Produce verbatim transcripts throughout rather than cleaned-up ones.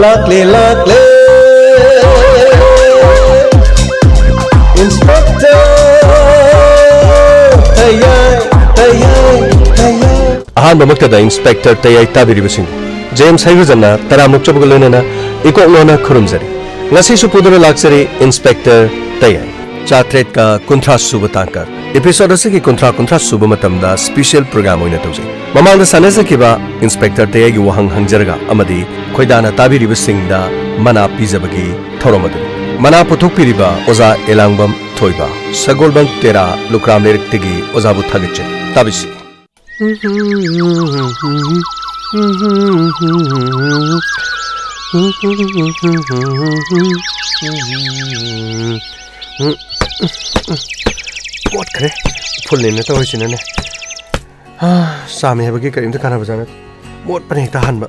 ꯂꯥꯛꯂꯦ, ꯂꯥꯛꯂꯦ, Inspector ꯇꯌꯥꯏ, ꯇꯌꯥꯏ, ꯇꯌꯥꯏ꯫ ꯑꯍꯥꯟꯕꯃꯛꯇꯗ Inspector ꯇꯌꯥꯏ ꯇꯥꯕꯤꯔꯤꯕꯁꯤꯡ, James ꯍꯩꯔꯨꯖꯝꯅ ꯇꯔꯥꯝꯅ ꯑꯣꯛꯆꯕꯒ ꯂꯣꯏꯅꯅ ꯏꯀꯣꯛ ꯅꯣꯟꯅ ꯈꯨꯔꯨꯝꯖꯔꯤ꯫ ꯉꯁꯤꯁꯨ ꯄꯨꯗꯨꯅ ꯂꯥꯛꯆꯔꯤ Inspector ꯇꯌꯥꯏ꯫ ꯆꯥꯇ꯭ꯔꯦꯠꯀ ꯀꯨꯟꯊ꯭ꯔꯥ ꯁꯨꯕ ꯇꯥꯡꯀꯛ꯫ Episode ꯑꯁꯤꯒꯤ ꯀꯨꯟꯊ꯭ꯔꯥ, ꯀꯨꯟꯊ꯭ꯔꯥ ꯁꯨꯕ ꯃꯇꯝꯗ special program ꯑꯣꯏꯅ ꯇꯧꯖꯩ꯫ ꯃꯃꯥꯡꯗ ꯁꯥꯟꯅꯖꯈꯤꯕ Inspector ꯇꯌꯥꯏꯒꯤ ꯋꯥꯍꯪ ꯍꯪꯖꯔꯒ ꯑꯃꯗꯤ ꯈꯣꯏꯗꯥꯅ ꯇꯥꯕꯤꯔꯤꯕꯁꯤꯡꯗ ꯃꯅꯥ ꯄꯤꯖꯕꯒꯤ ꯊꯧꯔꯝ ꯑꯗꯨꯅꯤ꯫ ꯃꯅꯥ ꯄꯨꯊꯣꯛꯄꯤꯔꯤꯕ ꯑꯣꯖꯥ ꯑꯦꯂꯥꯡꯕꯝ ꯊꯣꯏꯕ, ꯁꯒꯣꯜꯕꯟ ꯇꯦꯔꯥ ꯂꯨꯀ꯭ꯔꯥꯝ ꯂꯩꯔꯛꯇꯒꯤ ꯑꯣꯖꯥꯕꯨ ꯊꯥꯒꯠꯆꯔꯤ꯫ ꯇꯥꯕꯤꯁꯤ꯫ ꯃꯣꯠꯈ꯭ꯔꯦ꯫ ꯐꯨꯜꯅꯦꯅ ꯇꯧꯔꯤꯁꯤꯅꯅꯦ꯫ ꯍꯥ, ꯆꯥꯝꯃꯦ ꯍꯥꯏꯕꯒꯤ ꯀꯔꯤꯝꯇ ꯀꯥꯟꯅꯕꯖꯥꯠ ꯅꯠꯇꯦ꯫ ꯃꯣꯠꯄꯅ ꯍꯦꯛꯇ ꯍꯟꯕ꯫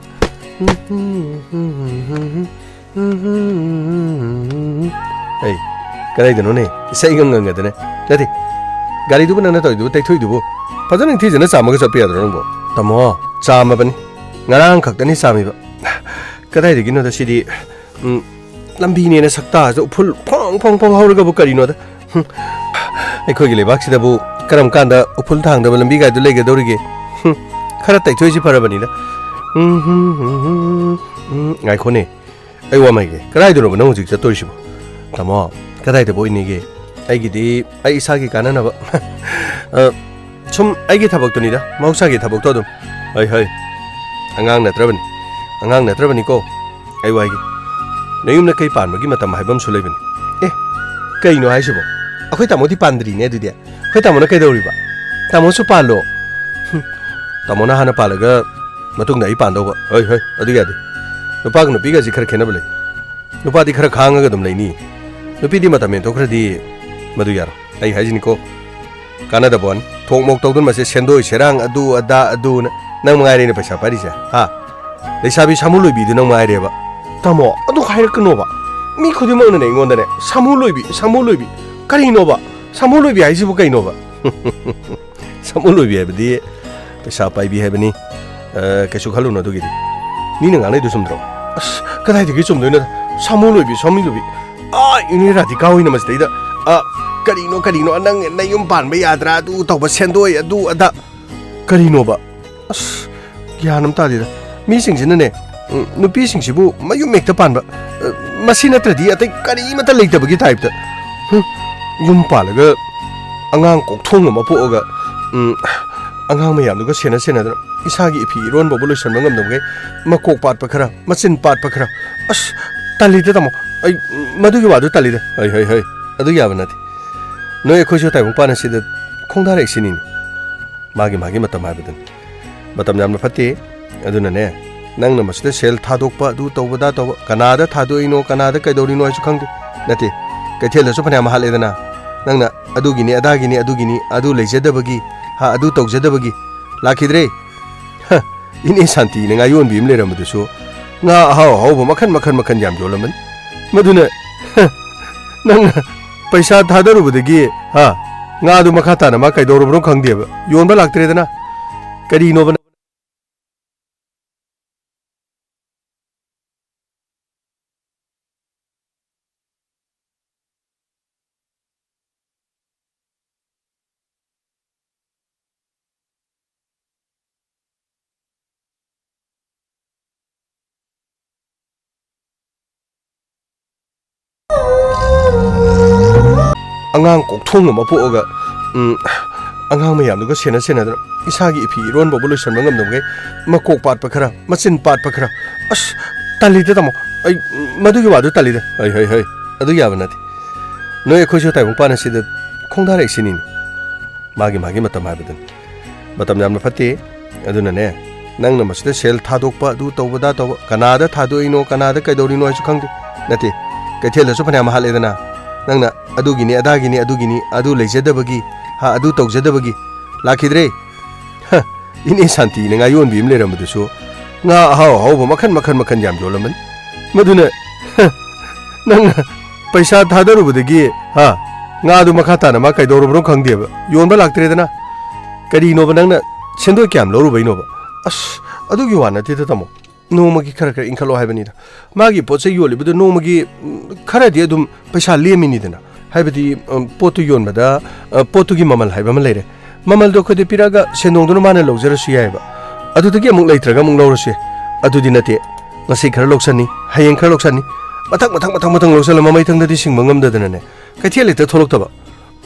ꯑꯩ, ꯀꯗꯥꯏꯗꯅꯣꯅꯦ? ꯏꯁꯩꯒ ꯉꯪꯉꯗꯅꯦ꯫ ꯅꯠꯇꯦ, ꯒꯥꯔꯤꯗꯨꯕꯨ ꯅꯪꯅ ꯇꯧꯔꯤꯗꯨꯕꯨ, ꯇꯩꯊꯣꯛꯏꯗꯨꯕꯨ? ꯐꯖꯅ ꯅꯤꯡꯊꯤꯖꯅ ꯆꯥꯝꯃꯒ ꯆꯠꯄ ꯌꯥꯗ꯭ꯔꯣ ꯅꯪꯕꯣ? ꯇꯥꯃꯣ, ꯆꯥꯝꯃꯕꯅꯤ꯫ ꯉꯔꯥꯡ ꯈꯛꯇꯅꯤ ꯆꯥꯝꯃꯤꯕ꯫ ꯀꯗꯥꯏꯗꯒꯤꯅꯣꯗ ꯁꯤꯗꯤ, ꯎꯝ, ꯂꯝꯕꯤꯅꯦꯅ ꯁꯛꯇꯥꯁꯨ ꯎꯐꯨꯜ ꯐꯣꯡ ꯐꯣꯡ ꯐꯣꯡ ꯍꯧꯔꯒꯕꯨ ꯀꯔꯤꯅꯣꯗ? ꯍꯨꯝ꯫ ꯑꯩꯈꯣꯏꯒꯤ ꯂꯩꯕꯥꯛꯁꯤꯗꯕꯨ ꯀꯔꯝ ꯀꯥꯟꯗ ꯎꯐꯨꯜ ꯊꯥꯡꯗꯕ ꯂꯝꯕꯤ ꯀꯥꯏꯗꯨ ꯂꯩꯒꯗꯧꯔꯤꯒꯦ? ꯍꯨꯝ꯫ ꯈꯔ ꯇꯩꯊꯣꯛꯏꯁꯤ ꯐꯔꯕꯅꯤꯗ꯫ ꯎꯝ, ꯍꯨꯝ, ꯍꯨꯝ, ꯍꯨꯝ, ꯍꯨꯝ꯫ ꯎꯝ, ꯉꯥꯏꯈꯣꯅꯦ꯫ ꯑꯩ ꯋꯥ ꯑꯃ ꯍꯥꯏꯒꯦ꯫ ꯀꯗꯥꯏꯗꯅꯣꯕ ꯅꯪ ꯍꯧꯖꯤꯛ ꯆꯠꯇꯣꯔꯤꯁꯤꯕꯣ? ꯇꯥꯃꯣ, ꯀꯗꯥꯏꯗꯕꯨ ꯑꯣꯏꯅꯤꯒꯦ? ꯑꯩꯒꯤꯗꯤ ꯑꯩ ꯏꯁꯥꯒꯤ ꯀꯥꯟꯅꯅꯕ꯫ ꯑ, ꯁꯨꯝ ꯑꯩꯒꯤ ꯊꯕꯛꯇꯨꯅꯤꯗ, ꯃꯍꯧꯁꯥꯒꯤ ꯊꯕꯛꯇꯣ ꯑꯗꯨꯝ꯫ ꯍꯩ, ꯍꯩ, ꯑꯉꯥꯡ ꯅꯠꯇ꯭ꯔꯕꯅꯤ, ꯑꯉꯥꯡ ꯅꯠꯇ꯭ꯔꯕꯅꯤꯀꯣ꯫ ꯑꯩ ꯋꯥ ꯍꯥꯏꯒꯦ, ꯅꯌꯨꯝ ꯅꯀꯩ ꯄꯥꯟꯕꯒꯤ ꯃꯇꯝ ꯍꯥꯏꯕ ꯑꯃꯁꯨ ꯂꯩꯕꯅꯤ꯫ ꯑꯦ, ꯀꯩꯅꯣ ꯍꯥꯏꯁꯤꯕꯣ? ꯑꯩꯈꯣꯏ ꯇꯥꯃꯣꯗꯤ ꯄꯥꯟꯗ꯭ꯔꯤꯅꯦ ꯑꯗꯨꯗꯤ꯫ ꯑꯩꯈꯣꯏ ꯇꯥꯃꯣꯅ ꯀꯩꯗꯧꯔꯤꯕ? ꯇꯥꯃꯣꯁꯨ ꯄꯥꯜꯂꯣ꯫ ꯍꯨꯝ, ꯇꯥꯃꯣꯅ ꯍꯥꯟꯅ ꯄꯥꯜꯂꯒ ꯃꯇꯨꯡꯗ ꯑꯩ ꯄꯥꯟꯗꯧꯕ꯫ ꯍꯣꯏ, ꯍꯣꯏ, ꯑꯗꯨ ꯌꯥꯗꯦ꯫ ꯅꯨꯄꯥꯒ ꯅꯨꯄꯤꯒꯁꯤ ꯈꯔ ꯈꯦꯠꯅꯕ ꯂꯩ꯫ ꯅꯨꯄꯥꯗꯤ ꯈꯔ ꯈꯥꯡꯉꯒ ꯑꯗꯨꯝ ꯂꯩꯅꯤ꯫ ꯅꯨꯄꯤꯗꯤ ꯃꯇꯝ ꯍꯦꯟꯗꯣꯛꯈ꯭ꯔꯗꯤ ꯃꯗꯨ ꯌꯥꯔꯣꯏ꯫ ꯑꯩ ꯍꯥꯏꯁꯤꯅꯤꯀꯣ, ꯀꯥꯟꯅꯗꯕ ꯋꯥꯅꯤ꯫ ꯊꯣꯛ ꯃꯣꯛ ꯇꯧꯗꯨꯅ ꯃꯁꯤ ꯁꯦꯟꯗꯣꯏ ꯁꯦꯔꯥꯡ ꯑꯗꯨ ꯑꯗꯥ ꯑꯗꯨꯅ ꯅꯪ ꯃꯉꯥꯏꯔꯦꯅꯦ ꯄꯩꯁꯥ ꯄꯥꯏꯔꯤꯁꯦ, ꯍꯥ? ꯂꯩꯁꯥꯕꯤ ꯁꯥꯃꯨ ꯂꯣꯏꯕꯤꯗꯨ ꯅꯪ ꯃꯉꯥꯏꯔꯦꯕ꯫ ꯇꯥꯃꯣ, ꯑꯗꯨ ꯍꯥꯏꯔꯛꯀꯅꯣꯕ꯫ ꯃꯤ ꯈꯨꯗꯤꯡꯃꯛꯅꯅꯦ ꯑꯩꯉꯣꯟꯗꯅꯦ, "ꯁꯥꯃꯨ ꯂꯣꯏꯕꯤ, ꯁꯥꯃꯨ ꯂꯣꯏꯕꯤ"꯫ ꯀꯔꯤꯅꯣꯕ? ꯁꯥꯃꯨ ꯂꯣꯏꯕꯤ ꯍꯥꯏꯁꯤꯕꯨ ꯀꯩꯅꯣꯕ? ꯁꯥꯃꯨ ꯂꯣꯏꯕꯤ ꯍꯥꯏꯕꯗꯤ ꯄꯩꯁꯥ ꯄꯥꯏꯕꯤ ꯍꯥꯏꯕꯅꯤ꯫ ꯑ, ꯀꯩꯁꯨ ꯈꯜꯂꯨꯅꯨ ꯑꯗꯨꯒꯤꯗꯤ꯫ ꯃꯤꯅ ꯉꯥꯡꯅꯩꯗꯨ ꯆꯨꯝꯗ꯭ꯔꯣ? ꯑꯁ, ꯀꯗꯥꯏꯗꯒꯤ ꯆꯨꯝꯗꯣꯏꯅꯣꯗ? ꯁꯥꯃꯨ ꯂꯣꯏꯕꯤ, ꯁꯥꯃꯨ ꯂꯣꯏꯕꯤ꯫ ꯑꯥ, ꯏꯅꯦ ꯔꯥꯙꯤꯀꯥ ꯍꯣꯏꯅ ꯃꯁꯤꯗꯩꯗ, ꯑꯥ, "ꯀꯔꯤꯅꯣ, ꯀꯔꯤꯅꯣ, ꯅꯪ ꯅꯌꯨꯝ ꯄꯥꯟꯕ ꯌꯥꯗ꯭ꯔꯥ? ꯑꯗꯨ ꯇꯧꯕ, ꯁꯦꯟꯗꯣꯏ, ꯑꯗꯨ ꯑꯗꯥ"꯫ ꯀꯔꯤꯅꯣꯕ? ꯑꯁ, ꯒ꯭ꯌꯥꯟ ꯑꯃ ꯇꯥꯗꯦꯗ꯫ ꯃꯤꯁꯤꯡꯁꯤꯅꯅꯦ, ꯎꯝ, ꯅꯨꯄꯤꯁꯤꯡꯁꯤꯕꯨ ꯃꯌꯨꯝ ꯍꯦꯛꯇ ꯄꯥꯟꯕ, ꯑ, ꯃꯁꯤ ꯅꯠꯇ꯭ꯔꯗꯤ ꯑꯇꯩ ꯀꯔꯤꯃꯠꯇ ꯂꯩꯇꯕꯒꯤ ꯇꯥꯏꯞꯇ꯫ ꯍꯨꯝ, ꯌꯨꯝ ꯄꯥꯜꯂꯒ ꯑꯉꯥꯡ ꯀꯣꯛꯊꯣꯡ ꯑꯃ ꯄꯣꯛꯑꯒ, ꯎꯝ, ꯑꯉꯥꯡ ꯃꯌꯥꯝꯗꯨꯒ ꯁꯦꯟꯅ ꯁꯦꯟꯅꯗꯅ ꯏꯁꯥꯒꯤ ꯏꯐꯤ ꯏꯔꯣꯟꯕꯕꯨ ꯂꯣꯏꯁꯟꯕ ꯉꯝꯗꯕꯈꯩ ꯃꯀꯣꯛ ꯄꯥꯠꯄ ꯈꯔ, ꯃꯆꯤꯟ ꯄꯥꯠꯄ ꯈꯔ꯫ ꯑꯁ, ꯇꯜꯂꯤꯗ, ꯇꯥꯃꯣ꯫ ꯑꯩ ꯃꯗꯨꯒꯤ ꯋꯥꯗꯨ ꯇꯜꯂꯤꯗ꯫ ꯍꯩ, ꯍꯩ, ꯍꯩ꯫ ꯑꯗꯨ ꯌꯥꯕ ꯅꯠꯇꯦ꯫ ꯅꯣꯏ ꯑꯩꯈꯣꯏꯁꯨ ꯇꯥꯏꯕꯪ ꯄꯥꯟ ꯑꯁꯤꯗ ꯈꯣꯡꯗꯥꯔꯛꯏꯁꯤꯅꯤꯅꯦ꯫ ꯃꯥꯒꯤ, ꯃꯥꯒꯤ ꯃꯇꯝ ꯍꯥꯏꯕꯗꯨꯅꯤ꯫ ꯃꯇꯝ ꯌꯥꯝꯅ ꯐꯠꯇꯦ꯫ ꯑꯗꯨꯅꯅꯦ, ꯅꯪꯅ ꯃꯁꯤꯗ ꯁꯦꯜ ꯊꯥꯗꯣꯛꯄ, ꯑꯗꯨ ꯇꯧꯕꯗ ꯇꯧꯕ, ꯀꯅꯥꯗ ꯊꯥꯗꯣꯛꯏꯅꯣ, ꯀꯅꯥꯗ ꯀꯩꯗꯧꯔꯤꯅꯣ ꯍꯥꯏꯁꯨ ꯈꯪꯗꯦ꯫ ꯅꯠꯇꯦ, ꯀꯩꯊꯦꯜꯗꯁꯨ ꯐꯅꯌꯥꯝ ꯍꯥꯠꯂꯦꯗꯅ꯫ ꯅꯪꯅ ꯑꯗꯨꯒꯤꯅꯤ, ꯑꯗꯥꯒꯤꯅꯤ, ꯑꯗꯨꯒꯤꯅꯤ, ꯑꯗꯨ ꯂꯩꯖꯗꯕꯒꯤ, ꯍꯥ, ꯑꯗꯨ ꯇꯧꯖꯗꯕꯒꯤ ꯂꯥꯛꯈꯤꯗ꯭ꯔꯦ꯫ ꯍ, ꯏꯅꯦ ꯁꯥꯟꯇꯤꯅ ꯉꯥ ꯌꯣꯟꯕꯤ ꯑꯃ ꯂꯩꯔꯝꯕꯗꯨꯁꯨ ꯉꯥ ꯑꯍꯥꯎ ꯑꯍꯥꯎꯕ ꯃꯈꯟ, ꯃꯈꯟ, ꯃꯈꯟ ꯌꯥꯝ ꯌꯣꯜꯂꯝꯕꯅꯤ꯫ ꯃꯗꯨꯅ, ꯍ, ꯅꯪꯅ ꯄꯩꯁꯥ ꯊꯥꯗꯔꯨꯕꯗꯒꯤ, ꯍꯥ, ꯉꯥꯗꯨ ꯃꯈꯥ ꯇꯥꯅ ꯃꯥ ꯀꯩꯗꯧꯔꯕꯅꯣ ꯈꯪꯗꯦꯕ, ꯌꯣꯟꯕ ꯂꯥꯛꯇ꯭ꯔꯦꯗꯅ꯫ ꯀꯔꯤꯅꯣꯕ ꯅꯪ ꯑꯉꯥꯡ ꯀꯣꯛꯊꯣꯡ ꯑꯃ ꯄꯣꯛꯑꯒ, ꯎꯝ, ꯑꯉꯥꯡ ꯃꯌꯥꯝꯗꯨꯒ ꯁꯦꯟꯅ ꯁꯦꯟꯅꯗꯅ ꯏꯁꯥꯒꯤ ꯏꯐꯤ ꯏꯔꯣꯟꯕꯕꯨ ꯂꯣꯏꯁꯟꯕ ꯉꯝꯗꯕꯈꯩ ꯃꯀꯣꯛ ꯄꯥꯠꯄ ꯈꯔ, ꯃꯆꯤꯟ ꯄꯥꯠꯄ ꯈꯔ꯫ ꯑꯁ, ꯇꯜꯂꯤꯗ, ꯇꯥꯃꯣ꯫ ꯑꯩ ꯃꯗꯨꯒꯤ ꯋꯥꯗꯨ ꯇꯜꯂꯤꯗ꯫ ꯍꯩ, ꯍꯩ, ꯍꯩ꯫ ꯑꯗꯨ ꯌꯥꯕ ꯅꯠꯇꯦ꯫ ꯅꯣꯏ ꯑꯩꯈꯣꯏꯁꯨ ꯇꯥꯏꯕꯪ ꯄꯥꯟ ꯑꯁꯤꯗ ꯈꯣꯡꯗꯥꯔꯛꯏꯁꯤꯅꯤꯅꯦ꯫ ꯃꯥꯒꯤ, ꯃꯥꯒꯤ ꯃꯇꯝ ꯍꯥꯏꯕꯗꯨꯅꯤ꯫ ꯃꯇꯝ ꯌꯥꯝꯅ ꯐꯠꯇꯦ꯫ ꯑꯗꯨꯅꯅꯦ, ꯅꯪꯅ ꯃꯁꯤꯗ ꯁꯦꯜ ꯊꯥꯗꯣꯛꯄ, ꯑꯗꯨ ꯇꯧꯕꯗ ꯇꯧꯕ, ꯀꯅꯥꯗ ꯊꯥꯗꯣꯛꯏꯅꯣ, ꯀꯅꯥꯗ ꯀꯩꯗꯧꯔꯤꯅꯣ ꯍꯥꯏꯁꯨ ꯈꯪꯗꯦ꯫ ꯅꯠꯇꯦ, ꯀꯩꯊꯦꯜꯗꯁꯨ ꯐꯅꯌꯥꯝ ꯍꯥꯠꯂꯦꯗꯅ꯫ ꯅꯪꯅ ꯑꯗꯨꯒꯤꯅꯤ, ꯑꯗꯥꯒꯤꯅꯤ, ꯑꯗꯨꯒꯤꯅꯤ, ꯑꯗꯨ ꯂꯩꯖꯗꯕꯒꯤ, ꯍꯥ, ꯑꯗꯨ ꯇꯧꯖꯗꯕꯒꯤ ꯂꯥꯛꯈꯤꯗ꯭ꯔꯦ꯫ ꯍ, ꯏꯅꯦ ꯁꯥꯟꯇꯤꯅ ꯉꯥ ꯌꯣꯟꯕꯤ ꯑꯃ ꯂꯩꯔꯝꯕꯗꯨꯁꯨ ꯉꯥ ꯑꯍꯥꯎ ꯑꯍꯥꯎꯕ ꯃꯈꯟ, ꯃꯈꯟ, ꯃꯈꯟ ꯌꯥꯝ ꯌꯣꯜꯂꯝꯕꯅꯤ꯫ ꯃꯗꯨꯅ, ꯍ, ꯅꯪꯅ ꯄꯩꯁꯥ ꯊꯥꯗꯔꯨꯕꯗꯒꯤ, ꯍꯥ, ꯉꯥꯗꯨ ꯃꯈꯥ ꯇꯥꯅ ꯃꯥ ꯀꯩꯗꯧꯔꯕꯅꯣ ꯈꯪꯗꯦꯕ, ꯌꯣꯟꯕ ꯂꯥꯛꯇ꯭ꯔꯦꯗꯅ꯫ ꯀꯔꯤꯅꯣꯕ ꯅꯪꯅ ꯁꯦꯟꯗꯣꯏ ꯀꯌꯥꯝ ꯂꯧꯔꯨꯕꯩꯅꯣꯕ? ꯑꯁ, ꯑꯗꯨꯒꯤ ꯋꯥ ꯅꯠꯇꯦꯗ, ꯇꯥꯃꯣ꯫ ꯅꯣꯡꯃꯒꯤ ꯈꯔ ꯈꯔ ꯏꯟꯈꯠꯂꯣ ꯍꯥꯏꯕꯅꯤꯗ꯫ ꯃꯥꯒꯤ ꯄꯣꯠ ꯆꯩ ꯌꯣꯜꯂꯤꯕꯗꯨ ꯅꯣꯡꯃꯒꯤ, ꯎꯝ, ꯈꯔꯗꯤ ꯑꯗꯨꯝ ꯄꯩꯁꯥ ꯂꯦꯝꯃꯤꯅꯤꯗꯅ꯫ ꯍꯥꯏꯕꯗꯤ, ꯎꯝ, ꯄꯣꯠꯇꯨ ꯌꯣꯟꯕꯗ, ꯑ, ꯄꯣꯠꯇꯨꯒꯤ ꯃꯃꯜ ꯍꯥꯏꯕ ꯑꯃ ꯂꯩꯔꯦ꯫ ꯃꯃꯜꯗꯣ ꯑꯩꯈꯣꯏꯗ ꯄꯤꯔꯛꯑꯒ ꯁꯦꯟꯗꯣꯡꯗꯨꯅ ꯃꯥꯅ ꯂꯧꯖꯔꯁꯨ ꯌꯥꯏꯑꯕ꯫ ꯑꯗꯨꯗꯒꯤ ꯑꯃꯨꯛ ꯂꯩꯇ꯭ꯔꯒ ꯑꯃꯨꯛ ꯂꯧꯔꯁꯨ ꯌꯥꯏ꯫ ꯑꯗꯨꯗꯤ ꯅꯠꯇꯦ꯫ ꯉꯁꯤ ꯈꯔ ꯂꯧꯁꯟꯅꯤ, ꯍꯌꯦꯡ ꯈꯔ ꯂꯧꯁꯟꯅꯤ, ꯃꯊꯪ, ꯃꯊꯪ, ꯃꯊꯪ, ꯃꯊꯪ ꯂꯧꯁꯜꯂ ꯃꯃꯩꯊꯪꯗꯗꯤ ꯁꯤꯡꯕ ꯉꯝꯗꯗꯅꯅꯦ, ꯀꯩꯊꯦꯜ ꯍꯦꯛꯇ ꯊꯣꯛꯂꯛꯇꯕ꯫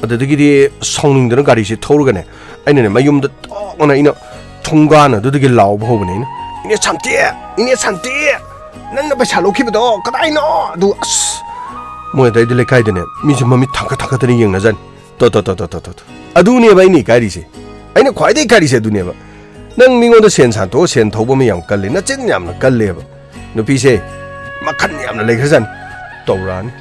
ꯑꯗꯨꯗꯒꯤꯗꯤ ꯁꯥꯎꯅꯤꯡꯗꯅ ꯒꯥꯔꯤꯁꯦ ꯊꯧꯔꯒꯅꯦ, ꯑꯩꯅꯅꯦ ꯃꯌꯨꯝꯗ ꯇꯣꯛꯅ ꯑꯩꯅ ꯊꯣꯡꯒꯥꯟ ꯑꯗꯨꯗꯒꯤ ꯂꯥꯎꯕ ꯍꯧꯕꯅꯦ ꯑꯩꯅ, "ꯏꯅꯦ ꯁꯥꯟꯇꯤ! ꯏꯅꯦ ꯁꯥꯟꯇꯤ! ꯅꯪꯅ ꯄꯩꯁꯥ ꯂꯧꯈꯤꯕꯗꯣ ꯀꯗꯥꯏꯅꯣ?" ꯑꯗꯨ ꯑꯁ! ꯃꯣꯏ ꯑꯗꯩꯗꯤ ꯂꯩꯀꯥꯏꯗꯅꯦ ꯃꯤꯁꯦ ꯃꯃꯤꯠ ꯊꯥꯡꯀꯠ ꯊꯥꯡꯀꯠꯇꯅ ꯌꯦꯡꯅꯖꯥꯠꯅꯤ꯫ ꯇꯣ, ꯇꯣ, ꯇꯣ, ꯇꯣ, ꯇꯣ, ꯇꯣ, ꯇꯣ꯫ ꯑꯗꯨꯅꯦꯕ ꯑꯩꯅ ꯏꯀꯥꯏꯔꯤꯁꯦ꯫ ꯑꯩꯅ ꯈ꯭ꯋꯥꯏꯗꯒꯤ ꯏꯀꯥꯏꯔꯤꯁꯦ ꯑꯗꯨꯅꯦꯕ꯫ ꯅꯪ ꯃꯤꯉꯣꯟꯗ ꯁꯦꯟ ꯁꯥꯟꯇꯣꯛꯑ ꯁꯦꯟ ꯊꯧꯕ ꯑꯃ ꯌꯥꯝ ꯀꯜꯂꯤ, ꯅꯆꯤꯟ ꯌꯥꯝꯅ ꯀꯜꯂꯦꯕ꯫ ꯅꯨꯄꯤꯁꯦ ꯃꯈꯟ ꯌꯥꯝꯅ ꯂꯩꯈ꯭ꯔꯖꯥꯠꯅꯤ꯫ ꯇꯧꯔꯛꯑꯅꯤ꯫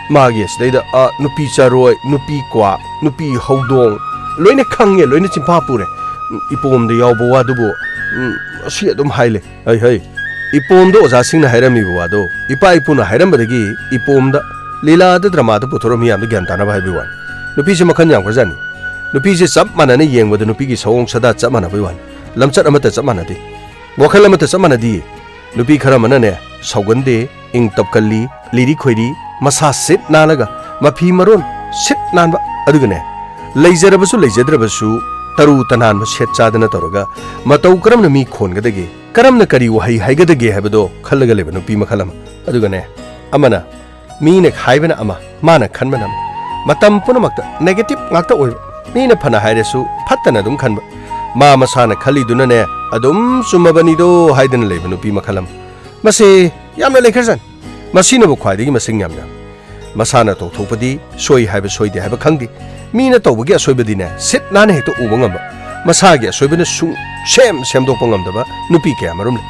ꯃꯥꯒꯤ ꯑꯁꯤꯗꯩꯗ, ꯑ, ꯅꯨꯄꯤ ꯆꯔꯣꯏ, ꯅꯨꯄꯤ ꯀ꯭ꯋꯥꯛ, ꯅꯨꯄꯤ ꯍꯧꯗꯣꯡ, ꯂꯣꯏꯅ ꯈꯪꯉꯦ, ꯂꯣꯏꯅ ꯆꯤꯟꯐꯥ ꯄꯨꯔꯦ꯫ ꯎꯝ, ꯏꯄꯣꯝꯗ ꯌꯥꯎꯕ ꯋꯥꯗꯨꯕꯨ, ꯎꯝ, ꯑꯁꯤ ꯑꯗꯨꯝ ꯍꯥꯏ ꯂꯩ꯫ ꯍꯩ, ꯍꯩ꯫ ꯏꯄꯣꯝꯗ ꯑꯣꯖꯥꯁꯤꯡꯅ ꯍꯥꯏꯔꯝꯃꯤꯕ ꯋꯥꯗꯣ ꯏꯄꯥ ꯏꯄꯨꯅ ꯍꯥꯏꯔꯝꯕꯗꯒꯤ ꯏꯄꯣꯝꯗ ꯂꯤꯂꯥꯗ ꯗ꯭ꯔꯃꯥꯗ ꯄꯨꯊꯣꯔꯛꯑ ꯃꯤꯌꯥꯝꯗ ꯒ꯭ꯌꯥꯟ ꯇꯥꯅꯕ ꯍꯥꯏꯕꯒꯤ ꯋꯥꯅꯤ꯫ ꯅꯨꯄꯤꯁꯦ ꯃꯈꯜ ꯌꯥꯝꯈ꯭ꯔꯖꯥꯠꯅꯤ꯫ ꯅꯨꯄꯤꯁꯦ ꯆꯞ ꯃꯥꯟꯅꯅ ꯌꯦꯡꯕꯗ ꯅꯨꯄꯤꯒꯤ ꯁꯑꯣꯡ ꯁꯥꯗꯥ ꯆꯞ ꯃꯥꯟꯅꯕꯒꯤ ꯋꯥꯅꯤ꯫ ꯂꯝꯆꯠ ꯑꯃꯠꯇ ꯆꯞ ꯃꯥꯟꯅꯗꯦ꯫ ꯋꯥꯈꯜ ꯑꯃꯠꯇ ꯆꯞ ꯃꯥꯟꯅꯗꯦ꯫ ꯅꯨꯄꯤ ꯈꯔ ꯑꯃꯅꯅꯦ, ꯁꯥꯎꯒꯟꯗꯦ, ꯏꯪ ꯇꯞꯀꯜꯂꯤ, ꯂꯤꯔꯤ ꯈꯣꯏꯔꯤ, ꯃꯁꯥ ꯁꯤꯠ ꯅꯥꯜꯂꯒ, ꯃꯐꯤ ꯃꯔꯣꯟ ꯁꯤꯠ ꯅꯥꯟꯕ, ꯑꯗꯨꯒꯅꯦ, ꯂꯩꯖꯔꯕꯁꯨ ꯂꯩꯖꯗ꯭ꯔꯕꯁꯨ ꯇꯔꯨ ꯇꯅꯥꯟꯕ ꯁꯦꯠ ꯆꯥꯗꯅ ꯇꯧꯔꯒ, ꯃꯇꯧ ꯀꯔꯝꯅ ꯃꯤ ꯈꯣꯟꯒꯗꯒꯦ, ꯀꯔꯝꯅ ꯀꯔꯤ ꯋꯥꯍꯩ ꯍꯥꯏꯒꯗꯒꯦ ꯍꯥꯏꯕꯗꯣ ꯈꯜꯂꯒ ꯂꯩꯕ ꯅꯨꯄꯤ ꯃꯈꯜ ꯑꯃ꯫ ꯑꯗꯨꯒꯅꯦ, ꯑꯃꯅ ꯃꯤꯅ ꯍꯥꯏꯕꯅ ꯑꯃ, ꯃꯥꯅ ꯈꯟꯕꯅ ꯑꯃ꯫ ꯃꯇꯝ ꯄꯨꯝꯅꯃꯛꯇ negative ꯉꯥꯛꯇ ꯑꯣꯏꯕ꯫ ꯃꯤꯅ ꯐꯅ ꯍꯥꯏꯔꯁꯨ ꯐꯠꯇꯅ ꯑꯗꯨꯝ ꯈꯟꯕ꯫ ꯃꯥ ꯃꯁꯥꯅ ꯈꯜꯂꯤꯗꯨꯅꯅꯦ ꯑꯗꯨꯝ ꯆꯨꯝꯃꯕꯅꯤꯗꯣ ꯍꯥꯏꯗꯅ ꯂꯩꯕ ꯅꯨꯄꯤ ꯃꯈꯜ ꯑꯃ꯫ ꯃꯁꯤ ꯌꯥꯝꯅ ꯂꯩꯈ꯭ꯔꯖꯥꯠꯅꯤ꯫ ꯃꯁꯤꯅꯕꯨ ꯈ꯭ꯋꯥꯏꯗꯒꯤ ꯃꯁꯤꯡ ꯌꯥꯝ ꯌꯥꯝꯃꯤ꯫ ꯃꯁꯥꯅ ꯇꯧꯊꯣꯛꯄꯗꯤ ꯁꯣꯏ ꯍꯥꯏꯕ ꯁꯣꯏꯗꯦ ꯍꯥꯏꯕ ꯈꯪꯗꯦ꯫ ꯃꯤꯅ ꯇꯧꯕꯒꯤ ꯑꯁꯣꯏꯕꯗꯤꯅꯦ ꯁꯤꯠ ꯅꯥꯟꯅ ꯍꯦꯛꯇ ꯎꯕ ꯉꯝꯕ꯫ ꯃꯁꯥꯒꯤ ꯑꯁꯣꯏꯕꯅ ꯁꯨꯡ ꯁꯦꯝ ꯁꯦꯝꯗꯣꯛꯄ ꯉꯝꯗꯕ ꯅꯨꯄꯤ ꯀꯌꯥ ꯃꯔꯨꯝ ꯂꯩ꯫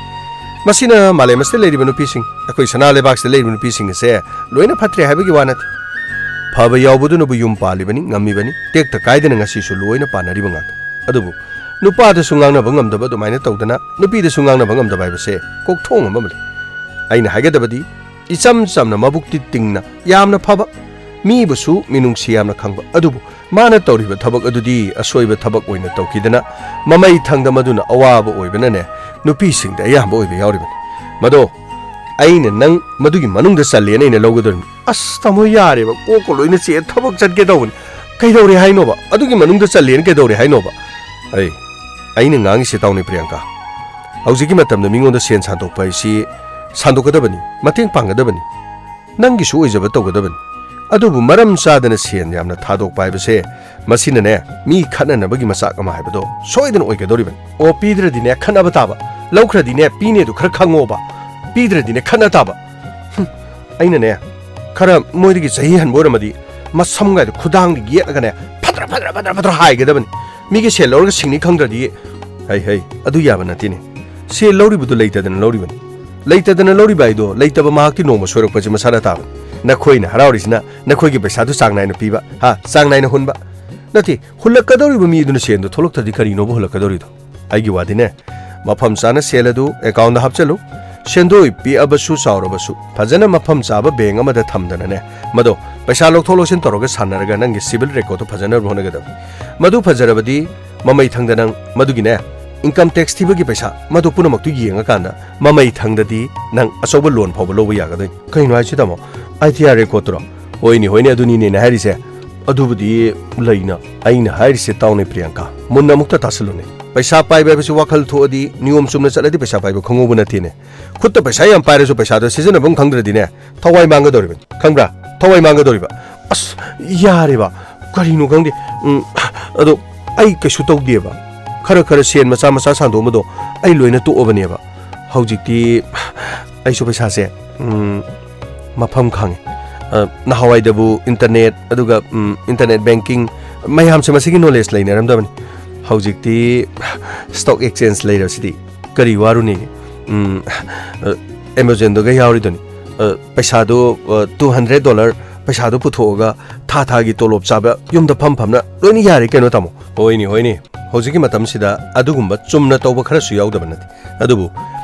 ꯃꯁꯤꯅ ꯃꯥꯂꯦꯝ ꯑꯁꯤꯗ ꯂꯩꯔꯤꯕ ꯅꯨꯄꯤꯁꯤꯡ, ꯑꯩꯈꯣꯏ ꯁꯅꯥ ꯂꯩꯕꯥꯛꯁꯤꯗ ꯂꯩꯔꯤꯕ ꯅꯨꯄꯤꯁꯤꯡ ꯑꯁꯦ ꯂꯣꯏꯅ ꯐꯠꯇ꯭ꯔꯦ ꯍꯥꯏꯕꯒꯤ ꯋꯥ ꯅꯠꯇꯦ꯫ ꯐꯕ ꯌꯥꯎꯕꯗꯨꯅꯕꯨ ꯌꯨꯝ ꯄꯥꯜꯂꯤꯕꯅꯤ, ꯉꯝꯃꯤꯕꯅꯤ꯫ ꯇꯦꯛꯇ ꯀꯥꯏꯗꯅ ꯉꯁꯤꯁꯨ ꯂꯣꯏꯅ ꯄꯥꯟꯅꯔꯤꯕ ꯉꯥꯛꯇꯅꯤ꯫ ꯑꯗꯨꯕꯨ ꯅꯨꯄꯥꯗꯁꯨ ꯉꯥꯡꯅꯕ ꯉꯝꯗꯕ ꯑꯗꯨꯃꯥꯏꯅ ꯇꯧꯗꯅ ꯅꯨꯄꯤꯗꯁꯨ ꯉꯥꯡꯅꯕ ꯉꯝꯗꯕ ꯍꯥꯏꯕꯁꯦ ꯀꯣꯛꯊꯣꯡ ꯑꯃ ꯂꯩ꯫ ꯑꯩꯅ ꯍꯥꯏꯒꯗꯕꯗꯤ, ꯏꯆꯝ ꯆꯝꯅ, ꯃꯕꯨꯛꯇꯤ ꯇꯤꯡꯅ, ꯌꯥꯝꯅ ꯐꯕ, ꯃꯤꯕꯨꯁꯨ ꯃꯤꯅꯨꯡꯁꯤ ꯌꯥꯝꯅ ꯈꯪꯕ, ꯑꯗꯨꯕꯨ ꯃꯥꯅ ꯇꯧꯔꯤꯕ ꯊꯕꯛ ꯑꯗꯨꯗꯤ ꯑꯁꯣꯏꯕ ꯊꯕꯛ ꯑꯣꯏꯅ ꯇꯧꯈꯤꯗꯅ, ꯃꯃꯩ ꯊꯪꯗ ꯃꯗꯨꯅ ꯑꯋꯥꯕ ꯑꯣꯏꯕꯅꯅꯦ, ꯅꯨꯄꯤꯁꯤꯡꯗ ꯑꯌꯥꯝꯕ ꯑꯣꯏꯕ ꯌꯥꯎꯔꯤꯕꯅꯤ꯫ ꯃꯗꯣ ꯑꯩꯅ ꯅꯪ ꯃꯗꯨꯒꯤ ꯃꯅꯨꯡꯗ ꯆꯜꯂꯦꯅ ꯑꯩꯅ ꯂꯧꯒꯗꯧꯔꯤꯕꯅꯤ꯫ ꯑꯁ, ꯇꯥꯃꯣ, ꯌꯥꯔꯦꯕ, ꯀꯣꯛꯀ ꯂꯣꯏꯅ ꯆꯦ, ꯊꯕꯛ ꯆꯠꯀꯦ ꯇꯧꯕꯅꯤ꯫ ꯀꯩꯗꯧꯔꯦ ꯍꯥꯏꯅꯣꯕ? ꯑꯗꯨꯒꯤ ꯃꯅꯨꯡꯗ ꯆꯜꯂꯦꯅ ꯀꯩꯗꯧꯔꯦ ꯍꯥꯏꯅꯣꯕ? ꯑꯩ, ꯑꯩꯅ ꯉꯥꯡꯉꯤꯁꯦ ꯇꯥꯎꯅꯦ, ꯄ꯭ꯔꯤꯌꯥꯡꯀꯥ꯫ ꯍꯧꯖꯤꯛꯀꯤ ꯃꯇꯝꯗ ꯃꯤꯉꯣꯟꯗ ꯁꯦꯟ ꯁꯥꯟꯗꯣꯛꯄ ꯍꯥꯏꯁꯤ ꯁꯥꯟꯗꯣꯛꯀꯗꯕꯅꯤ, ꯃꯇꯦꯡ ꯄꯥꯡꯒꯗꯕꯅꯤ, ꯅꯪꯒꯤꯁꯨ ꯑꯣꯏꯖꯕ ꯇꯧꯒꯗꯕꯅꯤ꯫ ꯑꯗꯨꯕꯨ ꯃꯔꯝ ꯆꯥꯗꯅ ꯁꯦꯟ ꯌꯥꯝꯅ ꯊꯥꯗꯣꯛꯄ ꯍꯥꯏꯕꯁꯦ, ꯃꯁꯤꯅꯅꯦ, ꯃꯤ ꯈꯠꯅꯅꯕꯒꯤ ꯃꯆꯥꯛ ꯑꯃ ꯍꯥꯏꯕꯗꯣ ꯁꯣꯏꯗꯅ ꯑꯣꯏꯒꯗꯧꯔꯤꯕꯅꯤ꯫ ꯑꯣ, ꯄꯤꯗ꯭ꯔꯗꯤꯅꯦ ꯈꯠꯅꯕ ꯇꯥꯕ, ꯂꯧꯈ꯭ꯔꯗꯤꯅꯦ ꯄꯤꯅꯦꯗꯨ ꯈꯔ ꯈꯪꯉꯣꯕ, ꯄꯤꯗ꯭ꯔꯗꯤꯅꯦ ꯈꯠꯅ ꯇꯥꯕ꯫ ꯍꯨꯝ, ꯑꯩꯅꯅꯦ, ꯈꯔ ꯃꯣꯏꯗꯒꯤ ꯆꯍꯤ ꯍꯟꯕ ꯑꯣꯏꯔꯝꯃꯗꯤ ꯃꯁꯝꯒꯥꯏꯗꯣ ꯈꯨꯗꯥꯡꯗ ꯌꯦꯠꯂꯒꯅꯦ ꯐꯗ꯭ꯔ ꯐꯗ꯭ꯔ ꯐꯗ꯭ꯔ ꯐꯗ꯭ꯔ ꯍꯥꯏꯒꯗꯕꯅꯤ꯫ ꯃꯤꯒꯤ ꯁꯦꯜ ꯂꯧꯔꯒ ꯁꯤꯡꯅꯤ ꯈꯪꯗ꯭ꯔꯗꯤ꯫ ꯍꯩ ꯍꯩ, ꯑꯗꯨ ꯌꯥꯕ ꯅꯠꯇꯦꯅꯦ꯫ ꯁꯦꯜ ꯂꯧꯔꯤꯕꯗꯨ ꯂꯩꯇꯗꯅ ꯂꯧꯔꯤꯕꯅꯤ꯫ ꯂꯩꯇꯗꯅ ꯂꯧꯔꯤꯕ ꯍꯥꯏꯗꯣ, ꯂꯩꯇꯕ ꯃꯍꯥꯛꯇꯤ ꯅꯣꯡꯃ ꯁꯣꯏꯔꯛꯄꯁꯦ ꯃꯁꯥꯅ ꯇꯥꯕꯅꯤ꯫ ꯅꯈꯣꯏꯅ ꯍꯔꯥꯎꯔꯤꯁꯤꯅ ꯅꯈꯣꯏꯒꯤ ꯄꯩꯁꯥꯗꯨ ꯆꯥꯡ ꯅꯥꯏꯅ ꯄꯤꯕ, ꯍꯥ, ꯆꯥꯡ ꯅꯥꯏꯅ ꯍꯨꯟꯕ꯫ ꯅꯠꯇꯦ, ꯍꯨꯜꯂꯛꯀꯗꯧꯔꯤꯕ ꯃꯤ ꯑꯗꯨꯅ ꯁꯦꯜꯗꯣ ꯊꯣꯛꯂꯛꯇ꯭ꯔꯗꯤ ꯀꯔꯤꯅꯣꯕ ꯍꯨꯜꯂꯛꯀꯗꯧꯔꯤꯗꯣ? ꯑꯩꯒꯤ ꯋꯥꯗꯤꯅꯦ, ꯃꯐꯝ ꯆꯥꯅ ꯁꯦꯜ ꯑꯗꯨ ꯑꯦꯀꯥꯎꯟꯗ ꯍꯥꯞꯆꯜꯂꯨ꯫ ꯁꯦꯟꯗꯣꯏ ꯄꯤꯛꯑꯕꯁꯨ ꯆꯥꯎꯔꯕꯁꯨ ꯐꯖꯅ ꯃꯐꯝ ꯆꯥꯕ ꯕꯦꯡ ꯑꯃꯗ ꯊꯝꯗꯅꯅꯦ, ꯃꯗꯣ ꯄꯩꯁꯥ ꯂꯧꯊꯣꯛ ꯂꯧꯁꯤꯟ ꯇꯧꯔꯒ ꯁꯥꯟꯅꯔꯒ ꯅꯪꯒꯤ ꯁꯤꯕꯤꯜ ꯔꯦꯀꯣꯔꯗꯇꯣ ꯐꯖꯅꯕ ꯍꯣꯠꯅꯒꯗꯕꯅꯤ꯫ ꯃꯗꯨ ꯐꯖꯔꯕꯗꯤ ꯃꯃꯩ ꯊꯪꯗ ꯅꯪ ꯃꯗꯨꯒꯤꯅꯦ, ꯏꯟꯀꯝ ꯇꯦꯛꯁ ꯊꯤꯕꯒꯤ ꯄꯩꯁꯥ, ꯃꯗꯨ ꯄꯨꯝꯅꯃꯛꯇꯨ ꯌꯦꯡꯉꯀꯥꯟꯗ ꯃꯃꯩ ꯊꯪꯗꯗꯤ ꯅꯪ ꯑꯆꯧꯕ ꯂꯣꯟ ꯐꯥꯎꯕ ꯂꯧꯕ ꯌꯥꯒꯗꯣꯏꯅꯤ꯫ ꯀꯩꯅꯣ ꯍꯥꯏꯁꯤ, ꯇꯥꯃꯣ? ꯑꯥꯏ ꯇꯤ ꯑꯥꯔ ꯔꯦꯀꯣꯔꯗꯇꯨꯔꯣ? ꯍꯣꯏꯅꯦ, ꯍꯣꯏꯅꯦ, ꯑꯗꯨꯅꯤꯅꯦ ꯑꯩꯅ ꯍꯥꯏꯔꯤꯁꯦ꯫ ꯑꯗꯨꯕꯨꯗꯤ ꯂꯩꯅ꯫ ꯑꯩꯅ ꯍꯥꯏꯔꯤꯁꯦ ꯇꯥꯎꯅꯦ, ꯄ꯭ꯔꯤꯌꯥꯡꯀꯥ꯫ ꯃꯨꯟꯅ ꯑꯃꯨꯛꯇ ꯇꯥꯁꯜꯂꯨꯅꯦ꯫ ꯄꯩꯁꯥ ꯄꯥꯏꯕ ꯍꯥꯏꯕꯁꯤ ꯋꯥꯈꯜ ꯊꯣꯛꯑꯗꯤ ꯅꯤꯌꯣꯝ ꯆꯨꯝꯅ ꯆꯠꯂꯗꯤ ꯄꯩꯁꯥ ꯄꯥꯏꯕ ꯈꯪꯍꯧꯕ ꯅꯠꯇꯦꯅꯦ꯫ ꯈꯨꯠꯇ ꯄꯩꯁꯥ ꯌꯥꯝ ꯄꯥꯏꯔꯁꯨ ꯄꯩꯁꯥꯗꯣ ꯁꯤꯖꯤꯟꯅꯐꯝ ꯈꯪꯗ꯭ꯔꯗꯤꯅꯦ, ꯊꯋꯥꯏ ꯃꯥꯡꯒꯗꯧꯔꯤꯕꯅꯤ꯫ ꯈꯪꯕ꯭ꯔꯥ? ꯊꯋꯥꯏ ꯃꯥꯡꯒꯗꯧꯔꯤꯕ꯫ ꯑꯁ, ꯌꯥꯔꯦꯕ꯫ ꯀꯔꯤꯅꯣ ꯈꯪꯗꯦ꯫ ꯎꯝ, ꯑꯗꯣ ꯑꯩ ꯀꯩꯁꯨ ꯇꯧꯗꯦꯕ꯫ ꯈꯔ ꯈꯔ ꯁꯦꯟ ꯃꯆꯥ ꯃꯆꯥ ꯁꯥꯟꯗꯣꯛꯑꯝꯕꯗꯣ ꯑꯩ ꯂꯣꯏꯅ ꯇꯣꯛꯑꯕꯅꯦꯕ꯫ ꯍꯧꯖꯤꯛꯇꯤ ꯑꯩꯁꯨ ꯄꯩꯁꯥꯁꯦ, ꯎꯝ, ꯃꯐꯝ ꯈꯪꯉꯦ꯫ ꯑ, ꯅꯍꯥꯟꯋꯥꯏꯗꯕꯨ ꯏꯟꯇꯔꯅꯦꯠ, ꯑꯗꯨꯒ, ꯎꯝ, ꯏꯟꯇꯔꯅꯦꯠ ꯕꯦꯡꯀꯤꯡ, ꯃꯌꯥꯝꯁꯦ ꯃꯁꯤꯒꯤ ꯅꯣꯂꯦꯖ ꯂꯩꯅꯔꯝꯗꯕꯅꯤ꯫ ꯍꯧꯖꯤꯛꯇꯤ ꯁ꯭ꯇꯣꯛ ꯑꯦꯛꯁꯆꯦꯟꯖ ꯂꯩꯔꯕꯁꯤꯗꯤ ꯀꯔꯤ ꯋꯥꯔꯨꯅꯤ? ꯎꯝ, ꯑ, ꯑꯦꯃꯥꯖꯣꯟꯗꯒ ꯌꯥꯎꯔꯤꯗꯨꯅꯤ꯫ ꯑ, ꯄꯩꯁꯥꯗꯣ, ꯑ, ꯇꯨ ꯍꯟꯗ꯭ꯔꯦꯠ ꯗꯣꯂꯔ ꯄꯩꯁꯥꯗꯣ ꯄꯨꯊꯣꯛꯑꯒ ꯊꯥ ꯊꯥꯒꯤ ꯇꯣꯂꯣꯞ ꯆꯥꯕ ꯌꯨꯝꯗ ꯐꯝ ꯐꯝꯅ ꯂꯣꯏꯅ ꯌꯥꯔꯦ ꯀꯩꯅꯣ, ꯇꯥꯃꯣ꯫ ꯍꯣꯏꯅꯦ, ꯍꯣꯏꯅꯦ꯫ ꯍꯧꯖꯤꯛꯀꯤ ꯃꯇꯝꯁꯤꯗ ꯑꯗꯨꯒꯨꯝꯕ ꯆꯨꯝꯅ ꯇꯧꯕ ꯈꯔꯁꯨ ꯌꯥꯎꯗꯕ ꯅꯠꯇꯦ꯫ ꯑꯗꯨꯕꯨ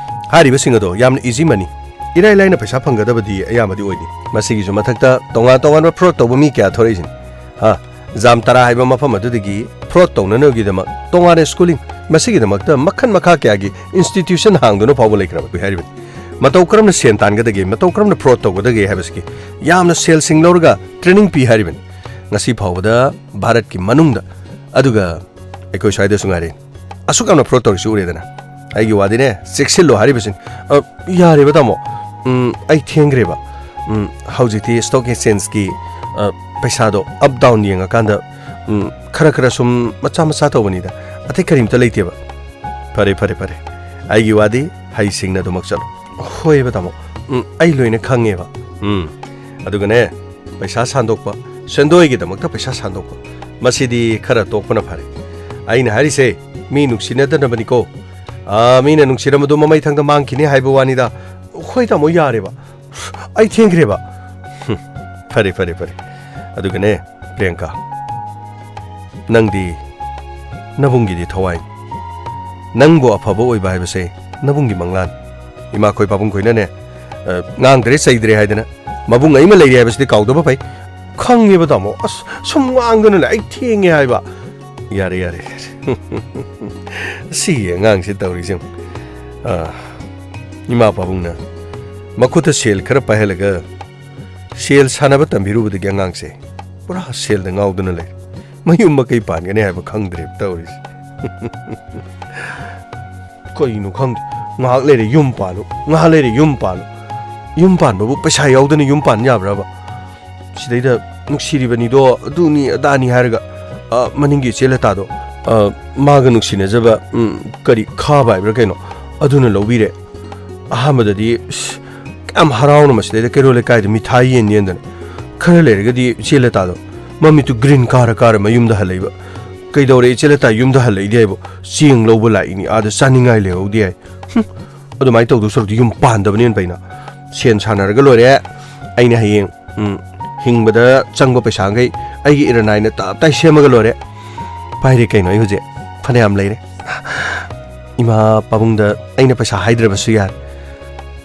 ꯍꯥꯏꯔꯤꯕꯁꯤꯡ ꯑꯗꯣ ꯌꯥꯝꯅ ꯏꯖꯤ ꯃꯅꯤ, ꯏꯔꯥꯏ ꯂꯥꯏꯅ ꯄꯩꯁꯥ ꯐꯪꯒꯗꯕꯗꯤ ꯑꯌꯥꯝꯕꯗꯤ ꯑꯣꯏꯗꯦ꯫ ꯃꯁꯤꯒꯤꯁꯨ ꯃꯊꯛꯇ ꯇꯣꯉꯥꯟ ꯇꯣꯉꯥꯟꯕ ꯐ꯭ꯔꯣꯗ ꯇꯧꯕ ꯃꯤ ꯀꯌꯥ ꯊꯣꯔꯛꯏꯁꯤꯅꯤ꯫ ꯍꯥ, ꯖꯥꯝ ꯇꯔꯥ ꯍꯥꯏꯕ ꯃꯐꯝ ꯑꯗꯨꯗꯒꯤ ꯐ꯭ꯔꯣꯗ ꯇꯧꯅꯅꯕꯒꯤꯗꯃꯛ ꯇꯣꯉꯥꯟꯅ ꯁ꯭ꯀꯨꯂꯤꯡ, ꯃꯁꯤꯒꯤꯗꯃꯛꯇ ꯃꯈꯜ ꯃꯈꯥ ꯀꯌꯥꯒꯤ ꯏꯟꯁꯇꯤꯇ꯭ꯌꯨꯁꯟ ꯍꯥꯡꯗꯨꯅ ꯐꯥꯎꯕ ꯂꯩꯈ꯭ꯔꯕ ꯍꯥꯏꯔꯤꯕꯅꯤ꯫ ꯃꯇꯧ ꯀꯔꯝꯅ ꯁꯦꯟ ꯇꯥꯟꯒꯗꯒꯦ, ꯃꯇꯧ ꯀꯔꯝꯅ ꯐ꯭ꯔꯣꯗ ꯇꯧꯒꯗꯒꯦ ꯍꯥꯏꯕꯁꯤꯒꯤ ꯌꯥꯝꯅ ꯁꯦꯜꯁꯤꯡ ꯂꯧꯔꯒ ꯇ꯭ꯔꯦꯅꯤꯡ ꯄꯤ ꯍꯥꯏꯔꯤꯕꯅꯤ꯫ ꯉꯁꯤ ꯐꯥꯎꯕꯗ ꯚꯥꯔꯠꯀꯤ ꯃꯅꯨꯡꯗ, ꯑꯗꯨꯒ ꯑꯩꯈꯣꯏ ꯁ꯭ꯋꯥꯏꯗꯁꯨ ꯉꯥꯏꯔꯦ, ꯑꯁꯨꯛ ꯌꯥꯝꯅ ꯐ꯭ꯔꯣꯗ ꯇꯧꯔꯤꯁꯤ ꯎꯔꯦꯗꯅ꯫ ꯑꯩꯒꯤ ꯋꯥꯗꯤꯅꯦ, ꯆꯦꯛꯁꯤꯜꯂꯣ ꯍꯥꯏꯔꯤꯕꯁꯤꯅꯤ꯫ ꯑ, ꯌꯥꯔꯦꯕ ꯇꯥꯃꯣ, ꯎꯝ, ꯑꯩ ꯊꯦꯡꯈ꯭ꯔꯦꯕ꯫ ꯎꯝ, ꯍꯧꯖꯤꯛꯇꯤ ꯁ꯭ꯇꯣꯛ ꯑꯦꯛꯁꯆꯦꯟꯖꯀꯤ, ꯑ, ꯄꯩꯁꯥꯗꯣ ꯑꯞ ꯗꯥꯎꯟ ꯌꯦꯡꯉꯀꯥꯟꯗ, ꯎꯝ, ꯈꯔ ꯈꯔ ꯁꯨꯝ ꯃꯆꯥ ꯃꯆꯥ ꯇꯧꯕꯅꯤꯗ, ꯑꯇꯩ ꯀꯔꯤꯝꯇ ꯂꯩꯇꯦꯕ꯫ ꯐꯔꯦ, ꯐꯔꯦ, ꯐꯔꯦ, ꯑꯩꯒꯤ ꯋꯥꯗꯤ ꯍꯩꯁꯤꯡꯅ ꯑꯗꯨꯃꯛ ꯆꯠꯂꯣ꯫ ꯍꯣꯏꯕ ꯇꯥꯃꯣ, ꯎꯝ, ꯑꯩ ꯂꯣꯏꯅ ꯈꯪꯉꯦꯕ꯫ ꯎꯝ, ꯑꯗꯨꯒꯅꯦ, ꯄꯩꯁꯥ ꯁꯥꯟꯗꯣꯛꯄ, ꯁꯦꯟꯗꯣꯏꯒꯤꯗꯃꯛꯇ ꯄꯩꯁꯥ ꯁꯥꯟꯗꯣꯛꯄ, ꯃꯁꯤꯗꯤ ꯈꯔ ꯇꯣꯛꯄꯅ ꯐꯔꯦ꯫ ꯑꯩꯅ ꯍꯥꯏꯔꯤꯁꯦ ꯃꯤ ꯅꯨꯡꯁꯤꯅꯗꯅꯕꯅꯤꯀꯣ꯫ ꯑꯥ, ꯃꯤꯅ ꯅꯨꯡꯁꯤꯔꯝꯕꯗꯨ ꯃꯃꯩ ꯊꯪꯗ ꯃꯥꯡꯈꯤꯅꯤ ꯍꯥꯏꯕ ꯋꯥꯅꯤꯗ꯫ ꯍꯣꯏ ꯇꯥꯃꯣ, ꯌꯥꯔꯦꯕ, ꯑꯩ ꯊꯦꯡꯈ꯭ꯔꯦꯕ꯫ ꯍꯨꯝ, ꯐꯔꯦ, ꯐꯔꯦ, ꯐꯔꯦ꯫ ꯑꯗꯨꯒꯅꯦ, ꯄ꯭ꯔꯤꯌꯥꯡꯀꯥ, ꯅꯪꯗꯤ ꯅꯕꯨꯡꯒꯤꯗꯤ ꯊꯋꯥꯏꯅꯤ꯫ ꯅꯪꯕꯨ ꯑꯐꯕ ꯑꯣꯏꯕ ꯍꯥꯏꯕꯁꯦ ꯅꯕꯨꯡꯒꯤ ꯃꯪꯂꯥꯟ꯫ ꯏꯃꯥꯈꯣꯏ ꯄꯥꯕꯨꯡꯈꯣꯏꯅꯅꯦ, ꯑ, ꯉꯥꯡꯗ꯭ꯔꯦ ꯆꯩꯗ꯭ꯔꯦ ꯍꯥꯏꯗꯅ ꯃꯕꯨꯡ ꯑꯃ ꯂꯩꯔꯦ ꯍꯥꯏꯕꯁꯤꯗꯤ ꯀꯥꯎꯗꯕ ꯐꯩ꯫ ꯈꯪꯉꯦꯕ ꯇꯥꯃꯣ, ꯑꯁ, ꯁꯨꯝ ꯉꯥꯡꯗꯅ ꯂꯩ, ꯑꯩ ꯊꯦꯡꯉꯦ ꯍꯥꯏꯕ꯫ ꯌꯥꯔꯦ, ꯌꯥꯔꯦ, ꯌꯥꯔꯦ꯫ ꯁꯤꯒꯤ ꯑꯉꯥꯡꯁꯤ ꯇꯧꯔꯤꯁꯦ ꯌꯦꯡꯉꯨ꯫ ꯑ, ꯏꯃꯥ ꯄꯥꯕꯨꯡꯅ ꯃꯈꯨꯠꯇ ꯁꯦꯜ ꯈꯔ ꯄꯥꯏꯍꯜꯂꯒ ꯁꯦꯜ ꯁꯥꯟꯅꯕ ꯇꯝꯕꯤꯔꯨꯕꯗꯒꯤ ꯑꯉꯥꯡꯁꯦ ꯄꯨꯔꯥ ꯁꯦꯜꯗ ꯉꯥꯎꯗꯨꯅ ꯂꯩꯔꯦ꯫ ꯃꯌꯨꯝ ꯃꯀꯩ ꯄꯥꯟꯒꯅꯤ ꯍꯥꯏꯕ ꯈꯪꯗ꯭ꯔꯦꯕ ꯇꯧꯔꯤꯁꯦ꯫ ꯀꯩꯅꯣ ꯈꯪꯗꯦ, ꯉꯥꯏꯍꯥꯛ ꯂꯩꯔꯦ ꯌꯨꯝ ꯄꯥꯜꯂꯨ, ꯉꯥꯏꯍꯥꯛ ꯂꯩꯔꯦ ꯌꯨꯝ ꯄꯥꯜꯂꯨ꯫ ꯌꯨꯝ ꯄꯥꯟꯕꯕꯨ ꯄꯩꯁꯥ ꯌꯥꯎꯗꯅ ꯌꯨꯝ ꯄꯥꯟ ꯌꯥꯕ꯭ꯔꯕ? ꯁꯤꯗꯩꯗ ꯅꯨꯡꯁꯤꯔꯤꯕꯅꯤꯗꯣ, ꯑꯗꯨꯅꯤ ꯑꯗꯥꯅꯤ ꯍꯥꯏꯔꯒ, ꯑ, ꯃꯅꯤꯡꯒꯤ ꯏꯆꯦ ꯂꯇꯥꯗꯣ, ꯑ, ꯃꯥꯒ ꯅꯨꯡꯁꯤꯅꯖꯕ, ꯎꯝ, ꯀꯔꯤ, ꯈꯥꯕ ꯍꯥꯏꯕ꯭ꯔꯥ ꯀꯩꯅꯣ, ꯑꯗꯨꯅ ꯂꯧꯕꯤꯔꯦ꯫ ꯑꯍꯥꯟꯕꯗꯗꯤ, ꯏꯁ, ꯌꯥꯝ ꯍꯔꯥꯎꯅ ꯃꯁꯤꯗꯩꯗ ꯀꯩꯔꯣꯜ ꯂꯩꯀꯥꯏꯗ ꯃꯤꯊꯥꯏ ꯌꯦꯟ ꯌꯦꯟꯗꯅ, ꯈꯔ ꯂꯩꯔꯒꯗꯤ ꯏꯆꯦ ꯂꯇꯥꯗꯣ ꯃꯃꯤꯠꯇꯨ ꯒ꯭ꯔꯤꯟ ꯀꯥꯔ ꯀꯥꯔ ꯃꯌꯨꯝꯗ ꯍꯜꯂꯛꯏꯕ꯫ "ꯀꯩꯗꯧꯔꯦ ꯏꯆꯦ ꯂꯇꯥ, ꯌꯨꯝꯗ ꯍꯜꯂꯛꯏꯗꯤ?" ꯍꯥꯏꯕꯨ, "ꯆꯦꯡ ꯂꯧꯕ ꯂꯥꯛꯏꯅꯤ, ꯑꯥꯗ ꯆꯥꯅꯤꯡꯉꯥꯏ ꯂꯩꯍꯧꯗꯦ" ꯍꯥꯏ꯫ ꯍꯨꯝ, ꯑꯗꯨꯃꯥꯏꯅ ꯇꯧꯗꯧ ꯁꯔꯨꯛꯇꯤ ꯌꯨꯝ ꯄꯥꯟꯗꯕꯅ ꯍꯦꯟꯅ ꯐꯩꯅ꯫ ꯁꯦꯟ ꯁꯥꯟꯅꯔꯒ ꯂꯣꯏꯔꯦ꯫ ꯑꯩꯅ ꯍꯌꯦꯡ, ꯎꯝ, ꯍꯤꯡꯕꯗ ꯆꯪꯕ ꯄꯩꯁꯥꯈꯩ ꯑꯩꯒꯤ ꯏꯔꯟ ꯑꯥꯏꯅ ꯇꯞ ꯇꯥꯏ ꯁꯦꯝꯃꯒ ꯂꯣꯏꯔꯦ꯫ ꯄꯥꯏꯔꯦ ꯀꯩꯅꯣ ꯑꯩ ꯍꯧꯖꯤꯛ꯫ ꯐꯅꯌꯥꯝ ꯂꯩꯔꯦ꯫ ꯏꯃꯥ ꯄꯥꯕꯨꯡꯗ ꯑꯩꯅ ꯄꯩꯁꯥ ꯍꯥꯏꯗ꯭ꯔꯕꯁꯨ ꯌꯥꯔꯦ꯫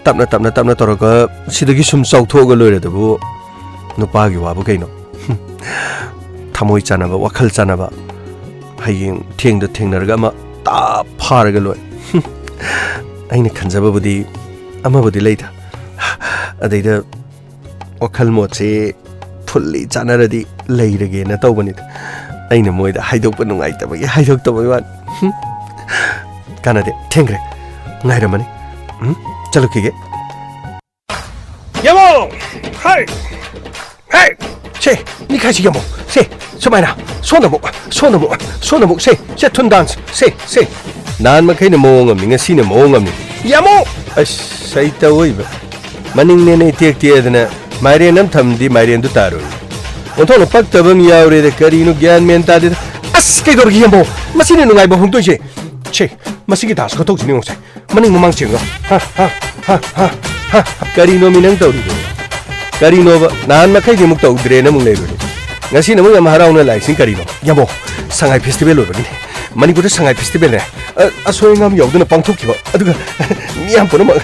ꯇꯞꯅ, ꯇꯞꯅ, ꯇꯞꯅ ꯇꯧꯔꯒ ꯁꯤꯗꯒꯤ ꯁꯨꯝ ꯆꯥꯎꯊꯣꯛꯑꯒ ꯂꯣꯏꯔꯦ ꯑꯗꯨꯕꯨ꯫ ꯅꯨꯄꯥꯒꯤ ꯋꯥꯕꯨ ꯀꯩꯅꯣ? ꯊꯃꯣꯏ ꯆꯥꯟꯅꯕ, ꯋꯥꯈꯜ ꯆꯥꯟꯅꯕ꯫ ꯍꯌꯦꯡ ꯊꯦꯡꯗ ꯊꯦꯡꯅꯔꯒ ꯑꯃ ꯇꯥꯞ ꯐꯥꯔꯒ ꯂꯣꯏ꯫ ꯑꯩꯅ ꯈꯟꯖꯕꯕꯨꯗꯤ ꯑꯃꯕꯨꯗꯤ ꯂꯩꯗ꯫ ꯑꯗꯩꯗ ꯋꯥꯈꯜ ꯃꯣꯠꯁꯦ ꯐꯨꯜꯂꯤ ꯆꯥꯟꯅꯔꯗꯤ ꯂꯩꯔꯒꯦꯅ ꯇꯧꯕꯅꯤꯗ꯫ ꯑꯩꯅ ꯃꯣꯏꯗ ꯍꯥꯏꯗꯣꯛꯄ ꯅꯨꯡꯉꯥꯏꯇꯕꯒꯤ ꯍꯥꯏꯗꯣꯛꯇꯕꯒꯤ ꯋꯥꯅꯤ꯫ ꯍꯨꯝ꯫ ꯀꯥꯟꯅꯗꯦ, ꯊꯦꯡꯈ꯭ꯔꯦ꯫ ꯉꯥꯏꯔꯝꯃꯅꯤ꯫ ꯎꯝ, ꯆꯠꯂꯨꯈꯤꯒꯦ꯫ ꯌꯦꯡꯉꯣ! ꯍꯥꯏ! ꯍꯦ! ꯁꯦ, ꯃꯤꯈꯥꯏꯁꯤ ꯌꯦꯡꯉꯣ꯫ ꯁꯦ, ꯁꯨꯃꯥꯏꯅ꯫ ꯁꯣꯝꯗ ꯑꯃꯨꯛ, ꯁꯣꯝꯗ ꯑꯃꯨꯛ, ꯁꯣꯝꯗ ꯑꯃꯨꯛ꯫ ꯁꯦ, ꯁꯦ, ꯊꯨꯟ ꯗꯥꯟꯁ꯫ ꯁꯦ, ꯁꯦ꯫ ꯅꯍꯥꯟ ꯃꯈꯩꯅ ꯃꯑꯣꯡ ꯑꯃꯅꯤ, ꯉꯁꯤꯅ ꯃꯑꯣꯡ ꯑꯃꯅꯤ꯫ ꯌꯦꯡꯉꯣ! ꯑꯁ, ꯁꯩꯇ ꯑꯣꯏꯕ꯫ ꯃꯅꯤꯡꯅꯦꯅ ꯏꯇꯦꯛ ꯇꯦꯛꯑꯗꯅ ꯃꯥꯏꯔꯦꯟ ꯑꯃ ꯊꯝꯗꯤ ꯃꯥꯏꯔꯦꯟꯗꯨ ꯇꯥꯔꯣꯏ꯫ ꯑꯣꯟꯊꯣꯛꯅ ꯄꯛꯇꯕ ꯑꯃ ꯌꯥꯎꯔꯦꯗ, ꯀꯔꯤꯅꯣ ꯒ꯭ꯌꯥꯟ ꯃꯦꯟ ꯇꯥꯗꯦꯗ꯫ ꯑꯁ, ꯀꯩꯗꯧꯔꯒꯦ ꯌꯦꯡꯉꯣ? ꯃꯁꯤꯅ ꯅꯨꯡꯉꯥꯏꯕ ꯍꯣꯡꯗꯣꯏꯁꯦ꯫ ꯁꯦ, ꯃꯁꯤꯒꯤ ꯗꯥꯟꯁ ꯈꯨꯇꯧꯁꯤꯅ ꯌꯦꯡꯉꯣꯁꯦ꯫ ꯃꯅꯤꯡ ꯃꯃꯥꯡ ꯆꯦꯟꯒ꯫ ꯍꯥ, ꯍꯥ, ꯍꯥ, ꯍꯥ, ꯍꯥ꯫ ꯀꯔꯤꯅꯣꯃꯤ ꯅꯪ ꯇꯧꯔꯤꯗꯣ? ꯀꯔꯤꯅꯣꯕ? ꯅꯍꯥꯟ ꯃꯈꯩꯗꯤ ꯑꯃꯨꯛ ꯇꯧꯗ꯭ꯔꯦꯅ ꯑꯃꯨꯛ ꯂꯩꯔꯨꯔꯦ꯫ ꯉꯁꯤꯅ ꯑꯃꯨꯛ ꯌꯥꯝ ꯍꯔꯥꯎꯅ ꯂꯥꯛꯏꯁꯤꯅ ꯀꯔꯤꯅꯣ? ꯌꯥꯝꯕꯣ, ꯁꯉꯥꯏ ꯐꯦꯁꯇꯤꯚꯦꯜ ꯑꯣꯏꯕꯒꯤꯅꯦ꯫ ꯃꯅꯤꯄꯨꯔꯗ ꯁꯉꯥꯏ ꯐꯦꯁꯇꯤꯚꯦꯜꯅꯦ, ꯑ, ꯑꯁꯣꯏ ꯑꯉꯥꯝ ꯌꯥꯎꯗꯅ ꯄꯥꯡꯊꯣꯛꯈꯤꯕ꯫ ꯑꯗꯨꯒ ꯃꯤ ꯌꯥꯝ ꯄꯨꯝꯅꯃꯛ,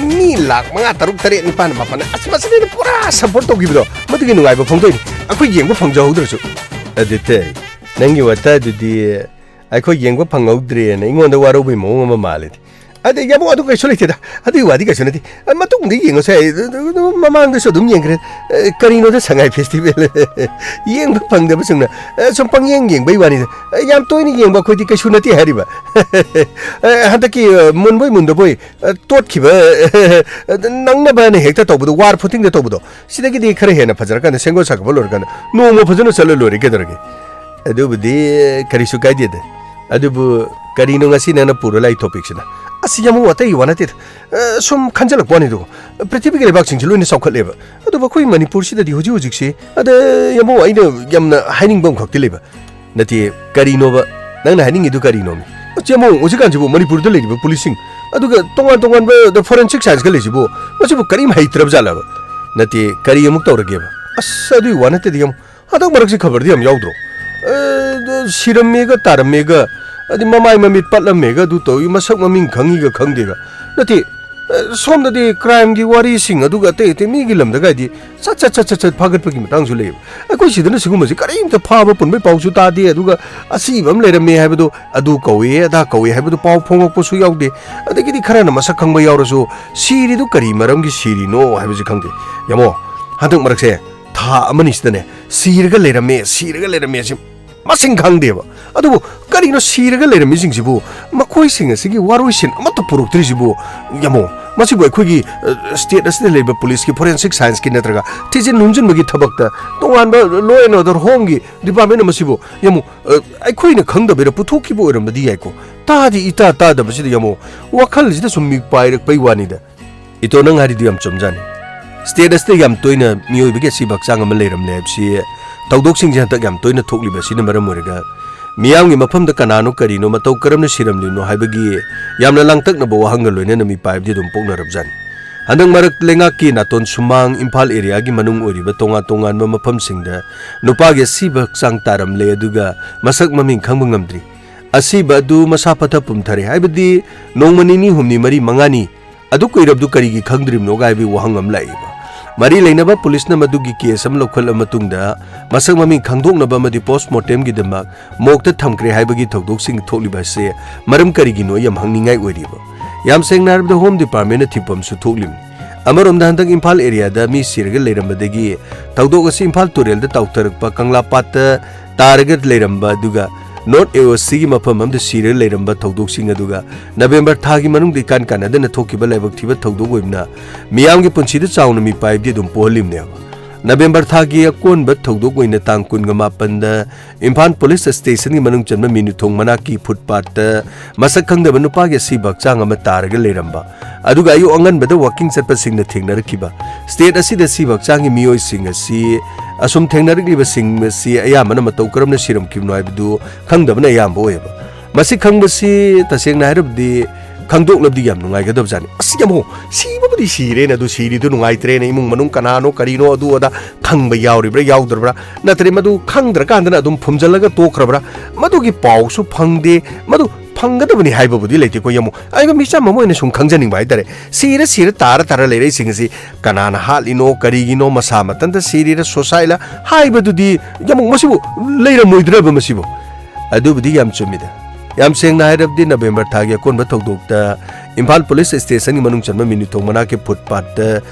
ꯃꯤ ꯂꯥꯈ ꯃꯉꯥ, ꯇꯔꯨꯛ, ꯇꯔꯦꯠ, ꯅꯤꯄꯥꯟ, ꯃꯥꯄꯟ, ꯑꯁ, ꯃꯁꯤꯗꯩꯗ ꯄꯨꯔꯥ ꯁꯞꯄꯣꯔꯠ ꯇꯧꯈꯤꯕꯗꯣ, ꯃꯗꯨꯒꯤ ꯅꯨꯡꯉꯥꯏꯕ ꯐꯣꯡꯗꯣꯛꯏꯅꯤ꯫ ꯑꯩꯈꯣꯏ ꯌꯦꯡꯕ ꯐꯪꯖꯍꯧꯗ꯭ꯔꯁꯨ꯫ ꯑꯗꯨ ꯇꯩ, ꯅꯪꯒꯤ ꯋꯥꯇꯥꯗꯨꯗꯤ ꯑꯩꯈꯣꯏ ꯌꯦꯡꯕ ꯐꯪꯍꯧꯗ꯭ꯔꯦꯅ ꯑꯩꯉꯣꯟꯗ ꯋꯥꯔꯧꯕꯩ ꯃꯑꯣꯡ ꯑꯃ ꯃꯥꯜꯂꯦ꯫ ꯑꯗꯩ ꯌꯥꯝ ꯑꯗꯨ ꯀꯩꯁꯨ ꯂꯩꯇꯦꯗ꯫ ꯑꯗꯨꯒꯤ ꯋꯥꯗꯤ ꯀꯩꯁꯨ ꯅꯠꯇꯦ꯫ ꯑ, ꯃꯇꯨꯡꯗ ꯌꯦꯡꯉꯁꯨ ꯌꯥꯏ꯫ ꯑꯗꯨ, ꯑꯗꯨ, ꯑꯗꯨ ꯃꯃꯥꯡꯗꯁꯨ ꯑꯗꯨꯝ ꯌꯦꯡꯈ꯭ꯔꯦ꯫ ꯑ, ꯀꯔꯤꯅꯣꯗ ꯁꯉꯥꯏ ꯐꯦꯁꯇꯤꯚꯦꯜ? ꯌꯦꯡꯕ ꯐꯪꯗꯕꯁꯤꯡꯅ, ꯑ, ꯁꯨꯝ ꯄꯪꯌꯦꯡ ꯌꯦꯡꯕꯩ ꯋꯥꯅꯤꯗ꯫ ꯑ, ꯌꯥꯝ ꯇꯣꯏꯅ ꯌꯦꯡꯕ ꯑꯩꯈꯣꯏꯗꯤ ꯀꯩꯁꯨ ꯅꯠꯇꯦ ꯍꯥꯏꯔꯤꯕ꯫ ꯑ, ꯍꯟꯗꯛꯀꯤ, ꯑ, ꯃꯨꯟꯕꯣꯏ ꯃꯨꯟꯗꯕꯣꯏ, ꯑ, ꯇꯣꯠꯈꯤꯕ, ꯑ, ꯅꯪꯅꯕꯅ ꯍꯦꯛꯇ ꯇꯧꯕꯗꯣ, ꯋꯥꯔ ꯐꯨꯇꯤꯡꯗ ꯇꯧꯕꯗꯣ, ꯁꯤꯗꯒꯤꯗꯤ ꯈꯔ ꯍꯦꯟꯅ ꯐꯖꯔꯀꯥꯟꯗ, ꯁꯦꯝꯒꯠ ꯁꯥꯒꯠꯄ ꯂꯣꯏꯔꯀꯥꯟꯗ ꯅꯣꯡꯃ ꯐꯖꯅ ꯆꯠꯂ ꯂꯣꯏꯔꯦ, ꯀꯩꯗꯧꯔꯒꯦ? ꯑꯗꯨꯕꯨꯗꯤ ꯀꯔꯤꯁꯨ ꯀꯥꯏꯗꯦꯗ꯫ ꯑꯗꯨꯕꯨ ꯀꯔꯤꯅꯣ ꯉꯁꯤ ꯅꯪꯅ ꯄꯨꯔ ꯂꯥꯛꯏ ꯇꯣꯄꯤꯛꯁꯤꯅ? ꯑꯁ, ꯌꯥꯝ ꯑꯇꯩ ꯋꯥ ꯅꯠꯇꯦꯗ꯫ ꯑ, ꯁꯨꯝ ꯈꯟꯖꯜꯂꯛꯄ ꯋꯥꯅꯤꯗꯀꯣ꯫ ꯄ꯭ꯔꯤꯊꯤꯕꯤꯒꯤ ꯂꯩꯕꯥꯛꯁꯤꯡꯁꯤ ꯂꯣꯏꯅ ꯆꯥꯎꯈꯠꯂꯦꯕ꯫ ꯑꯗꯨꯕꯨ ꯑꯩꯈꯣꯏ ꯃꯅꯤꯄꯨꯔꯁꯤꯗꯗꯤ ꯍꯧꯖꯤꯛ ꯍꯧꯖꯤꯛꯁꯤ, ꯑꯗ, ꯌꯥꯝꯕꯨꯡ, ꯑꯩꯅ ꯌꯥꯝꯅ ꯍꯥꯏꯅꯤꯡꯕ ꯑꯃꯈꯛꯇꯤ ꯂꯩꯕ꯫ ꯅꯠꯇꯦ, ꯀꯔꯤꯅꯣꯕ? ꯅꯪꯅ ꯍꯥꯏꯅꯤꯡꯉꯤꯗꯨ ꯀꯔꯤꯅꯣꯃꯤ? ꯌꯥꯝꯕꯨꯡ, ꯍꯧꯖꯤꯛꯀꯥꯟꯁꯤꯕꯨ ꯃꯅꯤꯄꯨꯔꯗ ꯂꯩꯔꯤꯕ ꯄꯨꯂꯤꯁꯁꯤꯡ, ꯑꯗꯨꯒ ꯇꯣꯉꯥꯟ ꯇꯣꯉꯥꯟꯕ ꯐꯣꯔꯦꯟꯁꯤꯛ ꯁꯥꯏꯟꯁꯀ ꯂꯩꯁꯤꯕꯨ, ꯃꯁꯤꯕꯨ ꯀꯔꯤꯝ ꯍꯩꯇ꯭ꯔꯕ ꯖꯥꯠꯂꯕ? ꯅꯠꯇꯦ, ꯀꯔꯤ ꯑꯃꯨꯛ ꯇꯧꯔꯒꯦꯕ? ꯑꯁ, ꯑꯗꯨꯒꯤ ꯋꯥ ꯅꯠꯇꯦꯗ, ꯌꯥꯝꯕꯨꯡ꯫ ꯍꯟꯗꯛ ꯃꯔꯛꯁꯤ ꯈꯕꯔꯗꯤ ꯌꯥꯝ ꯌꯥꯎꯗ꯭ꯔꯣ? ꯑꯦ, ꯁꯤꯔꯝꯃꯦꯒ ꯇꯥꯔꯝꯃꯦꯒ, ꯑꯗꯤ ꯃꯃꯥꯏ ꯃꯃꯤꯠ ꯄꯠꯂꯝꯃꯦꯒ, ꯑꯗꯨ ꯇꯧꯏ, ꯃꯁꯛ ꯃꯃꯤꯡ ꯈꯪꯉꯤꯒ ꯈꯪꯗꯦꯒ꯫ ꯅꯠꯇꯦ, ꯑ, ꯁꯣꯝꯗꯗꯤ crimeꯒꯤ ꯋꯥꯔꯤꯁꯤꯡ ꯑꯗꯨꯒ ꯑꯇꯩ ꯑꯇꯩ ꯃꯤꯒꯤ ꯂꯝꯗꯒꯗꯤ ꯁꯠ ꯁꯠ ꯁꯠ ꯁꯠ ꯁꯠ ꯐꯥꯒꯠꯄꯒꯤ ꯃꯇꯥꯡꯁꯨ ꯂꯩꯌꯦꯕ꯫ ꯑꯩꯈꯣꯏ ꯁꯤꯗꯅ ꯁꯤꯒꯨꯝꯕꯁꯤ ꯀꯔꯤꯝꯇ ꯐꯥꯕ ꯄꯨꯟꯕꯩ ꯄꯥꯎꯁꯨ ꯇꯥꯗꯦ, ꯑꯗꯨꯒ ꯑꯁꯤꯕ ꯑꯃ ꯂꯩꯔꯝꯃꯦ ꯍꯥꯏꯕꯗꯣ, ꯑꯗꯨ ꯀꯧꯏ ꯑꯗꯥ ꯀꯧꯏ ꯍꯥꯏꯕꯗꯨ ꯄꯥꯎ ꯐꯣꯡꯉꯛꯄꯁꯨ ꯌꯥꯎꯗꯦ꯫ ꯑꯗꯒꯤꯗꯤ ꯈꯔꯅ ꯃꯁꯛ ꯈꯪꯕ ꯌꯥꯎꯔꯁꯨ ꯁꯤꯔꯤꯗꯨ ꯀꯔꯤ ꯃꯔꯝꯒꯤ ꯁꯤꯔꯤꯅꯣ ꯍꯥꯏꯕꯁꯤ ꯈꯪꯗꯦ꯫ ꯌꯥꯝꯃꯣ, ꯍꯟꯗꯛ ꯃꯔꯛꯁꯦ ꯊꯥ ꯑꯃꯅꯤꯁꯤꯗꯅꯦ ꯁꯤꯔꯒ ꯂꯩꯔꯝꯃꯦ, ꯁꯤꯔꯒ ꯂꯩꯔꯝꯃꯦ ꯁꯤ ꯃꯁꯤꯡ ꯈꯪꯗꯦꯕ꯫ ꯑꯗꯨꯕꯨ ꯀꯔꯤꯅꯣ ꯁꯤꯔꯒ ꯂꯩꯔꯝꯃꯤꯁꯤꯡꯁꯤꯕꯨ? ꯃꯈꯣꯏꯁꯤꯡ ꯑꯁꯤꯒꯤ ꯋꯥꯔꯣꯏꯁꯤꯟ ꯑꯃꯠꯇ ꯄꯨꯔꯛꯇ꯭ꯔꯤꯁꯤꯕꯨ? ꯌꯥꯝꯃꯣ, ꯃꯁꯤꯕꯨ ꯑꯩꯈꯣꯏꯒꯤ, ꯑ, state ꯑꯁꯤꯗ ꯂꯩꯕ policeꯀꯤ forensic scienceꯀꯤ ꯅꯠꯇ꯭ꯔꯒ ꯊꯤꯖꯤꯟ ꯍꯨꯝꯖꯤꯟꯕꯒꯤ ꯊꯕꯛꯇ ꯇꯣꯉꯥꯟꯕ law and order homeꯒꯤ department ꯑꯃꯁꯤꯕꯨ, ꯌꯥꯝꯃꯣ, ꯑ, ꯑꯩꯈꯣꯏꯅ ꯈꯪꯗꯕꯩꯔꯥ ꯄꯨꯊꯣꯛꯈꯤꯕ ꯑꯣꯏꯔꯝꯕꯗꯤ ꯌꯥꯏꯀꯣ꯫ ꯇꯥꯗꯤ ꯏꯇꯥ ꯇꯥꯗꯕꯁꯤꯗ, ꯌꯥꯝꯃꯣ, ꯋꯥꯈꯜꯁꯤꯗ ꯁꯨꯝ ꯃꯤꯄꯥꯏꯔꯛꯄꯩ ꯋꯥꯅꯤꯗ꯫ ꯏꯇꯣ, ꯅꯪ ꯍꯥꯏꯔꯤꯗꯨ ꯌꯥꯝ ꯆꯨꯝꯖꯥꯠꯅꯤ꯫ State ꯑꯁꯤꯗ ꯌꯥꯝ ꯇꯣꯏꯅ ꯃꯤꯑꯣꯏꯕꯒꯤ ꯑꯁꯤꯕ ꯍꯛꯆꯥꯡ ꯑꯃ ꯂꯩꯔꯝꯂꯦ ꯍꯥꯏꯕꯁꯤ ꯊꯧꯗꯣꯛꯁꯤꯡꯁꯦ ꯍꯟꯗꯛ ꯌꯥꯝ ꯇꯣꯏꯅ ꯊꯣꯛꯂꯤꯕ ꯑꯁꯤꯅ ꯃꯔꯝ ꯑꯣꯏꯔꯒ ꯃꯤꯌꯥꯝꯒꯤ ꯃꯐꯝꯗ ꯀꯅꯥꯅꯣ, ꯀꯔꯤꯅꯣ, ꯃꯇꯧ ꯀꯔꯝꯅ ꯁꯤꯔꯝꯂꯤꯅꯣ ꯍꯥꯏꯕꯒꯤ ꯌꯥꯝꯅ ꯂꯥꯡꯇꯛꯅꯕ ꯋꯥꯍꯪꯒ ꯂꯣꯏꯅꯅ ꯃꯤꯄꯥꯏꯕꯗꯤ ꯑꯗꯨꯝ ꯄꯣꯛꯅꯔꯕꯖꯥꯠꯅꯤ꯫ ꯍꯟꯗꯛ ꯃꯔꯛ ꯂꯩꯉꯥꯛꯀꯤ ꯅꯥꯇꯣꯟ ꯁꯨꯃꯥꯡ, ꯏꯝꯐꯥꯜ areaꯒꯤ ꯃꯅꯨꯡ ꯑꯣꯏꯔꯤꯕ ꯇꯣꯉꯥꯟ ꯇꯣꯉꯥꯟꯕ ꯃꯐꯝꯁꯤꯡꯗ ꯅꯨꯄꯥꯒꯤ ꯑꯁꯤꯕ ꯍꯛꯆꯥꯡ ꯇꯥꯔꯝꯂꯦ, ꯑꯗꯨꯒ ꯃꯁꯛ ꯃꯃꯤꯡ ꯈꯪꯕ ꯉꯝꯗ꯭ꯔꯤ꯫ ꯑꯁꯤꯕ ꯑꯗꯨ ꯃꯁꯥ ꯄꯠꯊ ꯄꯨꯝꯊꯔꯦ ꯍꯥꯏꯕꯗꯤ ꯅꯣꯡꯃ ꯅꯤꯅꯤ, ꯍꯨꯝꯅꯤ, ꯃꯔꯤ, ꯃꯉꯥꯅꯤ ꯑꯗꯨ ꯀꯨꯏꯔꯕꯗꯨ ꯀꯔꯤꯒꯤ ꯈꯪꯗ꯭ꯔꯤꯕꯅꯣ ꯍꯥꯏꯕꯒꯤ ꯋꯥꯍꯪ ꯑꯃ ꯂꯥꯛꯏꯕ꯫ ꯃꯔꯤ ꯂꯩꯅꯕ policeꯅ ꯃꯗꯨꯒꯤ case ꯑꯃ ꯂꯧꯈꯠꯂ ꯃꯇꯨꯡꯗ ꯃꯁꯛ ꯃꯃꯤꯡ ꯈꯪꯗꯣꯛꯅꯕ ꯑꯃꯗꯤ post mortemꯒꯤꯗꯃꯛ morgueꯇ ꯊꯝꯈ꯭ꯔꯦ ꯍꯥꯏꯕꯒꯤ ꯊꯧꯗꯣꯛꯁꯤꯡ ꯊꯣꯛꯂꯤꯕ ꯑꯁꯤ ꯃꯔꯝ ꯀꯔꯤꯒꯤꯅꯣ ꯌꯥꯝ ꯍꯪꯅꯤꯡꯉꯥꯏ ꯑꯣꯏꯔꯤꯕ꯫ ꯌꯥꯝ ꯁꯦꯡꯅ ꯍꯥꯏꯔꯕꯗ Home Departmentꯅ ꯊꯤꯐꯝꯁꯨ ꯊꯣꯛꯂꯤꯕꯅꯤ꯫ ꯑꯃꯔꯣꯝꯗ ꯍꯟꯗꯛ ꯏꯝꯐꯥꯜ areaꯗ ꯃꯤ ꯁꯤꯔꯒ ꯂꯩꯔꯝꯕꯗꯒꯤ ꯊꯧꯗꯣꯛ ꯑꯁꯤ ꯏꯝꯐꯥꯜ ꯇꯨꯔꯦꯜꯗ ꯇꯥꯎꯊꯔꯛꯄ ꯀꯪꯂꯥ ꯄꯥꯠꯇ ꯇꯥꯔꯒ ꯂꯩꯔꯝꯕ, ꯑꯗꯨꯒ North AOCꯒꯤ ꯃꯐꯝ ꯑꯃꯗ ꯁꯤꯔꯒ ꯂꯩꯔꯝꯕ ꯊꯧꯗꯣꯛꯁꯤꯡ ꯑꯗꯨꯒ November ꯊꯥꯒꯤ ꯃꯅꯨꯡꯗ ꯏꯀꯥꯟ ꯀꯥꯟꯅꯗꯅ ꯊꯣꯛꯈꯤꯕ ꯂꯥꯏꯕꯛ ꯊꯤꯕ ꯊꯧꯗꯣꯛ ꯑꯣꯏꯕꯅ ꯃꯤꯌꯥꯝꯒꯤ ꯄꯨꯟꯁꯤꯗ ꯆꯥꯎꯅ ꯃꯤꯄꯥꯏꯕꯗꯤ ꯑꯗꯨꯝ ꯄꯣꯛꯍꯜꯂꯤꯕꯅꯦꯕ꯫ November ꯊꯥꯒꯤ ꯑꯀꯣꯟꯕ ꯊꯧꯗꯣꯛ ꯑꯣꯏꯅ ꯇꯥꯡ ꯀꯨꯟꯒ ꯃꯥꯄꯟꯗ ꯏꯝꯐꯥꯜ police stationꯒꯤ ꯃꯅꯨꯡ ꯆꯟꯕ ꯃꯤꯅꯨꯊꯣꯡ ꯃꯅꯥꯛꯀꯤ footpathꯇ ꯃꯁꯛ ꯈꯪꯗꯕ ꯅꯨꯄꯥꯒꯤ ꯑꯁꯤꯕ ꯍꯛꯆꯥꯡ ꯑꯃ ꯇꯥꯔꯒ ꯂꯩꯔꯝꯕ, ꯑꯗꯨꯒ ꯑꯌꯨꯛ ꯑꯉꯟꯕꯗ walking ꯆꯠꯄꯁꯤꯡꯅ ꯊꯦꯡꯅꯔꯛꯈꯤꯕ꯫ State ꯑꯁꯤꯗ ꯑꯁꯤꯕ ꯍꯛꯆꯥꯡꯒꯤ ꯃꯤꯑꯣꯏꯁꯤꯡ ꯑꯁꯤ ꯑꯁꯨꯝ ꯊꯦꯡꯅꯔꯛꯂꯤꯕꯁꯤꯡ ꯑꯁꯤ ꯑꯌꯥꯝꯕꯅ ꯃꯇꯧ ꯀꯔꯝꯅ ꯁꯤꯔꯝꯈꯤꯕꯅꯣ ꯍꯥꯏꯕꯗꯨ ꯈꯪꯗꯕꯅ ꯑꯌꯥꯝꯕ ꯑꯣꯏꯌꯦꯕ꯫ ꯃꯁꯤ ꯈꯪꯕꯁꯤ ꯇꯁꯦꯡꯅ ꯍꯥꯏꯔꯕꯗꯤ ꯈꯪꯗꯣꯛꯂꯕꯗꯤ ꯌꯥꯝ ꯅꯨꯡꯉꯥꯏꯒꯗꯕꯖꯥꯠꯅꯤ꯫ ꯑꯁ, ꯌꯥꯝꯃꯣ, ꯁꯤꯕꯕꯨꯗꯤ ꯁꯤꯔꯦꯅꯦ, ꯑꯗꯨ ꯁꯤꯔꯤꯗꯨ ꯅꯨꯡꯉꯥꯏꯇ꯭ꯔꯦꯅꯦ, ꯏꯃꯨꯡ ꯃꯅꯨꯡ ꯀꯅꯥꯅꯣ ꯀꯔꯤꯅꯣ ꯑꯗꯨ ꯑꯗꯥ ꯈꯪꯕ ꯌꯥꯎꯔꯤꯕ꯭ꯔꯥ ꯌꯥꯎꯗ꯭ꯔꯕ꯭ꯔꯥ, ꯅꯠꯇ꯭ꯔꯦ ꯃꯗꯨ ꯈꯪꯗ꯭ꯔꯀꯥꯟꯗꯅ ꯑꯗꯨꯝ ꯐꯨꯝꯖꯜꯂꯒ ꯇꯣꯛꯈ꯭ꯔꯕ꯭ꯔꯥ, ꯃꯗꯨꯒꯤ ꯄꯥꯎꯁꯨ ꯐꯪꯗꯦ꯫ ꯃꯗꯨ ꯐꯪꯒꯗꯕꯅꯤ ꯍꯥꯏꯕꯕꯨꯗꯤ ꯂꯩꯇꯦꯀꯣ, ꯌꯥꯝ ꯑꯩꯒ ꯃꯤꯆꯝ ꯑꯃ ꯑꯣꯏꯅ ꯁꯨꯝ ꯈꯪꯖꯅꯤꯡꯕ ꯍꯥꯏꯇꯥꯔꯦ꯫ ꯁꯤꯔ ꯁꯤꯔ ꯇꯥꯔ ꯇꯥꯔ ꯂꯩꯔꯛꯏꯁꯤꯡ ꯑꯁꯤ ꯀꯅꯥꯅ ꯍꯥꯠꯂꯤꯅꯣ, ꯀꯔꯤꯒꯤꯅꯣ, ꯃꯁꯥ ꯃꯊꯟꯇ ꯁꯤꯔꯤꯔ, suicide ꯂ ꯍꯥꯏꯕꯗꯨꯗꯤ ꯌꯥꯝ ꯃꯁꯤꯕꯨ ꯂꯩꯔꯝꯃꯣꯏꯗ꯭ꯔꯕ ꯃꯁꯤꯕꯨ? ꯑꯗꯨꯕꯨꯗꯤ ꯌꯥꯝ ꯆꯨꯝꯃꯤꯗ꯫ ꯌꯥꯝ ꯁꯦꯡꯅ ꯍꯥꯏꯔꯕꯗꯤ ꯅꯕꯦꯝꯕꯔ ꯊꯥꯒꯤ ꯑꯀꯣꯟꯕ ꯊꯧꯗꯣꯛꯇ ꯏꯝꯐꯥꯜ ꯄꯨꯂꯤꯁ ꯁ꯭ꯇꯦꯁꯟꯒꯤ ꯃꯅꯨꯡ ꯆꯟꯕ ꯃꯤꯅꯨꯊꯣꯡ ꯃꯅꯥꯛꯀꯤ ꯐꯨꯠꯄꯥꯠꯇ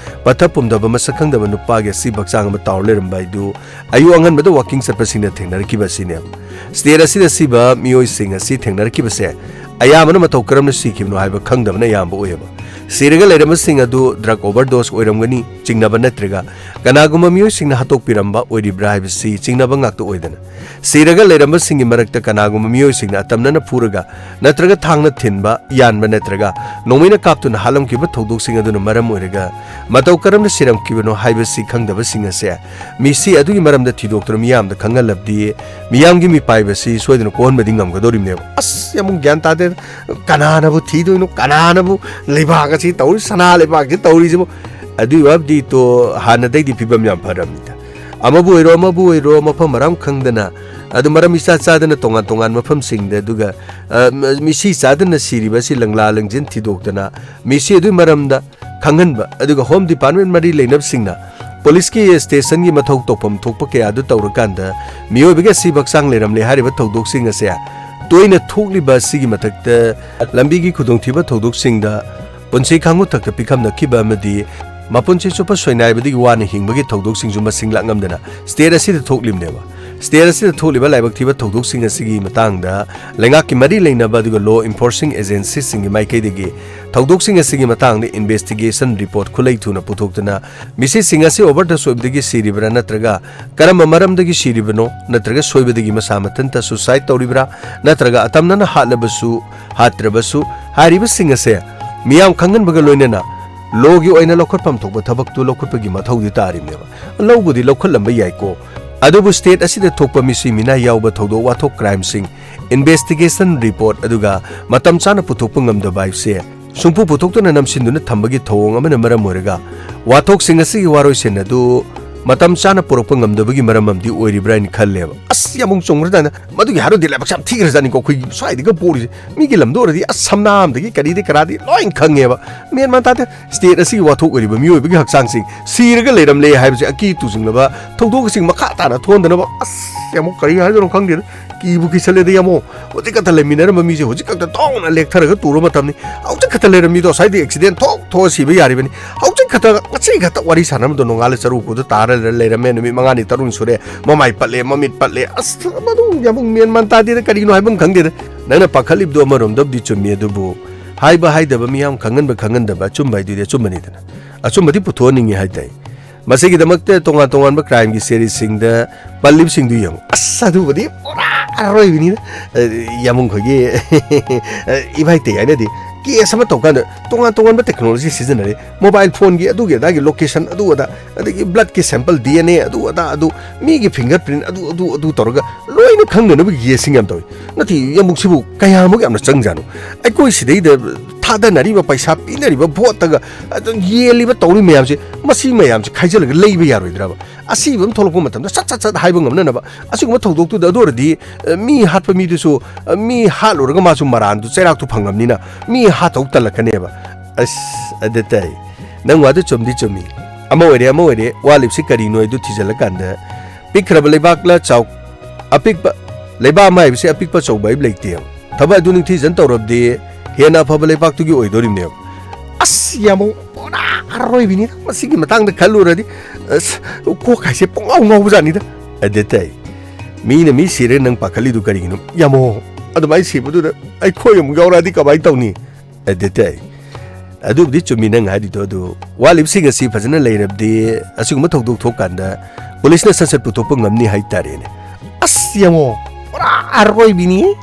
ꯄꯠꯊ ꯄꯨꯝꯊꯕ ꯃꯁꯛ ꯈꯪꯗꯕ ꯅꯨꯄꯥꯒꯤ ꯑꯁꯤꯕ ꯍꯛꯆꯥꯡ ꯑꯃ ꯇꯥꯎꯔ ꯂꯩꯔꯝꯕ ꯍꯥꯏꯗꯨ ꯑꯌꯨꯛ ꯑꯉꯟꯕꯗ ꯋꯥꯀꯤꯡ ꯆꯠꯄꯁꯤꯡꯅ ꯊꯦꯡꯅꯔꯛꯈꯤꯕ ꯑꯁꯤꯅꯦꯕ꯫ ꯁ꯭ꯇꯦꯠ ꯑꯁꯤꯗ ꯁꯤꯕ ꯃꯤꯑꯣꯏꯁꯤꯡ ꯑꯁꯤ ꯊꯦꯡꯅꯔꯛꯈꯤꯕꯁꯦ ꯑꯌꯥꯝꯕꯅ ꯃꯇꯧ ꯀꯔꯝꯅ ꯁꯤꯈꯤꯕꯅꯣ ꯍꯥꯏꯕ ꯈꯪꯗꯕꯅ ꯑꯌꯥꯝꯕ ꯑꯣꯏꯌꯦꯕ꯫ ꯁꯤꯔꯒ ꯂꯩꯔꯝꯕꯁꯤꯡ ꯑꯗꯨ drug overdose ꯑꯣꯏꯔꯝꯒꯅꯤ ꯆꯤꯡꯅꯕ ꯅꯠꯇ꯭ꯔꯒ ꯀꯅꯥꯒꯨꯝꯕ ꯃꯤꯑꯣꯏꯁꯤꯡꯅ ꯍꯥꯠꯇꯣꯛꯄꯤꯔꯝꯕ ꯑꯣꯏꯔꯤꯕ꯭ꯔꯥ ꯍꯥꯏꯕꯁꯤ ꯆꯤꯡꯅꯕ ꯉꯥꯛꯇ ꯑꯣꯏꯗꯅ, ꯁꯤꯔꯒ ꯂꯩꯔꯝꯕꯁꯤꯡꯒꯤ ꯃꯔꯛꯇ ꯀꯅꯥꯒꯨꯝꯕ ꯃꯤꯑꯣꯏꯁꯤꯡꯅ ꯑꯇꯝꯅꯅ ꯐꯨꯔꯒ ꯅꯠꯇ꯭ꯔꯒ ꯊꯥꯡꯅ ꯊꯤꯟꯕ, ꯌꯥꯟꯕ ꯅꯠꯇ꯭ꯔꯒ ꯅꯣꯡꯃꯩꯅ ꯀꯥꯞꯇꯨꯅ ꯍꯥꯠꯂꯝꯈꯤꯕ ꯊꯧꯗꯣꯛꯁꯤꯡ ꯑꯗꯨꯅ ꯃꯔꯝ ꯑꯣꯏꯔꯒ ꯃꯇꯧ ꯀꯔꯝꯅ ꯁꯤꯔꯝꯈꯤꯕꯅꯣ ꯍꯥꯏꯕꯁꯤ ꯈꯪꯗꯕꯁꯤꯡ ꯑꯁꯦ ꯃꯤꯁꯤ ꯑꯗꯨꯒꯤ ꯃꯔꯝꯗ ꯊꯤꯗꯣꯛꯇꯨꯅ ꯃꯤꯌꯥꯝꯗ ꯈꯪꯍꯜꯂꯕꯗꯤ ꯃꯤꯌꯥꯝꯒꯤ ꯃꯤꯄꯥꯏꯕꯁꯤ ꯁꯣꯏꯗꯅ ꯀꯣꯛꯍꯟꯕꯗꯤ ꯉꯝꯒꯗꯧꯔꯤꯕꯅꯦꯕ꯫ ꯑꯁ, ꯑꯃꯨꯛ ꯒ꯭ꯌꯥꯟ ꯇꯥꯗꯦ꯫ ꯀꯅꯥꯅꯕꯨ ꯊꯤꯗꯣꯏꯅꯣ? ꯀꯅꯥꯅꯕꯨ ꯂꯩꯕꯥꯛ ꯑꯁꯤ ꯇꯧꯔꯤ, ꯁꯅꯥ ꯂꯩꯕꯥꯛꯁꯤ ꯇꯧꯔꯤꯁꯤꯕꯨ? ꯑꯗꯨꯒꯤ ꯋꯥꯕꯨꯗꯤ ꯇꯣ, ꯍꯥꯟꯅꯗꯩꯗꯤ ꯐꯤꯕꯝ ꯌꯥꯝ ꯐꯔꯕꯅꯤꯗ꯫ ꯑꯃꯕꯨ ꯑꯣꯏꯔꯣ, ꯑꯃꯕꯨ ꯑꯣꯏꯔꯣ, ꯃꯐꯝ ꯃꯔꯥꯡ ꯈꯪꯗꯅ, ꯑꯗꯨ ꯃꯔꯝ ꯏꯆꯥ ꯆꯥꯗꯅ ꯇꯣꯉꯥꯟ ꯇꯣꯉꯥꯟ ꯃꯐꯝꯁꯤꯡꯗ, ꯑꯗꯨꯒ, ꯑ, ꯃ-, ꯃꯤꯁꯤ ꯆꯥꯗꯅ ꯁꯤꯔꯤꯕ ꯑꯁꯤ ꯂꯪꯂꯥ ꯂꯪꯖꯤꯟ ꯊꯤꯗꯣꯛꯇꯅ, ꯃꯤꯁꯤ ꯑꯗꯨꯒꯤ ꯃꯔꯝꯗ ꯈꯪꯍꯟꯕ, ꯑꯗꯨꯒ ꯍꯣꯝ ꯗꯤꯄꯥꯔꯠꯃꯦꯟ ꯃꯔꯤ ꯂꯩꯅꯕꯁꯤꯡꯅ ꯄꯨꯂꯤꯁꯀꯤ ꯁ꯭ꯇꯦꯁꯟꯒꯤ ꯃꯊꯧ ꯇꯧꯐꯝ ꯊꯣꯛꯄ ꯀꯌꯥꯗꯨ ꯇꯧꯔꯀꯥꯟꯗ ꯃꯤꯑꯣꯏꯕꯒꯤ ꯑꯁꯤꯕ ꯍꯛꯆꯥꯡ ꯂꯩꯔꯝꯂꯦ ꯍꯥꯏꯔꯤꯕ ꯊꯧꯗꯣꯛꯁꯤꯡ ꯑꯁꯦ ꯇꯣꯏꯅ ꯊꯣꯛꯂꯤꯕ ꯑꯁꯤꯒꯤ ꯃꯊꯛꯇ ꯂꯝꯕꯤꯒꯤ ꯈꯨꯗꯣꯡꯊꯤꯕ ꯊꯧꯗꯣꯛꯁꯤꯡꯗ ꯄꯨꯟꯁꯤ ꯈꯥꯡꯉꯨ ꯊꯛꯇ ꯄꯤꯈꯝꯅꯈꯤꯕ ꯑꯃꯗꯤ ꯃꯄꯨꯟꯁꯤ ꯆꯨꯞꯄ ꯁꯣꯏꯅꯥꯏꯕꯗꯒꯤ ꯋꯥꯅ ꯍꯤꯡꯕꯒꯤ ꯊꯧꯗꯣꯛꯁꯤꯡꯁꯨ ꯃꯁꯤꯡ ꯂꯥꯛꯉꯝꯗꯅ ꯁ꯭ꯇꯦꯠ ꯑꯁꯤꯗ ꯊꯣꯛꯂꯤꯕꯅꯦꯕ꯫ ꯁ꯭ꯇꯦꯠ ꯑꯁꯤꯗ ꯊꯣꯛꯂꯤꯕ ꯂꯥꯏꯕꯛ ꯊꯤꯕ ꯊꯧꯗꯣꯛꯁꯤꯡ ꯑꯁꯤꯒꯤ ꯃꯇꯥꯡꯗ ꯂꯩꯉꯥꯛꯀꯤ ꯃꯔꯤ ꯂꯩꯅꯕ ꯑꯗꯨꯒ law enforcing agencyꯁꯤꯡꯒꯤ ꯃꯥꯏꯀꯩꯗꯒꯤ ꯊꯧꯗꯣꯛꯁꯤꯡ ꯑꯁꯤꯒꯤ ꯃꯇꯥꯡꯗ investigation report ꯈꯨꯠꯂꯩ ꯊꯨꯅ ꯄꯨꯊꯣꯛꯇꯨꯅ ꯃꯤꯁꯤꯁꯤꯡ ꯑꯁꯤ overdose ꯑꯣꯏꯕꯗꯒꯤ ꯁꯤꯔꯤꯕ꯭ꯔꯥ ꯅꯠꯇ꯭ꯔꯒ ꯀꯔꯝꯕ ꯃꯔꯝꯗꯒꯤ ꯁꯤꯔꯤꯕꯅꯣ ꯅꯠꯇ꯭ꯔꯒ ꯁꯣꯏꯕꯗꯒꯤ ꯃꯁꯥ ꯃꯊꯟꯇ suicide ꯇꯧꯔꯤꯕ꯭ꯔꯥ ꯅꯠꯇ꯭ꯔꯒ ꯑꯇꯝꯅꯅ ꯍꯥꯠꯂꯕꯁꯨ ꯍꯥꯠꯇ꯭ꯔꯕꯁꯨ ꯍꯥꯏꯔꯤꯕꯁꯤꯡ ꯑꯁꯦ ꯃꯤꯌꯥꯝ ꯈꯪꯍꯟꯕꯒ ꯂꯣꯏꯅꯅ lawꯒꯤ ꯑꯣꯏꯅ ꯂꯧꯈꯠꯐꯝ ꯊꯣꯛꯄ ꯊꯕꯛꯇꯨ ꯂꯧꯈꯠꯄꯒꯤ ꯃꯊꯧꯗꯤ ꯇꯥꯔꯤꯕꯅꯦꯕ꯫ ꯂꯧꯕꯨꯗꯤ ꯂꯧꯈꯠꯂꯝꯕ ꯌꯥꯏꯀꯣ, ꯑꯗꯨꯕꯨ ꯁ꯭ꯇꯦꯠ ꯑꯁꯤꯗ ꯊꯣꯛꯄ ꯃꯤꯁꯤ ꯃꯤꯅꯥꯏ ꯌꯥꯎꯕ ꯊꯧꯗꯣꯛ ꯋꯥꯊꯣꯛ crimeꯁꯤꯡ investigation report ꯑꯗꯨꯒ ꯃꯇꯝ ꯆꯥꯅ ꯄꯨꯊꯣꯛꯄ ꯉꯝꯗꯕ ꯍꯥꯏꯕꯁꯦ ꯁꯨꯡꯄꯨ ꯄꯨꯊꯣꯛꯇꯅ ꯅꯝꯁꯤꯟꯗꯨꯅ ꯊꯝꯕꯒꯤ ꯊꯧꯑꯣꯡ ꯑꯃꯅ ꯃꯔꯝ ꯑꯣꯏꯔꯒ ꯋꯥꯊꯣꯛꯁꯤꯡ ꯑꯁꯤꯒꯤ ꯋꯥꯔꯣꯏꯁꯤꯟ ꯑꯗꯨ ꯃꯇꯝ ꯆꯥꯅ ꯄꯨꯔꯛꯄ ꯉꯝꯗꯕꯒꯤ ꯃꯔꯝ ꯑꯃꯗꯤ ꯑꯣꯏꯔꯤꯕ꯭ꯔꯥ ꯍꯥꯏꯅ ꯈꯜꯂꯦꯕ꯫ ꯑꯁ, ꯌꯥꯝ ꯑꯃꯨꯛ ꯆꯨꯝꯈ꯭ꯔꯖꯥꯠꯅꯤ꯫ ꯃꯗꯨꯒꯤ ꯍꯥꯏꯔꯨꯔꯗꯤ ꯂꯥꯏꯕꯛꯁꯦ ꯌꯥꯝ ꯊꯤꯈ꯭ꯔꯖꯥꯠꯅꯤꯀꯣ꯫ ꯑꯩꯈꯣꯏꯒꯤ ꯁ꯭ꯋꯥꯏꯗꯒ ꯄꯣꯛꯔꯤꯁꯦ, ꯃꯤꯒꯤ ꯂꯝꯗ ꯑꯣꯏꯔꯗꯤ ꯑꯁ, ꯁꯝꯅꯥꯝꯗꯒꯤ ꯀꯔꯤꯗꯤ ꯀꯔꯥꯗꯤ ꯂꯣꯏ ꯈꯪꯉꯦꯕ꯫ ꯃꯦꯟ ꯃꯥꯟ ꯇꯥꯗꯦ꯫ ꯁ꯭ꯇꯦꯠ ꯑꯁꯤꯒꯤ ꯋꯥꯊꯣꯛ ꯑꯣꯏꯔꯤꯕ ꯃꯤꯑꯣꯏꯕꯒꯤ ꯍꯛꯆꯥꯡꯁꯤ ꯁꯤꯔꯒ ꯂꯩꯔꯝꯂꯦ ꯍꯥꯏꯕꯁꯦ ꯑꯀꯤ ꯇꯨꯁꯤꯡꯂꯕ ꯊꯧꯗꯣꯛꯁꯤꯡ ꯃꯈꯥ ꯇꯥꯅ ꯊꯣꯛꯍꯟꯗꯅꯕ꯫ ꯑꯁ, ꯑꯃꯨꯛ ꯀꯔꯤ ꯍꯥꯏꯗꯣꯏꯅꯣ ꯈꯪꯗꯦꯗ꯫ ꯀꯤꯕꯨ ꯀꯤꯁꯜꯂꯦꯗ, ꯌꯥꯝꯃꯣ꯫ ꯍꯧꯖꯤꯛ ꯈꯛꯇ ꯂꯩꯃꯤꯟꯅꯔꯝꯕ ꯃꯤꯁꯦ ꯍꯧꯖꯤꯛ ꯈꯛꯇ ꯇꯣꯡꯅ ꯂꯦꯛꯊꯔꯒ ꯇꯨꯔ ꯃꯇꯝꯅꯤ꯫ ꯍꯧꯖꯤꯛ ꯈꯛꯇ ꯂꯩꯔꯝꯃꯤꯗꯣ ꯉꯁꯥꯏꯗꯤ ꯑꯦꯛꯁꯤꯗꯦꯟ ꯊꯣꯛ ꯊꯣꯛꯑ ꯁꯤꯕ ꯌꯥꯔꯤꯕꯅꯤ꯫ ꯍꯧꯖꯤꯛ ꯈꯛꯇ, ꯉꯁꯤ ꯈꯛꯇ ꯋꯥꯔꯤ ꯁꯥꯟꯅꯔꯝꯕꯗꯣ ꯅꯣꯡꯉꯥꯜꯂ ꯆꯔꯨ ꯀꯨꯗ ꯇꯥꯔ ꯂꯩꯔꯝꯃꯦ꯫ ꯅꯨꯃꯤꯠ ꯃꯉꯥꯅꯤ ꯇꯔꯨꯛꯅꯤ ꯁꯨꯔꯦ꯫ ꯃꯃꯥꯏ ꯄꯠꯂꯦ, ꯃꯃꯤꯠ ꯄꯠꯂꯦ꯫ ꯑꯁ, ꯃꯗꯨ ꯌꯥꯝ ꯃꯦꯟ ꯃꯥꯟ ꯇꯥꯗꯦꯗ, ꯀꯔꯤꯅꯣ ꯍꯥꯏꯐꯝ ꯈꯪꯗꯦꯗ꯫ ꯅꯪꯅ ꯄꯥꯈꯠꯂꯤꯕꯗꯣ ꯑꯃꯔꯣꯝꯗꯕꯨꯗꯤ ꯆꯨꯝꯃꯤ, ꯑꯗꯨꯕꯨ ꯍꯥꯏꯕ ꯍꯥꯏꯗꯕ ꯃꯤꯌꯥꯝ ꯈꯪꯍꯟꯕ ꯈꯪꯍꯟꯗꯕ ꯑꯆꯨꯝꯕ ꯍꯥꯏꯗꯨꯗꯤ ꯑꯆꯨꯝꯕꯅꯤꯗꯅ꯫ ꯑꯆꯨꯝꯕꯗꯤ ꯄꯨꯊꯣꯛꯍꯟꯅꯤꯡꯉꯤ ꯍꯥꯏ ꯇꯥꯏ꯫ ꯃꯁꯤꯒꯤꯗꯃꯛꯇ ꯇꯣꯉꯥꯟ ꯇꯣꯉꯥꯟꯕ ꯀ꯭ꯔꯥꯏꯝꯒꯤ ꯁꯦꯔꯤꯁꯁꯤꯡꯗ ꯄꯜꯂꯤꯕꯁꯤꯡꯗꯨ ꯌꯦꯡꯉꯨ꯫ ꯑꯁ, ꯑꯗꯨꯕꯨꯗꯤ ꯄꯨꯔꯥ ꯑꯔꯣꯏꯕꯤꯅꯤꯗ꯫ ꯑ, ꯌꯥꯝꯕꯨꯡ ꯈꯣꯏꯒꯤ, ꯑ, ꯏꯚꯥꯏ ꯇꯩ ꯍꯥꯏꯅꯗꯤ ꯀꯦꯁ ꯑꯃ ꯇꯧꯀꯥꯟꯗ ꯇꯣꯉꯥꯟ ꯇꯣꯉꯥꯟꯕ ꯇꯦꯛꯅꯣꯂꯣꯖꯤ ꯁꯤꯖꯤꯟꯅꯔꯦ꯫ ꯃꯣꯕꯥꯏꯜ ꯐꯣꯟꯒꯤ ꯑꯗꯨꯒꯤ ꯑꯗꯥꯒꯤ ꯂꯣꯀꯦꯁꯟ ꯑꯗꯨ ꯑꯗꯥ, ꯑꯗꯒꯤ ꯕ꯭ꯂꯗꯀꯤ ꯁꯦꯝꯄꯜ, ꯗꯤ ꯑꯦꯟ ꯑꯦ, ꯑꯗꯨ ꯑꯗꯥ, ꯑꯗꯨ ꯃꯤꯒꯤ ꯐꯤꯡꯒꯔ ꯄ꯭ꯔꯤꯟ, ꯑꯗꯨ, ꯑꯗꯨ, ꯑꯗꯨ ꯇꯧꯔꯒ ꯂꯣꯏꯅ ꯈꯪꯅꯅꯕ ꯌꯦꯁꯤꯡ ꯌꯥꯝ ꯇꯧꯏ꯫ ꯅꯠꯇꯦ, ꯌꯥꯝꯕꯨꯡꯁꯤꯕꯨ ꯀꯌꯥꯃꯨꯛ ꯌꯥꯝꯅ ꯆꯪꯖꯥꯠꯅꯣ? ꯑꯩꯈꯣꯏ ꯁꯤꯗꯩꯗ ꯊꯥꯗꯅꯔꯤꯕ ꯄꯩꯁꯥ, ꯄꯤꯅꯔꯤꯕ ꯚꯣꯠꯇꯒ ꯑꯗꯨ ꯌꯦꯜꯂꯤꯕ ꯇꯧꯔꯤ ꯃꯌꯥꯝꯁꯦ, ꯃꯁꯤ ꯃꯌꯥꯝꯁꯦ ꯈꯥꯏꯖꯤꯜꯂꯒ ꯂꯩꯕ ꯌꯥꯔꯣꯏꯗ꯭ꯔꯕ? ꯑꯁꯤꯕ ꯑꯃ ꯊꯣꯛꯂꯛꯄ ꯃꯇꯝꯗ ꯁꯠ ꯁꯠ ꯁꯠ ꯍꯥꯏꯕ ꯉꯝꯅꯅꯕ꯫ ꯑꯁꯤꯒꯨꯝꯕ ꯊꯧꯗꯣꯛꯇꯨꯗ ꯑꯗꯨ ꯑꯣꯏꯔꯗꯤ, ꯑ, ꯃꯤ ꯍꯥꯠꯄ ꯃꯤꯗꯨꯁꯨ, ꯑ, ꯃꯤ ꯍꯥꯠꯂꯨꯔꯒ ꯃꯥꯁꯨ ꯃꯔꯥꯟꯗꯨ, ꯆꯩꯔꯥꯛꯇꯨ ꯐꯪꯉꯝꯅꯤꯅ ꯃꯤ ꯍꯥꯠꯇꯧ ꯇꯜꯂꯛꯀꯅꯦꯕ꯫ ꯑꯁ, ꯑꯗꯨ ꯇꯥꯏ꯫ ꯅꯪ ꯋꯥꯗꯨ ꯆꯨꯝꯗꯤ ꯆꯨꯝꯃꯤ꯫ ꯑꯃ ꯑꯣꯏꯔꯦ, ꯑꯃ ꯑꯣꯏꯔꯦ, ꯋꯥꯠꯂꯤꯕꯁꯤ ꯀꯔꯤꯅꯣ ꯍꯥꯏꯗꯨ ꯊꯤꯖꯤꯜꯂꯀꯥꯟꯗ ꯄꯤꯛꯈ꯭ꯔꯕ ꯂꯩꯕꯥꯛꯂ ꯆꯥꯎ-, ꯑꯄꯤꯛꯄ, ꯂꯩꯕꯥꯛ ꯑꯃ ꯍꯥꯏꯕꯁꯤ ꯑꯄꯤꯛꯄ ꯑꯆꯧꯕ ꯍꯥꯏꯕ ꯂꯩꯇꯦꯕ꯫ ꯊꯕꯛ ꯑꯗꯨ ꯅꯤꯡꯊꯤꯖꯅ ꯇꯧꯔꯕꯗꯤ ꯍꯦꯟꯅ ꯑꯐꯕ ꯂꯩꯕꯥꯛꯇꯨꯒꯤ ꯑꯣꯏꯗꯣꯔꯤꯕꯅꯦꯕ꯫ ꯑꯁ, ꯌꯥꯝꯕꯨꯡ, ꯄꯨꯔꯥ ꯑꯔꯣꯏꯕꯤꯅꯤ꯫ ꯃꯁꯤꯒꯤ ꯃꯇꯥꯡꯗ ꯈꯜꯂꯨꯔꯗꯤ, ꯑꯁ, ꯀꯣꯛ ꯍꯥꯏꯁꯦ ꯄꯨꯡꯉꯥꯎ ꯉꯥꯎꯕꯖꯥꯠꯅꯤꯗ꯫ ꯑꯗꯨ ꯇꯥꯏ꯫ ꯃꯤꯅ ꯃꯤ ꯁꯤꯔꯦ ꯅꯪ ꯄꯥꯈꯠꯂꯤꯗꯨ ꯀꯔꯤꯒꯤꯅꯣ? ꯌꯥꯝꯕꯨꯡ, ꯑꯗꯨꯃꯥꯏꯅ ꯁꯤꯕꯗꯨꯗ ꯑꯩꯈꯣꯏ ꯑꯃꯨꯛ ꯌꯥꯎꯔꯛꯑꯗꯤ ꯀꯃꯥꯏꯅ ꯇꯧꯅꯤ? ꯑꯗꯨ ꯇꯥꯏ꯫ ꯑꯗꯨꯕꯨꯗꯤ ꯆꯨꯝꯃꯤ ꯅꯪ ꯍꯥꯏꯔꯤꯗꯣ, ꯑꯗꯨ ꯋꯥꯠꯂꯤꯕꯁꯤꯡ ꯑꯁꯤ ꯐꯖꯅ ꯂꯩꯔꯕꯗꯤ ꯑꯁꯤꯒꯨꯝꯕ ꯊꯧꯗꯣꯛ ꯊꯣꯛꯀꯥꯟꯗ ꯄꯨꯂꯤꯁꯅ ꯁꯠ ꯁꯠ ꯄꯨꯊꯣꯛꯄ ꯉꯝꯅꯤ ꯍꯥꯏꯇꯥꯔꯦꯅꯦ꯫ ꯑꯁ, ꯌꯦꯡꯉꯣ, ꯄꯨꯔꯥ ꯑꯔꯣꯏꯕꯤꯅꯤ꯫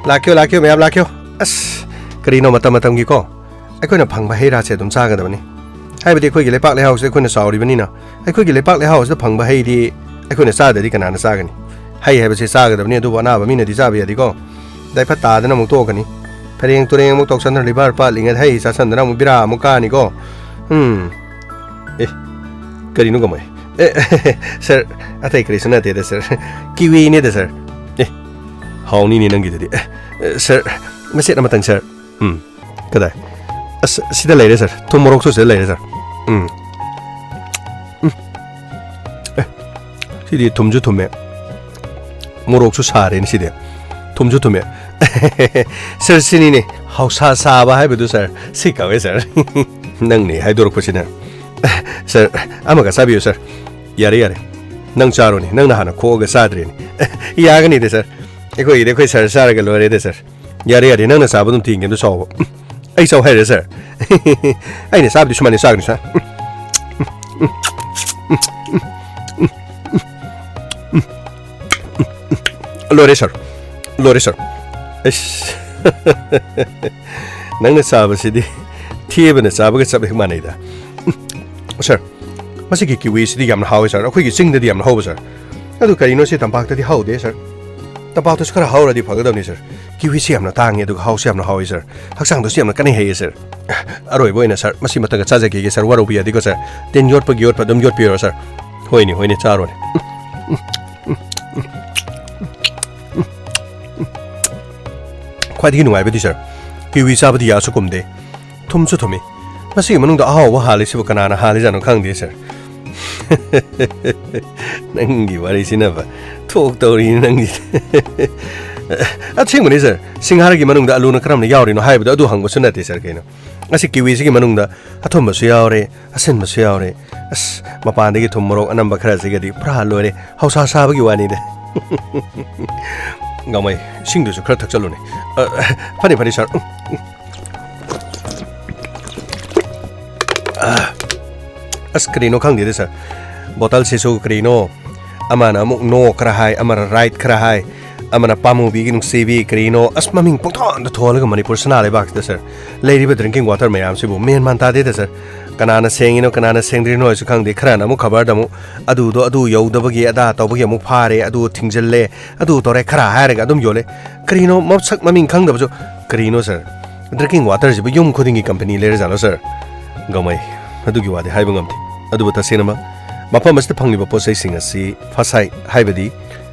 ꯂꯥꯛꯀꯦꯌꯣ, ꯂꯥꯛꯀꯦꯌꯣ, ꯃꯌꯥꯝ ꯂꯥꯛꯀꯦꯌꯣ꯫ ꯑꯁ, ꯀꯔꯤꯅꯣ ꯃꯇꯝ ꯃꯇꯝꯒꯤꯀꯣ? ꯑꯩꯈꯣꯏꯅ ꯐꯪꯕ ꯍꯩ ꯔꯥꯁꯦ ꯑꯗꯨꯝ ꯆꯥꯒꯗꯕꯅꯤ꯫ ꯍꯥꯏꯕꯗꯤ ꯑꯩꯈꯣꯏꯒꯤ ꯂꯩꯄꯥꯛ ꯂꯩꯍꯥꯎꯁꯤꯗ ꯑꯩꯈꯣꯏꯅ ꯆꯥꯎꯔꯤꯕꯅꯤꯅ, ꯑꯩꯈꯣꯏꯒꯤ ꯂꯩꯄꯥꯛ ꯂꯩꯍꯥꯎꯁꯤꯗ ꯐꯪꯕ ꯍꯩꯗꯤ ꯑꯩꯈꯣꯏꯅ ꯆꯥꯗ꯭ꯔꯗꯤ ꯀꯅꯥꯅ ꯆꯥꯒꯅꯤ? ꯍꯩ ꯍꯥꯏꯕꯁꯤ ꯆꯥꯒꯗꯕꯅꯤ, ꯑꯗꯨꯕꯨ ꯑꯅꯥꯕ ꯃꯤꯅꯗꯤ ꯆꯥꯕ ꯌꯥꯗꯦꯀꯣ꯫ ꯗꯥꯏꯐꯠ ꯇꯥꯗꯅ ꯑꯃꯨꯛ ꯇꯣꯛꯀꯅꯤ꯫ ꯐꯔꯦꯡ ꯇꯨꯔꯦꯡ ꯑꯃꯨꯛ ꯇꯧꯁꯟꯗꯅ ꯂꯤꯚꯔ ꯄꯠꯂꯤꯉꯩꯗ ꯍꯩ ꯆꯥꯁꯟꯗꯅ ꯑꯃꯨꯛ ꯕꯤꯔꯥ ꯑꯃꯨꯛ ꯀꯥꯅꯤꯀꯣ꯫ ꯎꯝ꯫ ꯑꯦ, ꯀꯔꯤꯅꯣ ꯀꯃꯥꯏ? ꯑꯦ, ꯁꯥꯔ, ꯑꯇꯩ ꯀꯔꯤꯁꯨ ꯅꯠꯇꯦꯗ, ꯁꯥꯔ꯫ ꯀꯤꯋꯤꯅꯦꯗ, ꯁꯥꯔ꯫ ꯑꯦ, ꯍꯥꯎꯅꯤꯅꯦ ꯅꯪꯒꯤꯗꯨꯗꯤ꯫ ꯑꯦ, ꯑꯦ, ꯁꯥꯔ, ꯃꯆꯦꯠ ꯑꯃꯇꯪ, ꯁꯥꯔ꯫ ꯎꯝ, ꯀꯗꯥꯏ? ꯑꯁ, ꯁꯤꯗ ꯂꯩꯔꯦ, ꯁꯥꯔ꯫ ꯊꯨꯝ ꯃꯣꯔꯣꯛꯁꯨ ꯁꯤꯗ ꯂꯩꯔꯦ, ꯁꯥꯔ꯫ ꯎꯝ꯫ ꯎꯝ꯫ ꯑꯦ, ꯁꯤꯗꯤ ꯊꯨꯝꯁꯨ ꯊꯨꯝꯃꯦ, ꯃꯣꯔꯣꯛꯁꯨ ꯁꯥꯔꯦꯅꯦ ꯁꯤꯗꯤ꯫ ꯊꯨꯝꯁꯨ ꯊꯨꯝꯃꯦ꯫ ꯁꯥꯔ, ꯁꯤꯅꯤꯅꯦ ꯍꯧꯁꯥ ꯁꯥꯕ ꯍꯥꯏꯕꯗꯨ, ꯁꯥꯔ꯫ ꯁꯤ ꯀꯧꯋꯦ, ꯁꯥꯔ꯫ ꯅꯪꯅꯦ ꯍꯥꯏꯗꯣꯔꯛꯄꯁꯤꯅ꯫ ꯁꯥꯔ, ꯑꯃꯒ ꯆꯥꯕꯤꯌꯨ, ꯁꯥꯔ꯫ ꯌꯥꯔꯦ, ꯌꯥꯔꯦ꯫ ꯅꯪ ꯆꯥꯔꯣꯅꯦ꯫ ꯅꯪꯅ ꯍꯥꯟꯅ ꯈꯣꯛꯑꯒ ꯆꯥꯗ꯭ꯔꯦꯅꯦ꯫ ꯌꯥꯒꯅꯤꯗ, ꯁꯥꯔ꯫ ꯑꯩꯈꯣꯏꯒꯤꯗꯤ ꯑꯩꯈꯣꯏ ꯁꯥꯔ ꯆꯥꯔꯒ ꯂꯣꯏꯔꯦꯗ, ꯁꯥꯔ꯫ ꯌꯥꯔꯦ, ꯌꯥꯔꯦ꯫ ꯅꯪꯅ ꯆꯥꯕ ꯑꯗꯨꯝ ꯊꯤꯡꯒꯦ꯫ ꯑꯗꯨ ꯆꯥꯎꯕ꯫ ꯑꯩ ꯆꯥꯎ ꯍꯥꯏꯔꯦ, ꯁꯥꯔ꯫ ꯑꯩꯅ ꯆꯥꯕꯗꯤ ꯁꯨꯃꯥꯏꯅ ꯆꯥꯒꯅꯤ, ꯁꯥꯔ꯫ ꯂꯣꯏꯔꯦ, ꯁꯥꯔ꯫ ꯂꯣꯏꯔꯦ, ꯁꯥꯔ꯫ ꯑꯩꯁ꯫ ꯅꯪꯅ ꯆꯥꯕꯁꯤꯗꯤ ꯊꯦꯕꯅ ꯆꯥꯕꯒ ꯆꯞ ꯍꯦꯛ ꯃꯥꯟꯅꯩꯗ꯫ ꯁꯥꯔ, ꯃꯁꯤꯒꯤ ꯀꯤꯋꯤꯁꯤꯗꯤ ꯌꯥꯝꯅ ꯍꯥꯎꯋꯦ, ꯁꯥꯔ꯫ ꯑꯩꯈꯣꯏꯒꯤ ꯆꯤꯡꯗꯗꯤ ꯌꯥꯝꯅ ꯍꯧꯕ, ꯁꯥꯔ꯫ ꯑꯗꯨ ꯀꯔꯤꯅꯣ ꯁꯤ ꯇꯝꯄꯥꯛꯇꯗꯤ ꯍꯧꯗꯦ, ꯁꯥꯔ꯫ ꯇꯝꯄꯥꯛꯇꯁꯨ ꯈꯔ ꯍꯧꯔꯗꯤ ꯐꯒꯗꯕꯅꯤ, ꯁꯥꯔ꯫ ꯀꯤꯋꯤꯁꯤ ꯌꯥꯝꯅ ꯇꯥꯡꯉꯤ, ꯑꯗꯨꯒ ꯍꯥꯎꯁꯨ ꯌꯥꯝꯅ ꯍꯥꯎꯋꯤ, ꯁꯥꯔ꯫ ꯍꯛꯆꯥꯡꯗꯁꯨ ꯌꯥꯝꯅ ꯀꯥꯟꯅꯩ ꯍꯥꯏꯌꯦ, ꯁꯥꯔ꯫ ꯑꯔꯣꯏꯕ ꯑꯣꯏꯅ, ꯁꯥꯔ, ꯃꯁꯤ ꯃꯊꯛꯇ ꯆꯥꯖꯈꯤꯒꯦ, ꯁꯥꯔ꯫ ꯋꯥꯔꯧꯕ ꯌꯥꯗꯦꯀꯣ, ꯁꯥꯔ꯫ ꯇꯤꯟ ꯌꯣꯠꯄꯒꯤ ꯌꯣꯠꯄ ꯑꯗꯨꯝ ꯌꯣꯠꯄꯤꯔꯣ, ꯁꯥꯔ꯫ ꯍꯣꯏꯅꯦ, ꯍꯣꯏꯅꯦ, ꯆꯥꯔꯣꯅꯦ꯫ ꯈ꯭ꯋꯥꯏꯗꯒꯤ ꯅꯨꯡꯉꯥꯏꯕꯗꯤ, ꯁꯥꯔ, ꯀꯤꯋꯤ ꯆꯥꯕꯗꯤ ꯌꯥꯁꯨ ꯀꯨꯝꯗꯦ, ꯊꯨꯝꯁꯨ ꯊꯨꯝꯃꯤ꯫ ꯃꯁꯤꯒꯤ ꯃꯅꯨꯡꯗ ꯑꯍꯥꯎꯕ ꯍꯥꯜꯂꯤꯁꯤꯕꯨ ꯀꯅꯥꯅ ꯍꯥꯜꯂꯤꯖꯥꯠꯅꯣ ꯈꯪꯗꯦ, ꯁꯥꯔ꯫ ꯅꯪꯒꯤ ꯋꯥꯔꯤꯁꯤꯅꯕ ꯊꯣꯛ ꯇꯧꯔꯤ ꯅꯪꯒꯤ꯫ ꯑꯁꯦꯡꯕꯅꯤ, ꯁꯥꯔ, ꯁꯤꯡꯍꯥꯔꯒꯤ ꯃꯅꯨꯡꯗ ꯑꯂꯨꯅ ꯀꯔꯝꯅ ꯌꯥꯎꯔꯤꯅꯣ ꯍꯥꯏꯕꯗꯣ ꯑꯗꯨ ꯍꯪꯕꯁꯨ ꯅꯠꯇꯦ, ꯁꯥꯔ, ꯀꯩꯅꯣ꯫ ꯑꯁꯤ ꯀꯤꯋꯤꯁꯤꯒꯤ ꯃꯅꯨꯡꯗ ꯑꯊꯨꯝꯕꯁꯨ ꯌꯥꯎꯔꯦ, ꯑꯁꯤꯟꯕꯁꯨ ꯌꯥꯎꯔꯦ꯫ ꯑꯁ, ꯃꯄꯥꯟꯗꯒꯤ ꯊꯨꯝ ꯃꯣꯔꯣꯛ ꯑꯅꯝꯕ ꯈꯔꯁꯤꯒꯗꯤ ꯄꯨꯔꯥ ꯂꯣꯏꯔꯦ, ꯍꯧꯁꯥ ꯁꯥꯕꯒꯤ ꯋꯥꯅꯤꯗ꯫ ꯒꯥꯡꯃꯩ, ꯏꯁꯤꯡꯗꯨꯁꯨ ꯈꯔ ꯊꯛꯆꯜꯂꯨꯅꯦ꯫ ꯑ, ꯐꯅꯤ, ꯐꯅꯤ, ꯁꯥꯔ꯫ ꯎꯝ, ꯎꯝ꯫ ꯑ, ꯑꯁ, ꯀꯔꯤꯅꯣ ꯈꯪꯗꯦꯗ, ꯁꯥꯔ꯫ ꯕꯣꯇꯜꯁꯤꯁꯨ ꯀꯔꯤꯅꯣ, ꯑꯃꯅ ꯑꯃꯨꯛ no ꯈꯔ ꯍꯥꯏ, ꯑꯃꯅ right ꯈꯔ ꯍꯥꯏ, ꯑꯃꯅ ꯄꯥꯝꯃꯨꯕꯤꯒꯤ ꯅꯨꯡꯁꯤꯕꯤ, ꯀꯔꯤꯅꯣ, ꯑꯁ, ꯃꯃꯤꯡ ꯄꯨꯡꯊꯣꯟꯗ ꯊꯣꯜꯂꯒ ꯃꯅꯤꯄꯨꯔ ꯁꯅꯥ ꯂꯩꯕꯥꯛꯁꯤꯗ, ꯁꯥꯔ, ꯂꯩꯔꯤꯕ drinking water ꯃꯌꯥꯝꯁꯤꯕꯨ ꯃꯦꯟ ꯃꯥꯟ ꯇꯥꯗꯦꯗ, ꯁꯥꯔ꯫ ꯀꯅꯥꯅ ꯁꯦꯡꯉꯤꯅꯣ, ꯀꯅꯥꯅ ꯁꯦꯡꯗ꯭ꯔꯤꯅꯣ ꯍꯥꯏꯁꯨ ꯈꯪꯗꯦ꯫ ꯈꯔꯅ ꯑꯃꯨꯛ ꯈꯕꯔꯗ ꯑꯃꯨꯛ ꯑꯗꯨꯗꯣ ꯑꯗꯨ ꯌꯧꯗꯕꯒꯤ ꯑꯗꯥ ꯇꯧꯕꯒꯤ ꯑꯃꯨꯛ ꯐꯥꯔꯦ, ꯑꯗꯨ ꯊꯤꯡꯖꯤꯜꯂꯦ, ꯑꯗꯨ ꯇꯧꯔꯦ, ꯈꯔ ꯍꯥꯏꯔꯒ ꯑꯗꯨꯝ ꯌꯣꯜꯂꯦ꯫ ꯀꯔꯤꯅꯣ, ꯃꯁꯛ ꯃꯃꯤꯡ ꯈꯪꯗꯕꯁꯨ? ꯀꯔꯤꯅꯣ, ꯁꯥꯔ? Drinking waterꯁꯤꯕꯨ ꯌꯨꯝ ꯈꯨꯗꯤꯡꯒꯤ company ꯂꯩꯔꯖꯥꯠꯂꯣ, ꯁꯥꯔ? ꯒꯥꯡꯃꯩ, ꯑꯗꯨꯒꯤ ꯋꯥꯗꯤ ꯍꯥꯏꯕ ꯉꯝꯗꯦ꯫ ꯑꯗꯨꯕꯨ ꯇꯁꯦꯡꯅꯃꯛ ꯃꯐꯝ ꯑꯁꯤꯗ ꯐꯪꯂꯤꯕ ꯄꯣꯠ ꯆꯩꯁꯤꯡ ꯑꯁꯤ ꯐꯁꯥꯏ, ꯍꯥꯏꯕꯗꯤ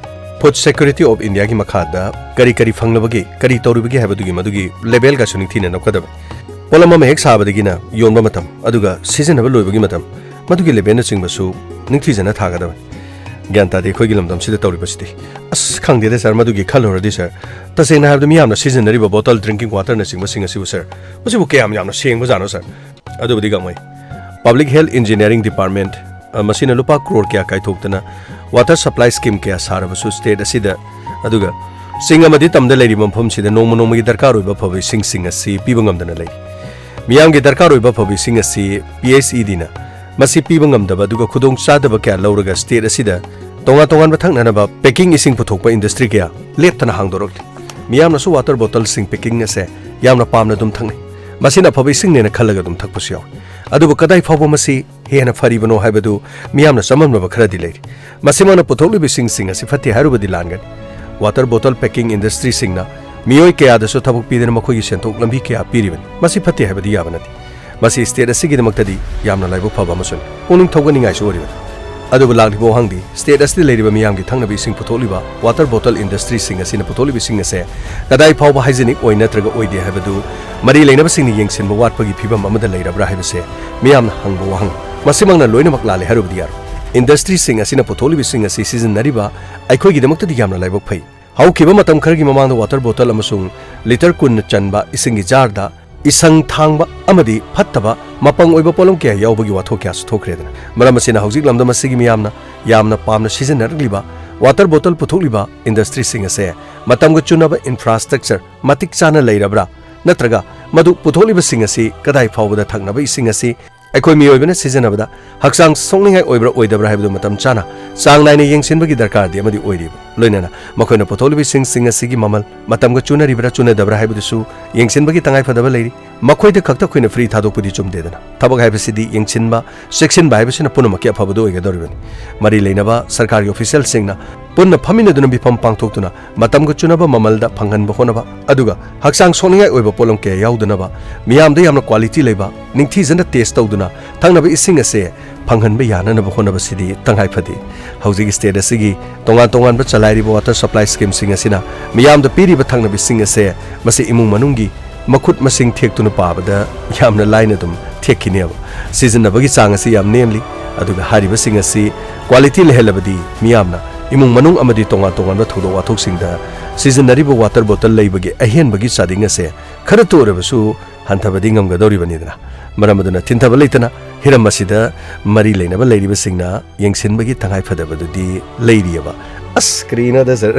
Food Security of Indiaꯒꯤ ꯃꯈꯥꯗ ꯀꯔꯤ ꯀꯔꯤ ꯐꯪꯂꯕꯒꯦ, ꯀꯔꯤ ꯇꯧꯔꯤꯕꯒꯦ ꯍꯥꯏꯕꯗꯨꯒꯤ ꯃꯗꯨꯒꯤ ꯂꯦꯕꯦꯜꯒꯁꯨ ꯅꯤꯡꯊꯤꯅ ꯅꯞꯀꯗꯕꯅꯤ꯫ ꯄꯣꯠꯂꯝ ꯑꯃ ꯍꯦꯛ ꯁꯥꯕꯗꯒꯤꯅ ꯌꯣꯟꯕ ꯃꯇꯝ, ꯑꯗꯨꯒ ꯁꯤꯖꯤꯟꯅꯕ ꯂꯣꯏꯕꯒꯤ ꯃꯇꯝ, ꯃꯗꯨꯒꯤ ꯂꯦꯕꯦꯜꯅꯆꯤꯡꯕꯁꯨ ꯅꯤꯡꯊꯤꯖꯅ ꯊꯥꯒꯗꯕꯅꯤ꯫ ꯒ꯭ꯌꯥꯟ ꯇꯥꯗꯦ ꯑꯩꯈꯣꯏꯒꯤ ꯂꯝꯗꯝꯁꯤꯗ ꯇꯧꯔꯤꯕꯁꯤꯗꯤ꯫ ꯑꯁ, ꯈꯪꯗꯦꯗ ꯁꯥꯔ, ꯃꯗꯨꯒꯤ ꯈꯜꯂꯨꯔꯗꯤ ꯁꯥꯔ, ꯇꯁꯦꯡꯅ ꯍꯥꯏꯔꯕꯗ ꯃꯤꯌꯥꯝꯅ ꯁꯤꯖꯤꯟꯅꯔꯤꯕ ꯕꯣꯇꯜ, ꯗ꯭ꯔꯤꯡꯀꯤꯡ ꯋꯥꯇꯔꯅꯆꯤꯡꯕꯁꯤꯡ ꯑꯁꯤꯕꯨ ꯁꯥꯔ, ꯃꯁꯤꯕꯨ ꯀꯌꯥꯝ ꯌꯥꯝꯅ ꯁꯦꯡꯕꯖꯥꯠꯅꯣ ꯁꯥꯔ? ꯑꯗꯨꯕꯨꯗꯤ ꯉꯝꯃꯣꯏ꯫ Public Health Engineering Department, ꯑ, ꯃꯁꯤꯅ ꯂꯨꯄꯥ ꯀ꯭ꯔꯣꯔ ꯀꯌꯥ ꯀꯥꯏꯊꯣꯛꯇꯅ water supply scheme ꯀꯌꯥ ꯁꯥꯔꯕꯁꯨ state ꯑꯁꯤꯗ, ꯑꯗꯨꯒ ꯆꯤꯡ ꯑꯃꯗꯤ ꯇꯝꯗ ꯂꯩꯔꯤꯕ ꯃꯐꯝꯁꯤꯗ ꯅꯣꯡꯃ ꯅꯣꯡꯃꯒꯤ ꯗꯔꯀꯥꯔ ꯑꯣꯏꯕ ꯑꯐꯕ ꯏꯁꯤꯡꯁꯤꯡ ꯑꯁꯤ ꯄꯤꯕ ꯉꯝꯗꯅ ꯂꯩꯔꯤ꯫ ꯃꯤꯌꯥꯝꯒꯤ ꯗꯔꯀꯥꯔ ꯑꯣꯏꯕ ꯑꯐꯕ ꯏꯁꯤꯡ ꯑꯁꯤ P H E Dꯅ ꯃꯁꯤ ꯄꯤꯕ ꯉꯝꯗꯕ ꯑꯗꯨꯒ ꯈꯨꯗꯣꯡꯆꯥꯗꯕ ꯀꯌꯥ ꯂꯧꯔꯒ state ꯑꯁꯤꯗ ꯇꯣꯉꯥꯟ ꯇꯣꯉꯥꯟꯕ ꯊꯛꯅꯅꯕ packing ꯏꯁꯤꯡ ꯄꯨꯊꯣꯛꯄ industry ꯀꯌꯥ ꯂꯦꯞꯇꯅ ꯍꯥꯡꯗꯣꯔꯛꯂꯤ꯫ ꯃꯤꯌꯥꯝꯅꯁꯨ water bottleꯁꯤꯡ packing ꯑꯁꯦ ꯌꯥꯝꯅ ꯄꯥꯝꯅ ꯑꯗꯨꯝ ꯊꯛꯅꯩ꯫ ꯃꯁꯤꯅ ꯑꯐꯕ ꯏꯁꯤꯡꯅꯦꯅ ꯈꯜꯂꯒ ꯑꯗꯨꯝ ꯊꯛꯄꯁꯨ ꯌꯥꯎꯏ꯫ ꯑꯗꯨꯕꯨ ꯀꯗꯥꯏ ꯐꯥꯎꯕ ꯃꯁꯤ ꯍꯦꯟꯅ ꯐꯔꯤꯕꯅꯣ ꯍꯥꯏꯕꯗꯨ ꯃꯤꯌꯥꯝꯅ ꯆꯃꯝꯅꯕ ꯈꯔꯗꯤ ꯂꯩꯔꯤ꯫ ꯃꯁꯤꯃꯛꯅ ꯄꯨꯊꯣꯛꯂꯤꯕ ꯏꯁꯤꯡꯁꯤꯡ ꯑꯁꯤ ꯐꯠꯇꯦ ꯍꯥꯏꯔꯨꯕꯗꯤ ꯂꯥꯟꯒꯅꯤ꯫ Water bottle packing industryꯁꯤꯡꯅ ꯃꯤꯑꯣꯏ ꯀꯌꯥꯗꯁꯨ ꯊꯕꯛ ꯄꯤꯗꯅ ꯃꯈꯣꯏꯒꯤ ꯁꯦꯟꯊꯣꯛ ꯂꯝꯕꯤ ꯀꯌꯥ ꯄꯤꯔꯤꯕꯅꯤ꯫ ꯃꯁꯤ ꯐꯠꯇꯦ ꯍꯥꯏꯕꯗꯤ ꯌꯥꯕ ꯅꯠꯇꯦ꯫ ꯃꯁꯤ state ꯑꯁꯤꯒꯤꯗꯃꯛꯇꯗꯤ ꯌꯥꯝꯅ ꯂꯥꯏꯕꯛ ꯐꯕ ꯑꯃꯁꯨꯅꯤ꯫ ꯄꯨꯛꯅꯤꯡ ꯊꯧꯒꯠꯅꯤꯡꯉꯥꯏꯁꯨ ꯑꯣꯏꯔꯤꯕꯅꯤ꯫ ꯑꯗꯨꯕꯨ ꯂꯥꯛꯂꯤꯕ ꯋꯥꯍꯪꯗꯤ, state ꯑꯁꯤꯗ ꯂꯩꯔꯤꯕ ꯃꯤꯌꯥꯝꯒꯤ ꯊꯛꯅꯕ ꯏꯁꯤꯡ ꯄꯨꯊꯣꯛꯂꯤꯕ water bottle industryꯁꯤꯡ ꯑꯁꯤꯅ ꯄꯨꯊꯣꯛꯂꯤꯕ ꯏꯁꯤꯡ ꯑꯁꯦ ꯀꯗꯥꯏ ꯐꯥꯎꯕ hygienic ꯑꯣꯏ ꯅꯠꯇ꯭ꯔꯒ ꯑꯣꯏꯗꯦ ꯍꯥꯏꯕꯗꯨ ꯃꯔꯤ ꯂꯩꯅꯕꯁꯤꯡꯅ ꯌꯦꯡꯁꯤꯟꯕ ꯋꯥꯠꯄꯒꯤ ꯐꯤꯕꯝ ꯑꯃꯗ ꯂꯩꯔꯕ꯭ꯔꯥ ꯍꯥꯏꯕꯁꯦ ꯃꯤꯌꯥꯝꯅ ꯍꯪꯕ ꯋꯥꯍꯪ꯫ ꯃꯁꯤꯃꯛꯅ ꯂꯣꯏꯅꯃꯛ ꯂꯥꯜꯂꯦ ꯍꯥꯏꯔꯨꯕꯗꯤ ꯌꯥꯔꯣꯏ꯫ Industryꯁꯤꯡ ꯑꯁꯤꯅ ꯄꯨꯊꯣꯛꯂꯤꯕ ꯏꯁꯤꯡ ꯑꯁꯤ ꯁꯤꯖꯤꯟꯅꯔꯤꯕ ꯑꯩꯈꯣꯏꯒꯤꯗꯃꯛꯇꯗꯤ ꯌꯥꯝꯅ ꯂꯥꯏꯕꯛ ꯐꯩ꯫ ꯍꯧꯈꯤꯕ ꯃꯇꯝ ꯈꯔꯒꯤ ꯃꯃꯥꯡꯗ water bottle ꯑꯃꯁꯨꯡ litre ꯀꯨꯟꯅ ꯆꯟꯕ ꯏꯁꯤꯡꯒꯤ jarꯗ ꯏꯁꯪ ꯊꯥꯡꯕ ꯑꯃꯗꯤ ꯐꯠꯇꯕ ꯃꯄꯪ ꯑꯣꯏꯕ ꯄꯣꯠꯂꯝ ꯀꯌꯥ ꯌꯥꯎꯕꯒꯤ ꯋꯥꯊꯣꯛ ꯀꯌꯥꯁꯨ ꯊꯣꯛꯈ꯭ꯔꯦꯗꯅ꯫ ꯃꯔꯝ ꯑꯁꯤꯅ ꯍꯧꯖꯤꯛ ꯂꯝꯗꯝ ꯑꯁꯤꯒꯤ ꯃꯤꯌꯥꯝꯅ ꯌꯥꯝꯅ ꯄꯥꯝꯅ ꯁꯤꯖꯤꯟꯅꯔꯛꯂꯤꯕ water bottle ꯄꯨꯊꯣꯛꯂꯤꯕ industryꯁꯤꯡ ꯑꯁꯦ ꯃꯇꯝꯒ ꯆꯨꯅꯕ infrastructure ꯃꯇꯤꯛ ꯆꯥꯅ ꯂꯩꯔꯕ꯭ꯔꯥ? ꯅꯠꯇ꯭ꯔꯒ ꯃꯗꯨ ꯄꯨꯊꯣꯛꯂꯤꯕꯁꯤꯡ ꯑꯁꯤ ꯀꯗꯥꯏ ꯐꯥꯎꯕꯗ ꯊꯛꯅꯕ ꯏꯁꯤꯡ ꯑꯁꯤ ꯑꯩꯈꯣꯏ ꯃꯤꯑꯣꯏꯕꯅ ꯁꯤꯖꯤꯟꯅꯕꯗ ꯍꯛꯆꯥꯡ ꯁꯣꯛꯅꯤꯡꯉꯥꯏ ꯑꯣꯏꯕ꯭ꯔꯥ ꯑꯣꯏꯗꯕ꯭ꯔꯥ ꯍꯥꯏꯕꯗꯨ ꯃꯇꯝ ꯆꯥꯅ, ꯆꯥꯡ ꯅꯥꯏꯅ ꯌꯦꯡꯁꯤꯟꯕꯒꯤ ꯗꯔꯀꯥꯔꯗꯤ ꯑꯃꯗꯤ ꯑꯣꯏꯔꯤꯕ꯫ ꯂꯣꯏꯅꯅ ꯃꯈꯣꯏꯅ ꯄꯨꯊꯣꯛꯂꯤꯕ ꯏꯁꯤꯡꯁꯤꯡ ꯑꯁꯤꯒꯤ ꯃꯃꯜ ꯃꯇꯝꯒ ꯆꯨꯅꯔꯤꯕ꯭ꯔꯥ ꯆꯨꯅꯗꯕ꯭ꯔꯥ ꯍꯥꯏꯕꯗꯨꯁꯨ ꯌꯦꯡꯁꯤꯟꯕꯒꯤ ꯇꯉꯥꯏ ꯐꯗꯕ ꯂꯩꯔꯤ꯫ ꯃꯈꯣꯏꯗ ꯈꯛꯇ ꯑꯩꯈꯣꯏꯅ free ꯊꯥꯗꯣꯛꯄꯗꯤ ꯆꯨꯝꯗꯦꯗꯅ꯫ ꯊꯕꯛ ꯍꯥꯏꯕꯁꯤꯗꯤ ꯌꯦꯡꯁꯤꯟꯕ, ꯆꯦꯛꯁꯤꯟꯕ ꯍꯥꯏꯕꯁꯤꯅ ꯄꯨꯝꯅꯃꯛꯀꯤ ꯑꯐꯕꯗꯨ ꯑꯣꯏꯒꯗꯧꯔꯤꯕꯅꯤ꯫ ꯃꯔꯤ ꯂꯩꯅꯕ ꯁꯔꯀꯥꯔꯒꯤ officialꯁꯤꯡꯅ ꯄꯨꯟꯅ ꯐꯝꯃꯤꯟꯅꯗꯨꯅ ꯃꯤꯐꯝ ꯄꯥꯡꯊꯣꯛꯇꯨꯅ ꯃꯇꯝꯒ ꯆꯨꯅꯕ ꯃꯃꯜꯗ ꯐꯪꯍꯟꯕ ꯍꯣꯠꯅꯕ, ꯑꯗꯨꯒ ꯍꯛꯆꯥꯡ ꯁꯣꯛꯅꯤꯡꯉꯥꯏ ꯑꯣꯏꯕ ꯄꯣꯠꯂꯝ ꯀꯌꯥ ꯌꯥꯎꯗꯅꯕ, ꯃꯤꯌꯥꯝꯗ ꯌꯥꯝꯅ quality ꯂꯩꯕ, ꯅꯤꯡꯊꯤꯖꯅ test ꯇꯧꯗꯨꯅ ꯊꯛꯅꯕ ꯏꯁꯤꯡ ꯑꯁꯦ ꯐꯪꯍꯟꯕ ꯌꯥꯅꯅꯕ ꯍꯣꯠꯅꯕꯁꯤꯗꯤ ꯇꯉꯥꯏ ꯐꯗꯦ꯫ ꯍꯧꯖꯤꯛ state ꯑꯁꯤꯒꯤ ꯇꯣꯉꯥꯟ ꯇꯣꯉꯥꯟꯕ ꯆꯂꯥꯏꯔꯤꯕ water supply schemeꯁꯤꯡ ꯑꯁꯤꯅ ꯃꯤꯌꯥꯝꯗ ꯄꯤꯔꯤꯕ ꯊꯛꯅꯕ ꯏꯁꯤꯡ ꯑꯁꯦ ꯃꯁꯤ ꯏꯃꯨꯡ ꯃꯅꯨꯡꯒꯤ ꯃꯈꯨꯠ ꯃꯁꯤꯡ ꯊꯦꯛꯇꯨꯅ ꯄꯥꯕꯗ ꯌꯥꯝꯅ ꯂꯥꯏꯅ ꯑꯗꯨꯝ ꯊꯦꯛꯈꯤꯅꯦꯕ꯫ ꯁꯤꯖꯤꯟꯅꯕꯒꯤ ꯆꯥꯡ ꯑꯁꯤ ꯌꯥꯝ ꯅꯦꯝꯂꯤ꯫ ꯑꯗꯨꯒ ꯍꯥꯏꯔꯤꯕꯁꯤꯡ ꯑꯁꯤ quality ꯂꯩꯍꯜꯂꯕꯗꯤ ꯃꯤꯌꯥꯝꯅ ꯏꯃꯨꯡ ꯃꯅꯨꯡ ꯑꯃꯗꯤ ꯇꯣꯉꯥꯟ ꯇꯣꯉꯥꯟꯕ ꯊꯧꯗꯣꯛ ꯋꯥꯊꯣꯛꯁꯤꯡꯗ ꯁꯤꯖꯤꯟꯅꯔꯤꯕ water bottle ꯂꯩꯕꯒꯤ ꯑꯍꯦꯟꯕꯒꯤ ꯆꯥꯗꯤꯡ ꯑꯁꯦ ꯈꯔꯇ ꯑꯣꯏꯔꯕꯁꯨ ꯍꯟꯊꯕꯗꯤ ꯉꯝꯒꯗꯧꯔꯤꯕꯅꯤꯗꯅ꯫ ꯃꯔꯝ ꯑꯗꯨꯅ ꯊꯤꯡꯊꯕ ꯂꯩꯇꯅ ꯍꯤꯔꯝ ꯑꯁꯤꯗ ꯃꯔꯤ ꯂꯩꯅꯕ ꯂꯩꯔꯤꯕꯁꯤꯡꯅ ꯌꯦꯡꯁꯤꯟꯕꯒꯤ ꯇꯉꯥꯏ ꯐꯗꯕꯗꯨꯗꯤ ꯂꯩꯔꯤꯑꯕ꯫ ꯑꯁ, ꯀꯔꯤꯅꯣꯗ sir?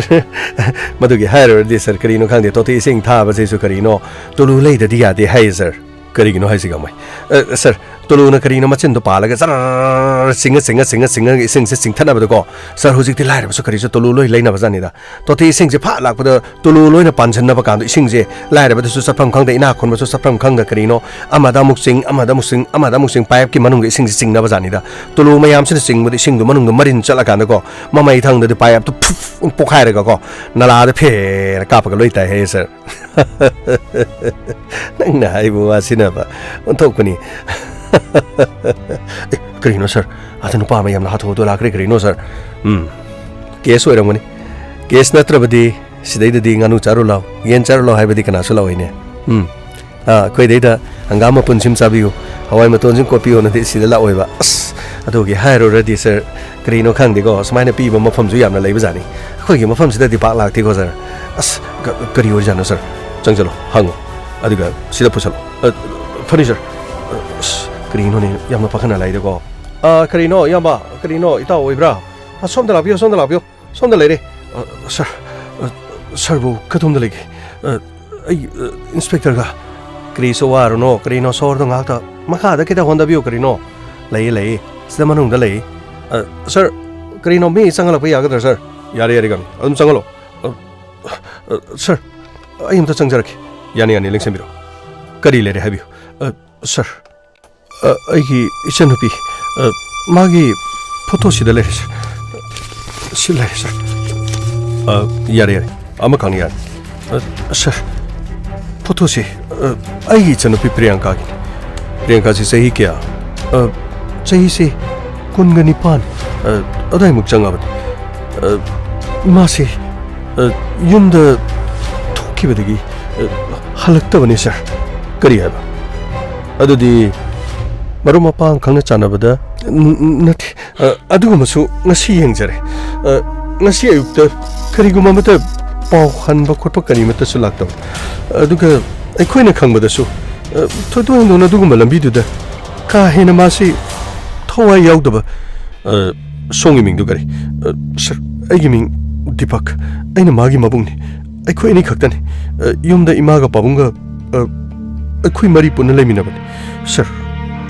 ꯃꯗꯨꯒꯤ ꯍꯥꯏꯔꯨꯔꯗꯤ sir, ꯀꯔꯤꯅꯣ ꯈꯪꯗꯦ, ꯇꯣꯇꯤ ꯏꯁꯤꯡ ꯊꯥꯕꯁꯤꯁꯨ ꯀꯔꯤꯅꯣ, ꯇꯨꯂꯨ ꯂꯩꯗꯗꯤ ꯌꯥꯗꯦ ꯍꯥꯏꯌꯦ sir꯫ ꯀꯔꯤꯒꯤꯅꯣ ꯍꯥꯏꯁꯤ ꯀꯃꯥꯏ? ꯑ, sir, ꯇꯨꯂꯨꯅ ꯀꯔꯤꯅꯣ ꯃꯆꯤꯟꯗꯣ ꯄꯥꯜꯂꯒ ꯖꯔ ꯆꯤꯡꯉ, ꯆꯤꯡꯉ, ꯆꯤꯡꯉ, ꯆꯤꯡꯉꯒ ꯏꯁꯤꯡꯁꯦ ꯆꯤꯡꯊꯅꯕꯗꯀꯣ꯫ Sir, ꯍꯧꯖꯤꯛꯇꯤ ꯂꯥꯏꯔꯕꯁꯨ ꯀꯔꯤꯁꯨ ꯇꯨꯂꯨ ꯂꯣꯏ ꯂꯩꯅꯕ ꯖꯥꯠꯅꯤꯗ꯫ ꯇꯣꯇꯤ ꯏꯁꯤꯡꯁꯦ ꯐꯥꯠ ꯂꯥꯛꯄꯗ ꯇꯨꯂꯨ ꯂꯣꯏꯅ ꯄꯥꯟꯁꯤꯟꯅꯕ ꯀꯥꯟꯗ ꯏꯁꯤꯡꯁꯦ ꯂꯥꯏꯔꯕꯗꯁꯨ ꯆꯠꯐꯝ ꯈꯪꯗ, ꯏꯅꯥꯛ ꯈꯨꯟꯕꯁꯨ ꯆꯠꯐꯝ ꯈꯪꯗ, ꯀꯔꯤꯅꯣ ꯑꯃꯗ ꯑꯃꯨꯛ ꯆꯤꯡ, ꯑꯃꯗ ꯑꯃꯨꯛ ꯆꯤꯡ, ꯑꯃꯗ ꯑꯃꯨꯛ ꯆꯤꯡ, pipeꯀꯤ ꯃꯅꯨꯡꯗ ꯏꯁꯤꯡꯁꯦ ꯆꯤꯡꯅꯕ ꯖꯥꯠꯅꯤꯗ꯫ ꯇꯨꯂꯨ ꯃꯌꯥꯝꯁꯤꯅ ꯆꯤꯡꯕꯗ ꯏꯁꯤꯡꯗꯣ ꯃꯅꯨꯡꯗ ꯃꯔꯤꯟ ꯆꯠꯂꯀꯥꯟꯗꯀꯣ, ꯃꯃꯩ ꯊꯪꯗꯗꯤ pipeꯇꯨ ꯐꯨꯐ ꯄꯣꯛꯈꯥꯏꯔꯒꯀꯣ, ꯅꯂꯥꯗ ꯐꯦꯔ ꯀꯥꯞꯄꯒ ꯂꯣꯏ ꯇꯥꯏ ꯍꯥꯏꯌꯦ sir꯫ ꯅꯪꯅ ꯍꯥꯏꯕ ꯋꯥꯁꯤꯅꯕ ꯑꯣꯟꯊꯣꯛꯄꯅꯤ꯫ ꯑꯦ, ꯀꯔꯤꯅꯣ sir? ꯑꯗ ꯅꯨꯄꯥ ꯑꯃ ꯌꯥꯝꯅ ꯍꯥꯊꯨ ꯍꯥꯊꯨ ꯂꯥꯛꯈ꯭ꯔꯦ, ꯀꯔꯤꯅꯣ sir? ꯎꯝ, case ꯑꯣꯏꯔꯝꯒꯅꯤ꯫ Case ꯅꯠꯇ꯭ꯔꯕꯗꯤ ꯁꯤꯗꯩꯗꯗꯤ ꯉꯥꯅꯨ ꯆꯥꯔꯨ ꯂꯥꯎ, ꯌꯦꯟ ꯆꯥꯔꯨ ꯂꯥꯎ ꯍꯥꯏꯕꯗꯤ ꯀꯅꯥꯁꯨ ꯂꯥꯛꯑꯣꯏꯅꯦ꯫ ꯎꯝ, ꯑꯥ, ꯑꯩꯈꯣꯏꯗꯩꯗ ꯍꯪꯒꯥꯝ ꯃꯄꯨꯟ ꯁꯤꯝ ꯆꯥꯕꯤꯌꯨ, ꯍꯋꯥꯏ ꯃꯇꯣꯟ ꯁꯤꯝ ꯀꯣꯠꯄꯤꯌꯨꯅꯗꯤ ꯁꯤꯗ ꯂꯥꯛꯑꯣꯏꯕ꯫ ꯑꯁ, ꯑꯗꯨꯒꯤ ꯍꯥꯏꯔꯨꯔꯗꯤ sir, ꯀꯔꯤꯅꯣ ꯈꯪꯗꯦꯀꯣ, ꯁꯨꯃꯥꯏꯅ ꯄꯤꯕ ꯃꯐꯝꯁꯨ ꯌꯥꯝꯅ ꯂꯩꯕꯖꯥꯠꯅꯤ꯫ ꯑꯩꯈꯣꯏꯒꯤ ꯃꯐꯝꯁꯤꯗꯗꯤ ꯄꯥꯛ ꯂꯥꯛꯇꯦꯀꯣ sir꯫ ꯑꯁ, ꯀ-, ꯀꯔꯤ ꯑꯣꯏꯔꯤꯖꯥꯠꯅꯣ sir? ꯆꯪꯁꯤꯜꯂꯣ, ꯍꯪꯉꯣ, ꯑꯗꯨꯒ ꯁꯤꯗ ꯄꯨꯁꯜꯂꯣ꯫ ꯑ, ꯐꯅꯤ sir꯫ ꯑ, ꯑꯁ, ꯀꯔꯤꯅꯣꯅꯦ, ꯌꯥꯝꯅ ꯄꯥꯈꯠꯅ ꯂꯥꯛꯏꯗꯀꯣ꯫ ꯑ, ꯀꯔꯤꯅꯣ ꯏꯌꯥꯝꯕ, ꯀꯔꯤꯅꯣ ꯏꯇꯥꯎ ꯑꯣꯏꯕ꯭ꯔꯥ? ꯑ, ꯁꯣꯝꯗ ꯂꯥꯛꯄꯤꯌꯣ, ꯁꯣꯝꯗ ꯂꯥꯛꯄꯤꯌꯣ, ꯁꯣꯝꯗ ꯂꯩꯔꯦ꯫ ꯑ, sir, ꯑ, sirꯕꯨ ꯀꯗꯣꯝꯗ ꯂꯩꯒꯦ? ꯑ, ꯑꯩ, ꯑ, inspectorꯒ꯫ ꯀꯔꯤꯁꯨ ꯋꯥꯔꯨꯅꯣ, ꯀꯔꯤꯅꯣ ꯁꯣꯔꯗꯣ ꯉꯥꯏꯍꯥꯛꯇ ꯃꯈꯥꯗ ꯈꯤꯇ ꯍꯣꯟꯊꯕꯤꯌꯨ, ꯀꯔꯤꯅꯣ? ꯂꯩꯌꯦ, ꯂꯩꯌꯦ, ꯁꯤꯗ ꯃꯅꯨꯡꯗ ꯂꯩꯌꯦ꯫ ꯑ, sir, ꯀꯔꯤꯅꯣ ꯃꯤ ꯆꯪꯍꯜꯂꯛꯄ ꯌꯥꯒꯗ꯭ꯔꯥ sir? ꯌꯥꯔꯦ, ꯌꯥꯔꯦ ꯀꯥꯡ, ꯑꯗꯨꯝ ꯆꯪꯍꯜꯂꯣ꯫ ꯑ, ꯑ, sir, ꯑꯩ ꯑꯝꯇ ꯆꯪꯖꯔꯛꯀꯦ꯫ ꯌꯥꯅꯤ, ꯌꯥꯅꯤ, ꯂꯦꯡꯁꯤꯟꯕꯤꯔꯣ꯫ ꯀꯔꯤ ꯂꯩꯔꯦ ꯍꯥꯏꯕꯤꯌꯨ꯫ ꯑ, sir, ꯑ, ꯑꯩꯒꯤ ꯏꯆꯟꯅꯨꯄꯤ, ꯑ, ꯃꯥꯒꯤ photoꯁꯤꯗ ꯂꯩꯔꯦ sir꯫ ꯁꯤ ꯂꯩꯔꯦ sir꯫ ꯑ, ꯌꯥꯔꯦ, ꯌꯥꯔꯦ, ꯑꯃꯈꯛꯅ ꯌꯥꯔꯦ꯫ ꯑ, sir, photoꯁꯤ, ꯑ, ꯑꯩꯒꯤ ꯏꯆꯟꯅꯨꯄꯤ ꯄ꯭ꯔꯤꯌꯥꯡꯀꯥꯒꯤꯅꯤ꯫ ꯄ꯭ꯔꯤꯌꯥꯡꯀꯥꯁꯤ ꯆꯍꯤ ꯀꯌꯥ? ꯑ, ꯆꯍꯤꯁꯦ ꯀꯨꯟꯒ ꯅꯤꯄꯥꯟ, ꯑ, ꯑꯗꯨꯋꯥꯏꯃꯨꯛ ꯆꯪꯉꯕꯅꯤ꯫ ꯑ, ꯃꯥꯁꯦ, ꯑ, ꯌꯨꯝꯗ ꯊꯣꯛꯈꯤꯕꯗꯒꯤ, ꯑ, ꯍꯜꯂꯛꯇꯕꯅꯤ, ꯁꯥꯔ꯫ ꯀꯔꯤ ꯍꯥꯏꯕ? ꯑꯗꯨꯗꯤ ꯃꯔꯨꯞ ꯃꯄꯥꯡ ꯈꯪꯅ ꯆꯥꯟꯅꯕꯗ? ꯅ-, ꯅꯠꯇꯦ, ꯑ, ꯑꯗꯨꯒꯨꯝꯕꯁꯨ ꯉꯁꯤ ꯌꯦꯡꯖꯔꯦ꯫ ꯑ, ꯉꯁꯤ ꯑꯌꯨꯛꯇ ꯀꯔꯤꯒꯨꯝꯕ ꯑꯃꯠꯇ ꯄꯥꯎ ꯍꯟꯕ ꯈꯣꯠꯄ ꯀꯔꯤꯃꯠꯇꯁꯨ ꯂꯥꯛꯇꯕ꯫ ꯑꯗꯨꯒ ꯑꯩꯈꯣꯏꯅ ꯈꯪꯕꯗꯁꯨ, ꯑ, ꯊꯣꯏꯗꯣꯛ ꯍꯦꯟꯗꯣꯛꯅ ꯑꯗꯨꯒꯨꯝꯕ ꯂꯝꯕꯤꯗꯨꯗ ꯀꯥ ꯍꯦꯟꯅ ꯃꯥꯁꯤ ꯊꯋꯥꯏ ꯌꯥꯎꯗꯕ꯫ ꯑ, ꯁꯣꯝꯒꯤ ꯃꯤꯡꯗꯨ ꯀꯔꯤ? ꯑ, ꯁꯥꯔ, ꯑꯩꯒꯤ ꯃꯤꯡ ꯗꯤꯄꯛ꯫ ꯑꯩꯅ ꯃꯥꯒꯤ ꯃꯕꯨꯡꯅꯤ꯫ ꯑꯩꯈꯣꯏ ꯑꯅꯤ ꯈꯛꯇꯅꯤ꯫ ꯑ, ꯌꯨꯝꯗ ꯏꯃꯥꯒ ꯄꯥꯕꯨꯡꯒ, ꯑ, ꯑꯩꯈꯣꯏ ꯃꯔꯤ ꯄꯨꯟꯅ ꯂꯩꯃꯤꯟꯅꯕꯅꯤ꯫ ꯁꯥꯔ,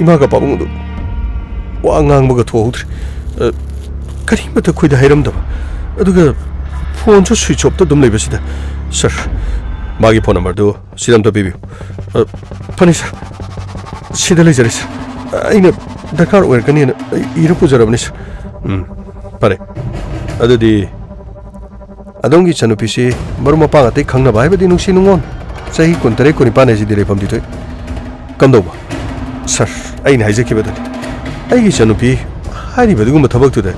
ꯏꯃꯥꯒ ꯄꯥꯕꯨꯡ ꯑꯗꯨ ꯋꯥ ꯉꯥꯡꯕꯒ ꯊꯣꯛꯍꯧꯗ꯭ꯔꯦ꯫ ꯑ, ꯀꯔꯤꯃꯠꯇ ꯑꯩꯈꯣꯏꯗ ꯍꯥꯏꯔꯝꯗꯕ꯫ ꯑꯗꯨꯒ ꯐꯣꯟꯁꯨ ꯁ꯭ꯋꯤꯆ ꯑꯣꯐꯇ ꯑꯗꯨꯝ ꯂꯩꯕꯁꯤꯗ꯫ ꯁꯥꯔ, ꯃꯥꯒꯤ ꯐꯣꯟ ꯅꯝꯕꯔꯗꯨ ꯁꯤꯗ ꯑꯝꯇ ꯄꯤꯕꯤꯌꯨ꯫ ꯑ, ꯐꯅꯤ, ꯁꯥꯔ꯫ ꯁꯤꯗ ꯂꯩꯖꯔꯦ, ꯁꯥꯔ꯫ ꯑꯩꯅ ꯗꯔꯀꯥꯔ ꯑꯣꯏꯔꯛꯀꯅꯤꯅ ꯏꯔ ꯄꯨꯖꯔꯕꯅꯤ, ꯁꯥꯔ꯫ ꯎꯝ, ꯐꯔꯦ꯫ ꯑꯗꯨꯗꯤ ꯑꯗꯣꯝꯒꯤ ꯏꯆꯟꯅꯨꯄꯤꯁꯤ ꯃꯔꯨꯞ ꯃꯄꯥꯡ ꯑꯇꯩ ꯈꯪꯅꯕ, ꯍꯥꯏꯕꯗꯤ ꯅꯨꯡꯁꯤ ꯅꯨꯡꯉꯣꯟ, ꯆꯍꯤ ꯀꯨꯟꯇꯔꯦꯠ, ꯀꯨꯟꯅꯤꯄꯥꯟ ꯍꯥꯏꯁꯤꯗꯤ ꯂꯩꯐꯝꯗꯤ ꯊꯣꯛꯏ꯫ ꯀꯝꯗꯧꯕ? ꯁꯥꯔ, ꯑꯩꯅ ꯍꯥꯏꯖꯈꯤꯕꯗꯨꯅꯤ꯫ ꯑꯩꯒꯤ ꯏꯆꯟꯅꯨꯄꯤ ꯍꯥꯏꯔꯤꯕ ꯑꯗꯨꯒꯨꯝꯕ ꯊꯕꯛꯇꯨꯗ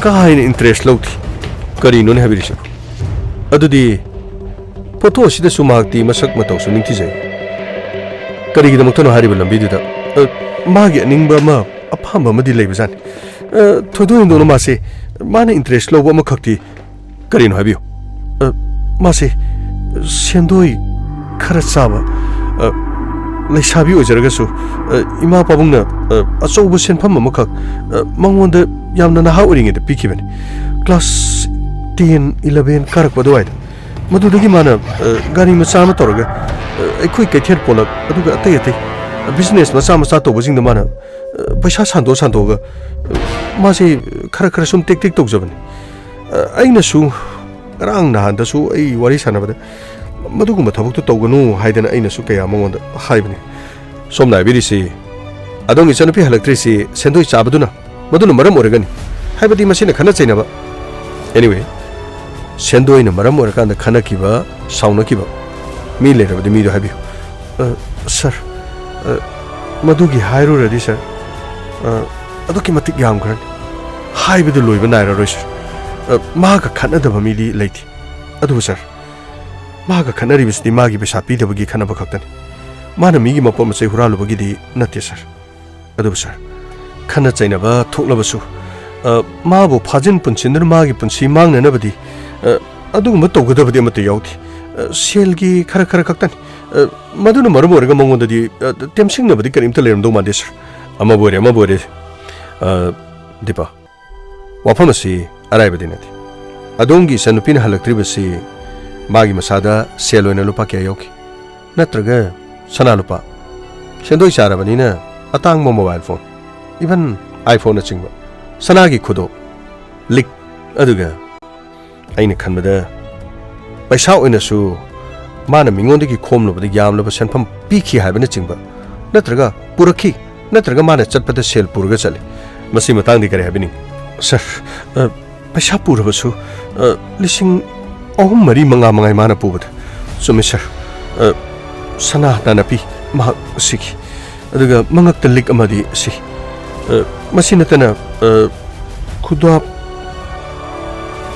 ꯀꯥ ꯍꯦꯟꯅ ꯏꯟꯇꯔꯦꯁ ꯂꯧꯗꯦ꯫ ꯀꯔꯤꯅꯣꯅꯦ ꯍꯥꯏꯕꯤꯔꯤꯁꯤꯕꯨ? ꯑꯗꯨꯗꯤ ꯐꯣꯇꯣ ꯑꯁꯤꯗꯁꯨ ꯃꯍꯥꯛꯇꯤ ꯃꯁꯛ ꯃꯇꯧꯁꯨ ꯅꯤꯡꯊꯤꯖꯩ꯫ ꯀꯔꯤꯒꯤꯗꯃꯛꯇꯅꯣ ꯍꯥꯏꯔꯤꯕ ꯂꯝꯕꯤꯗꯨꯗ, ꯑ, ꯃꯥꯒꯤ ꯑꯅꯤꯡꯕ ꯑꯃ, ꯑꯄꯥꯝꯕ ꯑꯃꯗꯤ ꯂꯩꯕꯖꯥꯠꯅꯤ꯫ ꯑ, ꯊꯣꯏꯗꯣꯛ ꯍꯦꯟꯗꯣꯛꯅ ꯃꯥꯁꯦ, ꯃꯥꯅ ꯏꯟꯇꯔꯦꯁ ꯂꯧꯕ ꯑꯃꯈꯛꯇꯤ ꯀꯔꯤꯅꯣ ꯍꯥꯏꯕꯤꯌꯨ꯫ ꯑ, ꯃꯥꯁꯦ ꯁꯦꯟꯗꯣꯏ ꯈꯔ ꯆꯥꯕ, ꯑ, ꯂꯩꯁꯥꯕꯤ ꯑꯣꯏꯖꯔꯒꯁꯨ, ꯑ, ꯏꯃꯥ ꯄꯥꯕꯨꯡꯅ, ꯑ, ꯑꯆꯧꯕ ꯁꯦꯟꯐꯝ ꯑꯃꯈꯛ, ꯑ, ꯃꯉꯣꯟꯗ ꯌꯥꯝꯅ ꯅꯍꯥ ꯑꯣꯏꯔꯤꯉꯩꯗ ꯄꯤꯈꯤꯕꯅꯤ꯫ ꯀ꯭ꯂꯥꯁ ꯇꯦꯟ, ꯏꯂꯚꯦꯟ ꯀꯥꯔꯛꯄ ꯑꯗꯨꯋꯥꯏꯗ꯫ ꯃꯗꯨꯗꯒꯤ ꯃꯥꯅ, ꯑ, ꯒꯥꯔꯤ ꯃꯆꯥ ꯑꯃ ꯇꯧꯔꯒ, ꯑ, ꯑꯩꯈꯣꯏ ꯀꯩꯊꯦꯜ ꯄꯣꯂꯛ, ꯑꯗꯨꯒ ꯑꯇꯩ ꯑꯇꯩ, ꯑ, ꯕꯤꯖꯤꯅꯦꯁ ꯃꯆꯥ ꯃꯆꯥ ꯇꯧꯕꯁꯤꯡꯗ ꯃꯥꯅ, ꯑ, ꯄꯩꯁꯥ ꯁꯥꯟꯗꯣꯛ ꯁꯥꯟꯗꯣꯛꯑꯒ, ꯑ, ꯃꯥꯁꯦ ꯈꯔ ꯈꯔ ꯁꯨꯝ ꯇꯦꯛ ꯇꯦꯛ ꯇꯧꯖꯕꯅꯤ꯫ ꯑ, ꯑꯩꯅꯁꯨ ꯉꯔꯥꯡ ꯅꯍꯥꯟꯗꯁꯨ ꯑꯩ ꯋꯥꯔꯤ ꯁꯥꯟꯅꯕꯗ ꯃꯗꯨꯒꯨꯝꯕ ꯊꯕꯛꯇꯨ ꯇꯧꯒꯅꯨ ꯍꯥꯏꯗꯅ ꯑꯩꯅꯁꯨ ꯀꯌꯥ ꯃꯉꯣꯟꯗ ꯍꯥꯏꯕꯅꯤ꯫ ꯁꯣꯝꯅ ꯍꯥꯏꯕꯤꯔꯤꯁꯤ, ꯑꯗꯣꯝꯒꯤ ꯏꯆꯟꯅꯨꯄꯤ ꯍꯜꯂꯛꯇ꯭ꯔꯤꯁꯤ ꯁꯦꯟꯗꯣꯏ ꯆꯥꯕꯗꯨꯅ, ꯃꯗꯨꯅ ꯃꯔꯝ ꯑꯣꯏꯔꯒꯅꯤ꯫ ꯍꯥꯏꯕꯗꯤ ꯃꯁꯤꯅ ꯈꯠꯅ ꯆꯩꯅꯕ꯫ Anyway, ꯁꯦꯟꯗꯣꯏꯅ ꯃꯔꯝ ꯑꯣꯏꯔꯀꯥꯟꯗ ꯈꯠꯅꯈꯤꯕ, ꯁꯥꯎꯅꯈꯤꯕ ꯃꯤ ꯂꯩꯔꯕꯗꯤ ꯃꯤꯗꯣ ꯍꯥꯏꯕꯤꯌꯨ꯫ ꯑ, ꯁꯥꯔ, ꯑ, ꯃꯗꯨꯒꯤ ꯍꯥꯏꯔꯨꯔꯗꯤ, ꯁꯥꯔ, ꯑ, ꯑꯗꯨꯛꯀꯤ ꯃꯇꯤꯛ ꯌꯥꯝꯈ꯭ꯔꯅꯤ꯫ ꯍꯥꯏꯕꯗ ꯂꯣꯏꯕ ꯅꯥꯏꯔꯔꯣꯏ, ꯁꯥꯔ꯫ ꯑ, ꯃꯥꯒ ꯈꯠꯅꯗꯕ ꯃꯤꯗꯤ ꯂꯩꯇꯦ꯫ ꯑꯗꯨꯕꯨ, ꯁꯥꯔ, ꯃꯥꯒ ꯈꯠꯅꯔꯤꯕꯁꯤꯗꯤ ꯃꯥꯒꯤ ꯄꯩꯁꯥ ꯄꯤꯗꯕꯒꯤ ꯈꯠꯅꯕ ꯈꯛꯇꯅꯤ꯫ ꯃꯥꯅ ꯃꯤꯒꯤ ꯃꯄꯣꯠ ꯃꯆꯩ ꯍꯨꯔꯥꯜꯂꯨꯕꯒꯤꯗꯤ ꯅꯠꯇꯦ, ꯁꯥꯔ꯫ ꯑꯗꯨꯕꯨ, ꯁꯥꯔ, ꯈꯠꯅ ꯆꯩꯅꯕ ꯊꯣꯛꯂꯕꯁꯨ, ꯑ, ꯃꯥꯕꯨ ꯐꯥꯖꯤꯟ ꯄꯨꯟꯁꯤꯟꯗꯨꯅ ꯃꯥꯒꯤ ꯄꯨꯟꯁꯤ ꯃꯥꯡꯅꯅꯕꯗꯤ, ꯑ, ꯑꯗꯨꯒꯨꯝꯕ ꯇꯧꯒꯗꯕꯗꯤ ꯑꯃꯠꯇ ꯌꯥꯎꯗꯦ꯫ ꯑ, ꯁꯦꯜꯒꯤ ꯈꯔ ꯈꯔ ꯈꯛꯇꯅꯤ꯫ ꯑ, ꯃꯗꯨꯅ ꯃꯔꯝ ꯑꯣꯏꯔꯒ ꯃꯉꯣꯟꯗꯗꯤ, ꯑ, ꯇꯦꯝꯁꯤꯡꯅꯕꯗꯤ ꯀꯔꯤꯝꯇ ꯂꯩꯔꯝꯗꯧ ꯃꯥꯟꯗꯦ, ꯁꯥꯔ꯫ ꯑꯃꯕꯨ ꯑꯣꯏꯔꯦ, ꯑꯃꯕꯨ ꯑꯣꯏꯔꯦ꯫ ꯑ, ꯗꯤꯄꯥ, ꯋꯥꯐꯝ ꯑꯁꯤ ꯑꯔꯥꯏꯕꯗꯤ ꯅꯠꯇꯦ꯫ ꯑꯗꯣꯝꯒꯤ ꯏꯆꯟꯅꯨꯄꯤꯅ ꯍꯜꯂꯛꯇ꯭ꯔꯤꯕꯁꯤ ꯃꯥꯒꯤ ꯃꯁꯥꯗ ꯁꯦꯜ ꯑꯣꯏꯅ ꯂꯨꯄꯥ ꯀꯌꯥ ꯌꯥꯎꯈꯤ? ꯅꯠꯇ꯭ꯔꯒ ꯁꯅꯥ ꯂꯨꯄꯥ? ꯁꯦꯟꯗꯣꯏ ꯆꯥꯔꯕꯅꯤꯅ ꯑꯇꯥꯡꯕ mobile phone, even iPhone ꯅꯆꯤꯡꯕ, ꯁꯅꯥꯒꯤ ꯈꯨꯗꯣꯞ, ꯂꯤꯛ, ꯑꯗꯨꯒ ꯑꯩꯅ ꯈꯟꯕꯗ ꯄꯩꯁꯥ ꯑꯣꯏꯅꯁꯨ ꯃꯥꯅ ꯃꯤꯉꯣꯟꯗꯒꯤ ꯈꯣꯝꯂꯨꯕꯗ ꯌꯥꯝꯂꯕ ꯁꯦꯟꯐꯝ ꯄꯤꯈꯤ ꯍꯥꯏꯕꯅꯆꯤꯡꯕ, ꯅꯠꯇ꯭ꯔꯒ ꯄꯨꯔꯛꯈꯤ, ꯅꯠꯇ꯭ꯔꯒ ꯃꯥꯅ ꯆꯠꯄꯗ ꯁꯦꯜ ꯄꯨꯔꯒ ꯆꯠꯂꯤ꯫ ꯃꯁꯤ ꯃꯇꯥꯡꯗꯤ ꯀꯔꯤ ꯍꯥꯏꯕꯤꯅꯤꯡ? ꯁꯥꯔ, ꯑ, ꯄꯩꯁꯥ ꯄꯨꯔꯕꯁꯨ, ꯑ, ꯂꯤꯁꯤꯡ ꯑꯍꯨꯝ, ꯃꯔꯤ, ꯃꯉꯥ ꯃꯉꯥꯏ ꯃꯥꯅ ꯄꯨꯕꯗ꯫ ꯆꯨꯝꯃꯤ, ꯁꯥꯔ꯫ ꯑ, ꯁꯅꯥ ꯅꯥꯅꯄꯤ ꯃꯍꯥꯛ ꯁꯤꯈꯤ꯫ ꯑꯗꯨꯒ ꯃꯉꯛꯇ ꯂꯤꯛ ꯑꯃꯗꯤ ꯁꯤ꯫ ꯑ, ꯃꯁꯤ ꯅꯠꯇꯅ, ꯑ, ꯈꯨꯗꯣꯞ,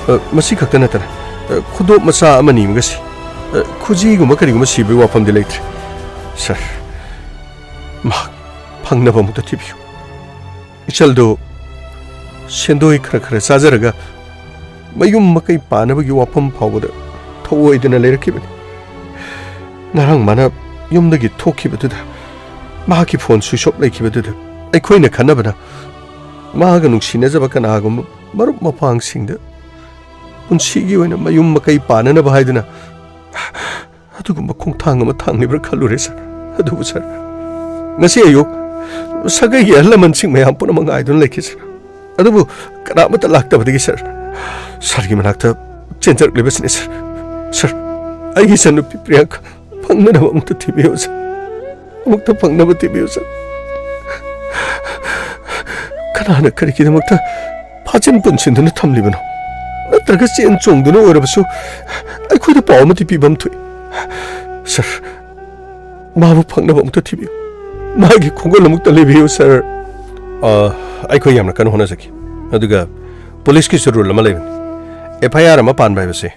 ꯑ, ꯃꯁꯤ ꯈꯛꯇ ꯅꯠꯇꯅ, ꯑ, ꯈꯨꯗꯣꯞ ꯃꯆꯥ ꯑꯃꯅꯤ ꯑꯃꯒ ꯁꯤ꯫ ꯑ, ꯈꯨꯖꯤꯒꯨꯝꯕ ꯀꯔꯤꯒꯨꯝꯕ ꯁꯤꯕꯒꯤ ꯋꯥꯐꯝꯗꯤ ꯂꯩꯇ꯭ꯔꯦ꯫ ꯁꯥꯔ, ꯃꯍꯥꯛ ꯐꯪꯅꯕ ꯑꯃꯨꯛꯇ ꯊꯤꯕꯤꯌꯨ꯫ ꯏꯆꯜꯗꯨ ꯁꯦꯟꯗꯣꯏ ꯈꯔ ꯈꯔ ꯆꯥꯖꯔꯒ ꯃꯌꯨꯝ ꯃꯀꯩ ꯄꯥꯟꯅꯕꯒꯤ ꯋꯥꯐꯝ ꯐꯥꯎꯕꯗ ꯊꯧꯑꯣꯏꯗꯅ ꯂꯩꯔꯛꯈꯤꯕꯅꯤ꯫ ꯉꯔꯥꯡ ꯃꯥꯅ ꯌꯨꯝꯗꯒꯤ ꯊꯣꯛꯈꯤꯕꯗꯨꯗ, ꯃꯍꯥꯛꯀꯤ phone switch off ꯂꯩꯈꯤꯕꯗꯨꯗ, ꯑꯩꯈꯣꯏꯅ ꯈꯟꯅꯕꯅ ꯃꯍꯥꯛꯀ ꯅꯨꯡꯁꯤꯅꯖꯕ ꯀꯅꯥꯒꯨꯝꯕ ꯃꯔꯨꯞ ꯃꯄꯥꯡꯁꯤꯡꯗ ꯄꯨꯟꯁꯤꯒꯤ ꯑꯣꯏꯅ ꯃꯌꯨꯝ ꯃꯀꯩ ꯄꯥꯟꯅꯅꯕ ꯍꯥꯏꯗꯨꯅ ꯑꯗꯨꯒꯨꯝꯕ ꯈꯣꯡꯊꯥꯡ ꯑꯃ ꯊꯥꯡꯂꯤꯕ꯭ꯔꯥ ꯈꯜꯂꯨꯔꯦ, ꯁꯥꯔ꯫ ꯑꯗꯨꯕꯨ, ꯁꯥꯔ, ꯉꯁꯤ ꯑꯌꯨꯛ ꯁꯥꯒꯩꯒꯤ ꯑꯍꯜ ꯂꯃꯟꯁꯤꯡ ꯃꯌꯥꯝ ꯄꯨꯝꯅꯃꯛ ꯉꯥꯏꯗꯨꯅ ꯂꯩꯈꯤ, ꯁꯥꯔ꯫ ꯑꯗꯨꯕꯨ ꯀꯅꯥꯃꯠꯇ ꯂꯥꯛꯇꯕꯗꯒꯤ, ꯁꯥꯔ, ꯁꯥꯔꯒꯤ ꯃꯅꯥꯛꯇ ꯆꯦꯟꯖꯔꯛꯂꯤꯕꯁꯤꯅꯤ, ꯁꯥꯔ꯫ ꯁꯥꯔ, ꯑꯩꯒꯤ ꯏꯆꯟꯅꯨꯄꯤ ꯄ꯭ꯔꯤꯌꯥꯡꯀꯥ ꯐꯪꯅꯅꯕ ꯑꯃꯨꯛꯇ ꯊꯤꯕꯤꯌꯨ, ꯁꯥꯔ꯫ ꯑꯃꯨꯛꯇ ꯐꯪꯅꯕ ꯊꯤꯕꯤꯌꯨ, ꯁꯥꯔ꯫ ꯀꯅꯥꯅ ꯀꯔꯤꯒꯤꯗꯃꯛꯇ ꯐꯥꯖꯤꯟ ꯄꯨꯟꯁꯤꯟꯗꯨꯅ ꯊꯝꯂꯤꯕꯅꯣ? ꯅꯠꯇ꯭ꯔꯒ ꯆꯦꯟ ꯆꯣꯡꯗꯨꯅ ꯑꯣꯏꯔꯕꯁꯨ ꯑꯩꯈꯣꯏꯗ ꯄꯥꯎ ꯑꯃꯗꯤ ꯄꯤꯐꯝ ꯊꯣꯛꯏ꯫ ꯁꯥꯔ, ꯃꯥꯕꯨ ꯐꯪꯅꯕ ꯑꯃꯨꯛꯇ ꯊꯤꯕꯤꯌꯨ꯫ ꯃꯥꯒꯤ ꯈꯣꯡꯒꯨꯜ ꯑꯃꯨꯛꯇ ꯂꯩꯕꯤꯌꯨ, ꯁꯥꯔ꯫ ꯑ, ꯑꯩꯈꯣꯏ ꯌꯥꯝꯅ ꯀꯟꯅ ꯍꯣꯠꯅꯖꯒꯦ꯫ ꯑꯗꯨꯒ ꯄꯨꯂꯤꯁꯀꯤꯁꯨ ꯔꯨꯜ ꯑꯃ ꯂꯩꯕꯅꯤ꯫ ꯑꯦꯐ ꯑꯥꯏ ꯑꯥꯔ ꯑꯃ ꯄꯥꯟꯕ ꯍꯥꯏꯕꯁꯦ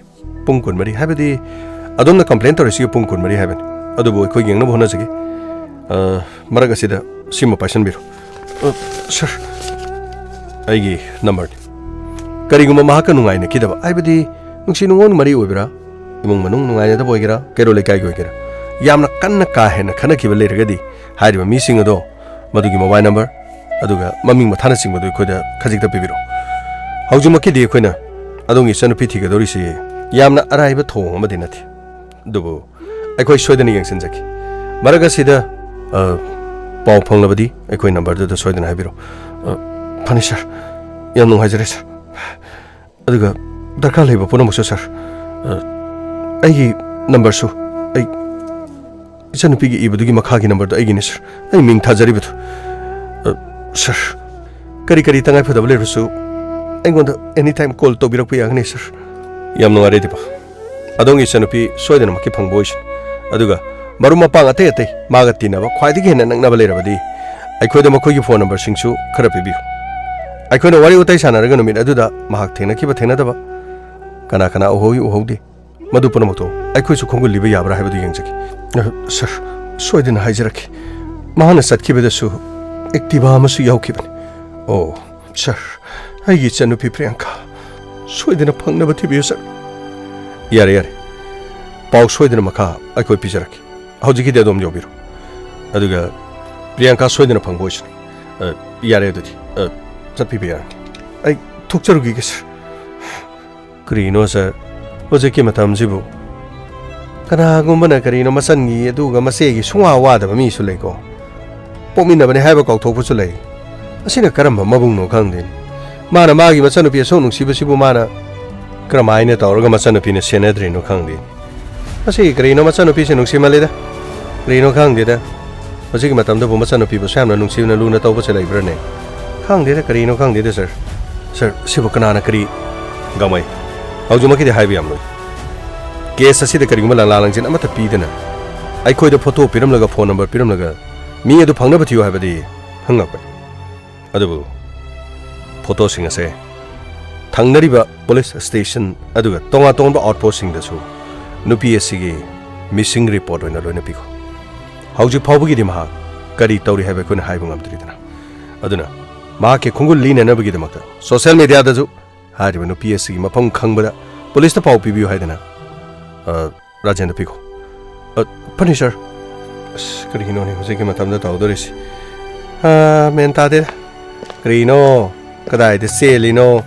ꯄꯨꯡ ꯀꯨꯟꯃꯔꯤ, ꯍꯥꯏꯕꯗꯤ ꯑꯗꯣꯝꯅ ꯀꯝꯄ꯭ꯂꯦꯟ ꯇꯧꯔꯤꯁꯤꯒꯤ ꯄꯨꯡ ꯀꯨꯟꯃꯔꯤ ꯍꯥꯏꯕꯅꯤ꯫ ꯑꯗꯨꯕꯨ ꯑꯩꯈꯣꯏ ꯌꯦꯡꯅꯕ ꯍꯣꯠꯅꯖꯒꯦ꯫ ꯑ, ꯃꯔꯛ ꯑꯁꯤꯗ ꯁꯤꯃ ꯄꯥꯏꯁꯟꯕꯤꯔꯣ꯫ ꯑ, ꯁꯥꯔ, ꯑꯩꯒꯤ ꯅꯝꯕꯔꯅꯤ꯫ ꯀꯔꯤꯒꯨꯝꯕ ꯃꯍꯥꯛꯀ ꯅꯨꯡꯉꯥꯏꯅꯈꯤꯗꯕ, ꯍꯥꯏꯕꯗꯤ ꯅꯨꯡꯁꯤ ꯅꯨꯡꯉꯣꯟ ꯃꯔꯤ ꯑꯣꯏꯕ꯭ꯔꯥ, ꯏꯃꯨꯡ ꯃꯅꯨꯡ ꯅꯨꯡꯉꯥꯏꯅꯗꯕ ꯑꯣꯏꯒꯦꯔꯥ, ꯀꯩꯔꯣꯜ ꯂꯩꯀꯥꯏꯒꯤ ꯑꯣꯏꯒꯦꯔꯥ, ꯌꯥꯝꯅ ꯀꯟꯅ ꯀꯥ ꯍꯦꯟꯅ ꯈꯟꯅꯈꯤꯕ ꯂꯩꯔꯒꯗꯤ ꯍꯥꯏꯔꯤꯕ ꯃꯤꯁꯤꯡ ꯑꯗꯣ ꯃꯗꯨꯒꯤ ꯃꯣꯕꯥꯏꯜ ꯅꯝꯕꯔ ꯑꯗꯨꯒ ꯃꯃꯤꯡ ꯃꯊꯥꯅꯆꯤꯡꯕꯗꯨ ꯑꯩꯈꯣꯏꯗ ꯈꯖꯤꯛꯇ ꯄꯤꯕꯤꯔꯛꯎ꯫ ꯍꯧꯖꯤꯛꯃꯛꯀꯤꯗꯤ ꯑꯩꯈꯣꯏꯅ ꯑꯗꯣꯝꯒꯤ ꯏꯆꯟꯅꯨꯄꯤ ꯊꯤꯒꯗꯧꯔꯤꯁꯤ ꯌꯥꯝꯅ ꯑꯔꯥꯏꯕ ꯊꯧꯑꯣꯡ ꯑꯃꯗꯤ ꯅꯠꯇꯦ, ꯑꯗꯨꯕꯨ ꯑꯩꯈꯣꯏ ꯁꯣꯏꯗꯅ ꯌꯦꯡꯁꯤꯟꯖꯒꯦ꯫ ꯃꯔꯛ ꯑꯁꯤꯗ, ꯑ, ꯄꯥꯎ ꯐꯪꯂꯕꯗꯤ ꯑꯩꯈꯣꯏ ꯅꯝꯕꯔꯗꯨꯗ ꯁꯣꯏꯗꯅ ꯍꯥꯏꯕꯤꯔꯛꯎ꯫ ꯑ, ꯐꯅꯤ ꯁꯥꯔ, ꯌꯥꯝ ꯅꯨꯡꯉꯥꯏꯖꯔꯦ ꯁꯥꯔ꯫ ꯑꯗꯨꯒ ꯗꯔꯀꯥꯔ ꯂꯩꯕ ꯄꯨꯝꯅꯃꯛꯁꯨ ꯁꯥꯔ, ꯑ, ꯑꯩꯒꯤ ꯅꯝꯕꯔꯁꯨ, ꯑꯩ ꯏꯆꯟꯅꯨꯄꯤꯒꯤ ꯏꯕꯗꯨꯒꯤ ꯃꯈꯥꯒꯤ ꯅꯝꯕꯔꯗꯣ ꯑꯩꯒꯤꯅꯤ ꯁꯥꯔ, ꯑꯩ ꯃꯤꯡ ꯊꯥꯖꯔꯤꯕꯗꯨ꯫ ꯑ, ꯁꯥꯔ, ꯀꯔꯤ ꯀꯔꯤ ꯇꯉꯥꯏ ꯐꯗꯕ ꯂꯩꯔꯁꯨ ꯑꯩꯉꯣꯟꯗ ꯑꯦꯅꯤ ꯇꯥꯏꯝ ꯀꯣꯜ ꯇꯧꯕꯤꯔꯛꯄ ꯌꯥꯒꯅꯤ ꯁꯥꯔ꯫ ꯌꯥꯝ ꯅꯨꯡꯉꯥꯏꯔꯦ ꯗꯤꯄꯥ꯫ ꯑꯗꯣꯝꯒꯤ ꯏꯆꯟꯅꯨꯄꯤ ꯁꯣꯏꯗꯅꯃꯛꯀꯤ ꯐꯪꯕ ꯑꯣꯏꯁꯅꯨ꯫ ꯑꯗꯨꯒ ꯃꯔꯨꯞ ꯃꯄꯥꯡ ꯑꯇꯩ ꯑꯇꯩ ꯃꯥꯒ ꯇꯤꯟꯅꯕ ꯈ꯭ꯋꯥꯏꯗꯒꯤ ꯍꯦꯟꯅ ꯅꯛꯅꯕ ꯂꯩꯔꯕꯗꯤ ꯑꯩꯈꯣꯏꯗ ꯃꯈꯣꯏꯒꯤ ꯐꯣꯟ ꯅꯝꯕꯔꯁꯤꯡꯁꯨ ꯈꯔ ꯄꯤꯕꯤꯌꯨ꯫ ꯑꯩꯈꯣꯏꯅ ꯋꯥꯔꯤ ꯋꯥꯇꯥꯏ ꯁꯥꯟꯅꯔꯒ ꯅꯨꯃꯤꯠ ꯑꯗꯨꯗ ꯃꯍꯥꯛ ꯊꯦꯡꯅꯈꯤꯕ ꯊꯦꯡꯅꯗꯕ, ꯀꯅꯥ ꯀꯅꯥ ꯎꯍꯧꯏ ꯎꯍꯧꯗꯦ, ꯃꯗꯨ ꯄꯨꯝꯅꯃꯛꯇꯣ ꯑꯩꯈꯣꯏꯁꯨ ꯈꯣꯡꯒꯨꯜ ꯂꯤꯕ ꯌꯥꯕ꯭ꯔꯥ ꯍꯥꯏꯕꯗꯨ ꯌꯦꯡꯖꯒꯦ꯫ ꯑ, ꯁꯥꯔ, ꯁꯣꯏꯗꯅ ꯍꯥꯏꯖꯔꯛꯀꯦ꯫ ꯃꯍꯥꯛꯅ ꯆꯠꯈꯤꯕꯗꯁꯨ ꯑꯦꯛꯇꯤꯚꯥ ꯑꯃꯁꯨ ꯌꯥꯎꯈꯤꯕꯅꯤ꯫ ꯑꯣ, ꯁꯥꯔ, ꯑꯩꯒꯤ ꯏꯆꯟꯅꯨꯄꯤ ꯄ꯭ꯔꯤꯌꯥꯡꯀꯥ ꯁꯣꯏꯗꯅ ꯐꯪꯅꯕ ꯊꯤꯕꯤꯌꯨ, ꯁꯥꯔ꯫ ꯌꯥꯔꯦ, ꯌꯥꯔꯦ꯫ ꯄꯥꯎ ꯁꯣꯏꯗꯅ ꯃꯈꯥ ꯑꯩꯈꯣꯏ ꯄꯤꯖꯔꯛꯀꯦ꯫ ꯍꯧꯖꯤꯛꯀꯤꯗꯤ ꯑꯗꯣꯝ ꯌꯥꯎꯕꯤꯔꯣ꯫ ꯑꯗꯨꯒ ꯄ꯭ꯔꯤꯌꯥꯡꯀꯥ ꯁꯣꯏꯗꯅ ꯐꯪꯕ ꯑꯣꯏꯁꯅꯨ꯫ ꯑ, ꯌꯥꯔꯦ ꯑꯗꯨꯗꯤ꯫ ꯑ, ꯆꯠꯄꯤꯕ ꯌꯥꯔꯅꯤ꯫ ꯑꯩ ꯊꯣꯛꯆꯔꯨꯈꯤꯒꯦ, ꯁꯥꯔ꯫ ꯀꯔꯤꯅꯣ, ꯁꯥꯔ? ꯍꯧꯖꯤꯛꯀꯤ ꯃꯇꯝꯁꯤꯕꯨ ꯀꯅꯥꯒꯨꯝꯕꯅ ꯀꯔꯤꯅꯣ ꯃꯆꯟꯒꯤ ꯑꯗꯨꯒ ꯃꯆꯦꯒꯤ ꯁꯨꯡꯋꯥ ꯋꯥꯗꯕ ꯃꯤꯁꯨ ꯂꯩꯀꯣ꯫ ꯄꯣꯛꯃꯤꯟꯅꯕꯅꯤ ꯍꯥꯏꯕ ꯀꯥꯎꯊꯣꯛꯄꯁꯨ ꯂꯩ꯫ ꯑꯁꯤꯅ ꯀꯔꯝꯕ ꯃꯕꯨꯡꯅꯣ ꯈꯪꯗꯦꯅꯦ꯫ ꯃꯥꯅ ꯃꯥꯒꯤ ꯃꯆꯟꯅꯨꯄꯤ ꯑꯁꯨꯛ ꯅꯨꯡꯁꯤꯕꯁꯤꯕꯨ ꯃꯥꯅ ꯀꯔꯝꯍꯥꯏꯅ ꯇꯧꯔꯒ ꯃꯆꯟꯅꯨꯄꯤꯅ ꯁꯦꯟꯅꯗ꯭ꯔꯤꯅꯣ ꯈꯪꯗꯦꯅꯦ꯫ ꯃꯁꯤ ꯀꯔꯤꯅꯣ, ꯃꯆꯟꯅꯨꯄꯤꯁꯦ ꯅꯨꯡꯁꯤꯃꯜꯂꯦꯗ꯫ ꯀꯔꯤꯅꯣ ꯈꯪꯗꯦꯗ꯫ ꯍꯧꯖꯤꯛꯀꯤ ꯃꯇꯝꯗꯕꯨ ꯃꯆꯟꯅꯨꯄꯤꯕꯨ ꯑꯁꯨꯛ ꯌꯥꯝꯅ ꯅꯨꯡꯁꯤꯅ ꯂꯨꯅ ꯇꯧꯕꯁꯦ ꯂꯩꯕ꯭ꯔꯥꯅꯦ? ꯈꯪꯗꯦꯗ, ꯀꯔꯤꯅꯣ ꯈꯪꯗꯦꯗ, ꯁꯥꯔ꯫ ꯁꯥꯔ, ꯁꯤꯕꯨ ꯀꯅꯥꯅ ꯀꯔꯤ? ꯒꯥꯡꯃꯩ, ꯍꯧꯖꯤꯛꯃꯛꯀꯤꯗꯤ ꯍꯥꯏꯕ ꯌꯥꯝ ꯂꯨꯏ꯫ ꯀꯦꯁ ꯑꯁꯤꯗ ꯀꯔꯤꯒꯨꯝꯕ ꯂꯥꯡꯂꯥ ꯂꯥꯡꯖꯤꯟ ꯑꯃꯠꯇ ꯄꯤꯗꯅ ꯑꯩꯈꯣꯏꯗ ꯐꯣꯇꯣ ꯄꯤꯔꯝꯂꯒ ꯐꯣꯟ ꯅꯝꯕꯔ ꯄꯤꯔꯝꯂꯒ ꯃꯤ ꯑꯗꯨ ꯐꯪꯅꯕ ꯊꯤꯌꯨ ꯍꯥꯏꯕꯗꯤ ꯍꯪꯉꯛꯄꯅꯤ꯫ ꯑꯗꯨꯕꯨ ꯐꯣꯇꯣꯁꯤꯡ ꯑꯁꯦ ꯊꯪꯅꯔꯤꯕ ꯄꯨꯂꯤꯁ ꯁ꯭ꯇꯦꯁꯟ ꯑꯗꯨꯒ ꯇꯣꯉꯥꯟ ꯇꯣꯉꯥꯟꯕ ꯑꯥꯎꯠꯄꯣꯁꯁꯤꯡꯗꯁꯨ ꯅꯨꯄꯤ ꯑꯁꯤꯒꯤ ꯃꯤꯁꯤꯡ ꯔꯤꯄꯣꯔꯠ ꯑꯣꯏꯅ ꯂꯣꯏꯅ ꯄꯤꯈꯣ꯫ ꯍꯧꯖꯤꯛ ꯐꯥꯎꯕꯒꯤꯗꯤ ꯃꯍꯥꯛ ꯀꯔꯤ ꯇꯧꯔꯤ ꯍꯥꯏꯕ ꯑꯩꯈꯣꯏꯅ ꯍꯥꯏꯕ ꯉꯝꯗ꯭ꯔꯤꯗꯅ꯫ ꯑꯗꯨꯅ ꯃꯍꯥꯛꯀꯤ ꯈꯣꯡꯒꯨꯜ ꯂꯤꯅꯅꯕꯒꯤꯗꯃꯛꯇ ꯁꯣꯁꯤꯌꯦꯜ ꯃꯦꯗꯤꯌꯥꯗꯁꯨ ꯍꯥꯏꯔꯤꯕ ꯅꯨꯄꯤ ꯑꯁꯤꯒꯤ ꯃꯐꯝ ꯈꯪꯕꯗ ꯄꯨꯂꯤꯁꯇ ꯄꯥꯎ ꯄꯤꯕꯤꯌꯨ ꯍꯥꯏꯗꯅ, ꯑ, ꯔꯥꯖꯦꯟꯗ ꯄꯤꯈꯣ꯫ ꯑ, ꯐꯅꯤ, ꯁꯥꯔ꯫ ꯑꯁ, ꯀꯔꯤꯒꯤꯅꯣꯅꯦ ꯍꯧꯖꯤꯛꯀꯤ ꯃꯇꯝꯗ ꯇꯧꯗꯣꯔꯤꯁꯤ? ꯑ, ꯃꯦꯟ ꯇꯥꯗꯦꯗ꯫ ꯀꯔꯤꯅꯣ? ꯀꯗꯥꯏꯗ ꯆꯦꯜꯂꯤꯅꯣ?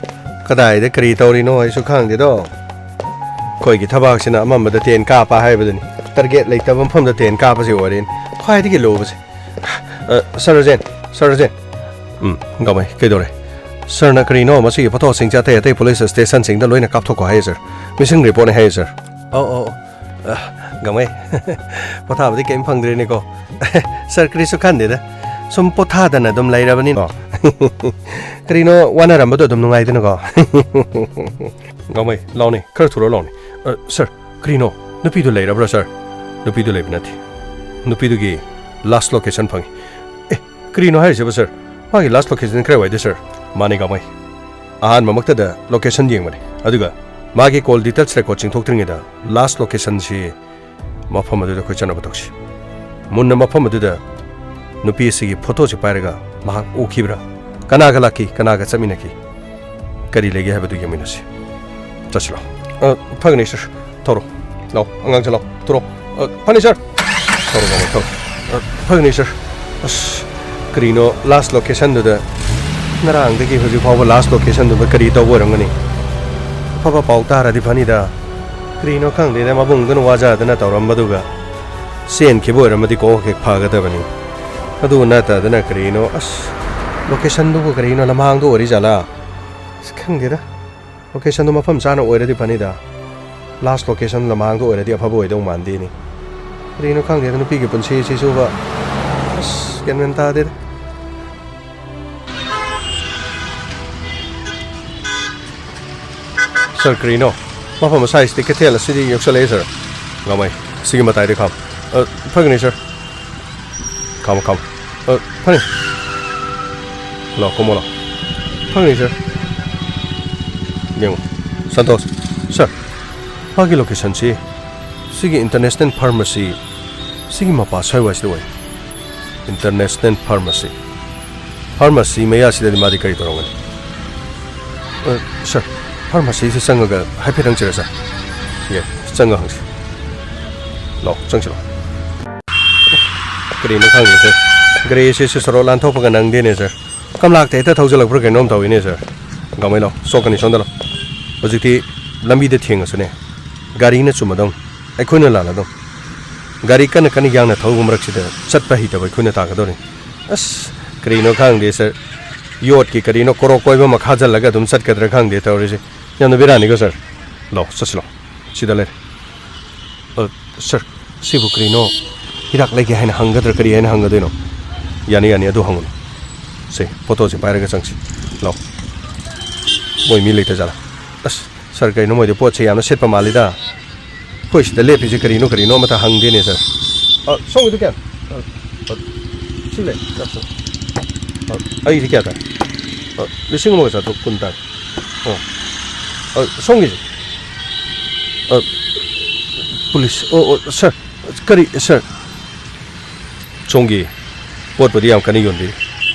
ꯀꯗꯥꯏꯗ ꯀꯔꯤ ꯇꯧꯔꯤꯅꯣ ꯑꯩꯁꯨ ꯈꯪꯗꯦꯗꯣ꯫ ꯑꯩꯈꯣꯏꯒꯤ ꯊꯕꯛꯁꯤꯅ ꯑꯃꯝꯕꯗ ꯇꯦꯟ ꯀꯥꯞꯄ ꯍꯥꯏꯕꯗꯨꯅꯤ꯫ ꯇꯥꯔꯒꯦꯠ ꯂꯩꯇꯕ ꯃꯐꯝꯗ ꯇꯦꯟ ꯀꯥꯞꯄꯁꯤ ꯑꯣꯏꯔꯦꯅꯦ꯫ ꯈ꯭ꯋꯥꯏꯗꯒꯤ ꯂꯨꯕꯁꯦ꯫ ꯑ, ꯁꯥꯔ ꯔꯥꯖꯦꯟ, ꯁꯥꯔ ꯔꯥꯖꯦꯟ꯫ ꯎꯝ, ꯒꯃꯩ, ꯀꯩꯗꯧꯔꯦ? ꯁꯥꯔꯅ ꯀꯔꯤꯅꯣ ꯃꯁꯤꯒꯤ ꯐꯣꯇꯣꯁꯤꯡꯁꯦ ꯑꯇꯩ ꯑꯇꯩ ꯄꯨꯂꯤꯁ ꯁ꯭ꯇꯦꯁꯟꯁꯤꯡꯗ ꯂꯣꯏꯅ ꯀꯥꯞꯊꯣꯛꯈꯣ ꯍꯥꯏꯌꯦ, ꯁꯥꯔ꯫ ꯃꯤꯁꯤꯡ ꯔꯤꯄꯣꯔꯠꯅꯦ ꯍꯥꯏꯌꯦ, ꯁꯥꯔ꯫ ꯑꯧ, ꯑꯧ, ꯑꯧ꯫ ꯑ, ꯒꯃꯩ, ꯄꯣꯊꯥꯕꯗꯤ ꯀꯩꯝ ꯐꯪꯗ꯭ꯔꯦꯅꯦꯀꯣ꯫ ꯁꯥꯔ, ꯀꯔꯤꯁꯨ ꯈꯟꯗꯦꯗ꯫ ꯁꯨꯝ ꯄꯣꯊꯥꯗꯅ ꯑꯗꯨꯝ ꯂꯩꯔꯕꯅꯤꯅꯣ꯫ ꯀꯔꯤꯅꯣ, ꯋꯥꯅꯔꯝꯕꯗꯣ ꯑꯗꯨꯝ ꯅꯨꯡꯉꯥꯏꯗꯅꯀꯣ꯫ ꯒꯃꯩ, ꯂꯥꯎꯅꯦ, ꯈꯔ ꯊꯨꯔꯣ ꯂꯥꯎꯅꯦ꯫ ꯑ, ꯁꯥꯔ, ꯀꯔꯤꯅꯣ? ꯅꯨꯄꯤꯗꯨ ꯂꯩꯔꯕ꯭ꯔꯥ, ꯁꯥꯔ? ꯅꯨꯄꯤꯗꯨ ꯂꯩꯕ ꯅꯠꯇꯦ꯫ ꯅꯨꯄꯤꯗꯨꯒꯤ ꯂꯥꯁ ꯂꯣꯀꯦꯁꯟ ꯐꯪꯉꯤ꯫ ꯑꯦ, ꯀꯔꯤꯅꯣ ꯍꯥꯏꯔꯤꯁꯤꯕꯣ, ꯁꯥꯔ? ꯃꯥꯒꯤ ꯂꯥꯁ ꯂꯣꯀꯦꯁꯟ ꯀꯗꯥꯏꯋꯥꯏꯗ, ꯁꯥꯔ? ꯃꯥꯅꯦ, ꯒꯃꯩ꯫ ꯑꯍꯥꯟꯕꯃꯛꯇꯗ ꯂꯣꯀꯦꯁꯟ ꯌꯦꯡꯕꯅꯦ, ꯑꯗꯨꯒ ꯃꯥꯒꯤ ꯀꯣꯜ ꯗꯤꯇꯦꯜꯁ ꯔꯦꯀꯣꯔꯠ ꯆꯤꯡꯊꯣꯛꯇ꯭ꯔꯤꯉꯩꯗ ꯂꯥꯁ ꯂꯣꯀꯦꯁꯟꯁꯤ ꯃꯐꯝ ꯑꯗꯨꯗ ꯑꯩꯈꯣꯏ ꯆꯠꯅꯕ ꯇꯧꯁꯤ꯫ ꯃꯨꯟꯅ ꯃꯐꯝ ꯑꯗꯨꯗ ꯅꯨꯄꯤ ꯑꯁꯤꯒꯤ ꯐꯣꯇꯣꯁꯤ ꯄꯥꯏꯔꯒ ꯃꯍꯥꯛ ꯎꯈꯤꯕ꯭ꯔꯥ? ꯀꯅꯥꯒ ꯂꯥꯛꯈꯤ? ꯀꯅꯥꯒ ꯆꯠꯃꯤꯟꯅꯈꯤ? ꯀꯔꯤ ꯂꯩꯒꯦ ꯍꯥꯏꯕꯗꯨ ꯌꯦꯡꯃꯤꯟꯅꯁꯤ꯫ ꯆꯠꯁꯤ ꯂꯥꯎ꯫ ꯑ, ꯐꯒꯅꯤ, ꯁꯥꯔ꯫ ꯊꯧꯔꯣ꯫ ꯂꯥꯎ, ꯑꯉꯥꯡꯁꯦ ꯂꯥꯎ꯫ ꯊꯨꯔꯣ꯫ ꯑ, ꯐꯅꯤ, ꯁꯥꯔ꯫ ꯊꯧꯔꯣ, ꯊꯧꯔꯣ, ꯊꯧꯔꯣ꯫ ꯑ, ꯐꯒꯅꯤ, ꯁꯥꯔ꯫ ꯑꯁ, ꯀꯔꯤꯅꯣ ꯂꯥꯁ ꯂꯣꯀꯦꯁꯟꯗꯨꯗ? ꯉꯔꯥꯡꯗꯒꯤ ꯍꯧꯖꯤꯛ ꯐꯥꯎꯕ ꯂꯥꯁ ꯂꯣꯀꯦꯁꯟꯗꯨꯗ ꯀꯔꯤ ꯇꯧꯕ ꯑꯣꯏꯔꯝꯒꯅꯤ? ꯑꯐꯕ ꯄꯥꯎ ꯇꯥꯔꯗꯤ ꯐꯅꯤꯗ꯫ ꯀꯔꯤꯅꯣ ꯈꯪꯗꯦꯗ, ꯃꯕꯨꯡꯗꯨꯅ ꯋꯥꯖꯗꯅ ꯇꯧꯔꯝꯕꯗꯨꯒ ꯆꯦꯟꯈꯤꯕ ꯑꯣꯏꯔꯝꯃꯗꯤ ꯀꯣꯛ ꯍꯦꯛ ꯐꯒꯗꯕꯅꯤ꯫ ꯑꯗꯨ ꯅꯠꯇꯗꯅ ꯀꯔꯤꯅꯣ? ꯑꯁ, ꯂꯣꯀꯦꯁꯟꯗꯨꯕꯨ ꯀꯔꯤꯅꯣ, ꯂꯝꯍꯥꯡꯗꯨ ꯑꯣꯏꯔꯤꯖꯥꯠꯂꯥ? ꯑꯁ, ꯈꯪꯗꯦꯗ꯫ ꯂꯣꯀꯦꯁꯟꯗꯣ ꯃꯐꯝ ꯆꯥꯅ ꯑꯣꯏꯔꯗꯤ ꯐꯅꯤꯗ꯫ ꯂꯥꯁ ꯂꯣꯀꯦꯁꯟ ꯂꯝꯍꯥꯡꯗꯣ ꯑꯣꯏꯔꯗꯤ ꯑꯐꯕ ꯑꯣꯏꯗꯧ ꯃꯥꯟꯗꯦꯅꯦ꯫ ꯀꯔꯤꯅꯣ ꯈꯪꯗꯦꯗ, ꯅꯨꯄꯤꯒꯤ ꯄꯨꯟꯁꯤꯁꯤꯁꯨꯕ꯫ ꯑꯁ, ꯒ꯭ꯌꯥꯟ ꯃꯦꯟ ꯇꯥꯗꯦꯗ꯫ ꯁꯥꯔ, ꯀꯔꯤꯅꯣ? ꯃꯐꯝ ꯑꯁꯥꯏꯁꯤꯗꯤ ꯀꯩꯊꯦꯜ ꯑꯁꯤꯗꯤ ꯌꯧꯁꯜꯂꯛꯑꯦ, ꯁꯥꯔ꯫ ꯒꯃꯩ, ꯁꯤꯒꯤ ꯃꯇꯥꯏꯗ ꯈꯥꯝ꯫ ꯑ, ꯐꯒꯅꯤ, ꯁꯥꯔ꯫ ꯈꯥꯝꯃꯣ, ꯈꯥꯝꯃꯣ꯫ ꯑ, ꯐꯅꯤ꯫ ꯂꯥꯛꯑꯣ, ꯀꯨꯝꯃꯣ ꯂꯥꯛꯑꯣ꯫ ꯐꯪꯅꯤ, ꯁꯥꯔ꯫ ꯌꯦꯡꯉꯣ꯫ ꯁꯟꯇꯣꯁ, ꯁꯥꯔ, ꯃꯥꯒꯤ ꯂꯣꯀꯦꯁꯟꯁꯤ ꯁꯤꯒꯤ ꯏꯟꯇꯔꯅꯦꯁꯅꯦꯜ ꯐꯥꯔꯃꯥꯁꯤ, ꯁꯤꯒꯤ ꯃꯄꯥ ꯁ꯭ꯋꯥꯏꯋꯥꯏꯁꯤꯗ ꯑꯣꯏ꯫ International pharmacy. ꯐꯥꯔꯃꯥꯁꯤ ꯃꯌꯥꯁꯤꯗꯗꯤ ꯃꯥꯗꯤ ꯀꯔꯤ ꯇꯧꯔꯝꯒꯅꯤ? ꯑ, ꯁꯥꯔ, ꯐꯥꯔꯃꯥꯁꯤꯁꯤ ꯆꯪꯉꯒ ꯍꯥꯏꯐꯦꯠ ꯍꯪꯁꯤꯔ, ꯁꯥꯔ? ꯌꯦ, ꯆꯪꯉ ꯍꯪꯁꯤ꯫ ꯂꯥꯛꯑꯣ, ꯆꯪꯁꯤ ꯂꯥꯛꯑꯣ꯫ ꯀꯔꯤꯅꯣ ꯈꯪꯗꯦ, ꯁꯥꯔ꯫ ꯒꯥꯔꯤꯁꯤꯁꯨ ꯁꯣꯔꯣꯛ ꯂꯥꯟꯊꯣꯛꯄꯒ ꯅꯪꯗꯦꯅꯦ, ꯁꯥꯔ꯫ ꯀꯝꯂꯥꯛꯇ ꯍꯦꯛꯇ ꯊꯧꯖꯤꯜꯂꯛꯄ꯭ꯔꯥ ꯀꯩꯅꯣꯝ ꯇꯧꯋꯤꯅꯦ, ꯁꯥꯔ꯫ ꯒꯥꯃꯩ ꯂꯥꯎ, ꯁꯣꯛꯀꯅꯤ, ꯁꯣꯝꯗ ꯂꯥꯎ꯫ ꯍꯧꯖꯤꯛꯇꯤ ꯂꯝꯕꯤꯗ ꯊꯦꯡꯉꯁꯨꯅꯦ, ꯒꯥꯔꯤꯅ ꯆꯨꯝꯃꯗꯧꯅꯤ, ꯑꯩꯈꯣꯏꯅ ꯂꯥꯜꯂꯗꯧꯅꯤ꯫ ꯒꯥꯔꯤ ꯀꯟꯅ ꯀꯟꯅ ꯌꯥꯡꯅ ꯊꯧꯕ ꯃꯔꯛꯁꯤꯗ ꯆꯠꯄ ꯍꯩꯇꯕ ꯑꯩꯈꯣꯏꯅ ꯇꯥꯒꯗꯧꯔꯤ꯫ ꯑꯁ, ꯀꯔꯤꯅꯣ ꯈꯪꯗꯦ, ꯁꯥꯔ꯫ ꯌꯣꯠꯀꯤ ꯀꯔꯤꯅꯣ ꯀꯣꯔꯣꯛ ꯀꯣꯏꯕ ꯑꯃ ꯈꯥꯖꯤꯜꯂꯒ ꯑꯗꯨꯝ ꯆꯠꯀꯗ꯭ꯔꯥ ꯈꯪꯗꯦ ꯇꯧꯔꯤꯁꯦ꯫ ꯌꯥꯝꯅ ꯕꯦꯔꯥꯅꯤꯀꯣ, ꯁꯥꯔ꯫ ꯂꯥꯎ, ꯆꯠꯁꯤ ꯂꯥꯎ꯫ ꯁꯤꯗ ꯂꯩꯔꯦ꯫ ꯑ, ꯁꯥꯔ, ꯁꯤꯕꯨ ꯀꯔꯤꯅꯣ? ꯍꯤꯗꯥꯛ ꯂꯩꯒꯦ ꯍꯥꯏꯅ ꯍꯪꯒꯗ꯭ꯔꯥ ꯀꯔꯤ ꯍꯥꯏꯅ ꯍꯪꯒꯗꯣꯏꯅꯣ? ꯌꯥꯅꯤ, ꯌꯥꯅꯤ, ꯑꯗꯨ ꯍꯪꯉꯨꯅꯨ꯫ ꯁꯦ, ꯐꯣꯇꯣꯁꯦ ꯄꯥꯏꯔꯒ ꯆꯪꯁꯤ꯫ ꯂꯥꯎ꯫ ꯃꯣꯏ ꯃꯤ ꯂꯩꯇ ꯖꯥꯠꯂꯥ? ꯑꯁ, ꯁꯥꯔ, ꯀꯩꯅꯣ ꯃꯣꯏꯗꯤ ꯄꯣꯠꯁꯦ ꯌꯥꯝꯅ ꯁꯤꯠꯄ ꯃꯥꯜꯂꯤꯗ꯫ ꯑꯩꯈꯣꯏ ꯁꯤꯗ ꯂꯦꯞꯄꯤꯁꯦ ꯀꯔꯤꯅꯣ ꯀꯔꯤꯅꯣ ꯑꯃꯇ ꯍꯪꯗꯦꯅꯦ, ꯁꯥꯔ꯫ ꯑ, ꯁꯣꯝꯒꯤꯗꯨ ꯀꯌꯥ? ꯑ, ꯑ, ꯁꯤ ꯂꯩ, ꯆꯥꯛꯁꯨ꯫ ꯑ, ꯑꯩꯁꯤ ꯀꯌꯥ ꯇꯥꯏ? ꯑ, ꯂꯤꯁꯤꯡ ꯑꯃꯒ ꯆꯥꯇ꯭ꯔꯨꯛ ꯀꯨꯟ ꯇꯥꯏ꯫ ꯑꯣ꯫ ꯑ, ꯁꯣꯝꯒꯤꯁꯦ? ꯑ, ꯄꯨꯂꯤꯁ꯫ ꯑꯣ, ꯑꯣ, ꯁꯥꯔ꯫ ꯀꯔꯤ, ꯁꯥꯔ? ꯁꯣꯝꯒꯤ ꯄꯣꯠꯄꯨꯗꯤ ꯌꯥꯝ ꯀꯟꯅ ꯌꯣꯟꯕꯤꯔꯤ꯫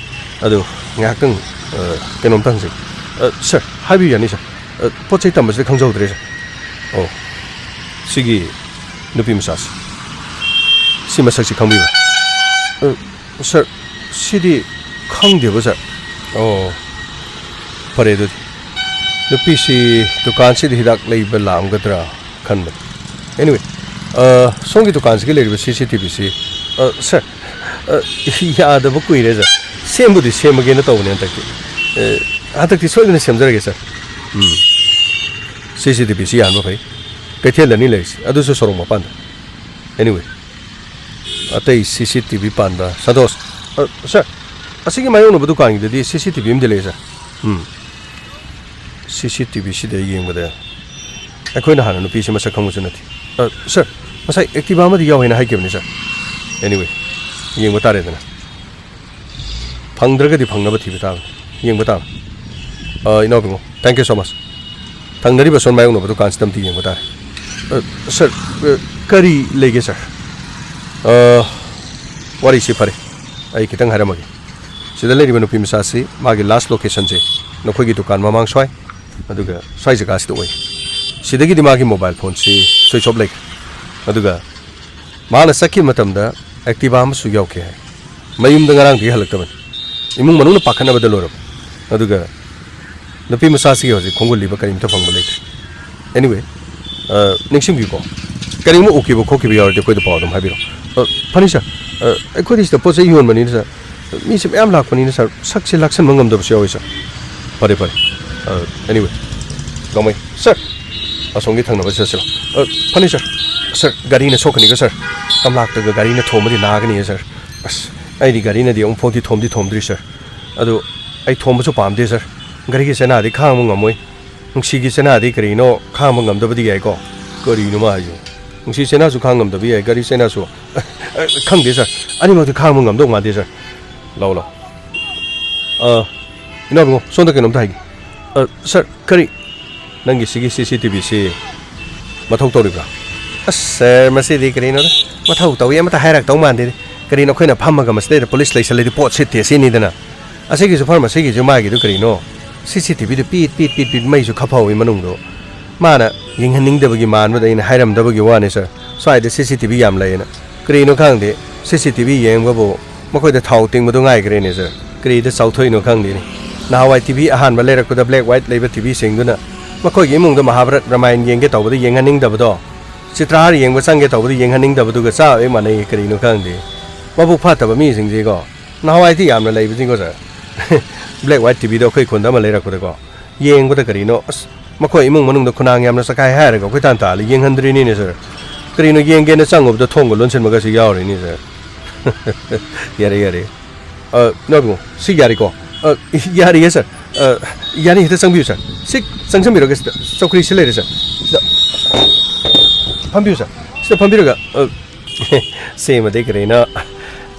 ꯑꯗꯨ ꯉꯥꯏꯍꯥꯛꯇꯪ, ꯑ, ꯀꯩꯅꯣꯝꯇ ꯍꯪꯖꯒꯦ꯫ ꯑ, ꯁꯥꯔ, ꯍꯥꯏꯕꯤꯌꯨ ꯌꯥꯅꯤ, ꯁꯥꯔ꯫ ꯑ, ꯄꯣꯠ ꯆꯩ ꯇꯝꯕꯁꯤꯗ ꯈꯪꯖꯍꯧꯗ꯭ꯔꯦ, ꯁꯥꯔ꯫ ꯑꯣ, ꯁꯤꯒꯤ ꯅꯨꯄꯤ ꯃꯆꯥꯁꯤ꯫ ꯁꯤ ꯃꯁꯛꯁꯤ ꯈꯪꯕꯤꯕ꯭ꯔꯥ? ꯑ, ꯁꯥꯔ, ꯁꯤꯗꯤ ꯈꯪꯗꯦꯕ, ꯁꯥꯔ꯫ ꯑꯣ, ꯐꯔꯦ ꯑꯗꯨꯗꯤ꯫ ꯅꯨꯄꯤꯁꯤ ꯗꯨꯀꯥꯟꯁꯤꯗ ꯍꯤꯗꯥꯛ ꯂꯩꯕ ꯂꯥꯛꯑꯝꯒꯗ꯭ꯔꯥ ꯈꯟꯕꯅꯤ꯫ Anyway, ꯑ, ꯁꯣꯝꯒꯤ ꯗꯨꯀꯥꯟꯁꯤꯒ ꯂꯩꯔꯤꯕ ꯁꯤ ꯁꯤ ꯇꯤ ꯚꯤꯁꯤ, ꯑ, ꯁꯥꯔ, ꯑ, ꯌꯥꯗꯕ ꯀꯨꯏꯔꯦ, ꯁꯥꯔ꯫ ꯁꯦꯝꯕꯨꯗꯤ ꯁꯦꯝꯃꯒꯦꯅ ꯇꯧꯕꯅꯦ ꯍꯟꯗꯛꯇꯤ꯫ ꯑ, ꯍꯟꯗꯛꯇꯤ ꯁꯣꯏꯗꯅ ꯁꯦꯝꯖꯔꯒꯦ, ꯁꯥꯔ꯫ ꯎꯝ꯫ ꯁꯤ ꯁꯤ ꯇꯤ ꯚꯤꯁꯤ ꯌꯥꯍꯟꯕ ꯐꯩ꯫ ꯀꯩꯊꯦꯜꯗꯅꯤ ꯂꯩꯔꯤꯁꯤ, ꯑꯗꯨꯁꯨ ꯁꯣꯔꯣꯛ ꯃꯄꯥꯟꯗ꯫ Anyway, ꯑꯇꯩ ꯁꯤ ꯁꯤ ꯇꯤ ꯚꯤ ꯄꯥꯟꯕ꯫ ꯁꯟꯇꯣꯁ, ꯑ, ꯁꯥꯔ, ꯑꯁꯤꯒꯤ ꯃꯥꯌꯣꯛꯅꯕ ꯗꯨꯀꯥꯟꯒꯤꯗꯗꯤ ꯁꯤ ꯁꯤ ꯇꯤ ꯚꯤ ꯑꯃꯗꯤ ꯂꯩ, ꯁꯥꯔ꯫ ꯎꯝ꯫ ꯁꯤ ꯁꯤ ꯇꯤ ꯚꯤꯁꯤꯗ ꯌꯦꯡꯕꯗ ꯑꯩꯈꯣꯏꯅ ꯍꯥꯟꯅ ꯅꯨꯄꯤꯁꯤ ꯃꯁꯛ ꯈꯪꯕꯁꯨ ꯅꯠꯇꯦ꯫ ꯑ, ꯁꯥꯔ, ꯉꯁꯥꯏ Activa ꯑꯃꯗꯤ ꯌꯥꯎꯋꯦꯅ ꯍꯥꯏꯈꯤꯕꯅꯤ, ꯁꯥꯔ꯫ Anyway, ꯌꯦꯡꯕ ꯇꯥꯔꯦꯗꯅ꯫ ꯐꯪꯗ꯭ꯔꯒꯗꯤ ꯐꯪꯅꯕ ꯊꯤꯕ ꯇꯥꯕꯅꯤ, ꯌꯦꯡꯕ ꯇꯥꯕꯅꯤ꯫ ꯑ, ꯏꯅꯥꯎ ꯏꯕꯨꯡꯉꯣ, thank you so much꯫ ꯊꯪꯅꯔꯤꯕ ꯁꯣꯟ ꯃꯥꯌꯣꯛꯅꯕꯗꯨ ꯀꯥꯟꯁꯤꯗ ꯑꯝꯇ ꯌꯦꯡꯕ ꯇꯥꯔꯦ꯫ ꯑ, ꯁꯥꯔ, ꯑ, ꯀꯔꯤ ꯂꯩꯒꯦ ꯁꯥꯔ? ꯑ, ꯋꯥꯔꯤꯁꯤ ꯐꯔꯦ, ꯑꯩ ꯈꯤꯇꯪ ꯍꯥꯏꯔꯝꯃꯒꯦ꯫ ꯁꯤꯗ ꯂꯩꯔꯤꯕ ꯅꯨꯄꯤ ꯃꯆꯥꯁꯤ ꯃꯥꯒꯤ ꯂꯥꯁ ꯂꯣꯀꯦꯁꯟꯁꯦ ꯅꯈꯣꯏꯒꯤ ꯗꯨꯀꯥꯟ ꯃꯃꯥꯡ ꯁ꯭ꯋꯥꯏ, ꯑꯗꯨꯒ ꯁ꯭ꯋꯥꯏ ꯖꯒꯥꯁꯤꯗ ꯑꯣꯏ꯫ ꯁꯤꯗꯒꯤꯗꯤ ꯃꯥꯒꯤ ꯃꯣꯕꯥꯏꯜ ꯐꯣꯟꯁꯤ ꯁ꯭ꯋꯤꯆ ꯑꯣꯐ ꯂꯩꯈ꯭ꯔꯦ꯫ ꯑꯗꯨꯒ ꯃꯥꯅ ꯆꯠꯈꯤꯕ ꯃꯇꯝꯗ ꯑꯦꯛꯇꯤꯚꯥ ꯑꯃꯁꯨ ꯌꯥꯎꯈꯤ ꯍꯥꯏ꯫ ꯃꯌꯨꯝꯗ ꯉꯔꯥꯡꯗꯒꯤ ꯍꯜꯂꯛꯇꯕꯅꯤ꯫ ꯏꯃꯨꯡ ꯃꯅꯨꯡꯅ ꯄꯥꯈꯠꯅꯕꯗ ꯂꯣꯏꯔꯕ꯫ ꯑꯗꯨꯒ ꯅꯨꯄꯤ ꯃꯆꯥꯁꯤꯒꯤ ꯍꯧꯖꯤꯛ ꯈꯣꯡꯒꯨꯜ ꯂꯤꯕ ꯀꯔꯤꯝꯇ ꯐꯪꯕ ꯂꯩꯇ꯭ꯔꯦ꯫ Anyway, ꯑ, ꯅꯤꯡꯁꯤꯡꯕꯤꯌꯨꯀꯣ, ꯀꯔꯤꯒꯨꯝꯕ ꯎꯈꯤꯕ ꯈꯣꯠꯈꯤꯕ ꯌꯥꯎꯔꯗꯤ ꯑꯩꯈꯣꯏꯗ ꯄꯥꯎ ꯑꯗꯨꯝ ꯍꯥꯏꯕꯤꯔꯛꯑꯣ꯫ ꯑ, ꯐꯅꯤ ꯁꯥꯔ, ꯑ, ꯑꯩꯈꯣꯏꯗꯤ ꯁꯤꯗ ꯄꯣꯠ ꯆꯩ ꯌꯣꯟꯕꯅꯤꯅ ꯁꯥꯔ, ꯃꯤꯁꯦ ꯃꯌꯥꯝ ꯂꯥꯛꯄꯅꯤꯅ ꯁꯥꯔ, ꯁꯛꯁꯦ ꯂꯥꯛꯁꯟꯕ ꯉꯝꯗꯕꯁꯨ ꯌꯥꯎꯋꯤ ꯁꯥꯔ꯫ ꯐꯔꯦ, ꯐꯔꯦ꯫ ꯑ, anyway, ꯅꯣꯡꯃꯩ꯫ ꯁꯥꯔ, ꯑꯁꯣꯝꯒꯤ ꯊꯪꯅꯕ ꯆꯠꯁꯤꯔꯣ? ꯑ, ꯐꯅꯤ ꯁꯥꯔ꯫ ꯁꯥꯔ, ꯒꯥꯔꯤꯅ ꯁꯣꯛꯀꯅꯤꯀꯣ ꯁꯥꯔ꯫ ꯀꯝꯂꯥꯛꯇꯒ ꯒꯥꯔꯤꯅ ꯊꯣꯝꯃꯗꯤ ꯅꯥꯒꯅꯤꯌꯦ ꯁꯥꯔ꯫ ꯑꯁ, ꯑꯩꯗꯤ ꯒꯥꯔꯤꯅꯗꯤ ꯑꯃꯨꯛ ꯐꯥꯎꯗꯤ ꯊꯣꯝꯗꯤ ꯊꯣꯝꯗ꯭ꯔꯤ ꯁꯥꯔ꯫ ꯑꯗꯨ ꯑꯩ ꯊꯣꯝꯕꯁꯨ ꯄꯥꯝꯗꯦ ꯁꯥꯔ꯫ ꯒꯥꯔꯤꯒꯤ ꯆꯩꯅꯥꯗꯤ ꯈꯥꯡꯕ ꯉꯝꯃꯣꯏ꯫ ꯅꯨꯡꯁꯤꯒꯤ ꯆꯩꯅꯥꯗꯤ ꯀꯔꯤꯅꯣ ꯈꯥꯡꯕ ꯉꯝꯗꯕꯗꯤ ꯌꯥꯏꯀꯣ? ꯀꯔꯤꯅꯣ ꯃꯥ ꯍꯥꯏꯁꯤꯕꯣ? ꯅꯨꯡꯁꯤ ꯆꯩꯅꯥꯁꯨ ꯈꯥꯡ ꯉꯝꯗꯕ ꯌꯥꯏ, ꯒꯥꯔꯤ ꯆꯩꯅꯥꯁꯨ꯫ ꯑ, ꯈꯪꯗꯦ ꯁꯥꯔ, ꯑꯅꯤꯃꯛꯇꯤ ꯈꯥꯡꯕ ꯉꯝꯗꯧ ꯃꯥꯟꯗꯦ ꯁꯥꯔ꯫ ꯂꯥꯛꯑꯣ, ꯂꯥꯛꯑꯣ꯫ ꯑ, ꯏꯅꯥꯎ ꯏꯕꯨꯡꯉꯣ, ꯁꯣꯝꯗ ꯀꯩꯅꯣꯝꯇ ꯍꯥꯏꯒꯦ꯫ ꯑ, ꯁꯥꯔ, ꯀꯔꯤ? ꯅꯪꯒꯤ ꯁꯤꯒꯤ CCTVꯁꯤ ꯃꯊꯧ ꯇꯧꯔꯤꯕ꯭ꯔꯥ? ꯑꯁ ꯁꯥꯔ, ꯃꯁꯤꯗꯤ ꯀꯔꯤꯅꯣꯗ? ꯃꯊꯧ ꯇꯧꯏ ꯑꯃꯇ ꯍꯥꯏꯔꯛꯇꯧ ꯃꯥꯟꯗꯦꯅꯦ꯫ ꯀꯔꯤꯅꯣ, ꯑꯩꯈꯣꯏꯅ ꯐꯝꯃꯒ ꯃꯁꯤꯗꯩꯗ ꯄꯨꯂꯤꯁ ꯂꯩꯁꯜꯂꯗꯤ ꯄꯣꯠ ꯁꯤꯠꯇꯦ ꯁꯤꯅꯤꯗꯅ꯫ ꯑꯁꯤꯒꯤꯁꯨ ꯐꯔꯝ, ꯑꯁꯤꯒꯤꯁꯨ ꯃꯥꯒꯤꯗꯨ ꯀꯔꯤꯅꯣ? CCTVꯗꯨ ꯄꯤꯠ ꯄꯤꯠ ꯄꯤꯠ ꯄꯤꯠ ꯃꯩꯁꯨ ꯈꯞꯐꯧꯏ ꯃꯅꯨꯡꯗꯣ꯫ ꯃꯥꯅ ꯌꯦꯡꯍꯟꯅꯤꯡꯗꯕꯒꯤ ꯃꯥꯟꯕꯗ ꯑꯩꯅ ꯍꯥꯏꯔꯝꯗꯕꯒꯤ ꯋꯥꯅꯤ ꯁꯥꯔ꯫ ꯁ꯭ꯋꯥꯏꯗ CCTV ꯌꯥꯝ ꯂꯩꯌꯦꯅ꯫ ꯀꯔꯤꯅꯣ ꯈꯪꯗꯦ, CCTV ꯌꯦꯡꯕꯕꯨ ꯃꯈꯣꯏꯗ ꯊꯥꯎ ꯇꯤꯡꯕꯗꯨ ꯉꯥꯏꯈ꯭ꯔꯦꯅꯦ ꯁꯥꯔ꯫ ꯀꯔꯤꯗ ꯆꯥꯎꯊꯣꯛꯏꯅꯣ ꯈꯪꯗꯦꯅꯦ꯫ ꯅꯍꯥꯟꯋꯥꯏ TV ꯑꯍꯥꯟꯕ ꯂꯩꯔꯛꯄꯗ black white ꯂꯩꯕ TVꯁꯤꯡꯗꯨꯅ ꯃꯈꯣꯏꯒꯤ ꯏꯃꯨꯡꯗ ꯃꯍꯥꯚꯥꯔꯠ ꯔꯥꯃꯥꯌꯟ ꯌꯦꯡꯒꯦ ꯇꯧꯕꯗ ꯌꯦꯡꯍꯟꯅꯤꯡꯗꯕꯗꯣ, ꯆꯤꯇ꯭ꯔꯍꯥꯔ ꯌꯦꯡꯕ ꯆꯪꯒꯦ ꯇꯧꯕꯗ ꯌꯦꯡꯍꯟꯅꯤꯡꯗꯕꯗꯨꯒ ꯆꯞ ꯍꯦꯛ ꯃꯥꯟꯅꯩ꯫ ꯀꯔꯤꯅꯣ ꯈꯪꯗꯦ꯫ ꯃꯕꯨꯛ ꯐꯠꯇꯕ ꯃꯤꯁꯤꯡꯁꯤꯀꯣ꯫ ꯅꯍꯥꯟꯋꯥꯏꯗꯤ ꯌꯥꯝꯅ ꯂꯩꯕꯅꯤꯀꯣ ꯁꯥꯔ꯫ Black white TVꯗꯣ ꯑꯩꯈꯣꯏ ꯈꯨꯟꯗ ꯑꯃ ꯂꯩꯔꯛꯄꯗꯀꯣ꯫ ꯌꯦꯡꯕꯗ ꯀꯔꯤꯅꯣ, ꯑꯁ, ꯃꯈꯣꯏ ꯏꯃꯨꯡ ꯃꯅꯨꯡꯗ ꯈꯨꯅꯥꯡ ꯌꯥꯝꯅ ꯆꯈꯥꯏ ꯍꯥꯏꯔꯒ ꯑꯩꯈꯣꯏ ꯇꯥꯟ ꯇꯥꯜꯂꯤ ꯌꯦꯡꯍꯟꯗ꯭ꯔꯤꯅꯤꯅꯦ ꯁꯥꯔ꯫ ꯀꯔꯤꯅꯣ ꯌꯦꯡꯒꯦꯅ ꯆꯪꯉꯨꯕꯗ ꯊꯣꯡꯒ ꯂꯣꯟꯁꯤꯟꯕꯒꯁꯨ ꯌꯥꯎꯔꯤꯅꯤ ꯁꯥꯔ꯫ ꯌꯥꯔꯦ, ꯌꯥꯔꯦ꯫ ꯑ, ꯏꯅꯥꯎ ꯏꯕꯨꯡꯉꯣ, ꯁꯤ ꯌꯥꯔꯦꯀꯣ? ꯑ, ꯌꯥꯔꯤꯌꯦ ꯁꯥꯔ꯫ ꯑ, ꯌꯥꯅꯤ, ꯍꯦꯛꯇ ꯆꯪꯕꯤꯌꯨ ꯁꯥꯔ꯫ ꯁꯤ ꯆꯪꯁꯟꯕꯤꯔꯒ ꯁꯤꯗ ꯆꯧꯀ꯭ꯔꯤꯁꯤ ꯂꯩꯔꯦ ꯁꯥꯔ꯫ ꯁꯤꯗ ꯐꯝꯕꯤꯌꯨ ꯁꯥꯔ꯫ ꯁꯤꯗ ꯐꯝꯕꯤꯔꯒ, ꯑ, ꯁꯤꯃꯗꯤ ꯀꯔꯤꯅꯣ?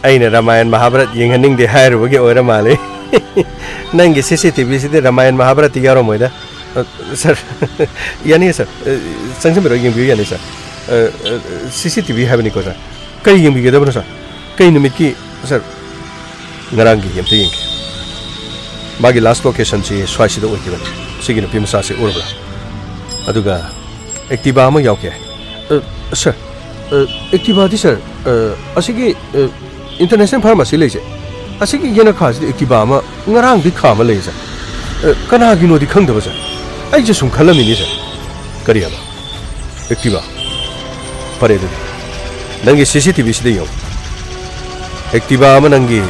ꯑꯩꯅ ꯔꯥꯃꯥꯌꯟ ꯃꯍꯥꯚꯥꯔꯠ ꯌꯦꯡꯍꯟꯅꯤꯡꯗꯦ ꯍꯥꯏꯔꯨꯕꯒꯤ ꯑꯣꯏꯔ ꯃꯥꯜꯂꯦ꯫ ꯅꯪꯒꯤ ꯁꯤ ꯁꯤ ꯇꯤ ꯚꯤꯁꯤꯗꯤ ꯔꯥꯃꯥꯌꯟ ꯃꯍꯥꯚꯥꯔꯠꯇꯤ ꯌꯥꯎꯔꯝꯃꯣꯏꯗ꯫ ꯑ, ꯁꯥꯔ, ꯌꯥꯅꯤꯌꯦ, ꯁꯥꯔ꯫ ꯑ, ꯆꯪꯁꯤꯟꯕꯤꯔꯣ, ꯌꯦꯡꯕꯤꯌꯨ ꯌꯥꯅꯤ, ꯁꯥꯔ꯫ ꯑ, ꯑ, ꯁꯤ ꯁꯤ ꯇꯤ ꯚꯤ ꯍꯥꯏꯕꯅꯤꯀꯣ, ꯁꯥꯔ꯫ ꯀꯔꯤ ꯌꯦꯡꯕꯤꯒꯗꯕꯅꯣ, ꯁꯥꯔ? ꯀꯩ ꯅꯨꯃꯤꯠꯀꯤ, ꯁꯥꯔ? ꯉꯔꯥꯡꯒꯤ ꯑꯝꯇ ꯌꯦꯡꯒꯦ꯫ ꯃꯥꯒꯤ ꯂꯥꯁ ꯂꯣꯀꯦꯁꯟꯁꯤ ꯁ꯭ꯋꯥꯏꯁꯤꯗ ꯑꯣꯏꯈꯤꯕꯅꯤ꯫ ꯁꯤꯒꯤ ꯅꯨꯄꯤ ꯃꯆꯥꯁꯤ ꯎꯔꯕ꯭ꯔꯥ? ꯑꯗꯨꯒ ꯑꯦꯛꯇꯤꯚꯥ ꯑꯃ ꯌꯥꯎꯈꯤ꯫ ꯑ, ꯁꯥꯔ, ꯑ, ꯑꯦꯛꯇꯤꯚꯥꯗꯤ, ꯁꯥꯔ, ꯑ, ꯑꯁꯤꯒꯤ, ꯑ, ꯏꯟꯇꯔꯅꯦꯁꯅꯦꯜ ꯐꯥꯔꯃꯥꯁꯤ ꯂꯩꯁꯦ, ꯑꯁꯤꯒꯤ ꯌꯦꯅꯈꯥꯁꯤꯗ ꯑꯦꯛꯇꯤꯚꯥ ꯑꯃ ꯉꯔꯥꯡꯗꯤ ꯈꯥꯝꯃ ꯂꯩ, ꯁꯥꯔ꯫ ꯑ, ꯀꯅꯥꯒꯤꯅꯣꯗꯤ ꯈꯪꯗꯕ, ꯁꯥꯔ꯫ ꯑꯩꯁꯦ ꯁꯨꯝ ꯈꯜꯂꯝꯃꯤꯅꯤ, ꯁꯥꯔ꯫ ꯀꯔꯤ ꯍꯥꯏꯕ? ꯑꯦꯛꯇꯤꯚꯥ? ꯐꯔꯦ ꯑꯗꯨꯗꯤ꯫ ꯅꯪꯒꯤ ꯁꯤ ꯁꯤ ꯇꯤ ꯚꯤꯁꯤꯗ ꯌꯦꯡꯉꯨ꯫ ꯑꯦꯛꯇꯤꯚꯥ ꯑꯃ ꯅꯪꯒꯤ,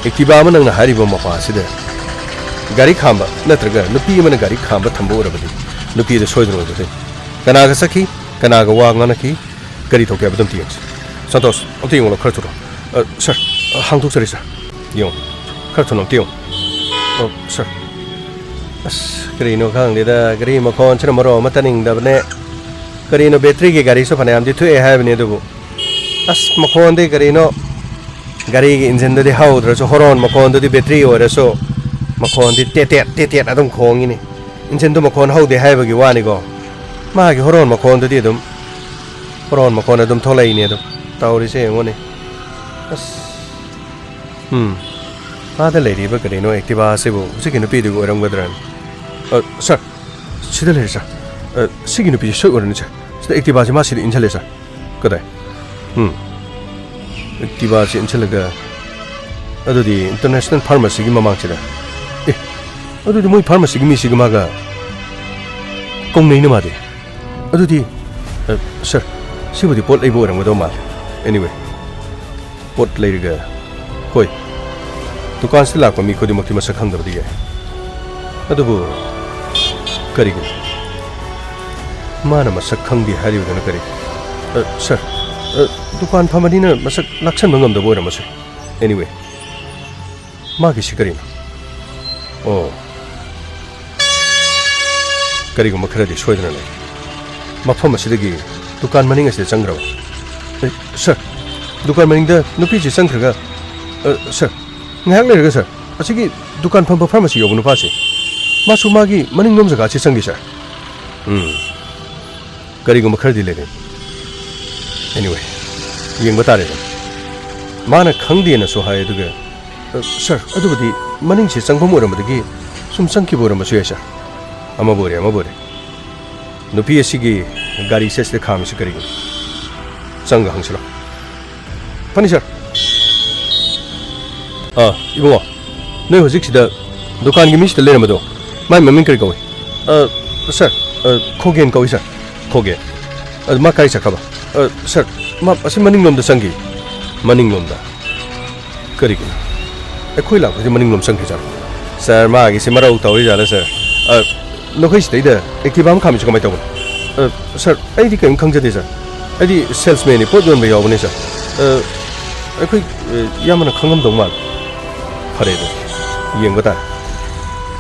ꯑꯦꯛꯇꯤꯚꯥ ꯑꯃ ꯅꯪꯅ ꯍꯥꯏꯔꯤꯕ ꯃꯄꯥ ꯑꯁꯤꯗ ꯒꯥꯔꯤ ꯈꯥꯝꯕ ꯅꯠꯇ꯭ꯔꯒ ꯅꯨꯄꯤ ꯑꯃꯅ ꯒꯥꯔꯤ ꯈꯥꯝꯕ ꯊꯝꯕ ꯎꯔꯕꯗꯤ ꯅꯨꯄꯤ ꯑꯗꯨ ꯁꯣꯏꯗꯅ ꯑꯣꯏꯒꯗꯣꯏꯅꯤ꯫ ꯀꯅꯥꯒ ꯆꯠꯈꯤ? ꯀꯅꯥꯒ ꯋꯥ ꯉꯥꯡꯅꯈꯤ? ꯀꯔꯤ ꯊꯣꯛꯀꯦ ꯍꯥꯏꯕꯗꯨ ꯑꯝꯇ ꯌꯦꯡꯁꯤ꯫ ꯁꯟꯇꯣꯁ, ꯑꯝꯇ ꯌꯦꯡꯉꯨꯂꯣ, ꯈꯔ ꯊꯨꯔꯣ꯫ ꯑ, ꯁꯥꯔ, ꯑ, ꯍꯥꯡꯗꯣꯛꯆꯔꯤ, ꯁꯥꯔ꯫ ꯌꯦꯡꯉꯨ, ꯈꯔ ꯊꯨꯅ ꯑꯝꯇ ꯌꯦꯡꯉꯨ꯫ ꯑ, ꯁꯥꯔ꯫ ꯑꯁ, ꯀꯔꯤꯅꯣ ꯈꯪꯗꯦꯗ, ꯒꯥꯔꯤ ꯃꯈꯣꯟꯁꯤꯅ ꯃꯔꯣꯜ ꯑꯃ ꯇꯥꯅꯤꯡꯗꯕꯅꯦ꯫ ꯀꯔꯤꯅꯣ, ꯕꯦꯇ꯭ꯔꯤꯒꯤ ꯒꯥꯔꯤꯁꯨ ꯐꯅꯌꯥꯝꯗꯤ ꯊꯣꯛꯑꯦ ꯍꯥꯏꯕꯅꯤ, ꯑꯗꯨꯕꯨ ꯑꯁ, ꯃꯈꯣꯟꯗꯤ ꯀꯔꯤꯅꯣ, ꯒꯥꯔꯤꯒꯤ ꯏꯟꯖꯤꯟꯗꯨꯗꯤ ꯍꯧꯗ꯭ꯔꯁꯨ, ꯍꯣꯔꯣꯟ ꯃꯈꯣꯟꯗꯨꯗꯤ ꯕꯦꯇ꯭ꯔꯤ ꯑꯣꯏꯔꯁꯨ ꯃꯈꯣꯟꯗꯤ ꯇꯦꯠ ꯇꯦꯠ, ꯇꯦꯠ ꯇꯦꯠ ꯑꯗꯨꯝ ꯈꯣꯡꯉꯤꯅꯤ꯫ ꯏꯟꯖꯤꯟꯗꯨ ꯃꯈꯣꯟ ꯍꯧꯗꯦ ꯍꯥꯏꯕꯒꯤ ꯋꯥꯅꯤꯀꯣ, ꯃꯥꯒꯤ ꯍꯣꯔꯣꯟ ꯃꯈꯣꯟꯗꯨꯗꯤ ꯑꯗꯨꯝ, ꯍꯣꯔꯣꯟ ꯃꯈꯣꯟ ꯑꯗꯨꯝ ꯊꯣꯛꯂꯛꯏꯅꯦ꯫ ꯑꯗꯨꯝ ꯇꯧꯔꯤꯁꯦ ꯌꯦꯡꯉꯨꯅꯦ꯫ ꯑꯁ, ꯎꯝ, ꯑꯥꯗ ꯂꯩꯔꯤꯕ ꯀꯔꯤꯅꯣ ꯑꯦꯛꯇꯤꯚꯥ ꯑꯁꯤꯕꯨ ꯍꯧꯖꯤꯛꯀꯤ ꯅꯨꯄꯤꯗꯨꯒꯤ ꯑꯣꯏꯔꯝꯒꯗ꯭ꯔꯅ? ꯑ, ꯁꯥꯔ, ꯁꯤꯗ ꯂꯩꯔꯦ, ꯁꯥꯔ꯫ ꯑ, ꯁꯤꯒꯤ ꯅꯨꯄꯤꯁꯤ ꯁꯣꯏ ꯑꯣꯏꯔꯅꯤ, ꯁꯥꯔ꯫ ꯁꯤꯗ ꯑꯦꯛꯇꯤꯚꯥꯁꯤ ꯃꯥ ꯁꯤꯗ ꯏꯟꯁꯤꯜꯂꯦ, ꯁꯥꯔ꯫ ꯀꯗꯥꯏ? ꯎꯝ꯫ ꯑꯦꯛꯇꯤꯚꯥꯁꯤ ꯏꯟꯁꯤꯜꯂꯒ, ꯑꯗꯨꯗꯤ ꯏꯟꯇꯔꯅꯦꯁꯅꯦꯜ ꯐꯥꯔꯃꯥꯁꯤꯒꯤ ꯃꯃꯥꯡꯁꯤꯗ꯫ ꯑꯦ, ꯑꯗꯨꯗꯤ ꯃꯣꯏ ꯐꯥꯔꯃꯥꯁꯤꯒꯤ ꯃꯤꯁꯤꯒ ꯃꯥꯒ ꯀꯧꯅꯩꯅ ꯃꯥꯗꯤ꯫ ꯑꯗꯨꯗꯤ, ꯑ, ꯁꯥꯔ, ꯁꯤꯕꯨꯗꯤ ꯄꯣꯠ ꯂꯩꯕ ꯑꯣꯏꯔꯝꯒꯗꯧ ꯃꯥꯜꯂꯦ꯫ Anyway, ꯄꯣꯠ ꯂꯩꯔꯒ, ꯍꯣꯏ, ꯗꯨꯀꯥꯟꯁꯤꯗ ꯂꯥꯛꯄ ꯃꯤ ꯈꯨꯗꯤꯡꯃꯛꯇꯤ ꯃꯁꯛ ꯈꯪꯗꯕꯗꯤ ꯌꯥꯏ꯫ ꯑꯗꯨꯕꯨ ꯀꯔꯤꯒꯤꯅꯣ? ꯃꯥꯅ ꯃꯁꯛ ꯈꯪꯗꯦ ꯍꯥꯏꯔꯤꯕꯗꯨꯅ ꯀꯔꯤ? ꯑ, ꯁꯥꯔ, ꯑ, ꯗꯨꯀꯥꯟ ꯐꯝꯕꯅꯤꯅ ꯃꯁꯛ ꯂꯥꯛꯁꯟꯕ ꯉꯝꯗꯕ ꯑꯣꯏꯔꯝꯃꯁꯨ ꯌꯥꯏ꯫ Anyway, ꯃꯥꯒꯤꯁꯤ ꯀꯔꯤꯅꯣ? ꯑꯣ, ꯀꯔꯤꯒꯨꯝꯕ ꯈꯔꯗꯤ ꯁꯣꯏꯗꯅ ꯂꯩ꯫ ꯃꯐꯝ ꯑꯁꯤꯗꯒꯤ ꯗꯨꯀꯥꯟ ꯃꯅꯤꯡ ꯑꯁꯤꯗ ꯆꯪꯈ꯭ꯔꯕ? ꯑꯦ, ꯁꯥꯔ, ꯗꯨꯀꯥꯟ ꯃꯅꯤꯡꯗ ꯅꯨꯄꯤꯁꯤ ꯆꯪꯈ꯭ꯔꯒ, "ꯑ, ꯁꯥꯔ, ꯉꯥꯏꯍꯥꯛ ꯂꯩꯔꯒ, ꯁꯥꯔ, ꯑꯁꯤꯒꯤ ꯗꯨꯀꯥꯟ ꯐꯝꯕ ꯐꯥꯔꯃꯥꯁꯤ ꯌꯧꯕ ꯅꯨꯄꯥꯁꯤ, ꯃꯥꯁꯨ ꯃꯥꯒꯤ ꯃꯅꯤꯡꯂꯣꯝ ꯖꯒꯥꯁꯤ ꯆꯪꯈꯤ, ꯁꯥꯔ꯫" ꯎꯝ, ꯀꯔꯤꯒꯨꯝꯕ ꯈꯔꯗꯤ ꯂꯩꯔꯦ꯫ Anyway, ꯌꯦꯡꯕ ꯇꯥꯔꯦꯗꯅ꯫ ꯃꯥꯅ ꯈꯪꯗꯦꯅꯁꯨ ꯍꯥꯏ, ꯑꯗꯨꯒ, "ꯑ, ꯁꯥꯔ, ꯑꯗꯨꯕꯨꯗꯤ ꯃꯅꯤꯡꯁꯦ ꯆꯪꯐꯝ ꯑꯣꯏꯔꯝꯕꯗꯒꯤ ꯁꯨꯝ ꯆꯪꯈꯤꯕ ꯑꯣꯏꯔꯝꯕꯁꯨ ꯌꯥꯏ, ꯁꯥꯔ꯫" ꯑꯃꯕꯨ ꯑꯣꯏꯔꯦ, ꯑꯃꯕꯨ ꯑꯣꯏꯔꯦ꯫ ꯅꯨꯄꯤ ꯑꯁꯤꯒꯤ ꯒꯥꯔꯤꯁꯦ ꯑꯁꯤꯗ ꯈꯥꯝꯃꯤꯁꯤ ꯀꯔꯤꯒꯤꯅꯣ? ꯆꯪꯒ ꯍꯪꯁꯤꯂꯣ꯫ ꯐꯅꯤ, ꯁꯥꯔ꯫ ꯑꯥ, ꯏꯕꯨꯡꯉꯣ, ꯅꯣꯏ ꯍꯧꯖꯤꯛꯁꯤꯗ ꯗꯨꯀꯥꯟꯒꯤ ꯃꯤꯁꯤꯗ ꯂꯩꯔꯝꯕꯗꯣ, ꯃꯥꯏ ꯃꯃꯤꯡ ꯀꯔꯤ ꯀꯧꯏ? ꯑ, ꯁꯥꯔ, ꯑ, ꯈꯣꯒꯦꯟ ꯀꯧꯏ, ꯁꯥꯔ꯫ ꯈꯣꯒꯦꯟ? ꯑ, ꯃꯥ ꯀꯥꯏ ꯆꯠꯈ꯭ꯔꯕ? ꯑ, ꯁꯥꯔ, ꯃꯥ ꯑꯁꯤ ꯃꯅꯤꯡꯂꯣꯝꯗ ꯆꯪꯈꯤ꯫ ꯃꯅꯤꯡꯂꯣꯝꯗ? ꯀꯔꯤꯒꯤꯅꯣ? ꯑꯩꯈꯣꯏ ꯂꯥꯛꯄꯁꯦ ꯃꯅꯤꯡꯂꯣꯝ ꯆꯪꯈꯤꯖꯥꯠꯂꯣ? ꯁꯥꯔ, ꯃꯥꯒꯤꯁꯤ ꯃꯔꯧ ꯇꯧꯔꯤꯖꯥꯠꯂ, ꯁꯥꯔ? ꯑ, ꯅꯈꯣꯏ ꯁꯤꯗꯩꯗ ꯑꯦꯛꯇꯤꯚꯥ ꯑꯃ ꯈꯥꯝꯃꯤꯁꯤ ꯀꯃꯥꯏꯅ ꯇꯧꯕꯅꯣ? ꯑ, ꯁꯥꯔ, ꯑꯩꯗꯤ ꯀꯔꯤꯝ ꯈꯪꯖꯗꯦ, ꯁꯥꯔ꯫ ꯑꯩꯗꯤ ꯁꯦꯜꯁꯃꯦꯟꯅꯤ, ꯄꯣꯠ ꯌꯣꯟꯕ ꯌꯥꯎꯕꯅꯦ, ꯁꯥꯔ꯫ ꯑ, ꯑꯩꯈꯣꯏ, ꯑ, ꯏꯌꯥꯝꯕꯅ ꯈꯪꯉꯝꯗꯧ ꯃꯥꯜꯂꯦ꯫ ꯐꯔꯦ, ꯑꯗꯨꯗꯤ ꯌꯦꯡꯕ ꯇꯥꯔꯦ꯫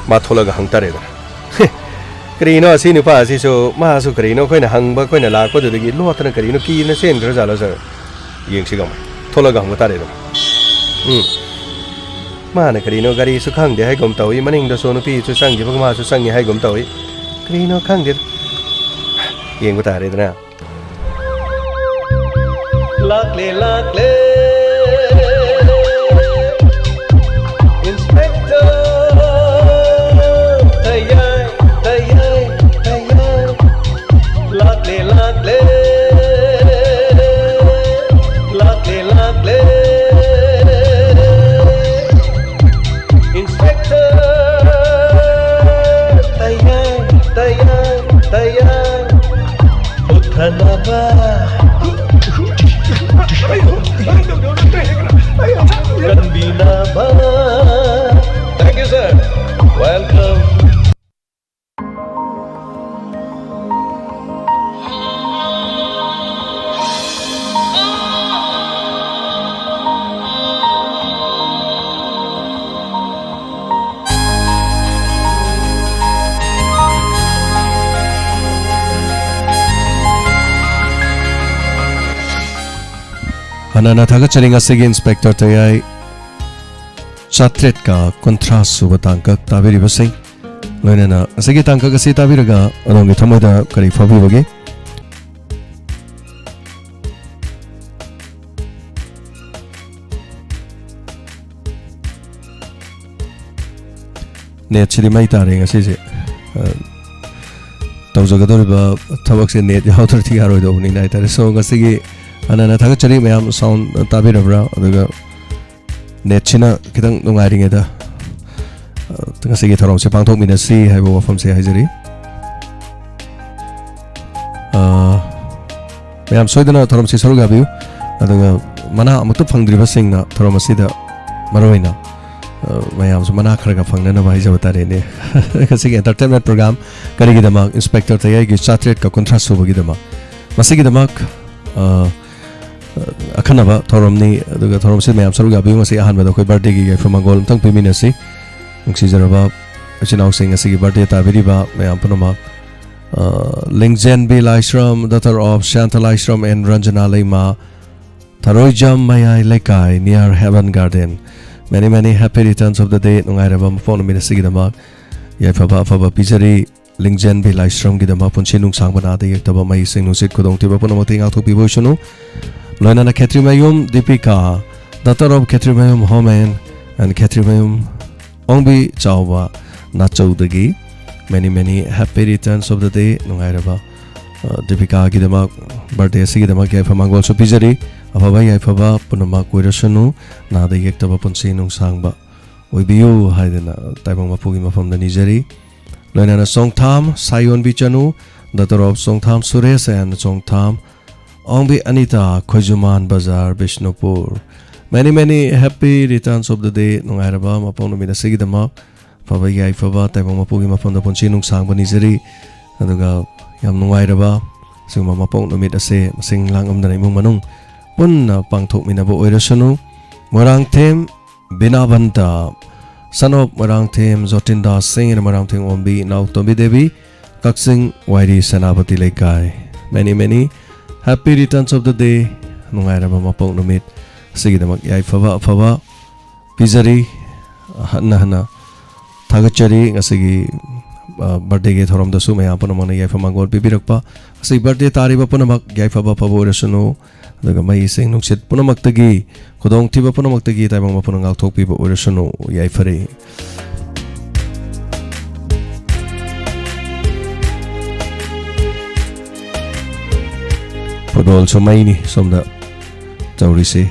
ꯃꯥ ꯊꯣꯛꯂꯛꯑꯒ ꯍꯪ ꯇꯥꯔꯦꯗꯅ꯫ ꯀꯔꯤꯅꯣ ꯑꯁꯤ ꯅꯨꯄꯥ ꯑꯁꯤꯁꯨ, ꯃꯥꯁꯨ ꯀꯔꯤꯅꯣ ꯑꯩꯈꯣꯏꯅ ꯍꯪꯕ, ꯑꯩꯈꯣꯏꯅ ꯂꯥꯛꯄꯗꯨꯗꯒꯤ ꯂꯣꯠꯇꯅ ꯀꯔꯤꯅꯣ ꯀꯤꯗꯅ ꯆꯦꯟꯈ꯭ꯔꯖꯥꯠꯂꯣ, ꯁꯥꯔ? ꯌꯦꯡꯁꯤ ꯀꯃꯥꯏ꯫ ꯊꯣꯛꯂꯒ ꯍꯪꯕ ꯇꯥꯔꯦꯗꯅ꯫ ꯎꯝ꯫ ꯃꯥꯅ ꯀꯔꯤꯅꯣ ꯒꯥꯔꯤꯁꯨ ꯈꯪꯗꯦ ꯍꯥꯏꯒꯨꯝ ꯇꯧꯏ, ꯃꯅꯤꯡꯗꯁꯨ ꯅꯨꯄꯤꯁꯨ ꯆꯪꯈꯤꯕꯒ ꯃꯥꯁꯨ ꯆꯪꯉꯤ ꯍꯥꯏꯒꯨꯝ ꯇꯧꯏ꯫ ꯀꯔꯤꯅꯣ ꯈꯪꯗꯦ꯫ ꯌꯦꯡꯕ ꯇꯥꯔꯦꯗꯅ꯫ ꯂꯥꯛꯂꯦ, ꯂꯥꯛꯂꯦ, ꯏꯟꯁꯄꯦꯛꯇꯔ ꯇꯌꯥꯏ, ꯇꯌꯥꯏ, ꯇꯌꯥꯏ꯫ ꯂꯥꯛꯂꯦ, ꯂꯥꯛꯂꯦ, ꯂꯥꯛꯂꯦ, ꯂꯥꯛꯂꯦ꯫ Inspector ꯇꯌꯥꯏ, ꯇꯌꯥꯏ, ꯇꯌꯥꯏ꯫ ꯃꯨꯊꯅꯕ ꯀꯟꯕꯤꯅꯕ꯫ Thank you, sir. Welcome. ꯍꯥꯟꯅꯅ ꯊꯥꯒꯠꯆꯔꯤ ꯉꯁꯤꯒꯤ ꯏꯟꯁꯄꯦꯛꯇꯔ ꯇꯌꯥꯏ ꯆꯥꯇ꯭ꯔꯦꯠꯀ ꯀꯨꯟꯊ꯭ꯔꯥ ꯁꯨꯕ ꯇꯥꯡꯀꯛ ꯇꯥꯕꯤꯔꯤꯕꯁꯤꯡ꯫ ꯂꯣꯏꯅꯅ ꯉꯁꯤꯒꯤ ꯇꯥꯡꯀꯛ ꯑꯁꯤ ꯇꯥꯕꯤꯔꯒ ꯑꯗꯣꯝꯒꯤ ꯊꯃꯣꯏꯗ ꯀꯔꯤ ꯐꯥꯎꯕꯤꯕꯒꯦ? ꯅꯦꯠꯁꯤꯗꯤ ꯃꯩ ꯇꯥꯔꯦ ꯉꯁꯤꯁꯦ꯫ ꯑ, ꯇꯧꯖꯒꯗꯧꯔꯤꯕ ꯊꯕꯛꯁꯦ ꯅꯦꯠ ꯌꯥꯎꯗ꯭ꯔꯗꯤ ꯌꯥꯔꯣꯏꯗꯧꯕꯅꯤꯅ ꯍꯥꯏꯇꯥꯔꯦ꯫ So, ꯉꯁꯤꯒꯤ ꯍꯥꯟꯅꯅ ꯊꯥꯒꯠꯆꯔꯤ ꯃꯌꯥꯝ, ꯁꯥꯎꯟ ꯇꯥꯕꯤꯔꯕ꯭ꯔꯥ? ꯑꯗꯨꯒ ꯅꯦꯠꯁꯤꯅ ꯈꯤꯇꯪ ꯅꯨꯡꯉꯥꯏꯔꯤꯉꯩꯗ, ꯑ, ꯉꯁꯤꯒꯤ ꯊꯧꯔꯝꯁꯦ ꯄꯥꯡꯊꯣꯛꯃꯤꯟꯅꯁꯤ ꯍꯥꯏꯕ ꯋꯥꯐꯝꯁꯦ ꯍꯥꯏꯖꯔꯤ꯫ ꯑ, ꯃꯌꯥꯝ ꯁꯣꯏꯗꯅ ꯊꯧꯔꯝꯁꯤ ꯁꯔꯨꯛ ꯌꯥꯕꯤꯌꯨ꯫ ꯑꯗꯨꯒ ꯃꯅꯥ ꯑꯃꯨꯛꯇ ꯐꯪꯗ꯭ꯔꯤꯕꯁꯤꯡꯅ ꯊꯧꯔꯝ ꯑꯁꯤꯗ ꯃꯔꯨꯑꯣꯏꯅ, ꯑ, ꯃꯌꯥꯝꯁꯨ ꯃꯅꯥ ꯈꯔ ꯈꯔ ꯐꯪꯅꯅꯕ ꯍꯥꯏꯖꯕ ꯇꯥꯔꯦꯅꯦ꯫ ꯉꯁꯤꯒꯤ entertainment program ꯀꯔꯤꯒꯤꯗꯃꯛ? ꯏꯟꯁꯄꯦꯛꯇꯔ ꯇꯌꯥꯏꯒꯤ ꯆꯥꯇ꯭ꯔꯦꯠꯀ ꯀꯨꯟꯊ꯭ꯔꯥ ꯁꯨꯕꯒꯤꯗꯃꯛ꯫ ꯃꯁꯤꯒꯤꯗꯃꯛ, ꯑ, ꯑꯈꯟꯅꯕ ꯊꯧꯔꯝꯅꯤ, ꯑꯗꯨꯒ ꯊꯧꯔꯝꯁꯤ ꯃꯌꯥꯝ ꯁꯔꯨꯛ ꯌꯥꯕꯤꯌꯨ꯫ ꯉꯁꯤ ꯑꯍꯥꯟꯕꯗ ꯑꯩꯈꯣꯏ birthday ꯒꯤ ꯌꯥꯏꯐ ꯃꯪꯒꯣꯜ ꯑꯝꯇꯪ ꯄꯤꯃꯤꯟꯅꯁꯤ꯫ ꯅꯨꯡꯁꯤꯖꯔꯕ ꯏꯆꯤꯟ ꯏꯅꯥꯎꯁꯤꯡ, ꯉꯁꯤꯒꯤ birthday ꯇꯥꯕꯤꯔꯤꯕ ꯃꯌꯥꯝ ꯄꯨꯝꯅꯃꯛ, ꯑ, Lingjenbi Laishram, daughter of Santa Laishram and Ranjana Leima, Tharoijam Mayai Leikai, near Heaven Garden꯫ Many, many happy returns of the day꯫ ꯅꯨꯡꯉꯥꯏꯔꯕ ꯃꯄꯣꯛ ꯅꯨꯃꯤꯠ ꯑꯁꯤꯒꯤꯗꯃꯛ ꯌꯥꯏꯐꯕ ꯑꯐꯕ ꯄꯤꯖꯔꯤ꯫ ꯂꯤꯡꯖꯦꯟꯕꯤ ꯂꯥꯏꯁ꯭ꯔꯝꯒꯤꯗꯃꯛ ꯄꯨꯟꯁꯤ ꯅꯨꯡꯁꯥꯡꯕ, ꯅꯥꯗ ꯌꯦꯛꯇꯕ, ꯃꯍꯩꯁꯤꯡ ꯅꯨꯡꯁꯤꯠ ꯈꯨꯗꯣꯡꯊꯤꯕ ꯄꯨꯝꯅꯃꯛꯇꯒꯤ ꯉꯥꯛꯊꯣꯛꯄꯤꯕ ꯑꯣꯏꯁꯅꯨ꯫ ꯂꯣꯏꯅꯅ ꯈꯦꯇ꯭ꯔꯤꯃꯌꯨꯝ Deepika, daughter of Khetrimayum ꯍꯣꯃꯦꯟ and ꯈꯦꯇ꯭ꯔꯤꯃꯌꯨꯝ ꯑꯣꯡꯕꯤ ꯆꯥꯎꯕ ꯅꯥꯆꯧꯗꯒꯤ many, many happy returns of the day꯫ ꯅꯨꯡꯉꯥꯏꯔꯕ, ꯑ, ꯗꯤꯄꯤꯀꯥꯒꯤꯗꯃꯛ, birthday ꯑꯁꯤꯒꯤꯗꯃꯛ ꯌꯥꯏꯐ ꯃꯪꯒꯣꯜꯁꯨ ꯄꯤꯖꯔꯤ꯫ ꯑꯐꯕ ꯌꯥꯏꯐꯕ ꯄꯨꯝꯅꯃꯛ ꯑꯣꯏꯔꯁꯅꯨ, ꯅꯥꯗ ꯌꯦꯛꯇꯕ ꯄꯨꯟꯁꯤ ꯅꯨꯡꯁꯥꯡꯕ ꯑꯣꯏꯕꯤꯌꯨ ꯍꯥꯏꯗꯅ ꯇꯥꯏꯕꯪ ꯃꯄꯨꯒꯤ ꯃꯐꯝꯗ ꯅꯤꯖꯔꯤ꯫ ꯂꯣꯏꯅꯅ ꯆꯣꯡꯊꯥꯝ ꯁꯥꯌꯣꯟꯕꯤ ꯆꯅꯨ, daughter of Chongtham Suresh and ꯆꯣꯡꯊꯥꯝ ꯑꯣꯡꯕꯤ ꯑꯅꯤꯇꯥ, ꯈꯣꯏꯖꯨꯃꯥꯟ ꯕꯖꯥꯔ, Bishnupur. Many, many happy returns of the day꯫ ꯅꯨꯡꯉꯥꯏꯔꯕ ꯃꯄꯣꯛ ꯅꯨꯃꯤꯠ ꯑꯁꯤꯒꯤꯗꯃꯛ ꯑꯐꯕ ꯌꯥꯏꯐꯕ ꯇꯥꯏꯕꯪ ꯃꯄꯨꯒꯤ ꯃꯐꯝꯗ ꯄꯨꯟꯁꯤ ꯅꯨꯡꯁꯥꯡꯕ ꯅꯤꯖꯔꯤ꯫ ꯑꯗꯨꯒ ꯌꯥꯝ ꯅꯨꯡꯉꯥꯏꯔꯕ ꯑꯁꯤꯒꯨꯝꯕ ꯃꯄꯣꯛ ꯅꯨꯃꯤꯠ ꯑꯁꯦ ꯃꯁꯤꯡ ꯂꯥꯡꯉꯝꯗꯅ ꯏꯃꯨꯡ ꯃꯅꯨꯡ ꯄꯨꯟꯅ ꯄꯥꯡꯊꯣꯛꯃꯤꯟꯅꯕ ꯑꯣꯏꯔꯁꯅꯨ꯫ ꯃꯣꯏꯔꯥꯡꯊꯦꯝ ꯕꯤꯅꯥꯕꯟꯇ, son of ꯃꯣꯏꯔꯥꯡꯊꯦꯝ ꯖꯣꯇꯤꯟꯗꯥꯁ ꯁꯤꯡ and ꯃꯣꯏꯔꯥꯡꯊꯦꯝ ꯑꯣꯝꯕꯤ ꯅꯥꯎꯇꯣꯝꯕꯤ ꯗꯦꯕꯤ, ꯀꯛꯆꯤꯡ ꯋꯥꯏꯔꯤ ꯁꯦꯅꯥꯄꯇꯤ ꯂꯩꯀꯥꯏ꯫ Many, many happy returns of the day꯫ ꯅꯨꯡꯉꯥꯏꯔꯕ ꯃꯄꯣꯛ ꯅꯨꯃꯤꯠ ꯑꯁꯤꯒꯤꯗꯃꯛ ꯌꯥꯏꯐꯕ ꯑꯐꯕ ꯄꯤꯖꯔꯤ꯫ ꯍꯟꯅ ꯍꯟꯅ ꯊꯥꯒꯠꯆꯔꯤ꯫ ꯉꯁꯤꯒꯤ, ꯑ, birthday ꯒꯤ ꯊꯧꯔꯝꯗꯁꯨ ꯃꯌꯥꯝ ꯄꯨꯝꯅꯃꯛꯅ ꯌꯥꯏꯐ ꯃꯪꯒꯣꯜ ꯄꯤꯕꯤꯔꯛꯄ꯫ ꯉꯁꯤ birthday ꯇꯥꯔꯤꯕ ꯄꯨꯝꯅꯃꯛ ꯌꯥꯏꯐꯕ ꯑꯐꯕ ꯑꯣꯏꯔꯁꯅꯨ꯫ ꯑꯗꯨꯒ ꯃꯩ ꯏꯁꯤꯡ ꯅꯨꯡꯁꯤꯠ ꯄꯨꯝꯅꯃꯛꯇꯒꯤ, ꯈꯨꯗꯣꯡꯊꯤꯕ ꯄꯨꯝꯅꯃꯛꯇꯒꯤ ꯇꯥꯏꯕꯪ ꯃꯄꯨꯅ ꯉꯥꯛꯊꯣꯛꯄꯤꯕ ꯑꯣꯏꯔꯁꯅꯨ꯫ ꯌꯥꯏꯐꯔꯦ꯫ Football ꯁꯨ ꯃꯩꯅꯤ ꯁꯣꯝꯗ ꯇꯧꯔꯤꯁꯤ꯫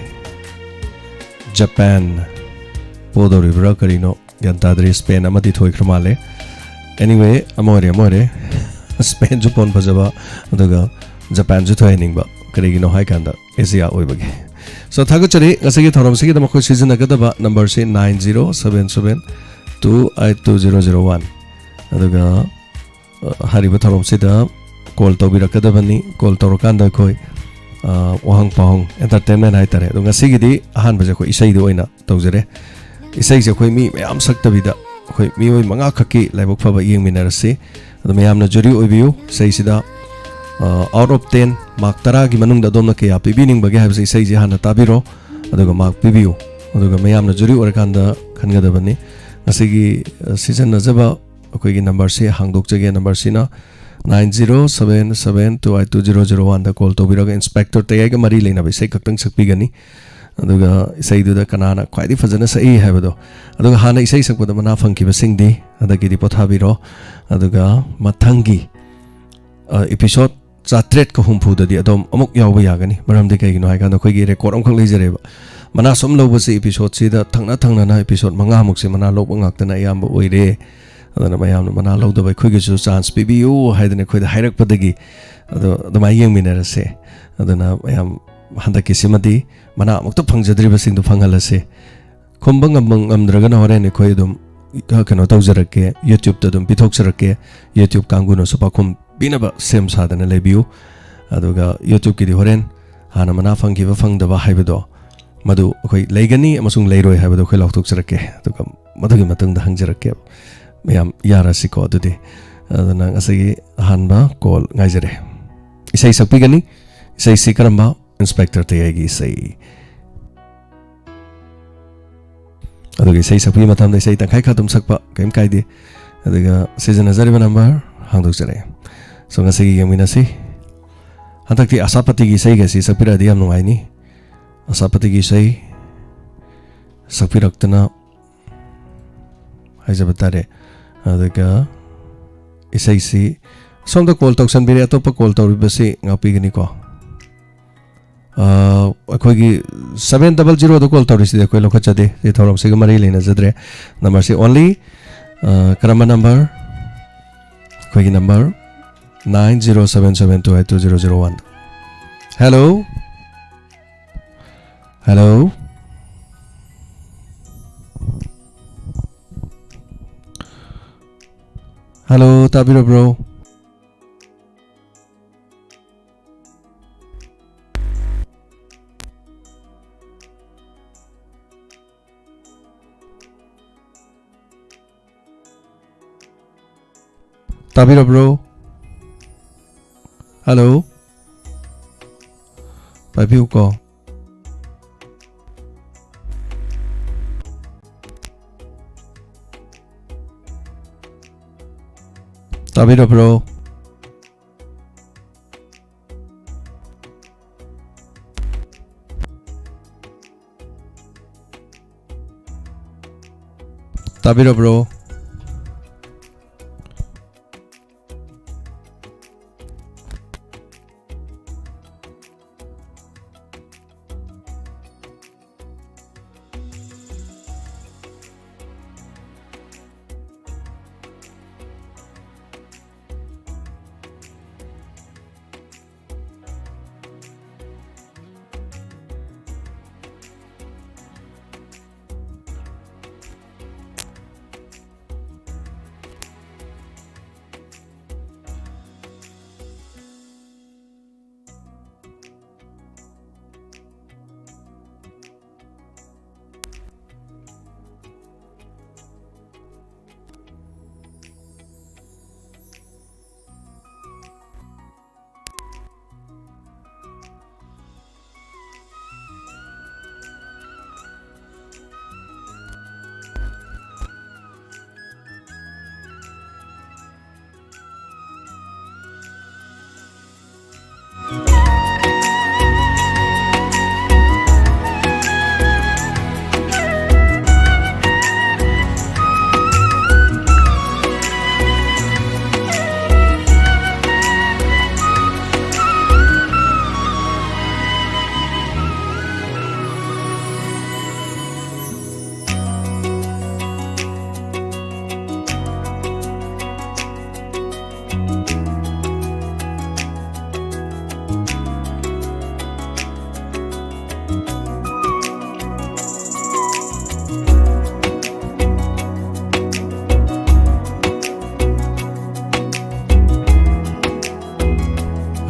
ꯖꯄꯥꯟ ꯄꯣꯗꯧꯔꯤꯕ꯭ꯔꯥ ꯀꯔꯤꯅꯣ ꯒ꯭ꯌꯥꯟ ꯇꯥꯗ꯭ꯔꯤ꯫ ꯁ꯭ꯄꯦꯟ ꯑꯃꯗꯤ ꯊꯣꯏꯈ꯭ꯔ ꯃꯥꯜꯂꯦ꯫ Anyway, ꯑꯃ ꯑꯣꯏꯔꯦ, ꯑꯃ ꯑꯣꯏꯔꯦ꯫ ꯁ꯭ꯄꯦꯟꯁꯨ ꯕꯣꯜ ꯐꯖꯕ, ꯑꯗꯨꯒ ꯖꯄꯥꯟꯁꯨ ꯊꯣꯏꯍꯟꯅꯤꯡꯕ꯫ ꯀꯔꯤꯒꯤꯅꯣ ꯍꯥꯏ ꯀꯥꯟꯗ ꯑꯦꯁꯤꯌꯥ ꯑꯣꯏꯕꯒꯤ꯫ So, ꯊꯥꯒꯠꯆꯔꯤ꯫ ꯉꯁꯤꯒꯤ ꯊꯧꯔꯝꯁꯤꯒꯤꯗꯃꯛ ꯑꯩꯈꯣꯏ ꯁꯤꯖꯤꯟꯅꯒꯗꯕ number ꯁꯤ nine zero seven seven two eight two zero zero one꯫ ꯑꯗꯨꯒ, ꯑ, ꯍꯥꯏꯔꯤꯕ ꯊꯧꯔꯝꯁꯤꯗ call ꯇꯧꯕꯤꯔꯛꯀꯗꯕꯅꯤ꯫ Call ꯇꯧꯔꯀꯥꯟꯗ ꯑꯩꯈꯣꯏ, ꯑ, ꯋꯥꯍꯪ ꯄꯥꯎꯍꯪ, entertainment ꯍꯥꯏꯇꯥꯔꯦ꯫ ꯑꯗꯣ ꯉꯁꯤꯒꯤꯗꯤ ꯑꯍꯥꯟꯕꯁꯦ ꯑꯩꯈꯣꯏ ꯏꯁꯩꯗ ꯑꯣꯏꯅ ꯇꯧꯖꯔꯦ꯫ ꯏꯁꯩꯁꯦ ꯑꯩꯈꯣꯏ ꯃꯤ ꯃꯌꯥꯝ ꯁꯛꯇꯕꯤꯗ ꯑꯩꯈꯣꯏ ꯃꯤꯑꯣꯏ ꯃꯉꯥ ꯈꯛꯀꯤ ꯂꯥꯏꯕꯛ ꯐꯕ ꯌꯦꯡꯃꯤꯟꯅꯔꯁꯤ꯫ ꯑꯗꯣ ꯃꯌꯥꯝꯅ jury ꯑꯣꯏꯕꯤꯌꯨ꯫ ꯏꯁꯩꯁꯤꯗ, ꯑ, out of ten, mark ꯇꯔꯥꯒꯤ ꯃꯅꯨꯡꯗ ꯑꯗꯣꯝꯅ ꯀꯌꯥ ꯄꯤꯕꯤꯅꯤꯡꯕꯒꯦ ꯍꯥꯏꯕꯁꯦ ꯏꯁꯩꯁꯦ ꯍꯥꯟꯅ ꯇꯥꯕꯤꯔꯣ, ꯑꯗꯨꯒ mark ꯄꯤꯕꯤꯌꯨ꯫ ꯑꯗꯨꯒ ꯃꯌꯥꯝꯅ jury ꯑꯣꯏꯔꯀꯥꯟꯗ ꯈꯟꯒꯗꯕꯅꯤ꯫ ꯉꯁꯤꯒꯤ, ꯑ, ꯁꯤꯖꯤꯟꯅꯖꯕ ꯑꯩꯈꯣꯏꯒꯤ number ꯁꯤ ꯍꯥꯡꯗꯣꯛꯆꯒꯦ꯫ Number ꯁꯤꯅ nine zero seven seven two eight two zero zero one ꯗ call ꯇꯧꯕꯤꯔꯒ Inspector ꯇꯌꯥꯏꯒ ꯃꯔꯤ ꯂꯩꯅꯕ ꯏꯁꯩ ꯈꯛꯇꯪ ꯁꯛꯄꯤꯒꯅꯤ꯫ ꯑꯗꯨꯒ ꯏꯁꯩꯗꯨꯗ ꯀꯅꯥꯅ ꯈ꯭ꯋꯥꯏꯗꯒꯤ ꯐꯖꯅ ꯁꯛꯏ ꯍꯥꯏꯕꯗꯣ, ꯑꯗꯨꯒ ꯍꯥꯟꯅ ꯏꯁꯩ ꯁꯛꯄꯗ ꯃꯅꯥ ꯐꯪꯈꯤꯕꯁꯤꯡꯗꯤ ꯍꯟꯗꯛꯀꯤꯗꯤ ꯄꯣꯊꯥꯕꯤꯔꯣ꯫ ꯑꯗꯨꯒ ꯃꯊꯪꯒꯤ, ꯑ, episode ꯆꯥꯇ꯭ꯔꯦꯠꯀ ꯍꯨꯝꯐꯨꯗꯗꯤ ꯑꯗꯣꯝ ꯑꯃꯨꯛ ꯌꯥꯎꯕ ꯌꯥꯒꯅꯤ꯫ ꯃꯔꯝꯗꯤ ꯀꯩꯒꯤꯅꯣ ꯍꯥꯏꯀꯥꯟꯗ ꯑꯩꯈꯣꯏꯒꯤ record ꯑꯃꯈꯛ ꯂꯩꯖꯔꯦꯕ꯫ ꯃꯅꯥ ꯁꯨꯝ ꯂꯧꯕꯁꯤ episode ꯁꯤꯗ ꯊꯪꯅ ꯊꯪꯅꯅ episode ꯃꯉꯥꯃꯨꯛꯁꯦ ꯃꯅꯥ ꯂꯧꯕ ꯉꯥꯛꯇꯅ ꯑꯌꯥꯝꯕ ꯑꯣꯏꯔꯦ꯫ ꯑꯗꯨꯅ ꯃꯌꯥꯝꯅ ꯃꯅꯥ ꯂꯧꯗꯕ ꯑꯩꯈꯣꯏꯒꯤꯁꯨ chance ꯄꯤꯕꯤꯌꯨ ꯍꯥꯏꯗꯅ ꯑꯩꯈꯣꯏꯗ ꯍꯥꯏꯔꯛꯄꯗꯒꯤ ꯑꯗꯣ ꯑꯗꯨꯃꯥꯏꯅ ꯌꯦꯡꯃꯤꯟꯅꯔꯁꯦ꯫ ꯑꯗꯨꯅ ꯃꯌꯥꯝ ꯍꯟꯗꯛꯀꯤꯁꯤꯃꯗꯤ ꯃꯅꯥ ꯑꯃꯨꯛꯇ ꯐꯪꯖꯗ꯭ꯔꯤꯕꯁꯤꯡꯗꯣ ꯐꯪꯍꯜꯂꯁꯦ꯫ ꯈꯨꯝꯕ ꯉꯝꯕ ꯉꯝꯗ꯭ꯔꯒꯅ ꯍꯣꯔꯦꯟ ꯑꯩꯈꯣꯏ ꯑꯗꯨꯝ, ꯑ, ꯀꯩꯅꯣ ꯇꯧꯖꯔꯛꯀꯦ, YouTube ꯇ ꯑꯗꯨꯝ ꯄꯤꯊꯣꯛꯆꯔꯛꯀꯦ꯫ YouTube ꯀꯥꯡꯕꯨꯅꯁꯨ ꯄꯥꯎꯈꯨꯝ ꯄꯤꯅꯕ ꯁꯦꯝ ꯁꯥꯗꯅ ꯂꯩꯕꯤꯌꯨ꯫ ꯑꯗꯨꯒ YouTube ꯀꯤꯗꯤ ꯍꯣꯔꯦꯟ ꯍꯥꯟꯅ ꯃꯅꯥ ꯐꯪꯈꯤꯕ ꯐꯪꯗꯕ ꯍꯥꯏꯕꯗꯣ ꯃꯗꯨ ꯑꯩꯈꯣꯏ ꯂꯩꯒꯅꯤ ꯑꯃꯁꯨꯡ ꯂꯩꯔꯣꯏ ꯍꯥꯏꯕꯗꯣ ꯑꯩꯈꯣꯏ ꯂꯥꯎꯊꯣꯛꯆꯔꯛꯀꯦ꯫ ꯑꯗꯨꯒ ꯃꯗꯨꯒꯤ ꯃꯇꯨꯡꯗ ꯍꯪꯖꯔꯛꯀꯦ꯫ ꯃꯌꯥꯝ ꯌꯥꯔꯁꯤꯀꯣ ꯑꯗꯨꯗꯤ꯫ ꯑꯗꯨꯅ ꯉꯁꯤꯒꯤ ꯑꯍꯥꯟꯕ call ꯉꯥꯏꯖꯔꯦ꯫ ꯏꯁꯩ ꯁꯛꯄꯤꯒꯅꯤ꯫ ꯏꯁꯩꯁꯤ ꯀꯔꯝꯕ Inspector ꯇꯌꯥꯏꯒꯤ ꯏꯁꯩ꯫ ꯑꯗꯨꯒ ꯏꯁꯩ ꯁꯛꯄꯒꯤ ꯃꯇꯝꯗ ꯏꯁꯩ ꯇꯪꯈꯥꯏ ꯈꯔ ꯑꯗꯨꯝ ꯁꯛꯄ ꯀꯔꯤꯝ ꯀꯥꯏꯗꯦ꯫ ꯑꯗꯨꯒ ꯁꯤꯖꯤꯟꯅꯖꯔꯤꯕ ꯅꯝꯕꯔ ꯍꯥꯡꯗꯣꯛꯆꯔꯛꯑꯦ꯫ So, ꯉꯁꯤꯒꯤ ꯌꯦꯡꯃꯤꯟꯅꯁꯤ꯫ ꯍꯟꯗꯛꯇꯤ ꯑꯁꯥꯄꯇꯤꯒꯤ ꯏꯁꯩꯒꯁꯤ ꯁꯛꯄꯤꯔꯛꯑꯗꯤ ꯌꯥꯝ ꯅꯨꯡꯉꯥꯏꯅꯤ꯫ ꯑꯁꯥꯄꯇꯤꯒꯤ ꯏꯁꯩ ꯁꯛꯄꯤꯔꯛꯇꯅ ꯍꯥꯏꯖꯕ ꯇꯥꯔꯦ꯫ ꯑꯗꯨꯒ ꯏꯁꯩꯁꯤ ꯁꯣꯝꯗ ꯀꯣꯜ ꯇꯧꯁꯟꯕꯤꯔꯦ, ꯑꯇꯣꯞꯄ ꯀꯣꯜ ꯇꯧꯔꯤꯕꯁꯤ ꯉꯥꯛꯄꯤꯒꯅꯤꯀꯣ꯫ ꯑ, ꯑꯩꯈꯣꯏꯒꯤ seven double zero ꯗ ꯀꯣꯜ ꯇꯧꯔꯤꯁꯤꯗꯤ ꯑꯩꯈꯣꯏ ꯂꯧꯈꯠꯆꯗꯦ, ꯁꯤ ꯊꯧꯔꯝꯁꯤꯒ ꯃꯔꯤ ꯂꯩꯅꯖꯗ꯭ꯔꯦ꯫ ꯅꯝꯕꯔꯁꯤ only, ꯑ, ꯀꯔꯝꯕ ꯅꯝꯕꯔ? ꯑꯩꯈꯣꯏꯒꯤ number nine zero seven seven two eight two zero zero one꯫ Hello? Hello? Hello, ꯇꯥꯕꯤꯔꯕ꯭ꯔꯣ? ꯇꯥꯕꯤꯔꯕ꯭ꯔꯣ? Hello? ꯄꯥꯏꯕꯤꯌꯨꯀꯣ꯫ ꯇꯥꯕꯤꯔꯕ꯭ꯔꯣ? ꯇꯥꯕꯤꯔꯕ꯭ꯔꯣ?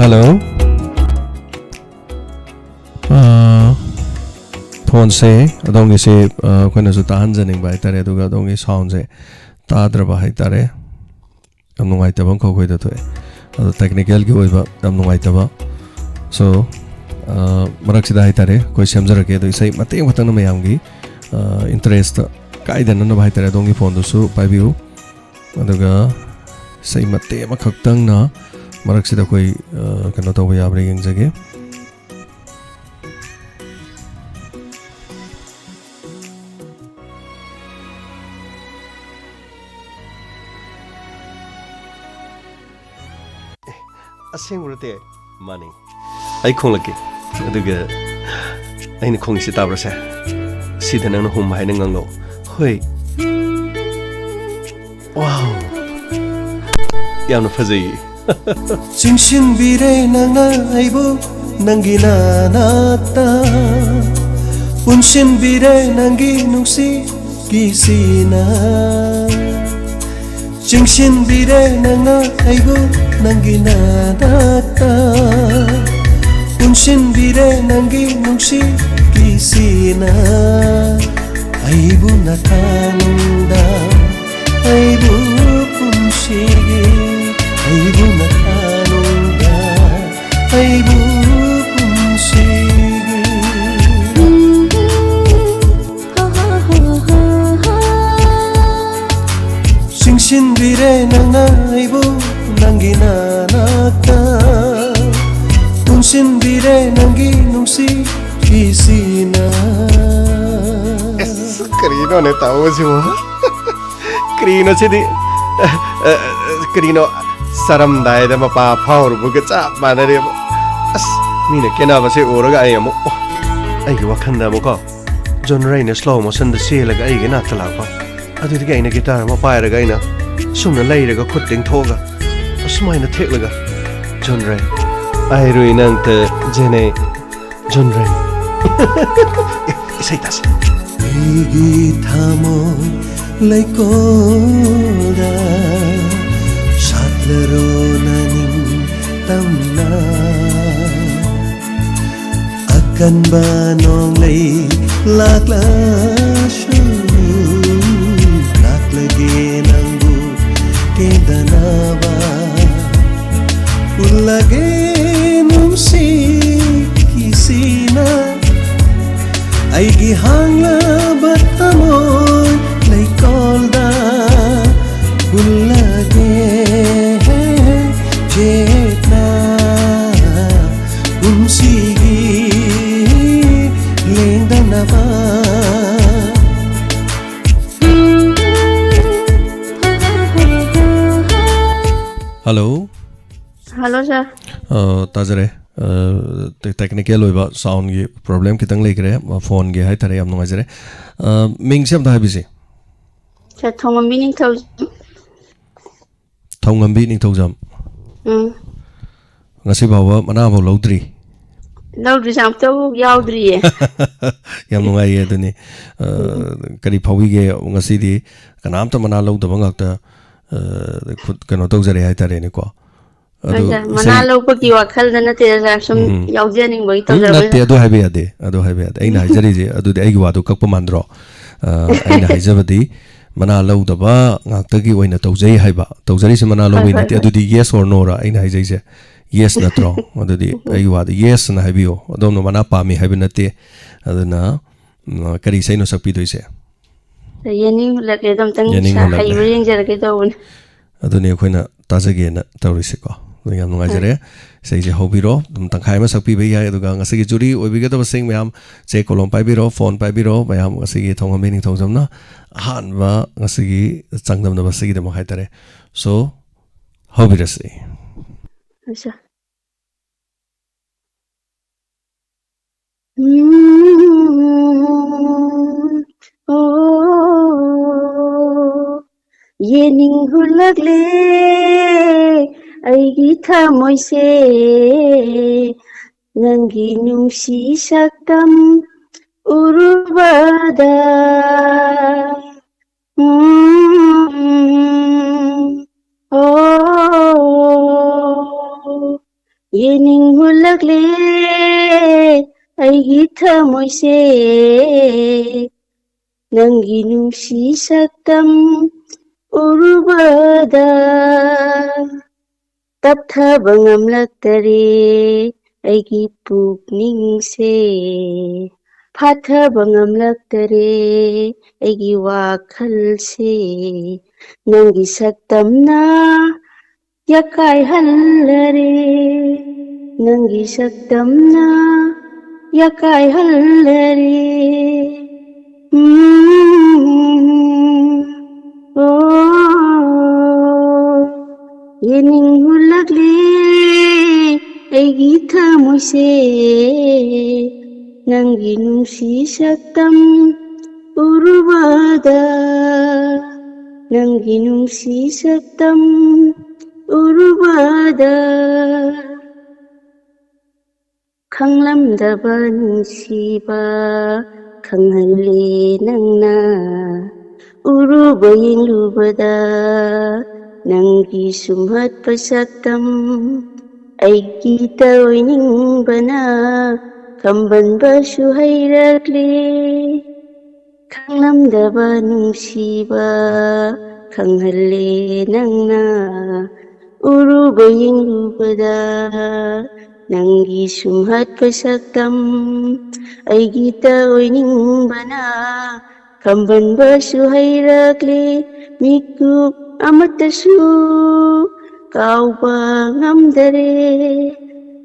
ꯍꯜꯂꯣ꯫ ꯐꯣꯟꯁꯦ ꯑꯗꯣꯝꯒꯤꯁꯦ ꯑꯩꯈꯣꯏꯅꯁꯨ ꯇꯥꯍꯟꯖꯅꯤꯡꯕ ꯍꯥꯏꯇꯥꯔꯦ, ꯑꯗꯨꯒ ꯑꯗꯣꯝꯒꯤ ꯁꯥꯎꯟꯁꯦ ꯇꯥꯗ꯭ꯔꯕ ꯍꯥꯏꯇꯥꯔꯦ꯫ ꯌꯥꯝ ꯅꯨꯡꯉꯥꯏꯇꯕ ꯑꯃꯈꯛ ꯑꯩꯈꯣꯏꯗ ꯊꯣꯛꯑꯦ꯫ ꯑꯗꯣ ꯇꯦꯛꯅꯤꯀꯦꯜꯒꯤ ꯑꯣꯏꯕ ꯌꯥꯝ ꯅꯨꯡꯉꯥꯏꯇꯕ꯫ ꯁꯣ, ꯃꯔꯛꯁꯤꯗ ꯍꯥꯏꯇꯥꯔꯦ, ꯑꯩꯈꯣꯏ ꯁꯦꯝꯖꯔꯛꯀꯦ꯫ ꯑꯗꯣ ꯏꯁꯩ ꯃꯇꯦꯛ ꯑꯃꯈꯛꯇꯪꯅ ꯃꯌꯥꯝꯒꯤ ꯏꯟꯇꯔꯦꯁꯇ ꯀꯥꯏꯗꯅꯅꯕ ꯍꯥꯏꯇꯥꯔꯦ, ꯑꯗꯣꯝꯒꯤ ꯐꯣꯟꯗꯨꯁꯨ ꯄꯥꯏꯕꯤꯌꯨ꯫ ꯑꯗꯨꯒ ꯏꯁꯩ ꯃꯇꯦꯛ ꯑꯃꯈꯛꯇꯪꯅ ꯃꯔꯛꯁꯤꯗ ꯑꯩꯈꯣꯏ ꯀꯩꯅꯣ ꯇꯧꯕ ꯌꯥꯕ꯭ꯔꯥ ꯌꯦꯡꯖꯒꯦ꯫ ꯑꯁꯦꯡꯕ ꯅꯠꯇꯦ꯫ ꯃꯥꯅꯤ꯫ ꯑꯩ ꯈꯣꯡꯂꯛꯀꯦ꯫ ꯑꯗꯨꯒ ꯑꯩꯅ ꯈꯣꯡꯉꯤꯁꯤ ꯇꯥꯕ꯭ꯔꯥ ꯁꯦ? ꯁꯤꯗ ꯅꯪꯅ ꯍꯨꯝ ꯍꯥꯏꯅ ꯉꯥꯡꯂꯛꯑꯣ꯫ ꯍꯣꯏ꯫ ꯋꯥꯎ꯫ ꯌꯥꯝꯅ ꯐꯖꯩꯌꯦ꯫ ꯆꯤꯡꯁꯤꯟꯕꯤꯔꯦ ꯅꯪꯅ ꯑꯩꯕꯨ ꯅꯪꯒꯤ ꯅꯥꯅꯥꯛꯇ, ꯄꯨꯟꯁꯤꯟꯕꯤꯔꯦ ꯅꯪꯒꯤ ꯅꯨꯡꯁꯤꯒꯤ ꯁꯤꯅ꯫ ꯆꯤꯡꯁꯤꯟꯕꯤꯔꯦ ꯅꯪꯅ ꯑꯩꯕꯨ ꯅꯪꯒꯤ ꯅꯥꯅꯥꯛꯇ, ꯄꯨꯟꯁꯤꯟꯕꯤꯔꯦ ꯅꯪꯒꯤ ꯅꯨꯡꯁꯤꯒꯤ ꯁꯤꯅ꯫ ꯑꯩꯕꯨ ꯅꯊꯥꯅꯨꯡꯗ, ꯑꯩꯕꯨ ꯄꯨꯟꯁꯤꯒꯤ, ꯑꯩꯕꯨ ꯅꯊꯥꯅꯨꯡꯗ, ꯑꯩꯕꯨ ꯄꯨꯟꯁꯤꯒꯤ꯫ ꯆꯤꯡꯁꯤꯟꯕꯤꯔꯦ ꯅꯪꯅ ꯑꯩꯕꯨ ꯅꯪꯒꯤ ꯅꯥꯅꯥꯛꯇ, ꯄꯨꯟꯁꯤꯟꯕꯤꯔꯦ ꯅꯪꯒꯤ ꯅꯨꯡꯁꯤꯒꯤ ꯁꯤꯅ꯫ ꯑꯁ, ꯀꯔꯤꯅꯣꯅꯦ ꯇꯧꯕꯁꯤꯕꯨ? ꯀꯔꯤꯅꯣ ꯁꯤꯗꯤ? ꯑ, ꯑ, ꯑ, ꯀꯔꯤꯅꯣ? ꯆꯥꯔꯝꯗꯥꯏꯗ ꯃꯄꯥ ꯐꯥꯎꯔꯨꯕꯒ ꯆꯞ ꯃꯥꯟꯅꯔꯦꯕ꯫ ꯑꯁ, ꯃꯤꯅ ꯀꯦꯅꯕꯁꯦ ꯎꯔꯒ ꯑꯩ ꯑꯃꯨꯛ, ꯑꯣ, ꯑꯩꯒꯤ ꯋꯥꯈꯜꯗ ꯑꯃꯨꯛꯀꯣ, ꯖꯣꯟ ꯔꯦꯅ slow motionꯗ ꯆꯦꯜꯂꯒ ꯑꯩꯒꯤ ꯏꯅꯥꯛꯇ ꯂꯥꯛꯄ꯫ ꯑꯗꯨꯗꯒꯤ ꯑꯩꯅ guitar ꯑꯃ ꯄꯥꯏꯔꯒ ꯑꯩꯅ ꯁꯨꯝꯅ ꯂꯩꯔꯒ ꯈꯨꯠ ꯇꯤꯡꯊꯣꯛꯑꯒ ꯑꯁꯨꯃꯥꯏꯅ ꯊꯦꯛꯂꯒ, "ꯖꯣꯟ ꯔꯦ, ꯑꯩ ꯔꯨꯏ ꯅꯪꯇ ꯖꯦꯅꯦ, ꯖꯣꯟ ꯔꯦ꯫" ꯑꯦ, ꯏꯁꯩ ꯇꯥꯁꯤ꯫ ꯑꯩꯒꯤ ꯊꯃꯣꯏ ꯂꯩꯀꯣꯜꯗ ꯁꯥꯠꯂꯔꯣ ꯅꯅꯤꯡ ꯇꯧꯅ ꯑꯀꯟꯕ ꯅꯣꯡꯂꯩ ꯂꯥꯛꯂꯁꯨ, ꯂꯥꯛꯂꯒꯦ ꯅꯪꯕꯨ ꯀꯦꯟꯗꯅꯕ꯫ ꯎꯠꯂꯒꯦ ꯅꯨꯡꯁꯤꯠꯀꯤ ꯁꯤꯅ ꯑꯩꯒꯤ ꯍꯥꯡꯂꯕ ꯊꯃꯣꯏ ꯂꯩꯀꯣꯜꯗ꯫ ꯎꯠꯂꯒꯦ ꯆꯦꯠꯅ ꯄꯨꯟꯁꯤꯒꯤ ꯂꯦꯡꯗꯅꯕ꯫ ꯍꯜꯂꯣ꯫ ꯍꯜꯂꯣ, ꯁꯥꯔ꯫ ꯑ, ꯇꯥꯖꯔꯦ꯫ ꯑ, ꯇꯦ-, ꯇꯦꯛꯅꯤꯀꯦꯜ ꯑꯣꯏꯕ ꯁꯥꯎꯟꯒꯤ ꯄ꯭ꯔꯣꯕ꯭ꯂꯦꯝ ꯈꯤꯇꯪ ꯂꯩꯈ꯭ꯔꯦ, ꯑ, ꯐꯣꯟꯒꯤ ꯍꯥꯏꯇꯥꯔꯦ꯫ ꯌꯥꯝ ꯅꯨꯡꯉꯥꯏꯖꯔꯦ꯫ ꯑ, ꯃꯤꯡꯁꯦ ꯑꯝꯇ ꯍꯥꯏꯕꯤꯁꯤ꯫ ꯁꯥꯔ, ꯊꯣꯡꯉꯝꯕꯤ ꯅꯤꯡꯊꯧꯖꯝ꯫ ꯊꯣꯡꯉꯝꯕꯤ ꯅꯤꯡꯊꯧꯖꯝ꯫ ꯎꯝ꯫ ꯉꯁꯤ ꯐꯥꯎꯕ ꯃꯅꯥ ꯑꯃꯐꯥꯎ ꯂꯧꯗ꯭ꯔꯤ? ꯂꯧꯗ꯭ꯔꯤ, ꯁꯥꯔ, ꯑꯝꯇꯕꯨ ꯌꯥꯎꯗ꯭ꯔꯤꯌꯦ꯫ ꯌꯥꯝ ꯅꯨꯡꯉꯥꯏꯌꯦ ꯑꯗꯨꯅꯤ꯫ ꯑ, ꯎꯝ꯫ ꯀꯔꯤ ꯐꯥꯎꯕꯤꯒꯦ ꯉꯁꯤꯗꯤ? ꯀꯅꯥꯝꯇ ꯃꯅꯥ ꯂꯧꯗꯕ ꯉꯥꯛꯇ, ꯑ, ꯈꯨꯠ ꯀꯩꯅꯣ ꯇꯧꯖꯔꯦ ꯍꯥꯏꯇꯥꯔꯦꯅꯦꯀꯣ꯫ ꯑꯗꯨ ꯍꯣꯏ, ꯁꯥꯔ, ꯃꯅꯥ ꯏꯁꯩ ꯂꯧꯕꯒꯤ ꯋꯥꯈꯜꯗ ꯅꯠꯇꯦꯗ, ꯁꯥꯔ, ꯁꯨꯝ ꯎꯝ, ꯎꯝ꯫ ꯌꯥꯎꯖꯅꯤꯡꯕꯒꯤ ꯎꯝ, ꯇꯧꯖꯔꯛꯄꯅꯤ, ꯅꯠꯇꯦ, ꯁꯥꯔ꯫ ꯑꯗꯨ ꯍꯥꯏꯕ ꯌꯥꯗꯦ, ꯑꯗꯨ ꯍꯥꯏꯕ ꯌꯥꯗꯦ꯫ ꯑꯩꯅ ꯍꯥꯏꯖꯔꯤꯁꯦ, ꯑꯗꯨꯗꯤ ꯑꯩꯒꯤ ꯋꯥꯗꯨ ꯀꯛꯄ ꯃꯥꯟꯗ꯭ꯔꯣ? ꯑ, ꯑꯩꯅ ꯍꯥꯏꯖꯕꯗꯤ ꯃꯅꯥ ꯂꯧꯗꯕ ꯉꯥꯛꯇꯒꯤ ꯑꯣꯏꯅ ꯇꯧꯖꯩ ꯍꯥꯏꯕ꯫ ꯇꯧꯖꯔꯤꯁꯦ ꯃꯅꯥ ꯍꯣꯏ, ꯂꯧꯕꯩ ꯍꯣꯏ, ꯅꯠꯇꯦ꯫ ꯍꯣꯏ꯫ ꯑꯗꯨꯗꯤ yes or no ꯔ ꯑꯩꯅ ꯍꯥꯏꯖꯩꯁꯦ? Yes ꯅꯠꯇ꯭ꯔꯣ? ꯑꯗꯨꯗꯤ ꯎꯝ꯫ ꯑꯩꯒꯤ ꯋꯥꯗꯨ yes ꯅ ꯍꯥꯏꯕꯤꯌꯣ꯫ ꯑꯗꯣꯝꯅ ꯃꯅꯥ ꯄꯥꯝꯃꯤ ꯍꯥꯏꯕ ꯅꯠꯇꯦ꯫ ꯑꯗꯨꯅ, ꯎꯝ, ꯀꯔꯤ ꯏꯁꯩꯅꯣ ꯁꯛꯄꯤꯗꯣꯏꯁꯦ? ꯌꯦꯅꯤꯡ ꯍꯨꯜꯂꯛꯂꯦꯗꯣ ꯑꯝꯇꯪ ꯌꯦꯅꯤꯡ ꯁꯥ-, ꯍꯨꯜꯂꯛꯂꯦ꯫ ꯍꯩꯕ꯭ꯔꯥ ꯌꯦꯡꯖꯔꯛꯀꯦ ꯇꯧꯕꯅꯦ꯫ ꯑꯗꯨꯅꯤ ꯑꯩꯈꯣꯏꯅ ꯇꯥꯖꯒꯦꯅ ꯇꯧꯔꯤꯁꯤꯀꯣ꯫ ꯑꯗꯨ ꯌꯥꯝ ꯅꯨꯡꯉꯥꯏꯖꯔꯦ꯫ ꯎꯝ꯫ ꯏꯁꯩꯁꯦ ꯍꯧꯕꯤꯔꯣ꯫ ꯑꯗꯨꯝ ꯇꯪꯈꯥꯏ ꯑꯃ ꯁꯛꯄꯤꯕ ꯌꯥꯏ꯫ ꯑꯗꯨꯒ ꯉꯁꯤꯒꯤ ꯖꯨꯔꯤ ꯑꯣꯏꯕꯤꯒꯗꯕꯁꯤꯡ ꯃꯌꯥꯝ, ꯆꯦ ꯀꯣꯂꯣꯝ ꯄꯥꯏꯕꯤꯔꯣ, ꯐꯣꯟ ꯄꯥꯏꯕꯤꯔꯣ꯫ ꯃꯌꯥꯝ ꯉꯁꯤꯒꯤ ꯊꯣꯡꯉꯝꯕꯤ ꯅꯤꯡꯊꯧꯖꯝꯅ ꯑꯍꯥꯟꯕ ꯉꯁꯤꯒꯤ ꯆꯥꯡꯗꯝꯅꯕꯁꯤꯒꯤꯗꯃꯛ ꯍꯥꯏꯇꯥꯔꯦ꯫ So, ꯍꯧꯕꯤꯔꯁꯤ꯫ ꯑꯠꯆꯥ꯫ ꯎꯝ, ꯑꯣ, ꯌꯦꯅꯤꯡ ꯍꯨꯜꯂꯛꯂꯦ ꯑꯩꯒꯤ ꯊꯃꯣꯏꯁꯦ, ꯅꯪꯒꯤ ꯅꯨꯡꯁꯤ ꯁꯛꯇꯝ ꯎꯔꯨꯕꯗ꯫ ꯎꯝ, ꯑꯣ, ꯌꯦꯡꯅꯤꯡꯂꯛꯂꯦ ꯑꯩꯒꯤ ꯊꯃꯣꯏꯁꯦ, ꯅꯪꯒꯤ ꯅꯨꯡꯁꯤ ꯁꯛꯇꯝ ꯎꯔꯨꯕꯗ꯫ ꯇꯞꯊꯕ ꯉꯝꯂꯛꯇꯔꯦ ꯑꯩꯒꯤ ꯄꯨꯛꯅꯤꯡꯁꯦ, ꯐꯥꯊꯕ ꯉꯝꯂꯛꯇꯔꯦ ꯑꯩꯒꯤ ꯋꯥꯈꯜꯁꯦ, ꯅꯪꯒꯤ ꯁꯛꯇꯝꯅ ꯌꯥꯀꯥꯏꯍꯜꯂꯔꯦ, ꯅꯪꯒꯤ ꯁꯛꯇꯝꯅ ꯌꯥꯀꯥꯏꯍꯜꯂꯔꯦ꯫ ꯎꯝ, ꯑꯣ, ꯌꯦꯡꯅꯤꯡꯂꯛꯂꯦ ꯑꯩꯒꯤ ꯊꯃꯣꯏꯁꯦ, ꯅꯪꯒꯤ ꯅꯨꯡꯁꯤ ꯁꯛꯇꯝ ꯎꯔꯨꯕꯗ, ꯅꯪꯒꯤ ꯅꯨꯡꯁꯤ ꯁꯛꯇꯝ ꯎꯔꯨꯕꯗ꯫ ꯈꯪꯂꯝꯗꯕ ꯅꯨꯡꯁꯤꯕ ꯈꯪꯍꯜꯂꯦ ꯅꯪꯅ, ꯎꯔꯨꯕ ꯌꯦꯡꯂꯨꯕꯗ ꯅꯪꯒꯤ ꯁꯨꯝꯍꯠꯄ ꯁꯛꯇꯝ ꯑꯩꯒꯤꯇ ꯑꯣꯏꯅꯤꯡꯕꯅ ꯈꯝꯕꯟꯕꯁꯨ ꯍꯩꯔꯛꯂꯦ꯫ ꯈꯪꯂꯝꯗꯕ ꯅꯨꯡꯁꯤꯕ ꯈꯪꯍꯜꯂꯦ ꯅꯪꯅ, ꯎꯔꯨꯕ ꯌꯦꯡꯂꯨꯕꯗ ꯅꯪꯒꯤ ꯁꯨꯝꯍꯠꯄ ꯁꯛꯇꯝ ꯑꯩꯒꯤꯇ ꯑꯣꯏꯅꯤꯡꯕꯅ ꯈꯝꯕꯟꯕꯁꯨ ꯍꯩꯔꯛꯂꯦ꯫ ꯃꯤꯀꯨꯞ ꯑꯃꯠꯇꯁꯨ ꯀꯥꯎꯕ ꯉꯝꯗꯔꯦ,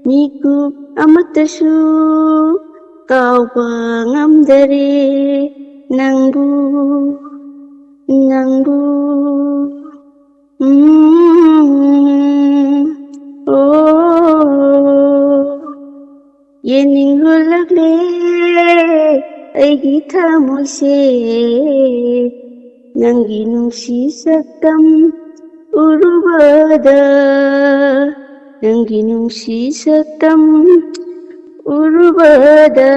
ꯃꯤꯀꯨꯞ ꯑꯃꯠꯇꯁꯨ ꯀꯥꯎꯕ ꯉꯝꯗꯔꯦ ꯅꯪꯕꯨ, ꯅꯪꯕꯨ꯫ ꯎꯝ, ꯑꯣ, ꯌꯦꯡꯅꯤꯡꯂꯛꯂꯦ ꯑꯩꯒꯤ ꯊꯃꯣꯏꯁꯦ, ꯅꯪꯒꯤ ꯅꯨꯡꯁꯤ ꯁꯛꯇꯝ ꯎꯔꯨꯕꯗ, ꯅꯪꯒꯤ ꯅꯨꯡꯁꯤ ꯁꯛꯇꯝ ꯎꯔꯨꯕꯗ꯫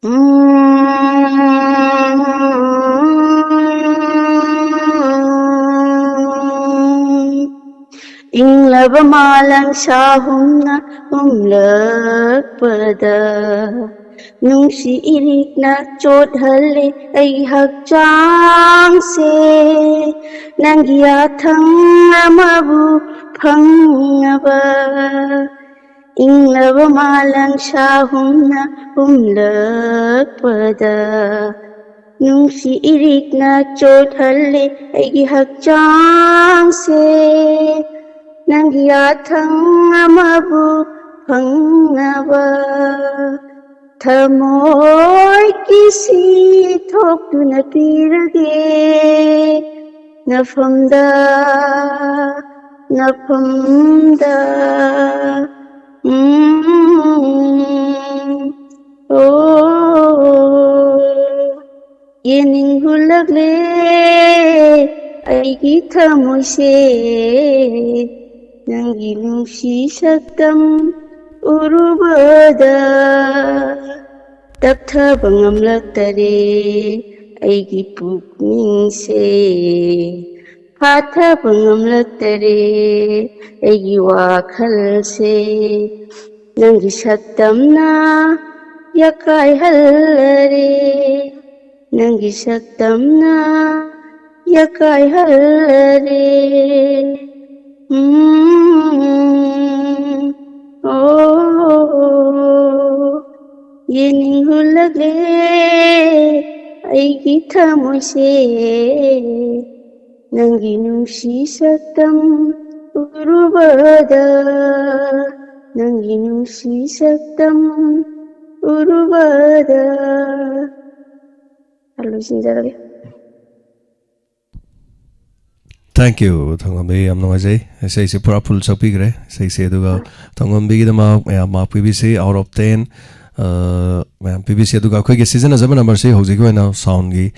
ꯎꯝ, ꯏꯪꯂꯕ ꯅꯕ ꯃꯥꯂꯪ ꯁꯥꯍꯨꯝꯅ ꯍꯨꯝꯂꯛꯄꯗ, ꯅꯨꯡꯁꯤ ꯏꯔꯤꯛꯅ ꯆꯣꯠꯍꯜꯂꯦ ꯑꯩꯒꯤ ꯍꯛꯆꯥꯡꯁꯦ, ꯅꯪꯒꯤ ꯌꯥꯊꯪ ꯑꯃꯕꯨ ꯐꯪꯅꯕ꯫ ꯏꯪꯂꯕ ꯃꯥꯂꯪ ꯁꯥꯍꯨꯝꯅ ꯍꯨꯝꯂꯛꯄꯗ, ꯅꯨꯡꯁꯤ ꯏꯔꯤꯛꯅ ꯆꯣꯠꯍꯜꯂꯦ ꯑꯩꯒꯤ ꯍꯛꯆꯥꯡꯁꯦ, ꯅꯪꯒꯤ ꯌꯥꯊꯪ ꯑꯃꯕꯨ ꯐꯪꯅꯕ꯫ ꯊꯃꯣꯏ ꯀꯤꯁꯤ ꯊꯣꯛꯇꯨꯅ ꯄꯤꯔꯒꯦ ꯅꯐꯝꯗ, ꯅꯐꯝꯗ꯫ ꯎꯝ, ꯑꯣ, ꯌꯦꯡꯅꯤꯡ ꯍꯨꯜꯂꯛꯂꯦ ꯑꯩꯒꯤ ꯊꯃꯣꯏꯁꯦ, ꯅꯪꯒꯤ ꯅꯨꯡꯁꯤ ꯁꯛꯇꯝ ꯎꯔꯨꯕꯗ꯫ ꯇꯞꯊꯕ ꯉꯝꯂꯛꯇꯔꯦ ꯑꯩꯒꯤ ꯄꯨꯛꯅꯤꯡꯁꯦ, ꯐꯥꯊꯕ ꯉꯝꯂꯛꯇꯔꯦ ꯑꯩꯒꯤ ꯋꯥꯈꯜꯁꯦ, ꯅꯪꯒꯤ ꯁꯛꯇꯝꯅ ꯌꯥꯀꯥꯏꯍꯜꯂꯔꯦ, ꯅꯪꯒꯤ ꯁꯛꯇꯝꯅ ꯌꯥꯀꯥꯏꯍꯜꯂꯔꯦ꯫ ꯎꯝ, ꯑꯣ, ꯌꯦꯡꯅꯤꯡ ꯍꯨꯜꯂꯛꯂꯦ ꯑꯩꯒꯤ ꯊꯃꯣꯏꯁꯦ, ꯅꯪꯒꯤ ꯅꯨꯡꯁꯤ ꯁꯛꯇꯝ ꯎꯔꯨꯕꯗ, ꯅꯪꯒꯤ ꯅꯨꯡꯁꯤ ꯁꯛꯇꯝ ꯎꯔꯨꯕꯗ꯫ ꯂꯣꯏꯁꯤꯟꯖꯔꯒꯦ꯫ Thank you, ꯊꯣꯡꯉꯝꯕꯤ, ꯌꯥꯝ ꯅꯨꯡꯉꯥꯏꯖꯩ꯫ ꯏꯁꯩꯁꯦ ꯄꯨꯔꯥ ꯐꯨꯜ ꯁꯛꯄꯤꯈ꯭ꯔꯦ ꯏꯁꯩꯁꯦ꯫ ꯑꯗꯨꯒ ꯊꯣꯡꯉꯝꯕꯤꯒꯤꯗꯃꯛ ꯃꯌꯥꯝ ꯃꯥꯔꯛ ꯄꯤꯕꯤꯁꯤ, ꯑꯥꯎꯠ ꯑꯣꯐ ꯇꯦꯟ ꯃꯌꯥꯝ ꯄꯤꯕꯤꯁꯤ꯫ ꯑꯗꯨꯒ ꯑꯩꯈꯣꯏꯒꯤ ꯁꯤꯖꯤꯟꯅꯖꯕ ꯅꯝꯕꯔꯁꯤ ꯍꯧꯖꯤꯛꯀꯤ ꯑꯣꯏꯅ ꯁꯥꯎꯟꯒꯤ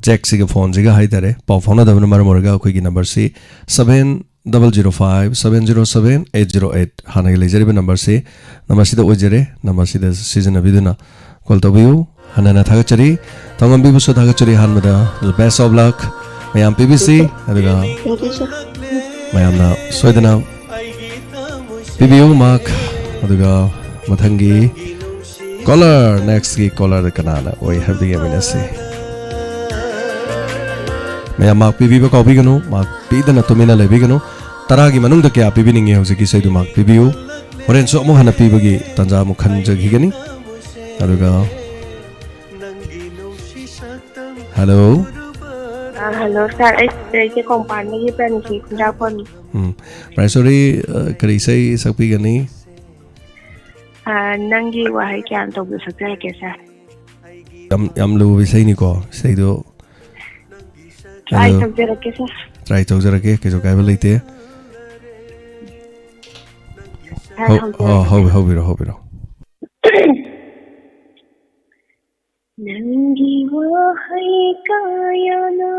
ꯖꯦꯛꯁꯤꯒ ꯐꯣꯟꯁꯤꯒ ꯍꯥꯏꯇꯥꯔꯦ, ꯄꯥꯎ ꯐꯥꯎꯅꯗꯕꯅ ꯃꯔꯝ ꯑꯣꯏꯔꯒ ꯑꯩꯈꯣꯏꯒꯤ ꯅꯝꯕꯔꯁꯤ seven double zero five seven zero seven eight zero eight, ꯍꯥꯟꯅꯒꯤ ꯂꯩꯖꯔꯤꯕ ꯅꯝꯕꯔꯁꯤ, ꯅꯝꯕꯔꯁꯤꯗ ꯑꯣꯏꯖꯔꯦ꯫ ꯅꯝꯕꯔꯁꯤꯗ ꯁꯤꯖꯤꯟꯅꯕꯤꯗꯨꯅ ꯀꯣꯜ ꯇꯧꯕꯤꯌꯨ꯫ ꯍꯟꯅ ꯍꯟꯅ ꯊꯥꯒꯠꯆꯔꯤ꯫ ꯊꯣꯡꯉꯝꯕꯤꯕꯨꯁꯨ ꯊꯥꯒꯠꯆꯔꯤ꯫ ꯑꯍꯥꯟꯕꯗ the best of luck ꯃꯌꯥꯝ ꯄꯤꯕꯤꯁꯤ꯫ ꯑꯗꯨꯒ Thank you, sir. ꯃꯌꯥꯝꯅ ꯁꯣꯏꯗꯅ ꯄꯤꯕꯤꯌꯨ ꯃꯥꯛ꯫ ꯑꯗꯨꯒ ꯃꯊꯪꯒꯤ ꯀꯣꯂꯔ, ꯅꯦꯛꯁꯀꯤ ꯀꯣꯂꯔꯗ ꯀꯅꯥꯅ ꯑꯣꯏ ꯍꯥꯏꯕꯗꯨ ꯌꯦꯡꯃꯤꯟꯅꯁꯤ꯫ ꯃꯌꯥꯝ ꯃꯥꯛ ꯄꯤꯕꯤꯕ ꯀꯥꯎꯕꯤꯒꯅꯨ, ꯃꯥꯛ ꯄꯤꯗꯅ ꯇꯨꯃꯤꯟꯅ ꯂꯩꯕꯤꯒꯅꯨ꯫ ꯇꯔꯥꯒꯤ ꯃꯅꯨꯡꯗ ꯀꯌꯥ ꯄꯤꯕꯤꯅꯤꯡꯉꯤ ꯍꯧꯖꯤꯛꯀꯤ ꯏꯁꯩꯗꯨ ꯃꯥꯛ ꯄꯤꯕꯤꯌꯨ꯫ ꯍꯣꯔꯦꯟꯁꯨ ꯑꯃꯨꯛ ꯍꯟꯅ ꯄꯤꯕꯒꯤ ꯇꯥꯟꯖꯥ ꯑꯃꯨꯛ ꯈꯟꯖꯈꯤꯒꯅꯤ꯫ ꯑꯗꯨꯒ ꯍꯜꯂꯣ꯫ ꯑ, ꯍꯜꯂꯣ ꯁꯥꯔ, ꯑꯩ, ꯑꯩꯁꯦ ꯀꯣꯡꯄꯥꯟꯗꯒꯤ ꯄ꯭ꯔꯅꯤꯁꯤ ꯈꯨꯟꯗ꯭ꯔꯥꯛꯄꯝ꯫ ꯎꯝ, ꯄ꯭ꯔꯥꯏꯁꯣꯔꯤ, ꯑ, ꯀꯔꯤ ꯏꯁꯩ ꯁꯛꯄꯤꯒꯅꯤ? ꯑ, ꯅꯪꯒꯤ ꯋꯥꯍꯩ ꯀꯌꯥꯝ ꯇꯧꯕꯗꯣ ꯁꯛꯆꯔꯛꯀꯦ ꯁꯥꯔ꯫ ꯌꯥꯝ, ꯌꯥꯝ ꯂꯨꯕ ꯏꯁꯩꯅꯤꯀꯣ, ꯏꯁꯩꯗꯣ꯫ ꯇ꯭ꯔꯥꯏ ꯑꯗꯣ ꯇꯧꯖꯔꯛꯀꯦ ꯁꯥꯔ꯫ ꯇ꯭ꯔꯥꯏ ꯇꯧꯖꯔꯛꯀꯦ, ꯀꯩꯁꯨ ꯀꯥꯏꯕ ꯂꯩꯇꯦ꯫ ꯁꯥꯔ, ꯍꯧ-, ꯍꯧꯖꯔꯛꯀꯦ꯫ ꯑ, ꯍꯧꯕꯤ-, ꯍꯧꯕꯤꯔꯣ, ꯍꯧꯕꯤꯔꯣ꯫ ꯅꯪꯒꯤ ꯋꯥꯍꯩ ꯀꯌꯥꯅ,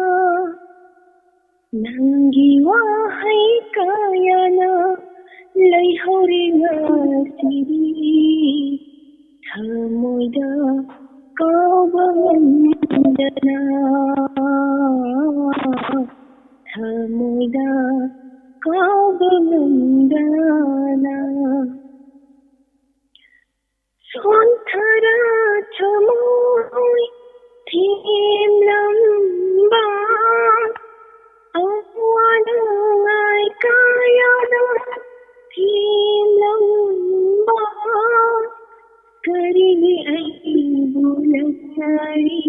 ꯅꯪꯒꯤ ꯋꯥꯍꯩ ꯀꯌꯥꯅ ꯂꯩꯍꯧꯔꯤ ꯉꯁꯤꯗꯤ ꯊꯃꯣꯏꯗ ꯀꯥꯎꯕ ꯉꯝꯗꯅ, ꯊꯃꯣꯏꯗ ꯀꯥꯎꯕ ꯉꯝꯗꯅ꯫ ꯁꯣꯟꯊꯔ ꯊꯃꯣꯏ ꯊꯦꯝꯂꯝꯕ, ꯑꯋꯥ ꯅꯨꯡꯉꯥꯏ ꯀꯌꯥꯗ ꯊꯦꯝꯂꯝꯕ, ꯀꯔꯤꯒꯤ ꯑꯩꯕꯨ ꯂꯛꯅꯔꯤ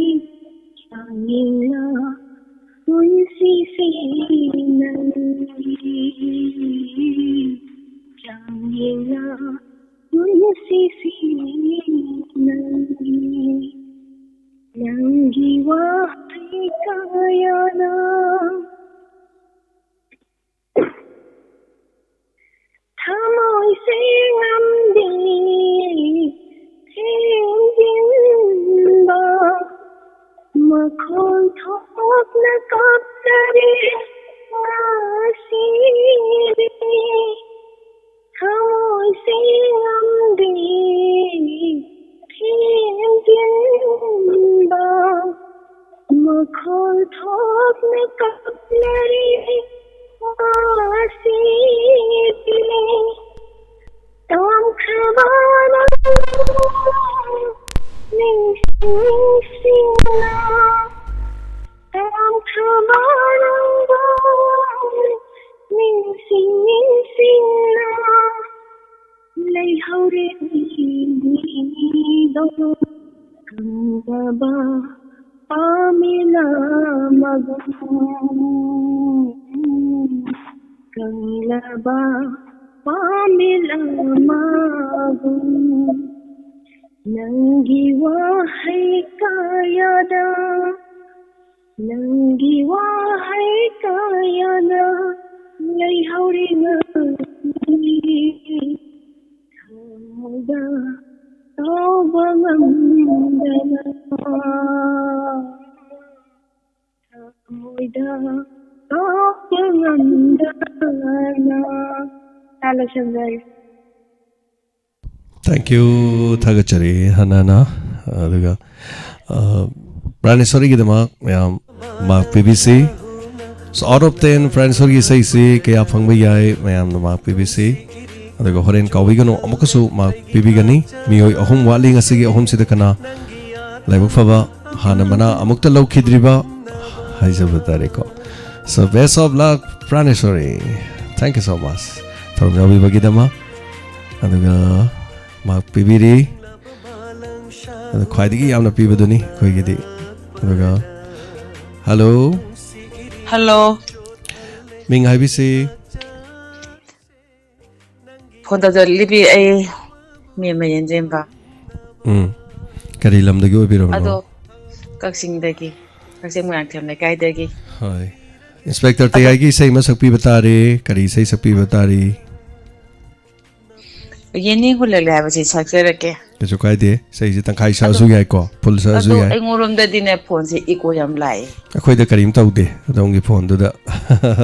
ꯆꯥꯡꯌꯦꯡꯂ ꯄꯨꯟꯁꯤꯁꯦ ꯅꯪꯒꯤ ꯆꯥꯡꯌꯦꯡꯂ ꯄꯨꯟꯁꯤꯁꯦ ꯅꯪꯒꯤ꯫ ꯅꯪꯒꯤ ꯋꯥꯍꯩ ꯀꯌꯥꯅ ꯊꯃꯣꯏꯁꯦ ꯉꯝꯗꯦ ꯊꯦꯝꯖꯤꯟꯕ, ꯃꯈꯣꯜ ꯊꯣꯛꯅ ꯀꯞꯆꯔꯦ ꯉꯁꯤꯗꯤ꯫ ꯊꯃꯣꯏꯁꯦ ꯉꯝꯗꯦ ꯊꯦꯝꯖꯤꯟꯕ, ꯃꯈꯣꯜ ꯊꯣꯛꯅ ꯀꯞꯅꯔꯤ ꯉꯁꯤꯗꯤ꯫ ꯅꯤꯡꯁꯤꯡ ꯅꯤꯡꯁꯤꯡꯅ ꯇꯔꯥꯝꯈ꯭ꯔꯕ ꯅꯪꯕꯨ ꯅꯤꯡꯁꯤꯡ ꯅꯤꯡꯁꯤꯡꯅ ꯂꯩꯍꯧꯔꯦ ꯑꯩꯒꯤꯗꯣ ꯈꯪꯗꯕ ꯄꯥꯝꯃꯤꯂꯥ ꯃꯒꯨꯝ ꯀꯪꯂꯕ ꯄꯥꯝꯃꯤꯂꯥ ꯃꯒꯨꯝ ꯅꯪꯒꯤ ꯋꯥꯍꯩ ꯀꯌꯥꯗ ꯅꯪꯒꯤ ꯋꯥꯍꯩ ꯀꯌꯥꯅ ꯂꯩꯍꯧꯔꯤ ꯉꯁꯤ ꯊꯃꯣꯏꯗ ꯇꯧꯕ ꯉꯝꯗꯅ ꯊꯃꯣꯏꯗ ꯇꯧꯕ ꯉꯝꯗꯅ ꯇꯥ ꯂꯣꯏꯁꯟꯖꯔꯦ꯫ Thank you. ꯊꯥꯒꯠꯆꯔꯤ ꯍꯅꯥꯅ꯫ ꯑꯗꯨꯒ ꯄ꯭ꯔꯥꯅꯦꯁꯣꯔꯤꯒꯤꯗꯃꯛ ꯃꯌꯥꯝ ꯃꯥꯔꯛ ꯄꯤꯕꯤꯁꯤ꯫ So, out of ten ꯄ꯭ꯔꯥꯅꯦꯁꯣꯔꯤꯒꯤ ꯏꯁꯩꯁꯤ ꯀꯌꯥ ꯐꯪꯕ ꯌꯥꯏ? ꯃꯌꯥꯝꯅ ꯃꯥꯔꯛ ꯄꯤꯕꯤꯁꯤ꯫ ꯑꯗꯨꯒ ꯍꯣꯔꯦꯟ ꯀꯥꯎꯕꯤꯒꯅꯨ, ꯑꯃꯨꯛꯀꯁꯨ ꯃꯥꯔꯛ ꯄꯤꯕꯤꯒꯅꯤ꯫ ꯃꯤꯑꯣꯏ ꯑꯍꯨꯝ ꯋꯥꯠꯂꯤ ꯉꯁꯤꯒꯤ ꯑꯍꯨꯝꯁꯤꯗ꯫ ꯀꯅꯥ? ꯂꯥꯏꯕꯛ ꯐꯕ, ꯍꯥꯟꯅ ꯃꯅꯥ ꯑꯃꯨꯛꯇ ꯂꯧꯈꯤꯗ꯭ꯔꯤꯕ ꯍꯥꯏꯖꯕ ꯇꯥꯔꯦꯀꯣ꯫ So, best of luck, ꯄ꯭ꯔꯥꯅꯦꯁꯣꯔꯤ꯫ Thank you so much ꯊꯧꯔꯝ ꯌꯥꯎꯕꯤꯕꯒꯤꯗꯃꯛ꯫ ꯑꯗꯨꯒ ꯃꯥꯔꯛ ꯄꯤꯕꯤꯔꯤ꯫ ꯑꯗ ꯈ꯭ꯋꯥꯏꯗꯒꯤ ꯌꯥꯝꯅ ꯄꯤꯕꯗꯨꯅꯤ ꯑꯩꯈꯣꯏꯒꯤꯗꯤ꯫ ꯑꯗꯨꯒ, hello꯫ Hello꯫ ꯃꯤꯡ ꯍꯥꯏꯕꯤꯁꯤ꯫ ꯐꯣꯟ ꯇꯧꯖꯔꯛꯂꯤꯕꯤ ꯑꯩ ꯃꯦꯝ ꯃꯌꯦꯟꯖꯦꯝꯕ꯫ ꯎꯝ꯫ ꯀꯔꯤ ꯂꯝꯗꯒꯤ ꯑꯣꯏꯕꯤꯔꯕꯅꯣ? ꯑꯗꯣ ꯀꯛꯆꯤꯡꯗꯒꯤ, ꯀꯛꯆꯤꯡ ꯃꯣꯏꯔꯥꯡꯊꯦꯝ ꯂꯩꯀꯥꯏꯗꯒꯤ꯫ ꯍꯣꯏ꯫ ꯏꯟꯁꯄꯦꯛꯇꯔ ꯇꯌꯥꯏꯒꯤ ꯏꯁꯩ ꯑꯃ ꯁꯛꯄꯤꯕ ꯇꯥꯔꯦ꯫ ꯀꯔꯤ ꯏꯁꯩ ꯁꯛꯄꯤꯕ ꯇꯥꯔꯤ? ꯌꯦꯅꯤꯡ ꯍꯨꯜꯂꯛꯂꯦ ꯍꯥꯏꯕꯁꯤ ꯁꯛꯆꯔꯛꯀꯦ꯫ ꯀꯩꯁꯨ ꯀꯥꯏꯗꯦ꯫ ꯏꯁꯩꯁꯤ ꯇꯪꯈꯥꯏ ꯁꯛꯑꯁꯨ ꯌꯥꯏꯀꯣ, ꯐꯨꯜ ꯁꯛꯑꯁꯨ ꯑꯗꯣ ꯌꯥꯏ꯫ ꯑꯩꯉꯣꯟꯗꯣꯝꯗꯗꯤꯅꯦ ꯐꯣꯟꯁꯦ ꯏꯀꯣ ꯌꯥꯝ ꯂꯥꯛꯑꯦ꯫ ꯑꯩꯈꯣꯏꯗ ꯀꯔꯤꯝ ꯇꯧꯗꯦ, ꯑꯗꯣꯝꯒꯤ ꯐꯣꯟꯗꯨꯗ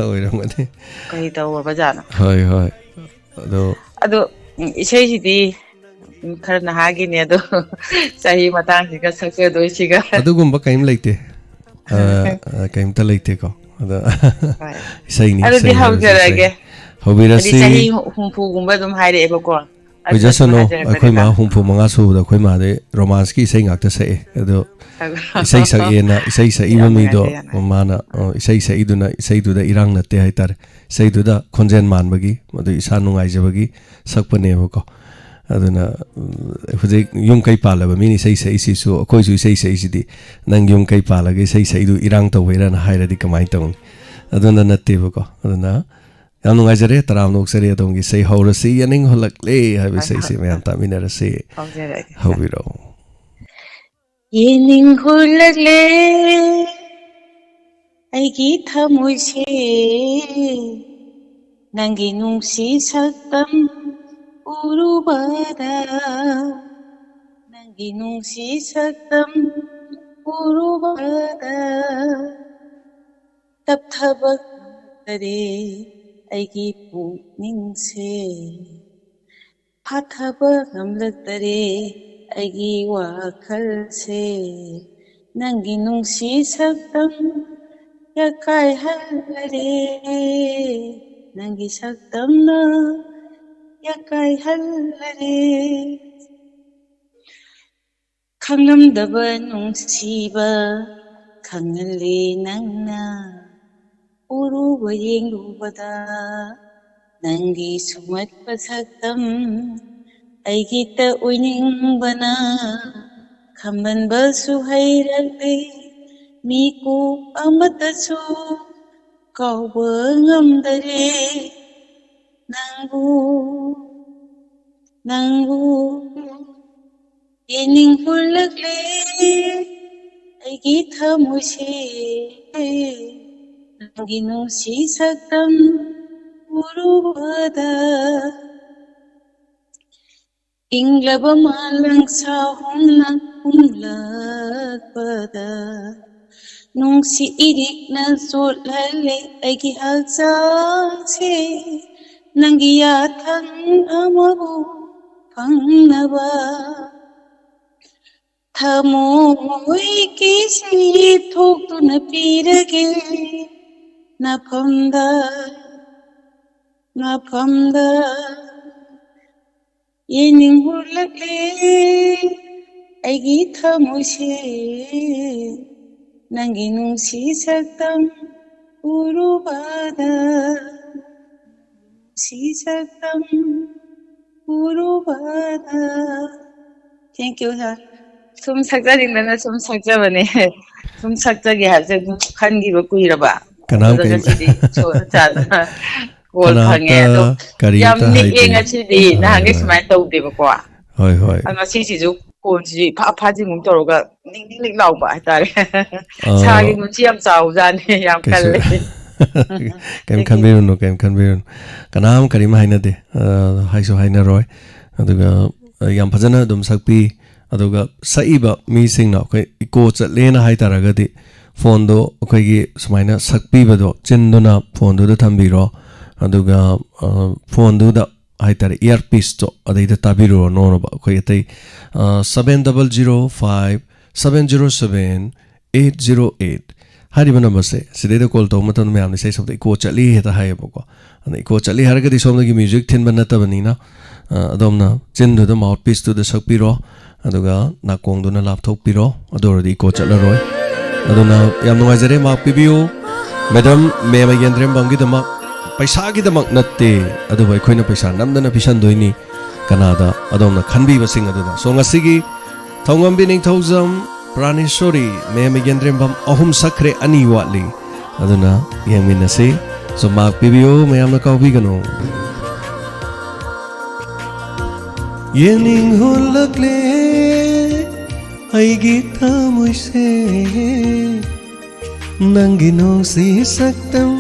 ꯑꯣꯏꯔꯝꯒꯅꯤ꯫ ꯀꯔꯤ ꯇꯧꯔꯕꯖꯥꯠꯅꯣ? ꯍꯣꯏ, ꯍꯣꯏ꯫ ꯑꯗꯣ ꯑꯗꯣ ꯎꯝ, ꯏꯁꯩꯁꯤꯗꯤ ꯎꯝ, ꯈꯔ ꯅꯍꯥꯒꯤꯅꯦ, ꯑꯗꯣ ꯆꯍꯤ ꯃꯇꯥꯡꯁꯤꯒ ꯁꯛꯆꯗꯣꯏꯁꯤꯒ꯫ ꯑꯗꯨꯒꯨꯝꯕ ꯀꯔꯤꯝ ꯂꯩꯇꯦ꯫ ꯑ, ꯑ, ꯀꯔꯤꯝꯇ ꯂꯩꯇꯦꯀꯣ꯫ ꯑꯗꯣ ꯍꯣꯏ꯫ ꯏꯁꯩꯅꯤ, ꯑꯗꯨꯗꯤ ꯏꯁꯩ ꯍꯥꯏꯕꯁꯤ ꯍꯧꯖꯔꯒꯦ꯫ ꯏꯁꯩ꯫ ꯍꯧꯕꯤꯔꯁꯤ꯫ ꯍꯥꯏꯗꯤ ꯆꯍꯤ ꯍꯨꯝꯐꯨꯒꯨꯝꯕ ꯑꯗꯨꯝ ꯍꯥꯏꯔꯛꯑꯦꯕꯀꯣ꯫ ꯑꯣꯏꯖꯁꯅꯨ, ꯑꯩꯈꯣꯏ ꯃꯥ ꯍꯨꯝꯐꯨ ꯃꯉꯥ ꯁꯨꯕꯗ ꯑꯩꯈꯣꯏ ꯃꯥꯗꯤ ꯔꯣꯃꯥꯟꯁꯀꯤ ꯏꯁꯩ ꯉꯥꯛꯇ ꯁꯛꯑꯦ꯫ ꯑꯗꯣ ꯏꯁꯩ ꯁꯛꯑꯦꯅ ꯏꯁꯩ ꯁꯛꯏꯕ ꯃꯤꯗꯣ ꯃꯥꯅ, ꯑ, ꯏꯁꯩ ꯁꯛꯏꯗꯨꯅ ꯏꯁꯩꯗꯨꯗ ꯏꯔꯥꯡ ꯅꯠꯇꯦ ꯍꯥꯏꯇꯥꯔꯦ꯫ ꯏꯁꯩꯗꯨꯗ ꯈꯣꯟꯖꯦꯜ ꯃꯥꯟꯕꯒꯤ, ꯃꯗꯨ ꯏꯁꯥ ꯅꯨꯡꯉꯥꯏꯖꯕꯒꯤ ꯁꯛꯄꯅꯦꯕꯀꯣ꯫ ꯑꯗꯨꯅ, ꯎꯝ, ꯍꯧꯖꯤꯛ ꯌꯨꯝ ꯀꯩ ꯄꯥꯜꯂꯕ ꯃꯤꯅ ꯏꯁꯩ ꯁꯛꯏꯁꯤꯁꯨ, ꯑꯩꯈꯣꯏꯁꯨ ꯏꯁꯩ ꯁꯛꯏꯁꯤꯗꯤ, "ꯅꯪ ꯌꯨꯝ ꯀꯩ ꯄꯥꯜꯂꯒ ꯏꯁꯩ ꯁꯛꯏꯗꯨ ꯏꯔꯥꯡ ꯇꯧꯕꯩꯔꯥꯅ?" ꯍꯥꯏꯔꯗꯤ ꯀꯃꯥꯏꯅ ꯇꯧꯅꯤ? ꯑꯗꯨꯅ ꯅꯠꯇꯦꯕꯀꯣ꯫ ꯑꯗꯨꯅ ꯌꯥꯝ ꯅꯨꯡꯉꯥꯏꯖꯔꯦ, ꯇꯔꯥꯝꯅ ꯑꯣꯛꯆꯔꯤ ꯑꯗꯣꯝꯒꯤ ꯏꯁꯩ ꯍꯧꯔꯁꯤ ꯌꯦꯡꯅꯤꯡ ꯍꯨꯜꯂꯛꯂꯦ ꯍꯥꯏꯕ ꯏꯁꯩꯁꯤ ꯃꯌꯥꯝ ꯇꯥꯃꯤꯟꯅꯔꯁꯤ꯫ ꯍꯧꯖꯔꯛꯑꯒꯦ꯫ ꯍꯧꯕꯤꯔꯛꯑꯣ꯫ ꯌꯦꯡꯅꯤꯡ ꯍꯨꯜꯂꯛꯂꯦ ꯑꯩꯒꯤ ꯊꯃꯣꯏꯁꯦ, ꯅꯪꯒꯤ ꯅꯨꯡꯁꯤ ꯁꯛꯇꯝ ꯎꯔꯨꯕꯗ, ꯅꯪꯒꯤ ꯅꯨꯡꯁꯤ ꯁꯛꯇꯝ ꯎꯔꯨꯕꯗ, ꯇꯞꯊꯕ ꯉꯝꯗꯔꯦ ꯑꯩꯒꯤ ꯄꯨꯛꯅꯤꯡꯁꯦ꯫ ꯐꯥꯊꯕ ꯉꯝꯂꯛꯇꯔꯦ ꯑꯩꯒꯤ ꯋꯥꯈꯜꯁꯦ꯫ ꯅꯪꯒꯤ ꯅꯨꯡꯁꯤ ꯁꯛꯇꯝ ꯌꯥꯀꯥꯏꯍꯜꯂꯔꯦ, ꯅꯪꯒꯤ ꯁꯛꯇꯝꯅ ꯌꯥꯀꯥꯏꯍꯜꯂꯔꯦ꯫ ꯈꯪꯂꯝꯗꯕ ꯅꯨꯡꯁꯤꯕ ꯈꯪꯍꯜꯂꯦ ꯅꯪꯅ꯫ ꯎꯔꯨꯕ ꯌꯦꯡꯂꯨꯕꯗ ꯅꯪꯒꯤ ꯁꯨꯝꯍꯠꯄ ꯁꯛꯇꯝ ꯑꯩꯒꯤꯇ ꯑꯣꯏꯅꯤꯡꯕꯅ ꯈꯝꯕꯟꯕꯁꯨ ꯍꯩꯔꯛꯂꯦ꯫ ꯃꯤꯀꯨꯞ ꯑꯃꯠꯇꯁꯨ ꯀꯥꯎꯕ ꯉꯝꯗꯔꯦ ꯅꯪꯕꯨ, ꯅꯪꯕꯨ꯫ ꯌꯦꯡꯅꯤꯡ ꯍꯨꯜꯂꯛꯂꯦ ꯑꯩꯒꯤ ꯊꯃꯣꯏꯁꯦ, ꯅꯪꯒꯤ ꯅꯨꯡꯁꯤ ꯁꯛꯇꯝ ꯎꯔꯨꯕꯗ꯫ ꯏꯪꯂꯕ ꯃꯥꯂꯪ ꯁꯥꯍꯨꯝꯅ ꯍꯨꯝꯂꯛꯄꯗ, ꯅꯨꯡꯁꯤ ꯏꯔꯤꯛꯅ ꯆꯣꯠꯍꯜꯂꯦ ꯑꯩꯒꯤ ꯍꯛꯆꯥꯡꯁꯦ꯫ ꯅꯪꯒꯤ ꯌꯥꯊꯪ ꯑꯃꯕꯨ ꯐꯪꯅꯕ, ꯊꯃꯣꯏ ꯀꯤꯁꯤ ꯊꯣꯛꯇꯨꯅ ꯄꯤꯔꯒꯦ ꯅꯐꯝꯗ, ꯅꯐꯝꯗ꯫ ꯌꯦꯡꯅꯤꯡ ꯍꯨꯔꯛꯂꯦ ꯑꯩꯒꯤ ꯊꯃꯣꯏꯁꯦ, ꯅꯪꯒꯤ ꯅꯨꯡꯁꯤ ꯁꯛꯇꯝ ꯎꯔꯨꯕꯗ, ꯅꯨꯡꯁꯤ ꯁꯛꯇꯝ ꯎꯔꯨꯕꯗ꯫ Thank you, sir. ꯁꯨꯝ ꯁꯛꯆꯅꯤꯡꯗꯅ ꯁꯨꯝ ꯁꯛꯆꯕꯅꯦ꯫ ꯁꯨꯝ ꯁꯛꯆꯒꯦ ꯍꯥꯏꯕꯁꯦ ꯑꯗꯨꯝ ꯈꯟꯈꯤꯕ ꯀꯨꯏꯔꯕ꯫ ꯀꯅꯥꯝ ꯑꯗꯨꯗ ꯀꯩꯝ- ꯉꯁꯤꯗꯤ ꯁꯣꯔ ꯆꯥꯗꯅ ꯀꯣꯜ ꯀꯅꯥꯝꯇ ꯐꯪꯉꯦ꯫ ꯑꯗꯣ ꯀꯔꯤꯝꯇ ꯌꯥꯝ ꯅꯤꯛꯑꯦ ꯍꯥꯏꯗꯦ꯫ ꯉꯁꯤꯗꯤ꯫ ꯍꯣꯏ, ꯅꯍꯥꯟꯒꯩ ꯍꯣꯏ꯫ ꯁꯨꯃꯥꯏꯅ ꯇꯧꯗꯦꯕꯀꯣ꯫ ꯍꯣꯏ, ꯍꯣꯏ꯫ ꯑꯗꯣ ꯉꯁꯤꯁꯤꯁꯨ ꯐꯣꯟꯁꯤꯁꯨ ꯏꯐꯥ ꯐꯥꯖꯤꯟꯒꯨꯝ ꯇꯧꯔꯒ ꯅꯤꯛ ꯅꯤꯛ ꯅꯤꯛ ꯂꯥꯎꯕ ꯍꯥꯏꯇꯥꯔꯦ꯫ ꯑꯥ, ꯁꯥꯒꯤ ꯃꯨꯟꯁꯤ ꯌꯥꯝ ꯆꯥꯎꯖꯥꯠꯅꯤ, ꯌꯥꯝ ꯀꯩꯁꯨ ꯀꯜꯂꯦ꯫ ꯀꯩꯝ ꯑꯗꯒꯤ ꯈꯟꯕꯤꯔꯨꯅꯨ, ꯀꯩꯝ ꯈꯟꯕꯤꯔꯨꯅꯨ꯫ ꯀꯅꯥꯝ ꯀꯔꯤꯝ ꯍꯥꯏꯅꯗꯦ꯫ ꯑ, ꯍꯥꯏꯁꯨ ꯍꯥꯏꯅꯔꯣꯏ꯫ ꯑꯗꯨꯒ, ꯑ, ꯌꯥꯝ ꯐꯖꯅ ꯑꯗꯨꯝ ꯁꯛꯄꯤ꯫ ꯑꯗꯨꯒ ꯁꯛꯏꯕ ꯃꯤꯁꯤꯡꯅ ꯑꯩꯈꯣꯏ ꯏꯀꯣ ꯆꯠꯂꯦꯅ ꯍꯥꯏ ꯇꯥꯔꯒꯗꯤ, ꯐꯣꯟꯗꯣ ꯑꯩꯈꯣꯏꯒꯤ ꯁꯨꯃꯥꯏꯅ ꯁꯛꯄꯤꯕꯗꯣ ꯆꯤꯟꯗꯨꯅ ꯐꯣꯟꯗꯨꯗ ꯊꯝꯕꯤꯔꯣ꯫ ꯑꯗꯨꯒ, ꯑ, ꯐꯣꯟꯗꯨꯗ ꯍꯥꯏ ꯇꯥꯔꯦ, ꯏꯌꯥꯔꯄꯤꯁꯇꯣ ꯑꯗꯩꯗ ꯇꯥꯕꯤꯔꯨꯔꯅꯣꯕ꯫ ꯑꯩꯈꯣꯏ ꯑꯇꯩ, ꯑ, seven double zero five seven zero seven eight zero eight ꯍꯥꯏꯔꯤꯕ ꯅꯝꯕꯔꯁꯦ, ꯁꯤꯗꯩꯗ ꯀꯣꯜ ꯇꯧꯕ ꯃꯇꯝꯗ ꯃꯌꯥꯝꯅ ꯏꯁꯩ ꯁꯛꯄꯗ ꯏꯀꯣ ꯆꯠꯂꯤ ꯍꯦꯛꯇ ꯍꯥꯏꯌꯦꯕꯀꯣ꯫ ꯑꯗ ꯏꯀꯣ ꯆꯠꯂꯤ ꯍꯥꯏꯔꯒꯗꯤ ꯁꯣꯝꯗꯒꯤ ꯃ꯭ꯌꯨꯖꯤꯛ ꯊꯤꯟꯕ ꯅꯠꯇꯕꯅꯤꯅ, ꯑ, ꯑꯗꯣꯝꯅ ꯆꯤꯟꯗꯨꯗ ꯃꯥꯎꯠ ꯄꯤꯁꯇꯨꯗ ꯁꯛꯄꯤꯔꯣ, ꯑꯗꯨꯒ ꯅꯥꯀꯣꯡꯗꯨꯅ ꯂꯥꯞꯊꯣꯛꯄꯤꯔꯣ, ꯑꯗꯨ ꯑꯣꯏꯔꯗꯤ ꯏꯀꯣ ꯆꯠꯂꯔꯣꯏ꯫ ꯑꯗꯨꯅ ꯌꯥꯝ ꯅꯨꯡꯉꯥꯏꯖꯔꯦ, ꯃꯥꯔꯛ ꯄꯤꯕꯤꯌꯨ꯫ ꯃꯦꯗꯝ ꯃꯦꯝ ꯌꯦꯟꯗ꯭ꯔꯦꯝꯕꯝꯒꯤꯗꯃꯛ ꯄꯩꯁꯥꯒꯤꯗꯃꯛ ꯅꯠꯇꯦ, ꯑꯗꯨꯕꯨ ꯑꯩꯈꯣꯏꯅ ꯄꯩꯁꯥ ꯅꯝꯗꯅ ꯄꯤꯁꯟꯗꯣꯏꯅꯤ꯫ ꯀꯅꯥꯗ? ꯑꯗꯣꯝꯅ ꯈꯟꯕꯤꯕꯁꯤꯡ ꯑꯗꯨꯗ꯫ So, ꯉꯁꯤꯒꯤ ꯊꯧꯉꯝꯕꯤ ꯅꯤꯡꯊꯧꯖꯝ, ꯄ꯭ꯔꯥꯅꯦꯁꯣꯔꯤ, ꯃꯦꯝ ꯌꯦꯟꯗ꯭ꯔꯦꯝꯕꯝ ꯑꯍꯨꯝ ꯁꯛꯈ꯭ꯔꯦ, ꯑꯅꯤ ꯋꯥꯠꯂꯤ꯫ ꯑꯗꯨꯅ ꯌꯦꯡꯃꯤꯟꯅꯁꯤ꯫ So, ꯃꯥꯔꯛ ꯄꯤꯕꯤꯌꯨ, ꯃꯌꯥꯝꯅ ꯀꯥꯎꯕꯤꯒꯅꯨ꯫ ꯌꯦꯡꯅꯤꯡ ꯍꯨꯜꯂꯛꯂꯦ ꯑꯩꯒꯤ ꯊꯃꯣꯏꯁꯦ, ꯅꯪꯒꯤ ꯅꯨꯡꯁꯤ ꯁꯛꯇꯝ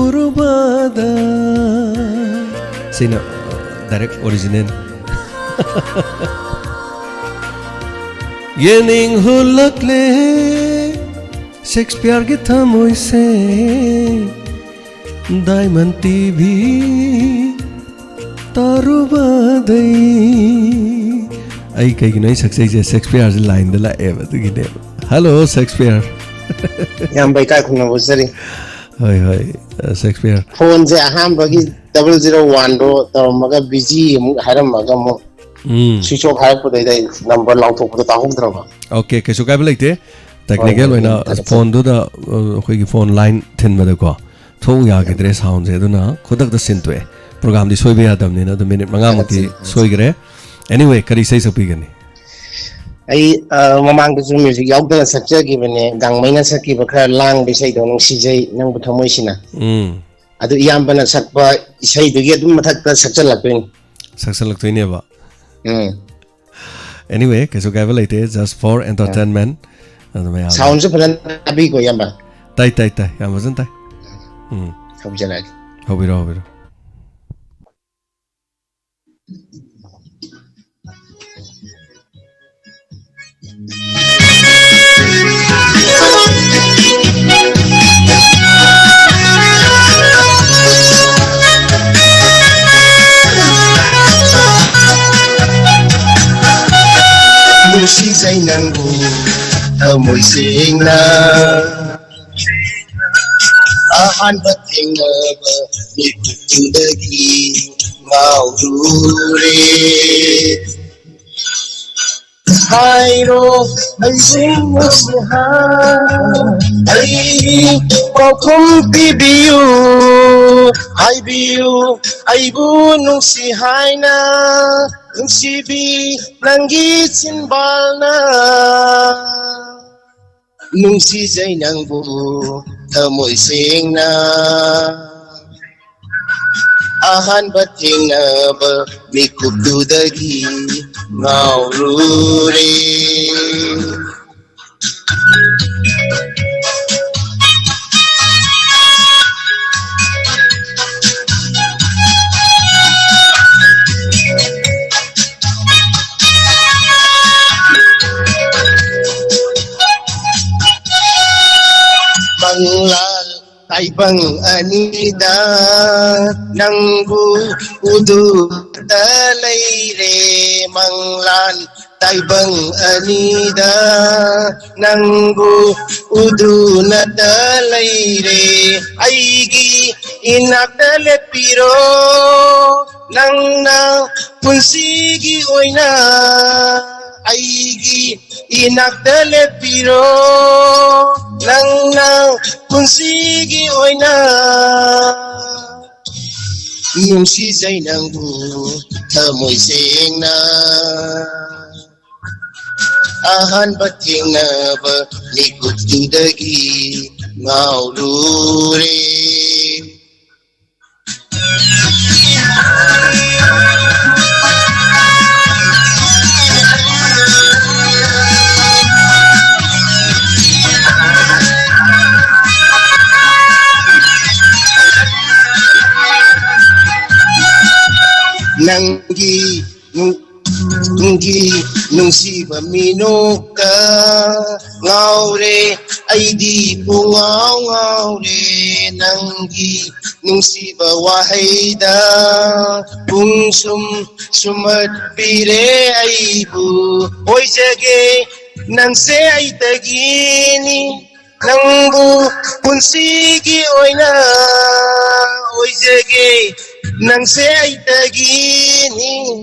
ꯎꯔꯨꯕꯗ꯫ ꯁꯤꯅ ꯗꯥꯏꯔꯦꯛ ꯑꯣꯔꯤꯖꯤꯅꯦꯜ꯫ ꯌꯦꯡꯅꯤꯡ ꯍꯨꯜꯂꯛꯂꯦ ꯁꯦꯛꯁꯄꯤꯌꯔꯒꯤ ꯊꯃꯣꯏꯁꯦ, ꯗꯥꯏꯃꯟ ꯇꯤꯚꯤ ꯇꯥꯔꯨꯕꯗꯩ꯫ ꯑꯩ ꯀꯩꯒꯤꯅꯣ ꯑꯩ ꯁꯛꯆꯩꯁꯦ, ꯁꯦꯛꯁꯄꯤꯌꯔꯁꯦ ꯂꯥꯏꯟꯗ ꯂꯥꯛꯑꯦꯕ, ꯑꯗꯨꯒꯤꯅꯦꯕ꯫ Hello, Shakespeare. ꯏꯌꯥꯝꯕ, ꯏꯀꯥꯏ ꯈꯨꯝꯅꯕ ꯎꯠꯆꯔꯤ꯫ ꯍꯣꯏ, ꯍꯣꯏ, ꯑ, ꯁꯦꯛꯁꯄꯤꯌꯔ꯫ ꯐꯣꯟꯁꯦ ꯑꯍꯥꯟꯕꯒꯤ ꯗꯕꯜ ꯖꯤꯔꯣ ꯋꯥꯟꯗꯣ ꯇꯧꯔꯝꯃꯒ ꯕꯤꯖꯤ ꯑꯃꯨꯛ ꯍꯥꯏꯔꯝꯃꯒ ꯑꯃꯨꯛ ꯎꯝ ꯁ꯭ꯋꯤꯆ ꯑꯣꯐ ꯍꯥꯏꯔꯛꯄꯗꯩꯗ ꯑꯩ ꯅꯝꯕꯔ ꯂꯥꯎꯊꯣꯛꯄꯗꯣ ꯇꯥꯍꯧꯗ꯭ꯔꯕ꯫ ꯑꯣꯀꯦ, ꯀꯩꯁꯨ ꯀꯥꯏꯕ ꯂꯩꯇꯦ꯫ ꯇꯦꯛꯅꯤꯀꯦꯜ ꯍꯣꯏ, ꯍꯣꯏ, ꯑꯣꯏꯅ ꯍꯣꯏ, ꯐꯖꯅ꯫ ꯐꯣꯟꯗꯨꯗ, ꯑ, ꯑꯩꯈꯣꯏꯒꯤ ꯐꯣꯟ ꯂꯥꯏꯟ ꯊꯤꯟꯕꯗꯀꯣ ꯊꯣꯛꯎ ꯌꯥꯈꯤꯗ꯭ꯔꯦ ꯁꯥꯎꯟꯁꯦ, ꯑꯗꯨꯅ ꯈꯨꯗꯛꯇ ꯁꯤꯟꯇꯣꯛꯑꯦ꯫ ꯄ꯭ꯔꯣꯒꯥꯝꯗꯤ ꯁꯣꯏꯕ ꯌꯥꯗꯕꯅꯤꯅ ꯑꯗꯨ ꯃꯤꯅꯤꯠ ꯃꯉꯥꯃꯨꯛꯇꯤ ꯐꯖꯅ꯫ ꯁꯣꯏꯈ꯭ꯔꯦ꯫ ꯑꯦꯅꯤꯋꯦ, ꯀꯔꯤ ꯏꯁꯩ ꯁꯛꯄꯤꯒꯅꯤ? ꯑꯩ, ꯑ, ꯃꯃꯥꯡꯗꯁꯨ ꯃ꯭ꯌꯨꯖꯤꯛ ꯌꯥꯎꯗꯅ ꯁꯛꯆꯈꯤꯕꯅꯦ, ꯒꯥꯡꯃꯩꯅ ꯁꯛꯈꯤꯕ ꯈꯔ ꯂꯥꯡꯕ ꯏꯁꯩꯗꯣ, ꯅꯨꯡꯁꯤꯖꯩ ꯅꯪꯕꯨ ꯊꯃꯣꯏꯁꯤꯅ꯫ ꯎꯝ꯫ ꯑꯗꯨ ꯏꯌꯥꯝꯕꯅ ꯁꯛꯄ ꯏꯁꯩꯗꯨꯒꯤ ꯑꯗꯨꯝ ꯃꯊꯛꯇ ꯁꯛꯆꯜꯂꯛꯇꯣꯏꯅꯤ꯫ ꯁꯛꯆꯜꯂꯛꯇꯣꯏꯅꯦꯕ꯫ ꯎꯝ꯫ ꯑꯦꯅꯤꯋꯦ, ꯀꯩꯁꯨ ꯀꯥꯏꯕ ꯂꯩꯇꯦ, just for entertainment꯫ ꯑꯗꯨ ꯃꯌꯥꯝ ꯁꯥꯎꯟꯁꯨ ꯐꯖꯅ ꯇꯥꯕꯤꯀꯣ, ꯏꯌꯥꯝꯕ꯫ ꯇꯥꯏ, ꯇꯥꯏ, ꯇꯥꯏ꯫ ꯌꯥꯝ ꯐꯖꯅ ꯇꯥꯏ꯫ ꯎꯝ꯫ ꯍꯧꯖꯔꯛꯑꯒꯦ꯫ ꯍꯧꯕꯤꯔꯣ, ꯍꯧꯕꯤꯔꯣ꯫ ꯅꯨꯡꯁꯤꯖꯩ ꯅꯪꯕꯨ ꯊꯃꯣꯏ ꯁꯦꯡꯅ꯫ ꯑꯍꯥꯟꯕ ꯊꯦꯡꯅꯕ ꯃꯤꯀꯨꯞꯇꯨꯗꯒꯤ ꯉꯥꯎꯔꯨꯔꯦ꯫ ꯍꯥꯏꯔꯣ ꯅꯪꯁꯤꯡꯅꯁꯨ ꯍꯥꯏ, ꯑꯩ ꯄꯥꯎꯈꯨꯝ ꯄꯤꯕꯤꯌꯨ, ꯍꯥꯏꯕꯤꯌꯨ ꯑꯩꯕꯨ ꯅꯨꯡꯁꯤ ꯍꯥꯏꯅ, ꯅꯨꯡꯁꯤꯕꯤ ꯅꯪꯒꯤ ꯆꯤꯟꯕꯥꯜꯅ꯫ ꯅꯨꯡꯁꯤꯖꯩ ꯅꯪꯕꯨ ꯊꯃꯣꯏ ꯁꯦꯡꯅ꯫ ꯑꯍꯥꯟꯕ ꯊꯦꯡꯅꯕ ꯃꯤꯀꯨꯞꯇꯨꯗꯒꯤ ꯉꯥꯎꯔꯨꯔꯦ꯫ ꯃꯪꯂꯥꯜ ꯇꯥꯏꯕꯪ ꯑꯅꯤꯗ ꯅꯪꯕꯨ ꯎꯗꯨꯅꯇ ꯂꯩꯔꯦ꯫ ꯃꯪꯂꯥꯟ ꯇꯥꯏꯕꯪ ꯑꯅꯤꯗ ꯅꯪꯕꯨ ꯎꯗꯨꯅꯇ ꯂꯩꯔꯦ꯫ ꯑꯩꯒꯤ ꯏꯅꯥꯛꯇ ꯂꯦꯞꯄꯤꯔꯣ, ꯅꯪꯅ ꯄꯨꯟꯁꯤꯒꯤ ꯑꯣꯏꯅ꯫ ꯑꯩꯒꯤ ꯏꯅꯥꯛꯇ ꯂꯦꯞꯄꯤꯔꯣ, ꯅꯪꯅ ꯄꯨꯟꯁꯤꯒꯤ ꯑꯣꯏꯅ꯫ ꯅꯨꯡꯁꯤꯖꯩ ꯅꯪꯕꯨ ꯊꯃꯣꯏ ꯁꯦꯡꯅ꯫ ꯑꯍꯥꯟꯕ ꯊꯦꯡꯅꯕ ꯃꯤꯀꯨꯞꯇꯨꯗꯒꯤ ꯉꯥꯎꯔꯨꯔꯦ꯫ ꯅꯪꯒꯤ ꯅꯪꯒꯤ ꯅꯨꯡꯁꯤꯕ ꯃꯤꯅꯣꯛꯇ ꯉꯥꯎꯔꯦ, ꯑꯩꯗꯤ ꯄꯨꯡꯉꯥꯎ ꯉꯥꯎꯔꯦ꯫ ꯅꯪꯒꯤ ꯅꯨꯡꯁꯤꯕ ꯋꯥꯍꯩꯗ ꯄꯨꯡꯁꯨꯝ ꯁꯨꯝꯍꯠꯄꯤꯔꯦ ꯑꯩꯕꯨ꯫ ꯑꯣꯏꯖꯒꯦ ꯅꯪꯁꯦ ꯑꯩꯇꯒꯤꯅꯤ, ꯅꯪꯕꯨ ꯄꯨꯟꯁꯤꯒꯤ ꯑꯣꯏꯅ꯫ ꯑꯣꯏꯖꯒꯦ ꯅꯪꯁꯦ ꯑꯩꯇꯒꯤꯅꯤ,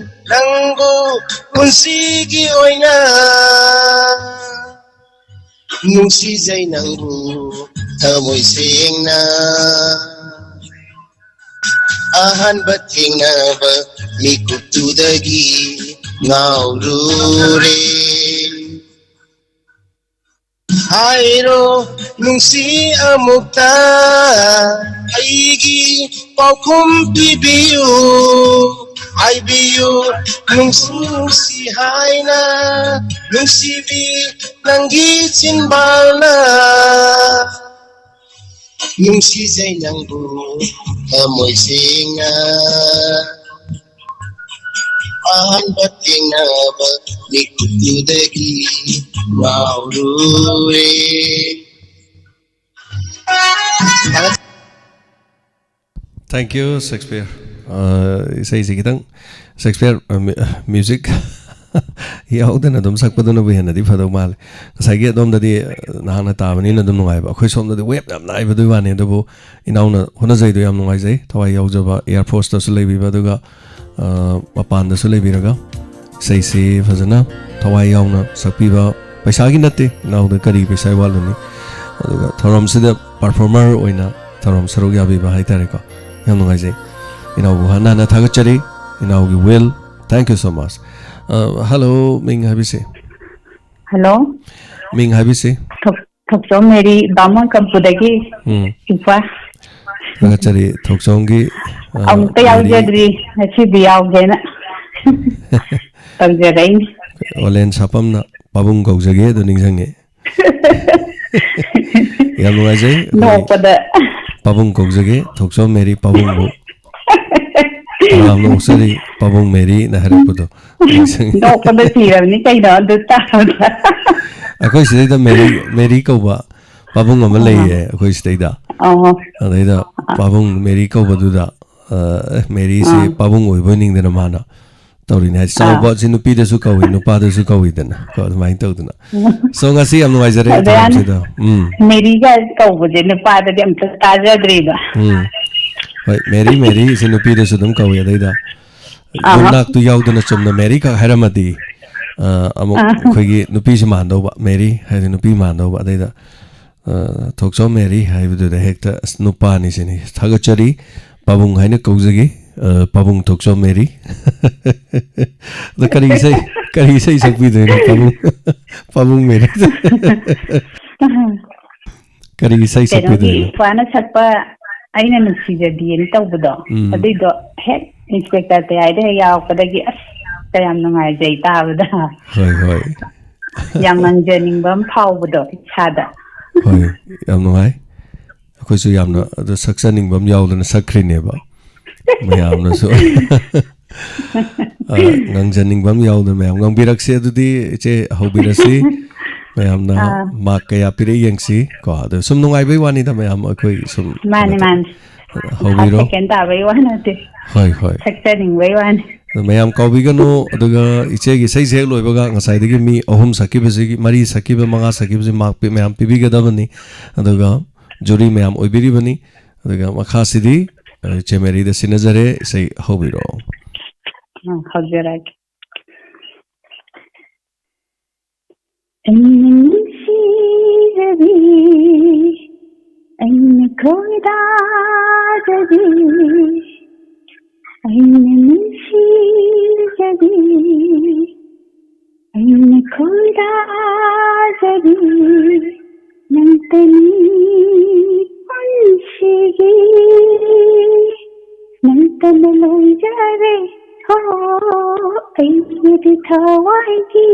ꯅꯪꯕꯨ ꯄꯨꯟꯁꯤꯒꯤ ꯑꯣꯏꯅ꯫ ꯅꯨꯡꯁꯤꯖꯩ ꯅꯪꯕꯨ ꯊꯃꯣꯏ ꯁꯦꯡꯅ꯫ ꯑꯍꯥꯟꯕ ꯊꯦꯡꯅꯕ ꯃꯤꯀꯨꯞꯇꯨꯗꯒꯤ ꯉꯥꯎꯔꯨꯔꯦ꯫ ꯍꯥꯏꯔꯣ ꯅꯨꯡꯁꯤ ꯑꯃꯨꯛꯇ, ꯑꯩꯒꯤ ꯄꯥꯎꯈꯨꯝ ꯄꯤꯕꯤꯌꯨ꯫ ꯍꯥꯏꯕꯤꯌꯨ ꯅꯨꯡꯁꯤ ꯍꯥꯏꯅ, ꯅꯨꯡꯁꯤꯕꯤ ꯅꯪꯒꯤ ꯆꯤꯟꯕꯥꯜꯅ꯫ ꯅꯨꯡꯁꯤꯖꯩ ꯅꯪꯕꯨ ꯊꯃꯣꯏ ꯁꯦꯡꯅ꯫ ꯑꯍꯥꯟꯕ ꯊꯦꯡꯅꯕ ꯃꯤꯀꯨꯞꯇꯨꯗꯒꯤ ꯉꯥꯎꯔꯨꯔꯦ꯫ Thank you, Shakespeare. ꯑ, ꯏꯁꯩꯁꯤ ꯈꯤꯇꯪ, Shakespeare, ꯑ, ꯃ꯭ꯌꯨ-, ꯃ꯭ꯌꯨꯖꯤꯛ ꯌꯥꯎꯗꯅ ꯑꯗꯨꯝ ꯁꯛꯄꯗꯨꯅꯕꯨ ꯍꯦꯟꯅꯗꯤ ꯐꯗꯧ ꯃꯥꯜꯂꯦ꯫ ꯉꯁꯥꯏꯒꯤ ꯑꯗꯣꯝꯗꯗꯤ, ꯑ, ꯅꯍꯥꯛꯅ ꯇꯥꯕꯅꯤꯅ ꯑꯗꯨꯝ ꯅꯨꯡꯉꯥꯏꯕ, ꯑꯩꯈꯣꯏ ꯁꯣꯝꯗꯗꯤ ꯋꯦꯞ ꯌꯥꯝ ꯅꯥꯏꯕꯗꯨꯒꯤ ꯋꯥꯅꯤ꯫ ꯑꯗꯨꯕꯨ ꯏꯅꯥꯎꯅ ꯍꯣꯠꯅꯖꯩꯗꯣ ꯌꯥꯝ ꯅꯨꯡꯉꯥꯏꯖꯩ꯫ ꯊꯋꯥꯏ ꯌꯥꯎꯖꯕ, ꯑꯦꯌꯥꯔ ꯐꯣꯔꯁꯇꯁꯨ ꯂꯩꯕꯤꯕ, ꯑꯗꯨꯒ, ꯑ, ꯃꯄꯥꯟꯗꯁꯨ ꯂꯩꯕꯤꯔꯒ ꯏꯁꯩꯁꯤ ꯐꯖꯅ ꯊꯋꯥꯏ ꯌꯥꯎꯅ ꯁꯛꯄꯤꯕ꯫ ꯄꯩꯁꯥꯒꯤ ꯅꯠꯇꯦ, ꯏꯅꯥꯎꯗ ꯀꯔꯤ ꯄꯩꯁꯥ ꯋꯥꯠꯂꯨꯅꯤ? ꯑꯗꯨꯒ ꯊꯧꯔꯝꯁꯤꯗ ꯄꯔꯐꯣꯔꯃꯔ ꯑꯣꯏꯅ ꯊꯧꯔꯝ ꯁꯔꯨꯛ ꯌꯥꯕꯤꯕ ꯍꯥꯏꯇꯥꯔꯦꯀꯣ꯫ ꯌꯥꯝ ꯅꯨꯡꯉꯥꯏꯖꯩ꯫ ꯏꯅꯥꯎꯕꯨ ꯍꯟꯅ ꯍꯟꯅ ꯊꯥꯒꯠꯆꯔꯤ꯫ ꯏꯅꯥꯎꯒꯤ ꯋꯤꯜ, thank you so much꯫ ꯑ, ꯍꯜꯂꯣ, ꯃꯤꯡ ꯍꯥꯏꯕꯤꯁꯤ? ꯍꯜꯂꯣ꯫ ꯃꯤꯡ ꯍꯥꯏꯕꯤꯁꯤ? ꯊꯣꯛ-, ꯊꯣꯛꯆꯣꯝ ꯃꯦꯔꯤ, ꯕꯥꯃꯣꯟ ꯀꯝꯄꯨꯗꯒꯤ꯫ ꯎꯝ꯫ ꯏꯄꯥ꯫ ꯊꯥꯒꯠꯆꯔꯤ, ꯊꯣꯛꯆꯣꯝꯒꯤ, ꯑ, ꯑꯃꯨꯛꯇ ꯃꯦꯔꯤ꯫ ꯌꯥꯎꯖꯗ꯭ꯔꯤ, ꯉꯁꯤꯗꯤ ꯌꯥꯎꯒꯦꯅ ꯇꯧꯖꯔꯛꯏꯅꯤ꯫ ꯑꯣꯂꯦꯟ ꯁꯥꯄꯝꯅ ꯄꯥꯕꯨꯡ ꯀꯧꯖꯒꯦ ꯑꯗꯨ ꯅꯤꯡꯁꯤꯡꯉꯦ꯫ ꯌꯥꯝ ꯅꯨꯡꯉꯥꯏꯖꯩ꯫ ꯑꯩꯈꯣꯏ ꯅꯣꯛꯄꯗ꯫ ꯄꯥꯕꯨꯡ ꯀꯧꯖꯒꯦ, ꯊꯣꯛꯆꯣꯝ ꯃꯦꯔꯤ ꯄꯥꯕꯨꯡꯕꯨ꯫ ꯇꯔꯥꯝꯅ ꯑꯣꯛꯆꯔꯤ, ꯄꯥꯕꯨꯡ ꯃꯦꯔꯤꯅ ꯍꯥꯏꯔꯛꯄꯗꯣ꯫ ꯅꯣꯛꯄꯗ ꯁꯤꯔꯕꯅꯤ ꯀꯩꯅꯣ ꯑꯗꯨ ꯇꯥꯕꯗ꯫ ꯑꯩꯈꯣꯏ ꯁꯤꯗꯩꯗ ꯃꯦꯔꯤ, ꯃꯦꯔꯤ ꯀꯧꯕ ꯄꯥꯕꯨꯡ ꯑꯃ ꯑꯥ꯫ ꯂꯩꯌꯦ ꯑꯩꯈꯣꯏ ꯁꯤꯗꯩꯗ꯫ ꯑꯣ꯫ ꯑꯗꯩꯗ ꯑꯥ꯫ ꯄꯥꯕꯨꯡ ꯃꯦꯔꯤ ꯀꯧꯕꯗꯨꯗ, ꯑ, ꯑꯦ, ꯃꯦꯔꯤꯁꯤ ꯑꯥ꯫ ꯄꯥꯕꯨꯡ ꯑꯣꯏꯕꯣꯏ ꯅꯤꯡꯗꯅ ꯃꯥꯅ ꯇꯧꯔꯤꯅꯦ ꯍꯥꯏꯁꯦ꯫ ꯑꯥ꯫ ꯆꯥꯎꯕꯁꯤ ꯅꯨꯄꯤꯗꯁꯨ ꯀꯧꯏ, ꯅꯨꯄꯥꯗꯁꯨ ꯀꯧꯏꯗꯅ꯫ ꯀꯣ, ꯑꯗꯨꯃꯥꯏꯅ ꯇꯧꯗꯅ꯫ ꯎꯝ꯫ So, ꯉꯁꯤ ꯌꯥꯝ ꯅꯨꯡꯉꯥꯏꯖꯔꯦ ꯑꯗ ꯌꯥꯝ ꯃꯌꯥꯝꯁꯤꯗ꯫ ꯎꯝ꯫ ꯃꯦꯔꯤꯒ ꯀꯧꯕꯁꯦ ꯅꯨꯄꯥꯗꯗꯤ ꯑꯝꯇ ꯇꯥꯖꯗ꯭ꯔꯤꯕ꯫ ꯎꯝ꯫ ꯍꯣꯏ, ꯃꯦꯔꯤ, ꯃꯦꯔꯤ ꯁꯤ ꯅꯨꯄꯤꯗꯁꯨ ꯑꯗꯨꯝ ꯀꯧꯏ꯫ ꯑꯗꯩꯗ ꯑꯥ꯫ ꯌꯣꯝꯅꯥꯛꯇꯨ ꯌꯥꯎꯗꯅ ꯆꯨꯝꯅ ꯃꯦꯔꯤ ꯈꯛ ꯍꯥꯏꯔꯝꯃꯗꯤ, ꯑ, ꯑꯃꯨꯛ ꯑꯥ꯫ ꯑꯩꯈꯣꯏꯒꯤ ꯅꯨꯄꯤꯁꯤ ꯃꯥꯟꯗꯧꯕ, ꯃꯦꯔꯤ ꯍꯥꯏꯗꯤ ꯅꯨꯄꯤ ꯃꯥꯟꯗꯧꯕ꯫ ꯑꯗꯩꯗ ꯑ, ꯊꯣꯛꯆꯣꯝ ꯃꯦꯔꯤ ꯍꯥꯏꯕꯗꯨꯗ ꯍꯦꯛꯇ, "ꯑꯁ, ꯅꯨꯄꯥꯅꯤ ꯁꯤꯅꯤ꯫ ꯊꯥꯒꯠꯆꯔꯤ, ꯄꯥꯕꯨꯡ ꯍꯥꯏꯅ ꯀꯧꯖꯒꯦ, ꯑ, ꯄꯥꯕꯨꯡ ꯊꯣꯛꯆꯣꯝ ꯃꯦꯔꯤ"꯫ ꯑꯗꯣ ꯀꯔꯤ ꯏꯁꯩ, ꯀꯔꯤ ꯏꯁꯩ ꯁꯛꯄꯤꯗꯣꯏꯅꯣ ꯄꯥꯕꯨꯡ, ꯄꯥꯕꯨꯡ ꯃꯦꯔꯤ? ꯀꯔꯤ ꯏꯁꯩ ꯀꯩꯅꯣꯒꯤ ꯁꯛꯄꯤꯗꯣꯏꯅꯣ? ꯏꯄ꯭ꯋꯥꯅ ꯁꯛꯄ "ꯑꯩꯅ ꯅꯨꯡꯁꯤꯖꯕꯤꯅ" ꯇꯧꯕꯗꯣ, ꯎꯝ꯫ ꯑꯗꯨꯏꯗꯣ ꯍꯦꯛ ꯏꯟꯁꯄꯦꯛꯇꯔ ꯇꯌꯥꯏꯗ ꯍꯦꯛ ꯌꯥꯎꯔꯛꯄꯗꯒꯤ, ꯑꯁ, ꯀꯌꯥꯝ ꯅꯨꯡꯉꯥꯏꯖꯩ ꯇꯥꯕꯗ꯫ ꯍꯣꯏ, ꯍꯣꯏ꯫ ꯌꯥꯝ ꯉꯪꯖꯅꯤꯡꯕ ꯑꯃ ꯐꯥꯎꯕꯗꯣ ꯏꯁꯥꯗ꯫ ꯍꯣꯏ, ꯌꯥꯝ ꯅꯨꯡꯉꯥꯏ꯫ ꯑꯩꯈꯣꯏꯁꯨ ꯌꯥꯝꯅ ꯑꯗꯨ ꯁꯛꯆꯅꯤꯡꯕ ꯑꯃ ꯌꯥꯎꯗꯅ ꯁꯛꯈ꯭ꯔꯤꯅꯦꯕ꯫ ꯃꯌꯥꯝꯅꯁꯨ, ꯑ, ꯉꯪꯖꯅꯤꯡꯕ ꯑꯃ ꯌꯥꯎꯗꯅ ꯃꯌꯥꯝ ꯉꯪꯕꯤꯔꯛꯁꯤ꯫ ꯑꯗꯨꯗꯤ ꯏꯆꯦ ꯍꯧꯕꯤꯔꯁꯤ꯫ ꯃꯌꯥꯝꯅ ꯑꯥ꯫ ꯃꯥꯔꯛ ꯀꯌꯥ ꯄꯤꯔꯛꯏ ꯌꯦꯡꯁꯤ ꯀꯣ꯫ ꯑꯗꯨ ꯁꯨꯝ ꯅꯨꯡꯉꯥꯏꯕꯩ ꯋꯥꯅꯤꯗ, ꯃꯌꯥꯝ ꯑꯩꯈꯣꯏ ꯁꯨꯝ ꯃꯥꯅꯦ, ꯀꯩꯅꯣ ꯃꯥꯅꯦ꯫ ꯍꯧꯕꯤꯔꯣ꯫ ꯐꯥꯔꯁ ꯁꯦꯀꯦꯟ ꯇꯥꯕꯩ ꯋꯥ ꯅꯠꯇꯦ꯫ ꯍꯣꯏ, ꯍꯣꯏ꯫ ꯁꯛꯆꯅꯤꯡꯕꯩ ꯋꯥꯅꯤ꯫ ꯑꯗꯣ ꯃꯌꯥꯝ ꯀꯥꯎꯕꯤꯒꯅꯨ꯫ ꯑꯗꯨꯒ ꯏꯆꯦꯒꯤ ꯏꯁꯩꯁꯦ ꯍꯦꯛ ꯂꯣꯏꯕꯒ ꯉꯁꯥꯏꯗꯒꯤ ꯃꯤ ꯑꯍꯨꯝ ꯁꯛꯈꯤꯕꯁꯤꯒꯤ, ꯃꯔꯤ ꯁꯛꯈꯤꯕ, ꯃꯉꯥ ꯁꯛꯈꯤꯕꯁꯤ ꯃꯥꯔꯛ ꯄꯤ-, ꯃꯌꯥꯝ ꯄꯤꯕꯤꯒꯗꯕꯅꯤ꯫ ꯑꯗꯨꯒ ꯖꯨꯔꯤ ꯃꯌꯥꯝ ꯑꯣꯏꯕꯤꯔꯤꯕꯅꯤ꯫ ꯑꯗꯨꯒ ꯃꯈꯥꯁꯤꯗꯤ, ꯑ, ꯏꯆꯦ ꯃꯦꯔꯤꯗ ꯁꯤꯟꯅꯖꯔꯦ, ꯏꯁꯩ ꯍꯧꯕꯤꯔꯛꯑꯣ꯫ ꯑ, ꯍꯧꯖꯔꯒꯦ꯫ ꯑꯩꯅ ꯅꯨꯡꯁꯤꯔꯕꯤ, ꯑꯩꯅ ꯈꯣꯏꯗꯥꯖꯕꯤ, ꯑꯩꯅ ꯅꯨꯡꯁꯤꯖꯕꯤ, ꯑꯩꯅ ꯈꯣꯏꯗꯥꯖꯕꯤ, ꯅꯪꯇꯅꯤ ꯄꯨꯟꯁꯤꯒꯤ, ꯅꯪꯇꯅ ꯂꯣꯏꯖꯔꯦ ꯍꯣ, ꯑꯩꯒꯤꯗꯤ ꯊꯋꯥꯏꯒꯤ,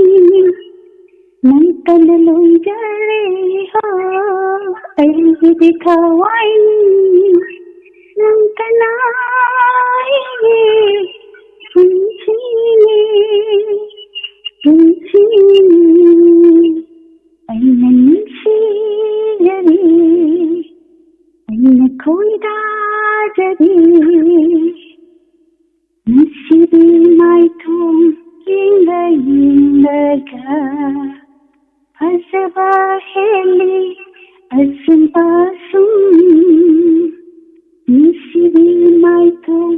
ꯅꯪꯇꯅ ꯂꯣꯏꯖꯔꯦ ꯍꯣ, ꯑꯩꯒꯤꯗꯤ ꯊꯋꯥꯏꯒꯤ, ꯅꯪꯇꯅ ꯑꯩꯒꯤ ꯄꯨꯟꯁꯤꯅꯤ, ꯄꯨꯟꯁꯤꯅꯤ꯫ ꯑꯩꯅ ꯅꯨꯡꯁꯤꯖꯕꯤ, ꯑꯩꯅ ꯈꯣꯏꯗꯥꯖꯕꯤ, ꯅꯨꯡꯁꯤꯕꯤ ꯃꯥꯏꯊꯣꯡ ꯌꯦꯡꯂ ꯌꯦꯡꯂꯒ ꯐꯖꯕ ꯍꯦꯜꯂꯤ ꯑꯁꯨꯝ ꯑꯁꯨꯝ꯫ ꯅꯨꯡꯁꯤꯕꯤ ꯃꯥꯏꯊꯣꯡ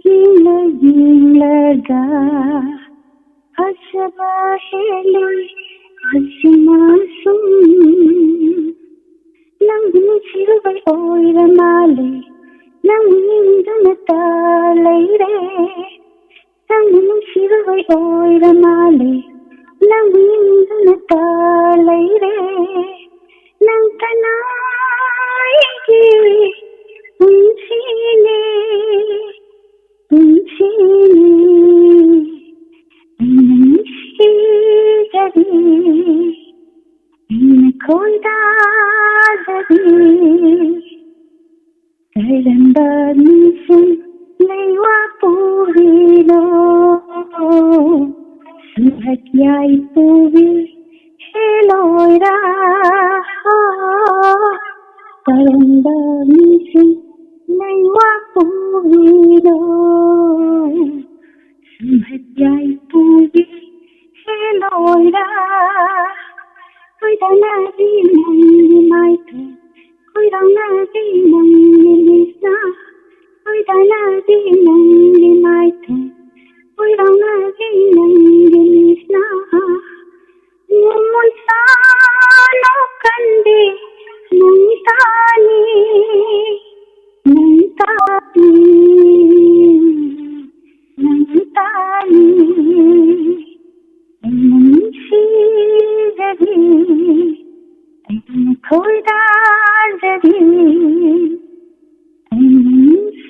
ꯌꯦꯡꯂ ꯌꯦꯡꯂꯒ ꯐꯖꯕ ꯍꯦꯜꯂꯤ ꯑꯁꯨꯝ ꯑꯁꯨꯝ꯫ ꯅꯪꯕꯨ ꯅꯨꯡꯁꯤꯔꯨꯕꯩ ꯑꯣꯏꯔ ꯃꯥꯜꯂꯦ, ꯅꯪꯕꯨ ꯌꯦꯡꯗꯨꯅ ꯇ ꯂꯩꯔꯦ꯫ ꯅꯪꯕꯨ ꯅꯨꯡꯁꯤꯔꯨꯕꯩ ꯑꯣꯏꯔ ꯃꯥꯜꯂꯦ, ꯅꯪꯕꯨ ꯌꯦꯡꯗꯨꯅ ꯇ ꯂꯩꯔꯦ꯫ ꯅꯪꯇꯅ ꯑꯩꯒꯤ ꯄꯨꯟꯁꯤꯅꯦ, ꯄꯨꯟꯁꯤꯅꯦ꯫ ꯑꯩꯅ ꯅꯨꯡꯁꯤꯖꯕꯤ, ꯑꯩꯅ ꯈꯣꯏꯗꯥꯖꯕꯤ, ꯀꯔꯝꯕ ꯅꯤꯡꯁꯤꯡ ꯂꯩꯋꯥ ꯄꯨꯔꯤꯅꯣ? ꯁꯨꯔꯠ ꯌꯥꯏ ꯄꯨꯔꯤ, ꯍꯦꯜ ꯂꯣꯏꯔ ꯀꯔꯝꯕ ꯃꯤꯁꯤꯡ ꯂꯩꯋꯥ ꯄꯨꯔꯤꯅꯣ? ꯁꯨꯝꯍꯠ ꯌꯥꯏ ꯄꯨꯔꯤ ꯍꯦ ꯂꯣꯏꯔ ꯈꯣꯏꯗꯥꯅꯕꯤ ꯅꯪꯒꯤ ꯃꯥꯏꯊꯣꯡ ꯈꯣꯏꯗꯥꯅꯕꯤ ꯅꯪꯒꯤ ꯂꯤꯁꯅ ꯈꯣꯏꯗꯥꯅꯕꯤ ꯅꯪꯒꯤ ꯃꯥꯏꯊꯣꯡ ꯈꯣꯏꯗꯥꯅꯕꯤ ꯅꯪꯒꯤ ꯂꯤꯁꯅ ꯅꯣꯡꯃꯩ ꯁꯥꯅꯣ ꯀꯟꯗꯦ ꯅꯪ ꯇꯥꯅꯤ ꯅꯪ ꯇꯥꯅꯤ ꯅꯪ ꯇꯥꯅꯤ ꯅꯨꯡꯁꯤꯖꯕꯤ ꯈꯣꯏꯗꯥꯖꯕꯤ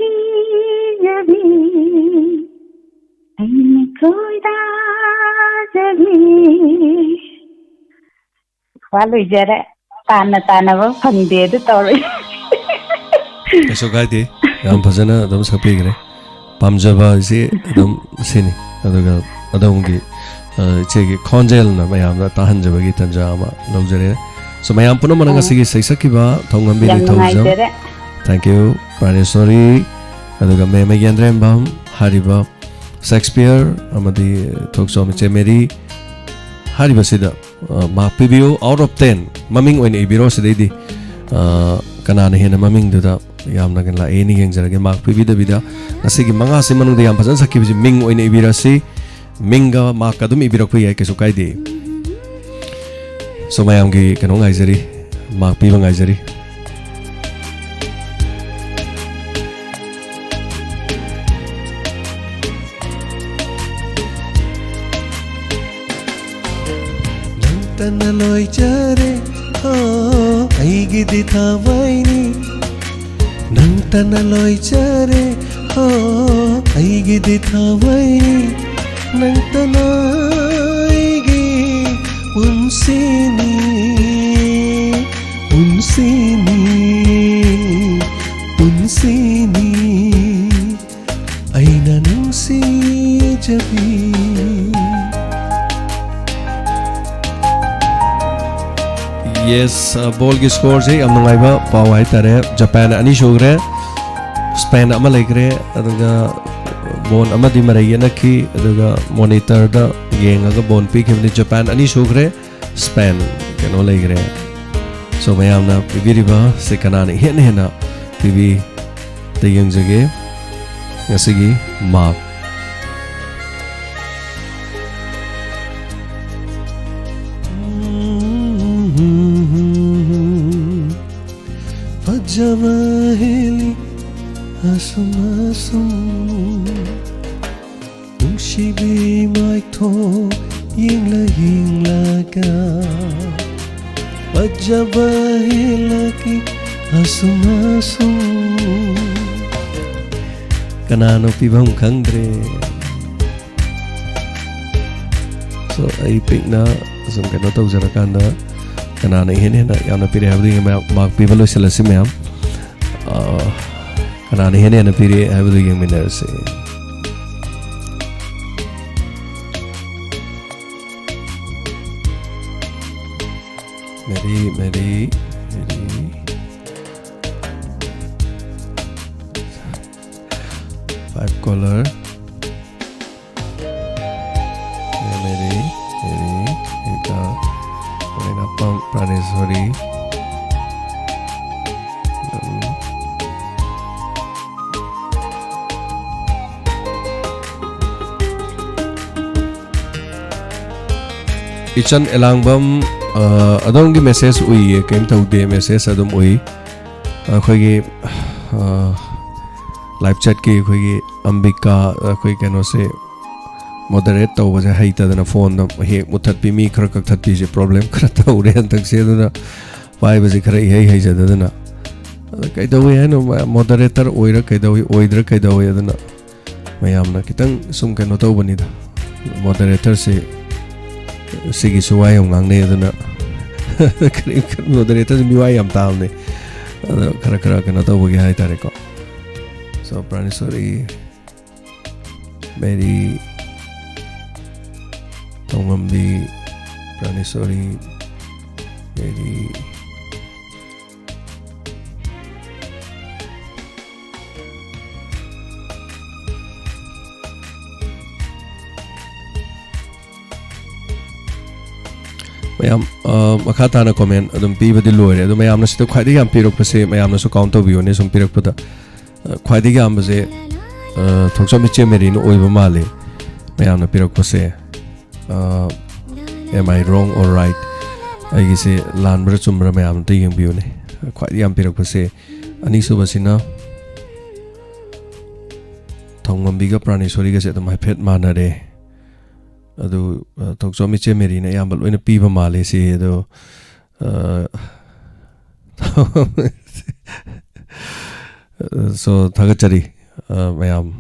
ꯅꯨꯡꯁꯤꯖꯕꯤ ꯈꯣꯏꯗꯥꯖꯕꯤ꯫ ꯋꯥ ꯂꯣꯏꯖꯔꯦ꯫ ꯇꯥꯟꯅ ꯇꯥꯟꯅꯕ ꯐꯪꯗꯦ ꯑꯗꯨ ꯇꯧꯔꯦ꯫ ꯀꯩꯁꯨ ꯀꯥꯏꯗꯦ꯫ ꯌꯥꯝ ꯐꯖꯅ ꯑꯗꯨꯝ ꯁꯛꯄꯤꯈ꯭ꯔꯦ꯫ ꯄꯥꯝꯖꯕ ꯍꯥꯏꯁꯤ ꯑꯗꯨꯝ ꯁꯤꯅꯤ꯫ ꯑꯗꯨꯒ ꯑꯗꯣꯝꯒꯤ, ꯑ, ꯏꯆꯦꯒꯤ ꯈꯣꯟꯖꯦꯜꯅ ꯃꯌꯥꯝꯗ ꯇꯥꯍꯟꯖꯕꯒꯤ ꯇꯥꯟꯖꯥ ꯑꯃ ꯂꯧꯖꯔꯦ꯫ So, ꯃꯌꯥꯝ ꯄꯨꯝꯅꯃꯛꯅ ꯎꯝ꯫ ꯉꯁꯤꯒꯤ ꯁꯩꯁꯛꯈꯤꯕ ꯊꯧꯉꯝꯕꯤ ꯌꯥꯝ ꯅꯤꯡꯊꯧꯖꯝ꯫ ꯅꯨꯡꯉꯥꯏꯖꯔꯦ꯫ Thank you, ꯄ꯭ꯔꯥꯅꯦꯁꯣꯔꯤ꯫ ꯑꯗꯨꯒ ꯃꯦꯝ ꯃꯩꯒꯦꯟꯗ꯭ꯔꯦꯝꯕꯝ ꯍꯥꯏꯔꯤꯕ ꯁꯦꯛꯁꯄꯤꯌꯔ ꯑꯃꯗꯤ ꯊꯣꯛꯆꯣꯝ ꯏꯆꯦ ꯃꯦꯔꯤ ꯍꯥꯏꯔꯤꯕꯁꯤꯗ, ꯑ, ꯃꯥꯔꯛ ꯄꯤꯕꯤꯌꯨ꯫ Out of ten ꯃꯃꯤꯡ ꯑꯣꯏꯅ ꯏꯕꯤꯔꯣ꯫ ꯁꯤꯗꯩꯗꯤ, ꯑ, ꯀꯅꯥꯅ ꯍꯦꯟꯅ ꯃꯃꯤꯡꯗꯨꯗ ꯌꯥꯝꯅ ꯂꯥꯛꯑꯦꯅ ꯌꯦꯡꯖꯔꯒꯦ꯫ ꯃꯥꯔꯛ ꯄꯤꯕꯤꯗꯕꯤꯗ ꯉꯁꯤꯒꯤ ꯃꯉꯥꯁꯤ ꯃꯅꯨꯡꯗ ꯌꯥꯝ ꯐꯖꯅ ꯁꯛꯈꯤꯕꯁꯤ ꯃꯤꯡ ꯑꯣꯏꯅ ꯏꯕꯤꯔꯁꯤ꯫ ꯃꯤꯡꯒ ꯃꯥꯔꯛꯀ ꯑꯗꯨꯝ ꯏꯕꯤꯔꯛꯄ ꯌꯥꯏ, ꯀꯩꯁꯨ ꯀꯥꯏꯗꯦ꯫ So, ꯃꯌꯥꯝꯒꯤ ꯀꯩꯅꯣ ꯉꯥꯏꯖꯔꯤ, ꯃꯥꯔꯛ ꯄꯤꯕ ꯉꯥꯏꯖꯔꯤ꯫ ꯅꯪꯇꯅ ꯂꯣꯏꯖꯔꯦ, ꯍꯣ, ꯑꯩꯒꯤꯗꯤ ꯊꯋꯥꯏꯅꯤ꯫ ꯅꯪꯇꯅ ꯂꯣꯏꯖꯔꯦ, ꯍꯣ, ꯑꯩꯒꯤꯗꯤ ꯊꯋꯥꯏꯅꯤ꯫ ꯅꯪꯇꯅ ꯑꯩꯒꯤ ꯄꯨꯟꯁꯤꯅꯤ, ꯄꯨꯟꯁꯤꯅꯤ, ꯄꯨꯟꯁꯤꯅꯤ꯫ ꯑꯩꯅ ꯅꯨꯡꯁꯤꯖꯕꯤ꯫ Yes, ꯕꯣꯜꯒꯤ ꯁ꯭ꯀꯣꯔꯁꯦ ꯌꯥꯝ ꯅꯨꯡꯉꯥꯏꯕ ꯄꯥꯎ ꯍꯥꯏꯇꯥꯔꯦ꯫ ꯖꯄꯥꯟ ꯑꯅꯤ ꯁꯨꯈ꯭ꯔꯦ, ꯁ꯭ꯄꯦꯟ ꯑꯃ ꯂꯩꯈ꯭ꯔꯦ, ꯑꯗꯨꯒ ꯕꯣꯜ ꯑꯃꯗꯤ ꯃꯔꯩ ꯌꯦꯠꯅꯈꯤ, ꯑꯗꯨꯒ ꯃꯣꯅꯤꯇꯔꯗ ꯌꯦꯡꯉꯒ ꯕꯣꯜ ꯄꯤꯈꯤꯕꯅꯤ꯫ ꯖꯄꯥꯟ ꯑꯅꯤ ꯁꯨꯈ꯭ꯔꯦ, ꯁ꯭ꯄꯦꯟ ꯀꯩꯅꯣ ꯂꯩꯈ꯭ꯔꯦ꯫ ꯁꯣ ꯃꯌꯥꯝꯅ ꯄꯤꯕꯤꯔꯤꯕ ꯁꯤ ꯀꯅꯥꯅ ꯏꯍꯦꯟ ꯍꯦꯟꯅ ꯄꯤꯕꯤꯗ ꯌꯦꯡꯖꯒꯦ꯫ ꯉꯁꯤꯒꯤ ꯃꯥꯔꯛ꯫ ꯐꯖꯕ ꯍꯦꯜꯂꯤ ꯑꯁꯨꯝ ꯑꯁꯨꯝ꯫ ꯅꯨꯡꯁꯤꯕꯤ ꯃꯥꯏꯊꯣꯡ ꯌꯦꯡꯂ ꯌꯦꯡꯂꯒ ꯐꯖꯕ ꯍꯦꯜꯂꯛꯏ ꯑꯁꯨꯝ ꯑꯁꯨꯝ꯫ ꯀꯅꯥꯅꯣ ꯄꯤꯐꯝ ꯈꯪꯗ꯭ꯔꯦ꯫ ꯁꯣ ꯑꯩ ꯄꯤꯛꯅ ꯁꯨꯝ ꯀꯩꯅꯣ ꯇꯧꯖꯔꯀꯥꯟꯗ ꯀꯅꯥꯅ ꯏꯍꯦꯟ ꯍꯦꯟꯅ ꯌꯥꯝꯅ ꯄꯤꯔꯦ ꯍꯥꯏꯕꯗꯨꯒꯤ ꯃꯌꯥꯝ ꯃꯥꯔꯛ ꯄꯤꯕ ꯂꯣꯏꯁꯤꯜꯂꯁꯤ ꯃꯌꯥꯝ꯫ ꯑꯥ, ꯀꯅꯥꯅ ꯏꯍꯦꯟ ꯍꯦꯟꯅ ꯄꯤꯔꯦ ꯍꯥꯏꯕꯗꯨ ꯌꯦꯡꯃꯤꯟꯅꯔꯁꯤ꯫ ꯃꯦꯔꯤ, ꯃꯦꯔꯤ, ꯃꯦꯔꯤ꯫ Five color. ꯃꯦꯔꯤ, ꯃꯦꯔꯤ, ꯔꯤꯇꯥ, ꯃꯣꯏꯅꯥꯄꯥꯝ, ꯄ꯭ꯔꯥꯅꯦꯁꯣꯔꯤ꯫ ꯎꯝ꯫ ꯏꯆꯟ ꯑꯦꯂꯥꯡꯕꯝ, ꯑ, ꯑꯗꯣꯝꯒꯤ ꯃꯦꯁꯦꯖ ꯎꯏꯌꯦ, ꯀꯩꯝ ꯇꯧꯗꯦ, ꯃꯦꯁꯦꯖ ꯑꯗꯨꯝ ꯎꯏ꯫ ꯑꯩꯈꯣꯏꯒꯤ, ꯑ, ꯂꯥꯏꯞ ꯆꯦꯠꯀꯤ ꯑꯩꯈꯣꯏꯒꯤ ꯑꯝꯕꯤꯀꯥ, ꯑꯩꯈꯣꯏ ꯀꯩꯅꯣꯁꯦ, ꯃꯣꯗꯔꯦꯠ ꯇꯧꯕꯁꯦ ꯍꯩꯇꯗꯅ ꯐꯣꯟꯗ ꯍꯦꯛ ꯃꯨꯠꯊꯠꯄꯤ, ꯃꯤ ꯈꯔ ꯀꯛꯊꯠꯄꯤꯁꯦ ꯄ꯭ꯔꯣꯕ꯭ꯂꯦꯝ ꯈꯔ ꯇꯧꯔꯦ ꯍꯟꯗꯛꯁꯦ꯫ ꯑꯗꯨꯅ ꯄꯥꯏꯕꯁꯦ ꯈꯔ ꯏꯍꯩ ꯍꯩꯖꯗꯗꯅ꯫ ꯑꯗ ꯀꯩꯗꯧꯏ ꯍꯥꯏꯅꯣ, ꯃꯣꯗꯔꯦꯇꯔ ꯑꯣꯏꯔ ꯀꯩꯗꯧꯏ, ꯑꯣꯏꯗ꯭ꯔꯥ ꯀꯩꯗꯧꯏ? ꯑꯗꯨꯅ ꯃꯌꯥꯝꯅ ꯈꯤꯇꯪ ꯁꯨꯝ ꯀꯩꯅꯣ ꯇꯧꯕꯅꯤꯗ, ꯃꯣꯗꯔꯦꯇꯔꯁꯦ ꯁꯤꯒꯤꯁꯨ ꯋꯥ ꯌꯥꯝ ꯉꯥꯡꯅꯩ꯫ ꯑꯗꯨꯅ ꯃꯣꯗꯔꯦꯇꯔꯁꯦ ꯃꯤꯋꯥ ꯌꯥꯝ ꯇꯥꯕꯅꯦ꯫ ꯑꯗꯣ ꯈꯔ ꯈꯔ ꯀꯩꯅꯣ ꯇꯧꯕꯒꯤ ꯍꯥꯏꯇꯥꯔꯦꯀꯣ꯫ ꯁꯣ ꯄ꯭ꯔꯥꯅꯦꯁꯣꯔꯤ, ꯃꯦꯔꯤ, ꯊꯧꯉꯝꯕꯤ, ꯄ꯭ꯔꯥꯅꯦꯁꯣꯔꯤ, ꯀꯔꯤ? ꯃꯌꯥꯝ, ꯑ, ꯃꯈꯥ ꯇꯥꯅ comment ꯑꯗꯨꯝ ꯄꯤꯕꯗꯤ ꯂꯣꯏꯔꯦ, ꯑꯗꯣ ꯃꯌꯥꯝꯅ ꯁꯤꯗ ꯈ꯭ꯋꯥꯏꯗꯒꯤ ꯌꯥꯝ ꯄꯤꯔꯛꯄꯁꯦ, ꯃꯌꯥꯝꯅꯁꯨ count ꯇꯧꯕꯤꯌꯨꯅꯦ, ꯁꯨꯝ ꯄꯤꯔꯛꯄꯗ꯫ ꯑ, ꯈ꯭ꯋꯥꯏꯗꯒꯤ ꯌꯥꯝꯕꯁꯦ, ꯑ, ꯊꯣꯡꯆꯣꯝ ꯏꯆꯦ ꯃꯦꯔꯤꯅ ꯑꯣꯏꯕ ꯃꯥꯜꯂꯦ, ꯃꯌꯥꯝꯅ ꯄꯤꯔꯛꯄꯁꯦ꯫ ꯑ, am I wrong or right? ꯑꯩꯒꯤꯁꯦ ꯂꯥꯟꯕ꯭ꯔꯥ ꯆꯨꯝꯕ꯭ꯔꯥ ꯃꯌꯥꯝ ꯑꯝꯇ ꯌꯦꯡꯕꯤꯌꯨꯅꯦ꯫ ꯈ꯭ꯋꯥꯏꯗꯒꯤ ꯌꯥꯝ ꯄꯤꯔꯛꯄꯁꯦ, ꯑꯅꯤꯁꯨꯕꯁꯤꯅ ꯊꯧꯉꯝꯕꯤꯒ ꯄ꯭ꯔꯥꯅꯦꯁꯣꯔꯤꯒꯁꯦ ꯑꯗꯨꯝ ꯍꯥꯏꯐꯦꯠ ꯃꯥꯟꯅꯔꯦ꯫ ꯑꯗꯨ, ꯑ, ꯊꯣꯡꯆꯣꯝ ꯏꯆꯦ ꯃꯦꯔꯤꯅ ꯑꯌꯥꯝꯕ ꯂꯣꯏꯅ ꯄꯤꯕ ꯃꯥꯜꯂꯦ ꯁꯤ꯫ ꯑꯗꯣ, ꯑ, so, ꯊꯥꯒꯠꯆꯔꯤ, ꯑ, ꯃꯌꯥꯝ꯫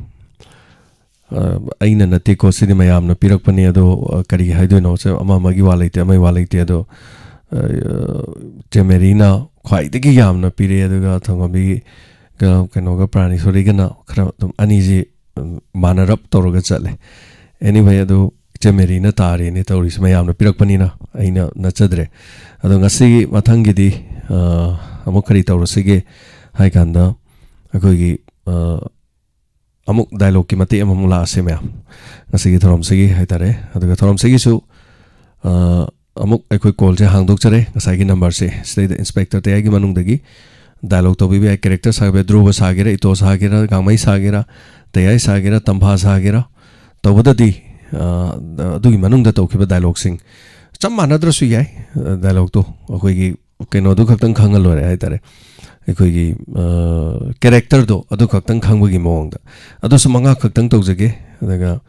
ꯑ, ꯑꯩꯅ ꯅꯠꯇꯦꯀꯣ, ꯁꯤꯗꯤ ꯃꯌꯥꯝꯅ ꯄꯤꯔꯛꯄꯅꯤ꯫ ꯑꯗꯣ, ꯑ, ꯀꯔꯤ ꯍꯥꯏꯗꯣꯏꯅꯣ? ꯁꯦ, ꯑꯃ ꯑꯃꯒꯤ ꯋꯥ ꯂꯩꯇꯦ, ꯑꯃꯒꯤ ꯋꯥ ꯂꯩꯇꯦ꯫ ꯑꯗꯣ, ꯑ, ꯆꯦ ꯃꯦꯔꯤꯅ ꯈ꯭ꯋꯥꯏꯗꯒꯤ ꯌꯥꯝꯅ ꯄꯤꯔꯛꯑꯦ, ꯑꯗꯨꯒ ꯊꯧꯉꯝꯕꯤꯒ ꯀꯩꯅꯣꯒ ꯄ꯭ꯔꯥꯅꯦꯁꯣꯔꯤꯒꯅ ꯈꯔ ꯑꯗꯨꯝ ꯑꯅꯤꯁꯤ, ꯎꯝ, ꯃꯥꯟꯅꯔꯞ ꯇꯧꯔꯒ ꯆꯠꯂꯦ꯫ Anyway, ꯑꯗꯨ ꯏꯆꯦ ꯃꯦꯔꯤꯅ ꯇꯥꯔꯦꯅꯦ ꯇꯧꯔꯤꯁꯦ, ꯃꯌꯥꯝꯅ ꯄꯤꯔꯛꯄꯅꯤꯅ ꯑꯩꯅ ꯅꯠꯆꯗ꯭ꯔꯦ꯫ ꯑꯗꯣ ꯉꯁꯤꯒꯤ ꯃꯊꯪꯒꯤꯗꯤ, ꯑ, ꯑꯃꯨꯛ ꯀꯔꯤ ꯇꯧꯔꯁꯤꯒꯦ ꯍꯥꯏ ꯀꯥꯟꯗ, ꯑꯩꯈꯣꯏꯒꯤ, ꯑ, ꯑꯃꯨꯛ dialogueꯀꯤ ꯃꯇꯦꯛ ꯑꯃꯃꯨꯛ ꯂꯥꯛꯑꯁꯦ ꯃꯌꯥꯝ, ꯉꯁꯤꯒꯤ ꯊꯧꯔꯝꯁꯤꯒꯤ ꯍꯥꯏꯇꯥꯔꯦ꯫ ꯑꯗꯨꯒ ꯊꯧꯔꯝꯁꯤꯒꯤꯁꯨ, ꯑ, ꯑꯃꯨꯛ ꯑꯩꯈꯣꯏ callꯁꯦ ꯍꯥꯡꯗꯣꯛꯆꯔꯦ, ꯉꯁꯥꯏꯒꯤ numberꯁꯦ ꯁꯤꯗꯩꯗ Inspector ꯇꯌꯥꯏꯒꯤ ꯃꯅꯨꯡꯗꯒꯤ dialogue ꯇꯧꯕꯤꯕ ꯌꯥꯏ꯫ Character ꯁꯥꯕ ꯌꯥꯏ, ꯙ꯭ꯔꯨꯕ ꯁꯥꯒꯦꯔꯥ, ꯏꯇꯣ ꯁꯥꯒꯦꯔꯥ, ꯒꯥꯡꯃꯩ ꯁꯥꯒꯦꯔꯥ, ꯇꯌꯥꯏ ꯁꯥꯒꯦꯔꯥ, ꯇꯝꯐꯥ ꯁꯥꯒꯦꯔꯥ, ꯇꯧꯕꯗꯗꯤ, ꯑ, ꯑꯗꯨꯒꯤ ꯃꯅꯨꯡꯗ ꯇꯧꯈꯤꯕ dialogueꯁꯤꯡ ꯆꯞ ꯃꯥꯟꯅꯗ꯭ꯔꯁꯨ ꯌꯥꯏ꯫ ꯑ, dialogueꯇꯣ ꯑꯩꯈꯣꯏꯒꯤ ꯀꯩꯅꯣꯗꯨ ꯈꯛꯇꯪ ꯈꯪꯉ ꯂꯣꯏꯔꯦ ꯍꯥꯏꯇꯥꯔꯦ꯫ ꯑꯩꯈꯣꯏꯒꯤ, ꯑ, characterꯗꯣ ꯑꯗꯨ ꯈꯛꯇꯪ ꯈꯪꯕꯒꯤ ꯃꯑꯣꯡꯗ꯫ ꯑꯗꯨꯁꯨ ꯃꯉꯥ ꯈꯛꯇꯪ ꯇꯧꯖꯒꯦ꯫ ꯑꯗꯨꯒ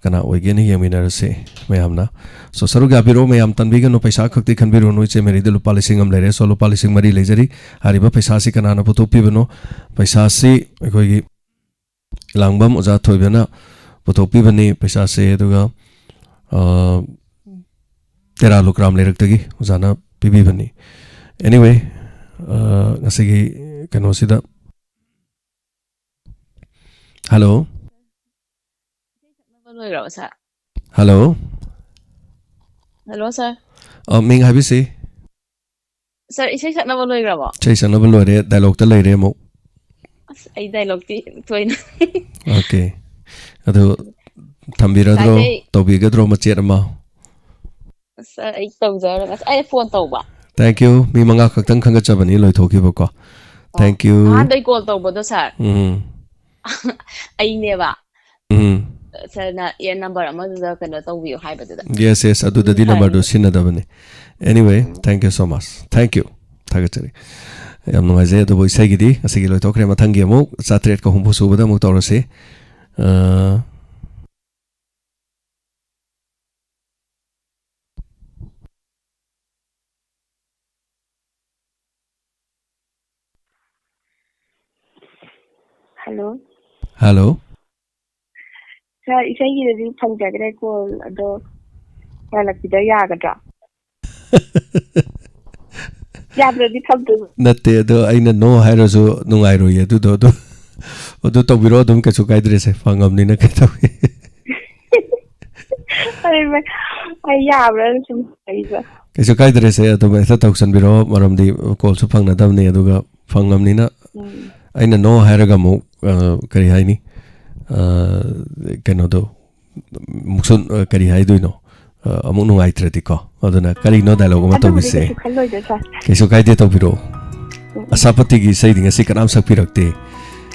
ꯀꯅꯥ ꯑꯣꯏꯒꯦꯅ ꯌꯦꯡꯃꯤꯟꯅꯔꯁꯦ ꯃꯌꯥꯝꯅ꯫ So, ꯁꯔꯨꯛ ꯌꯥꯕꯤꯔꯣ ꯃꯌꯥꯝ, ꯇꯟꯕꯤꯒꯅꯨ, ꯄꯩꯁꯥ ꯈꯛꯇꯤ ꯈꯟꯕꯤꯔꯨꯅꯨ꯫ ꯏꯆꯦ ꯃꯦꯔꯤꯗ ꯂꯨꯄꯥ ꯂꯤꯁꯤꯡ ꯑꯃ ꯂꯩꯔꯦ, so ꯂꯨꯄꯥ ꯂꯤꯁꯤꯡ ꯃꯔꯤ ꯂꯩꯖꯔꯤ꯫ ꯍꯥꯏꯔꯤꯕ ꯄꯩꯁꯥꯁꯤ ꯀꯅꯥꯅ ꯄꯨꯊꯣꯛꯄꯤꯕꯅꯣ? ꯄꯩꯁꯥꯁꯤ ꯑꯩꯈꯣꯏꯒꯤ ꯂꯥꯡꯕꯝ ꯑꯣꯖꯥ ꯊꯣꯏꯕꯅ ꯄꯨꯊꯣꯛꯄꯤꯕꯅꯤ ꯄꯩꯁꯥꯁꯦ, ꯑꯗꯨꯒ, ꯑ, ꯇꯦꯔꯥ ꯂꯨꯀ꯭ꯔꯥꯝ ꯂꯩꯔꯛꯇꯒꯤ ꯑꯣꯖꯥꯅ ꯄꯤꯕꯤꯕꯅꯤ꯫ Anyway, ꯑ, ꯉꯁꯤꯒꯤ ꯀꯩꯅꯣꯁꯤꯗ, hello꯫ ꯂꯣꯏꯔꯕꯣ, sir? Hello꯫ Hello, sir꯫ ꯑ, ꯃꯤꯡ ꯍꯥꯏꯕꯤꯁꯤ꯫ ꯁꯥꯔ, ꯏꯁꯩ ꯁꯛꯅꯕ ꯂꯣꯏꯈ꯭ꯔꯕꯣ? ꯏꯁꯩ ꯁꯛꯅꯕ ꯂꯣꯏꯔꯦ, ꯗꯥꯏꯂꯣꯛꯇ ꯂꯩꯔꯦ ꯑꯃꯨꯛ꯫ ꯑꯁ, ꯑꯩ ꯗꯥꯏꯂꯣꯛꯇꯤ ꯊꯣꯏꯅ ꯑꯣꯀꯦ꯫ ꯑꯗꯨ ꯊꯝꯕꯤꯔꯗ꯭ꯔꯣ? ꯀꯥꯏꯗꯩ? ꯇꯧꯕꯤꯒꯗ꯭ꯔꯣ ꯃꯆꯦꯠ ꯑꯃ? ꯑꯁ, ꯑꯩ ꯇꯧꯖꯔꯒꯦ꯫ ꯑꯁ, ꯑꯩ ꯐꯣꯟ ꯇꯧꯕ꯫ Thank you. ꯃꯤ ꯃꯉꯥ ꯈꯛꯇꯪ ꯈꯟꯒꯠꯆꯕꯅꯤ ꯂꯣꯏꯊꯣꯛꯈꯤꯕꯀꯣ꯫ ꯑꯣ, Thank you. ꯑꯍꯥꯟꯕꯩ ꯀꯣꯜ ꯇꯧꯕꯗꯣ, ꯁꯥꯔ꯫ ꯎꯝ꯫ ꯑꯩꯅꯦꯕ꯫ ꯎꯝ꯫ ꯁꯥꯔꯅ ꯑꯦ ꯅꯝꯕꯔ ꯑꯃꯗꯨꯗ ꯀꯩꯅꯣ ꯇꯧꯕꯤꯌꯨ ꯍꯥꯏꯕꯗꯨꯗ꯫ Yes, yes, ꯑꯗꯨꯗꯗꯤ ꯎꯝ, ꯅꯝꯕꯔꯗꯨ ꯐꯔꯦ꯫ ꯁꯤꯟꯅꯗꯕꯅꯤ꯫ Anyway, um. Thank you so much. Thank you. ꯊꯥꯒꯠꯆꯔꯤ꯫ ꯌꯥꯝ ꯅꯨꯡꯉꯥꯏꯖꯩ꯫ ꯑꯗꯨꯕꯨ ꯏꯁꯩꯒꯤꯗꯤ ꯉꯁꯤꯒꯤ ꯂꯣꯏꯊꯣꯛꯈ꯭ꯔꯦ꯫ ꯃꯊꯪꯒꯤ ꯑꯃꯨꯛ ꯆꯥꯇ꯭ꯔꯦꯠꯀ ꯍꯨꯝꯐꯨ ꯁꯨꯕꯗ ꯑꯃꯨꯛ ꯇꯧꯔꯁꯤ꯫ ꯑ, Hello. Hello. ꯁꯥꯔ, ꯏꯁꯩꯒꯤꯗꯗꯤ ꯐꯪꯖꯈ꯭ꯔꯦ ꯀꯣꯜ, ꯑꯗꯣ ꯉꯥꯜꯂꯛꯄꯤꯗ ꯌꯥꯒꯗ꯭ꯔꯥ? ꯌꯥꯗ꯭ꯔꯗꯤ ꯊꯝꯗꯣꯏꯕ꯫ ꯅꯠꯇꯦ, ꯑꯗꯣ ꯑꯩꯅ no ꯍꯥꯏꯔꯁꯨ ꯅꯨꯡꯉꯥꯏꯔꯣꯏꯌꯦ ꯑꯗꯨꯗꯣ꯫ ꯑꯗꯨ, ꯑꯗꯨ ꯇꯧꯕꯤꯔꯣ ꯑꯗꯨꯝ, ꯀꯩꯁꯨ ꯀꯥꯏꯗ꯭ꯔꯦꯁꯦ, ꯐꯪꯉꯕꯅꯤꯅ ꯀꯩꯗꯧꯏ? ꯑꯩ ꯃ-, ꯑꯩ ꯌꯥꯕ꯭ꯔꯥꯅ ꯁꯨꯝ ꯍꯪꯉꯛꯏꯕ꯫ ꯀꯩꯁꯨ ꯀꯥꯏꯗ꯭ꯔꯦꯁꯦ, ꯑꯗꯨꯝ ꯍꯦꯛꯇ ꯇꯧꯁꯟꯕꯤꯔꯣ, ꯃꯔꯝꯗꯤ ꯀꯣꯜꯁꯨ ꯐꯪꯅꯗꯕꯅꯤ, ꯑꯗꯨꯒ ꯐꯪꯉꯕꯅꯤꯅ ꯎꯝ꯫ ꯑꯩꯅ no ꯍꯥꯏꯔꯒ ꯑꯃꯨꯛ, ꯑ, ꯀꯔꯤ ꯍꯥꯏꯅꯤ? ꯑ, ꯀꯩꯅꯣꯗꯣ, ꯑꯃꯨꯛꯁꯨ, ꯑ, ꯀꯔꯤ ꯍꯥꯏꯗꯣꯏꯅꯣ? ꯑ, ꯑꯃꯨꯛ ꯅꯨꯡꯉꯥꯏꯇ꯭ꯔꯗꯤꯀꯣ꯫ ꯑꯗꯨꯅ ꯀꯔꯤꯅꯣ ꯗꯥꯏꯂꯣꯛ ꯑꯃ ꯑꯗꯨꯕꯨꯗꯤ ꯇꯧꯕꯤꯁꯦ꯫ ꯀꯩꯁꯨ ꯈꯜꯂꯣꯏꯗ, ꯁꯥꯔ꯫ ꯀꯩꯁꯨ ꯀꯥꯏꯗꯦ, ꯇꯧꯕꯤꯔꯛꯑꯣ꯫ ꯎꯝ, ꯎꯝ꯫ ꯑꯁꯥꯄꯇꯤꯒꯤ ꯏꯁꯩꯗꯤ ꯉꯁꯤ ꯀꯅꯥꯝ ꯁꯛꯄꯤꯔꯛꯇꯦ꯫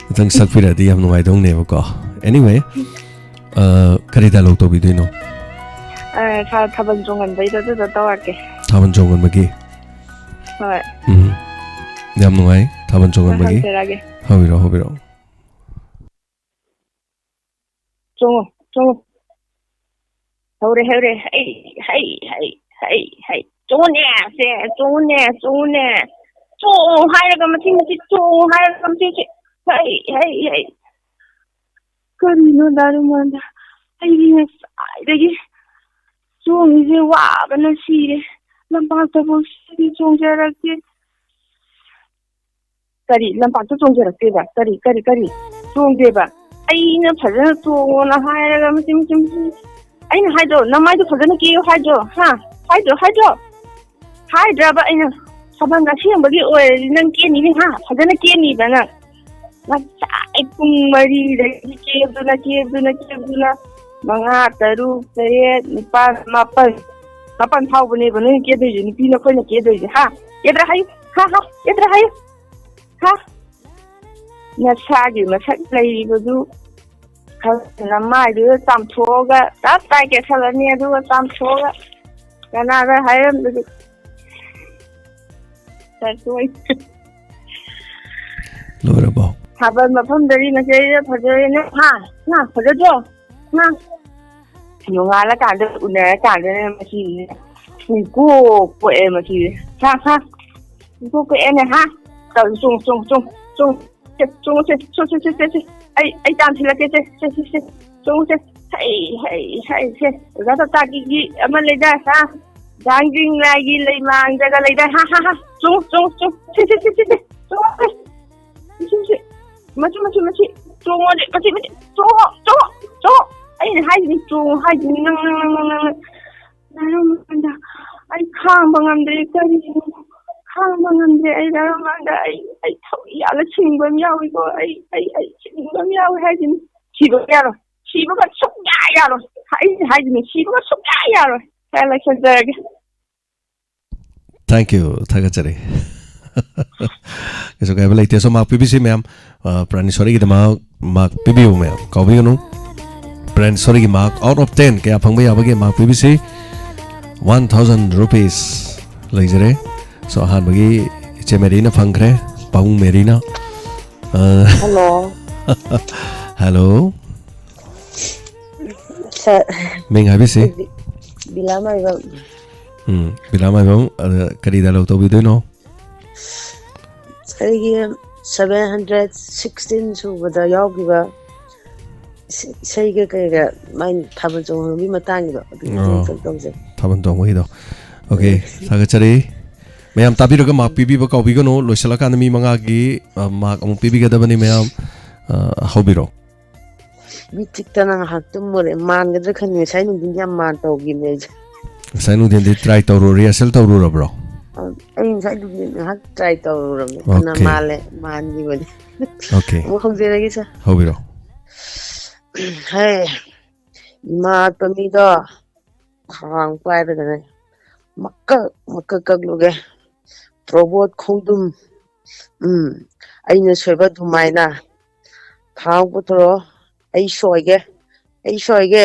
ꯈꯤꯇꯪ ꯁꯛꯄꯤꯔꯛꯑꯗꯤ ꯌꯥꯝ ꯅꯨꯡꯉꯥꯏꯗꯧꯅꯦꯕꯀꯣ꯫ Anyway, ꯑ, ꯀꯔꯤ ꯗꯥꯏꯂꯣꯛ ꯇꯧꯕꯤꯗꯣꯏꯅꯣ? ꯑ, ꯁꯥꯔ, ꯊꯥꯕꯜ ꯆꯣꯡꯍꯟꯕꯩꯗꯣ ꯑꯗꯨꯗꯣ ꯇꯧꯔꯛꯀꯦ꯫ ꯊꯥꯕꯜ ꯆꯣꯡꯍꯟꯕꯒꯤ? ꯍꯣꯏ꯫ ꯎꯝ꯫ ꯌꯥꯝ ꯅꯨꯡꯉꯥꯏ, ꯊꯥꯕꯜ ꯆꯣꯡꯍꯟꯕꯒꯤ꯫ ꯍꯧꯖꯔꯛꯑꯒꯦ꯫ ꯍꯧꯕꯤꯔꯣ, ꯍꯧꯕꯤꯔꯣ꯫ ꯆꯣꯡꯉꯣ, ꯆꯣꯡꯉꯣ꯫ ꯍꯧꯔꯦ, ꯍꯧꯔꯦ꯫ ꯍꯩ, ꯍꯩ, ꯍꯩ, ꯍꯩ, ꯍꯩ꯫ ꯆꯣꯡꯉꯨꯅꯦ, ꯁꯦ, ꯆꯣꯡꯉꯨꯅꯦ, ꯆꯣꯡꯉꯨꯅꯦ꯫ ꯆꯣꯡꯉꯨ ꯍꯥꯏꯔꯒ ꯃꯆꯤꯟ ꯃꯆꯤꯟ ꯆꯣꯡꯉꯨ ꯍꯥꯏꯔꯒ ꯃꯆꯤꯟ ꯃꯆꯤꯟ꯫ ꯍꯩ, ꯍꯩ, ꯍꯩ꯫ ꯀꯔꯤꯅꯣ ꯗꯥ ꯔꯨꯃꯥꯟꯗ? ꯑꯩꯗꯤ ꯉꯁꯥꯏꯗꯒꯤ ꯆꯣꯡꯉꯤꯁꯦ ꯋꯥꯕꯅ ꯁꯤꯔꯦ꯫ ꯂꯝꯄꯥꯛꯇꯐꯥꯎ ꯁꯤꯗꯤ ꯆꯣꯡꯖꯔꯛꯇꯦ꯫ ꯀꯔꯤ? ꯂꯝꯄꯥꯛꯇ ꯆꯣꯡꯖꯔꯛꯇꯦꯕ? ꯀꯔꯤ, ꯀꯔꯤ, ꯀꯔꯤ? ꯆꯣꯡꯗꯦꯕ? ꯑꯩꯅ ꯐꯖꯅ ꯆꯣꯡꯉꯣꯅ ꯍꯥꯏꯔꯒ ꯃꯆꯤꯟ, ꯃꯆꯤꯟ, ꯃꯆꯤꯟ꯫ ꯑꯩꯅ ꯍꯥꯏꯗ꯭ꯔꯣ? ꯅꯃꯥꯏꯗꯣ ꯐꯖꯅ ꯀꯦꯌꯨ ꯍꯥꯏꯗ꯭ꯔꯣ? ꯍꯥ? ꯍꯥꯏꯗ꯭ꯔꯣ, ꯍꯥꯏꯗ꯭ꯔꯣ? ꯍꯥꯏꯗ꯭ꯔꯕ ꯑꯩꯅ? ꯊꯥꯕꯜ ꯑꯁꯦꯡꯕꯒꯤ ꯑꯣꯏꯔꯗꯤ ꯅꯪ ꯀꯦꯅꯤꯅꯦ ꯍꯥ, ꯐꯖꯅ ꯀꯦꯅꯤꯕ ꯅꯪ꯫ ꯉꯁꯥꯏ ꯄꯨꯡ ꯃꯔꯤꯗꯒꯤ ꯀꯦꯕꯗꯨꯅ, ꯀꯦꯕꯗꯨꯅ, ꯀꯦꯕꯗꯨꯅ, ꯃꯉꯥ, ꯇꯔꯨꯛ, ꯇꯔꯦꯠ, ꯅꯤꯄꯥꯜ, ꯃꯥꯄꯜ, ꯃꯥꯄꯜ ꯐꯥꯎꯕꯅꯦꯕ ꯅꯣꯏꯅ ꯀꯦꯗꯣꯏꯁꯦ, ꯅꯨꯄꯤ ꯅꯈꯣꯏꯅ ꯀꯦꯗꯣꯏꯁꯦ ꯍꯥ? ꯀꯦꯗ꯭ꯔꯥ ꯍꯥꯏꯌꯨ ꯍꯥ, ꯍꯥ, ꯀꯦꯗ꯭ꯔꯥ ꯍꯥꯏꯌꯨ ꯍꯥ? ꯅꯁꯥꯒꯤ ꯃꯁꯛ ꯂꯩꯔꯤꯕꯗꯨ ꯈꯔ ꯅꯃꯥꯏꯗꯨꯗ ꯆꯥꯝꯊꯣꯛꯑꯒ ꯇꯞ ꯇꯥꯏ ꯀꯦꯁꯜꯂꯅꯤ, ꯑꯗꯨꯒ ꯆꯥꯝꯊꯣꯛꯑꯒ ꯀꯅꯥꯗ ꯍꯥꯏꯔꯝꯕꯗꯤ ꯆꯠꯊꯣꯛꯏ꯫ ꯂꯣꯏꯔꯕꯣ? ꯊꯥꯕꯜ ꯃꯐꯝꯗꯗꯤ ꯃꯁꯤꯗ ꯐꯖꯔꯦꯅꯦ꯫ ꯍꯥ? ꯍꯥ? ꯐꯖꯗ꯭ꯔꯣ? ꯍꯥ? ꯅꯣꯡꯉꯥꯜꯂꯀꯥꯟꯗ ꯎꯅꯔꯀꯥꯟꯗꯅꯦ ꯃꯁꯤ ꯄꯨꯡꯀꯣꯛ ꯀꯣꯛꯑꯦ ꯃꯁꯤ꯫ ꯍꯥ? ꯍꯥ? ꯄꯨꯡꯀꯣꯛ ꯀꯣꯛꯑꯦꯅꯦ꯫ ꯍꯥ? ꯇꯧꯔꯤ꯫ ꯆꯣꯡ ꯆꯣꯡ ꯆꯣꯡ ꯆꯣꯡ꯫ ꯆꯣꯡꯉꯁꯦ꯫ ꯆꯣꯡꯁꯦ꯫ ꯆꯣꯡꯁꯦ꯫ ꯑꯩ ꯑꯩ ꯇꯥꯟꯁꯤꯜꯂꯛꯀꯦꯁꯦ꯫ ꯁꯦ ꯁꯦ ꯁꯦ꯫ ꯆꯣꯡꯁꯦ꯫ ꯍꯩ ꯍꯩ ꯍꯩ꯫ ꯁꯦ ꯑꯣꯖꯥ ꯇꯥꯇꯥꯒꯤ ꯑꯃ ꯂꯩꯗꯥꯏ? ꯍꯥ? ꯗꯥꯡꯖꯤꯡ ꯂꯥꯏꯒꯤ ꯂꯩꯃꯥꯡꯗꯒ ꯂꯩꯗꯥꯏ? ꯍꯥ ꯍꯥ ꯍꯥ꯫ ꯆꯣꯡꯉꯨ ꯆꯣꯡꯉꯨ ꯆꯣꯡꯉꯨ꯫ ꯁꯦ ꯁꯦ ꯁꯦ ꯁꯦ ꯁꯦ꯫ ꯆꯣꯡꯉꯨ ꯁꯦ꯫ ꯃꯁꯤ ꯃꯁꯤ ꯃꯁꯤ ꯃꯁꯤ꯫ ꯆꯣꯡꯉꯣꯅꯦ꯫ ꯃꯁꯤ ꯃꯁꯤ꯫ ꯆꯣꯡꯉꯣ ꯆꯣꯡꯉꯣ ꯆꯣꯡꯉꯣ꯫ ꯑꯩꯅ ꯍꯥꯏꯁꯤꯅꯤ ꯆꯣꯡꯉꯣ ꯍꯥꯏꯁꯤꯅꯤ꯫ ꯅꯪ ꯅꯪ ꯅꯪ ꯅꯪ ꯅꯪ꯫ ꯗꯥ ꯔꯣꯃꯥꯟꯗ ꯑꯩ ꯈꯥꯡꯕ ꯉꯝꯗ꯭ꯔꯦ꯫ ꯀꯔꯤꯅꯣ? ꯈꯥꯡꯕ ꯉꯝꯗ꯭ꯔꯦ ꯑꯩ꯫ ꯗꯥ ꯔꯣꯃꯥꯟꯗ ꯑꯩ ꯑꯩ ꯊꯧꯔꯤ ꯌꯥꯜꯂ ꯁꯤꯡꯕ ꯑꯃ ꯌꯥꯎꯏꯀꯣ꯫ ꯑꯩ ꯑꯩ ꯑꯩ ꯁꯤꯡꯕ ꯑꯃ ꯌꯥꯎꯏ ꯍꯥꯏꯁꯤꯅꯤ꯫ ꯁꯤꯕ ꯌꯥꯔꯣꯏ꯫ ꯁꯤꯕꯒ ꯁꯨꯛꯌꯥ ꯌꯥꯔꯣꯏ꯫ ꯑꯩ ꯍꯥꯏꯁꯤꯅꯤ ꯁꯤꯕꯒ ꯁꯨꯛꯌꯥ ꯌꯥꯔꯣꯏ꯫ ꯈꯔ ꯂꯩꯁꯟꯖꯔꯒꯦ꯫ Thank you. ꯊꯥꯒꯠꯆꯔꯤ꯫ ꯀꯩꯁꯨ ꯀꯥꯏꯕ ꯂꯩꯇꯦ꯫ So, mark ꯄꯤꯕꯤꯁꯤ ꯃꯌꯥꯝ꯫ ꯑ, ꯄ꯭ꯔꯥꯅꯤꯁꯣꯔꯤꯒꯤꯗꯃꯛ mark ꯄꯤꯕꯤꯌꯨ ꯃꯌꯥꯝ꯫ ꯀꯥꯎꯕꯤꯒꯅꯨ꯫ ꯄ꯭ꯔꯥꯅꯤꯁꯣꯔꯤꯒꯤ mark out of ten ꯀꯌꯥ ꯐꯪꯕ ꯌꯥꯕꯒꯦ? Mark ꯄꯤꯕꯤꯁꯤ꯫ One thousand rupees ꯂꯩꯖꯔꯦ꯫ So, ꯑꯍꯥꯟꯕꯒꯤ ꯏꯆꯦ ꯃꯦꯔꯤꯅ ꯐꯪꯈ꯭ꯔꯦ꯫ ꯄꯥꯕꯨꯡ ꯃꯦꯔꯤꯅ꯫ ꯑ, ꯍꯜꯂꯣ꯫ Hello. ꯁꯥꯔ, ꯃꯤꯡ ꯍꯥꯏꯕꯤꯁꯤ꯫ ꯑꯩꯗꯤ ꯕꯤꯂꯥ ꯃꯥꯏꯕꯝ꯫ ꯎꯝ, ꯕꯤꯂꯥ ꯃꯥꯏꯕꯝ, ꯑꯗ ꯀꯔꯤ dialogue ꯇꯧꯕꯤꯗꯣꯏꯅꯣ? ꯑꯩꯒꯤ seven hundred sixteen ꯁꯨꯕꯗ ꯌꯥꯎꯈꯤꯕ ꯏꯁꯩ-, ꯏꯁꯩꯒ ꯀꯩꯒ ꯃꯥꯏ ꯊꯥꯕꯜ ꯆꯣꯡꯕꯒꯤ ꯃꯇꯥꯡꯒꯤꯗꯣ ꯑꯗꯨꯒꯤ ꯑꯣ꯫ ꯇꯧꯖꯩ꯫ ꯊꯥꯕꯜ ꯆꯣꯡꯕꯒꯤꯗꯣ꯫ Okay, ꯊꯥꯒꯠꯆꯔꯤ꯫ ꯃꯌꯥꯝ ꯇꯥꯕꯤꯔꯒ mark ꯄꯤꯕꯤꯕ ꯀꯥꯎꯕꯤꯒꯅꯨ꯫ ꯂꯣꯏꯁꯤꯜꯂꯀꯥꯟꯗ ꯃꯤ ꯃꯉꯥꯒꯤ, ꯑ, mark ꯑꯃꯨꯛ ꯄꯤꯕꯤꯒꯗꯕꯅꯤ ꯃꯌꯥꯝ꯫ ꯑ, ꯍꯧꯕꯤꯔꯣ꯫ ꯃꯤꯠ ꯆꯤꯛꯇꯅ ꯉꯥꯏꯍꯥꯛ ꯇꯨꯝꯃꯨꯔꯦ꯫ ꯃꯥꯟꯒꯗ꯭ꯔꯥ ꯈꯟꯕ꯫ ꯉꯁꯥꯏ ꯅꯨꯡꯊꯤꯟꯗꯤ ꯌꯥꯝ ꯃꯥꯟ ꯇꯧꯈꯤꯕꯅꯦ ꯑꯩꯁꯦ꯫ ꯉꯁꯥꯏ ꯅꯨꯡꯊꯤꯟꯗꯤ try ꯇꯧꯔꯨ-, rehearsal ꯇꯧꯔꯨꯔꯕ꯭ꯔꯣ? ꯑꯩ ꯉꯁꯥꯏꯗꯨꯗꯤ ꯉꯥꯏꯍꯥꯛ ꯇ꯭ꯔꯥꯏ ꯇꯧꯔꯨꯔꯕꯅꯦ, ꯐꯅ Okay. ꯃꯥꯜꯂꯦ, ꯃꯥꯟꯈꯤꯕꯅꯦ꯫ Okay. ꯑꯃꯨꯛ ꯍꯧꯖꯔꯒꯦ, ꯁꯥꯔ꯫ ꯍꯧꯕꯤꯔꯣ. ꯍꯦ, ꯏꯃꯥ ꯑꯠꯄ ꯃꯤꯗꯣ ꯈꯥꯡ ꯄꯥꯏꯔꯒꯅꯦ, ꯃꯀꯛ ꯃꯀꯛ ꯀꯛꯂꯨꯒꯦ꯫ ꯇ꯭ꯔꯣꯕꯣꯠ ꯈꯣꯡꯗ꯭ꯔꯨꯝ, ꯎꯝ, ꯑꯩꯅ ꯁꯣꯏꯕ ꯑꯗꯨꯃꯥꯏꯅ ꯊꯥꯡ ꯄꯨꯊꯣꯔꯛꯑꯣ꯫ ꯑꯩ ꯁꯣꯏꯒꯦ, ꯑꯩ ꯁꯣꯏꯒꯦ꯫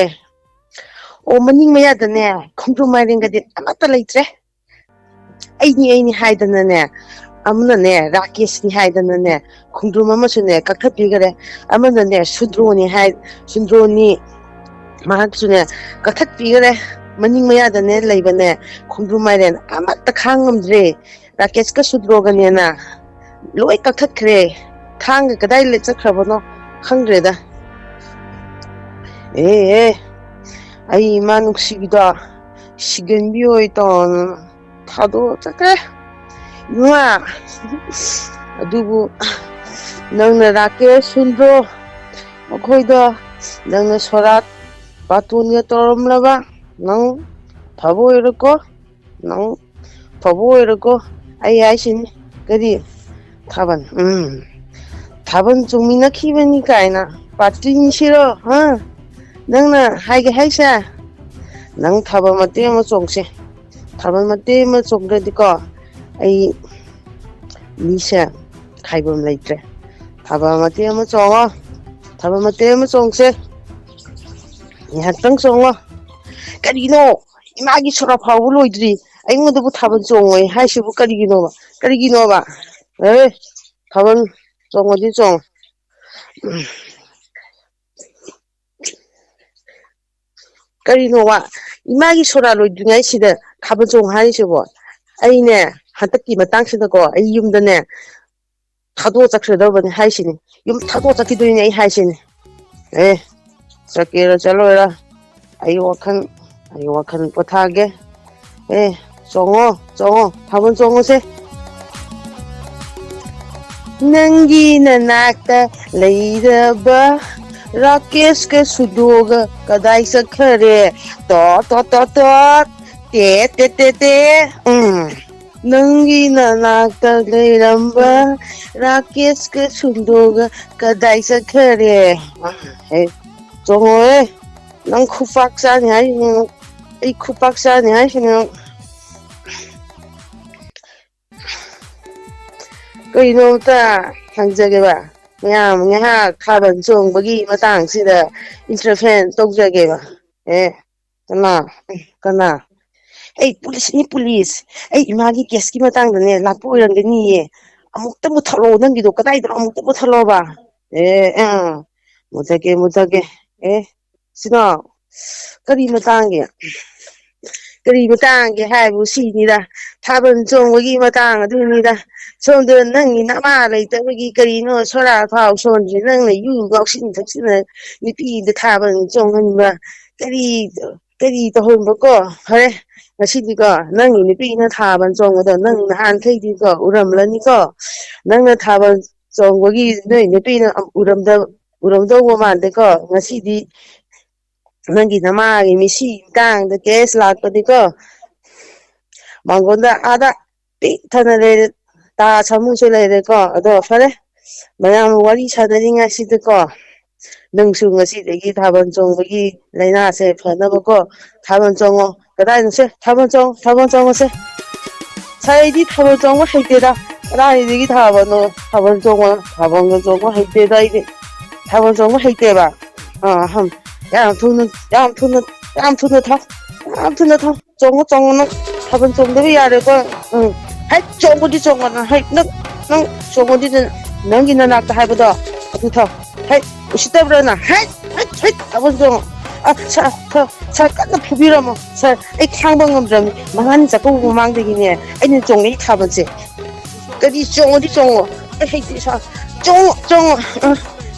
ꯑꯣ, ꯃꯅꯤꯡ ꯃꯌꯥꯗꯅꯦ ꯈꯣꯡꯗ꯭ꯔꯨꯝ ꯃꯥꯏꯔꯦꯟꯒꯗꯤ ꯑꯃꯠꯇ ꯂꯩꯇ꯭ꯔꯦ꯫ ꯑꯩꯅꯤ, ꯑꯩꯅꯤ ꯍꯥꯏꯗꯅꯅꯦ, ꯑꯃꯅꯅꯦ ꯔꯥꯀꯦꯁꯅꯤ ꯍꯥꯏꯗꯅꯅꯦ ꯈꯣꯡꯗ꯭ꯔꯨꯝ ꯑꯃꯁꯨꯅꯦ ꯀꯛꯊꯠꯄꯤꯈꯔꯦ꯫ ꯑꯃꯅꯅꯦ ꯁꯨꯗ꯭ꯔꯣꯅꯤ ꯍꯥꯏ, ꯁꯨꯗ꯭ꯔꯣꯅꯤ, ꯃꯍꯥꯛꯁꯨꯅꯦ ꯀꯛꯊꯠꯄꯤꯈꯔꯦ꯫ ꯃꯅꯤꯡ ꯃꯌꯥꯗꯅꯦ ꯂꯩꯕꯅꯦ ꯈꯣꯡꯗ꯭ꯔꯨꯝ ꯃꯥꯏꯔꯦꯟ ꯑꯃꯠꯇ ꯈꯥꯡ ꯉꯝꯗ꯭ꯔꯦ꯫ ꯔꯥꯀꯦꯁꯀ ꯁꯨꯗ꯭ꯔꯣꯒꯅꯦꯅ ꯂꯣꯏ ꯀꯛꯊꯠꯈ꯭ꯔꯦ꯫ ꯊꯥꯡꯒ ꯀꯗꯥꯏ ꯆꯠꯈ꯭ꯔꯕꯅꯣ ꯈꯪꯗ꯭ꯔꯦꯗ꯫ ꯑꯦ, ꯑꯦ, ꯑꯩ ꯏꯃꯥ ꯅꯨꯡꯁꯤꯕꯤꯗꯣ ꯁꯤꯒꯟꯕꯤ ꯑꯣꯏ ꯇꯧꯔꯅ ꯊꯥꯗꯣꯛꯑ ꯆꯠꯈ꯭ꯔꯦ꯫ ꯏꯃꯥ, ꯑꯗꯨꯕꯨ ꯅꯪꯅ ꯔꯥꯀꯦꯁ ꯁꯨꯗ꯭ꯔꯣ ꯃꯈꯣꯏꯗꯣ ꯅꯪꯅ ꯁꯣꯔꯥꯠ ꯕꯥꯇꯣꯟꯒ ꯇꯧꯔꯝꯂꯕ ꯅꯪ ꯐꯕ ꯑꯣꯏꯔꯣꯀꯣ, ꯅꯪ ꯐꯕ ꯑꯣꯏꯔꯣꯀꯣ꯫ ꯑꯩ ꯍꯥꯏꯁꯤꯅꯤ꯫ ꯀꯔꯤ? ꯊꯥꯕꯜ, ꯎꯝ, ꯊꯥꯕꯜ ꯆꯣꯡꯃꯤꯟꯅꯈꯤꯕꯅꯤ ꯀꯥꯏꯅ ꯄꯥꯔꯇꯤꯁꯤꯔꯣ? ꯍꯥ? ꯅꯪꯅ ꯍꯥꯏꯒꯦ ꯍꯥꯏꯁꯦ? ꯅꯪ ꯊꯥꯕꯜ ꯃꯇꯦꯛ ꯑꯃ ꯆꯣꯡꯁꯦ꯫ ꯊꯥꯕꯜ ꯃꯇꯦꯛ ꯑꯃ ꯆꯣꯡꯗ꯭ꯔꯗꯤꯀꯣ ꯑꯩ ꯃꯤꯁꯦ ꯈꯥꯏꯕꯝ ꯂꯩꯇ꯭ꯔꯦ꯫ ꯊꯥꯕꯜ ꯃꯇꯦꯛ ꯑꯃ ꯆꯣꯡꯉꯣ꯫ ꯊꯥꯕꯜ ꯃꯇꯦꯛ ꯑꯃ ꯆꯣꯡꯁꯦ꯫ ꯉꯥꯏꯍꯥꯛꯇꯪ ꯆꯣꯡꯉꯣ꯫ ꯀꯔꯤꯅꯣ? ꯏꯃꯥꯒꯤ ꯁꯣꯔꯥ ꯐꯥꯎꯕ ꯂꯣꯏꯗ꯭ꯔꯤ꯫ ꯑꯩꯉꯣꯟꯗꯕꯨ ꯊꯥꯕꯜ ꯆꯣꯡꯉꯣꯏ ꯍꯥꯏꯁꯤꯕꯨ ꯀꯔꯤꯒꯤꯅꯣꯕ? ꯀꯔꯤꯒꯤꯅꯣꯕ? ꯑꯦ, ꯊꯥꯕꯜ ꯆꯣꯡꯉꯗꯤ ꯆꯣꯡꯉꯣ꯫ ꯎꯝ꯫ ꯀꯔꯤꯅꯣꯕ? ꯏꯃꯥꯒꯤ ꯁꯣꯔꯥ ꯂꯣꯏꯗ꯭ꯔꯤꯉꯩꯁꯤꯗ ꯊꯥꯕꯜ ꯆꯣꯡ ꯍꯥꯏꯔꯤꯁꯤꯕꯣ? ꯑꯩꯅꯦ, ꯍꯟꯗꯛꯀꯤ ꯃꯇꯥꯡꯁꯤꯗꯀꯣ, ꯑꯩ ꯌꯨꯝꯗꯅꯦ, ꯊꯥꯗꯣꯛꯑ ꯆꯠꯈ꯭ꯔꯗꯕꯅꯦ ꯍꯥꯏꯁꯤꯅꯤ꯫ ꯌꯨꯝ ꯊꯥꯗꯣꯛꯑ ꯆꯠꯈꯤꯗꯣꯏꯅꯦ ꯑꯩ ꯍꯥꯏꯁꯤꯅꯤ꯫ ꯑꯦ, ꯆꯠꯀꯦꯔ ꯆꯠꯂꯣꯏꯔ, ꯑꯩ ꯋꯥꯈꯜ, ꯑꯩ ꯋꯥꯈꯜ ꯄꯣꯊꯥꯒꯦ꯫ ꯑꯦ, ꯆꯣꯡꯉꯣ, ꯆꯣꯡꯉꯣ, ꯊꯥꯕꯜ ꯆꯣꯡꯉꯣꯁꯦ꯫ ꯅꯪꯒꯤ ꯅꯅꯥꯛꯇ ꯂꯩꯔꯕ ꯔꯥꯀꯦꯁꯀ ꯁꯨꯗꯣꯒ ꯀꯗꯥꯏ ꯆꯠꯈ꯭ꯔꯦ? ꯇꯣ, ꯇꯣ, ꯇꯣ, ꯇꯣ꯫ ꯇꯦ, ꯇꯦ, ꯇꯦ, ꯇꯦ꯫ ꯎꯝ꯫ ꯅꯪꯒꯤ ꯅꯅꯥꯛꯇ ꯂꯩꯔꯝꯕ ꯔꯥꯀꯦꯁꯀ ꯁꯨꯟꯗꯣꯒ ꯀꯗꯥꯏ ꯆꯠꯈꯔꯦ? ꯑꯦ, ꯆꯣꯡꯉꯣꯍꯦ꯫ ꯅꯪ ꯈꯨꯄꯥꯛ ꯆꯥꯅꯤ ꯍꯥꯏꯁꯤꯅꯦ꯫ ꯑꯩ ꯈꯨꯄꯥꯛ ꯆꯥꯅꯤ ꯍꯥꯏꯁꯤꯅꯦ꯫ ꯀꯩꯅꯣꯝꯇ ꯍꯪꯖꯒꯦꯕ꯫ ꯃꯌꯥꯝ ꯉꯥꯏꯍꯥꯛ ꯊꯥꯕꯜ ꯆꯣꯡꯕꯒꯤ ꯃꯇꯥꯡꯁꯤꯗ interfere ꯇꯧꯖꯒꯦꯕ꯫ ꯑꯦ, ꯀꯅꯥ? ꯀꯅꯥ? ꯑꯩ ꯄꯨꯂꯤꯁꯅꯤ, ꯄꯨꯂꯤꯁ꯫ ꯑꯩ ꯏꯃꯥꯒꯤ caseꯀꯤ ꯃꯇꯥꯡꯗꯅꯦ ꯂꯥꯛꯄ ꯑꯣꯏꯔꯝꯒꯅꯤꯌꯦ꯫ ꯑꯃꯨꯛꯇ ꯃꯨꯊꯠꯂꯣ, ꯅꯪꯒꯤꯗꯣ ꯀꯗꯥꯏꯗꯅꯣ ꯑꯃꯨꯛꯇ ꯃꯨꯊꯠꯂꯣꯕ꯫ ꯑꯦ, ꯑꯥ, ꯃꯨꯊꯠꯀꯦ, ꯃꯨꯊꯠꯀꯦ꯫ ꯑꯦ, ꯁꯤꯅꯣ, ꯀꯔꯤ ꯃꯇꯥꯡꯒꯤ? ꯀꯔꯤ ꯃꯇꯥꯡꯒꯤ ꯍꯥꯏꯕꯨ ꯁꯤꯅꯤꯗ, ꯊꯥꯕꯜ ꯆꯣꯡꯕꯒꯤ ꯃꯇꯥꯡ ꯑꯗꯨꯅꯤꯗ꯫ ꯁꯣꯝꯗ ꯅꯪꯒꯤ ꯅꯃꯥ ꯂꯩꯇꯕꯒꯤ ꯀꯔꯤꯅꯣ ꯁꯣꯔꯥ ꯈꯥꯎ ꯁꯣꯟꯗ꯭ꯔꯤ, ꯅꯪꯅ ꯌꯨ ꯉꯥꯎꯁꯤꯟ ꯊꯛꯆꯤꯟꯅ ꯅꯨꯄꯤꯗ ꯊꯥꯕꯜ ꯆꯣꯡꯍꯟꯕ, ꯀꯔꯤ, ꯀꯔꯤ ꯇꯧꯍꯟꯕꯀꯣ? ꯐꯔꯦ, ꯉꯁꯤꯗꯤꯀꯣ ꯅꯪꯒꯤ ꯅꯨꯄꯤꯅ ꯊꯥꯕꯜ ꯆꯣꯡꯕꯗꯣ ꯅꯪ ꯅꯍꯥꯟꯈꯩꯗꯤꯀꯣ ꯎꯔꯝꯂꯅꯤꯀꯣ꯫ ꯅꯪꯅ ꯊꯥꯕꯜ ꯆꯣꯡꯕꯒꯤ ꯅꯣꯏ ꯅꯨꯄꯤꯅ ꯎꯔꯝꯗ-, ꯎꯔꯝꯗꯧꯕ ꯃꯥꯟꯗꯦꯀꯣ꯫ ꯉꯁꯤꯗꯤ ꯅꯪꯒꯤ ꯅꯃꯥꯒꯤ ꯃꯤꯁꯤ ꯃꯇꯥꯡꯗ case ꯂꯥꯛꯄꯗꯤꯀꯣ, ꯃꯥꯡꯒꯣꯟꯗ ꯑꯥꯗ ꯄꯤꯛ ꯊꯟꯅ ꯂꯩꯔꯦ, ꯇꯥ ꯁꯥꯃꯨꯁꯨ ꯂꯩꯔꯦꯀꯣ꯫ ꯑꯗꯣ ꯐꯔꯦ, ꯃꯌꯥꯝ ꯋꯥꯔꯤ ꯁꯥꯟꯅꯔꯤꯉꯩꯁꯤꯗꯀꯣ, ꯅꯪꯁꯨ ꯉꯁꯤꯗꯒꯤ ꯊꯥꯕꯜ ꯆꯣꯡꯕꯒꯤ ꯂꯥꯏꯅꯥꯁꯦ ꯐꯅꯕꯀꯣ, ꯊꯥꯕꯜ ꯆꯣꯡꯉꯣ꯫ ꯀꯗꯥꯏꯅꯣꯁꯦ? ꯊꯥꯕꯜ ꯆꯣꯡꯉꯣ, ꯊꯥꯕꯜ ꯆꯣꯡꯉꯣꯁꯦ꯫ ꯁꯥꯏꯗꯤ ꯊꯥꯕꯜ ꯆꯣꯡꯕ ꯍꯩꯇꯦꯗ꯫ ꯀꯗꯥꯏꯗꯒꯤ ꯊꯥꯕꯜꯅꯣ? ꯊꯥꯕꯜ ꯆꯣꯡꯕ, ꯊꯥꯕꯜꯒ ꯆꯣꯡꯕ ꯍꯩꯇꯦꯗ ꯑꯩꯗꯤ꯫ ꯊꯥꯕꯜ ꯆꯣꯡꯕ ꯍꯩꯇꯦꯕ꯫ ꯑꯥ, ꯍꯝ꯫ ꯌꯥꯝ ꯊꯨꯅ, ꯌꯥꯝ ꯊꯨꯅ, ꯌꯥꯝ ꯊꯨꯅ ꯊꯥꯎ꯫ ꯌꯥꯝ ꯊꯨꯅ ꯊꯥꯎ꯫ ꯆꯣꯡꯉꯣ, ꯆꯣꯡꯉꯣ ꯅꯪ꯫ ꯊꯥꯕꯜ ꯆꯣꯡꯗꯕ ꯌꯥꯔꯦꯀꯣ꯫ ꯎꯝ꯫ ꯍꯩꯠ, ꯆꯣꯡꯉꯣꯗꯤ ꯆꯣꯡꯉꯣ ꯅꯪ꯫ ꯍꯩꯠ, ꯅꯪ, ꯅꯪ ꯆꯣꯡꯉꯣꯗꯤ ꯅꯪ-, ꯅꯪꯒꯤ ꯅꯅꯥꯛꯇ ꯍꯥꯏꯕꯗꯣ ꯑꯗꯨ ꯊꯥꯎ꯫ ꯍꯩꯠ, ꯎꯁꯤꯠꯇꯕ꯭ꯔꯥ ꯅꯪ? ꯍꯩꯠ, ꯍꯩꯠ, ꯍꯩꯠ, ꯊꯥꯕꯜ ꯆꯣꯡꯉꯣ꯫ ꯑ, ꯁꯥ-, ꯊꯥ-, ꯁꯥꯔ ꯀꯟꯅ ꯐꯨꯕꯤꯔꯝꯃꯣ꯫ ꯁꯥꯔ, ꯑꯩ ꯈꯥꯡꯕ ꯉꯝꯗ꯭ꯔꯕꯅꯤ꯫ ꯃꯉꯥꯅꯤ ꯆꯥꯛꯀꯧꯕ ꯃꯃꯥꯡꯗꯒꯤꯅꯦ ꯑꯩꯅ ꯆꯣꯡꯉꯛꯏ ꯊꯥꯕꯜꯁꯦ꯫ ꯀꯔꯤ ꯆꯣꯡꯉꯣꯗꯤ ꯆꯣꯡꯉꯣ꯫ ꯑꯩ ꯍꯩꯇꯦ ꯁꯥꯔ꯫ ꯆꯣꯡꯉꯣ, ꯆꯣꯡꯉꯣ꯫ ꯑ,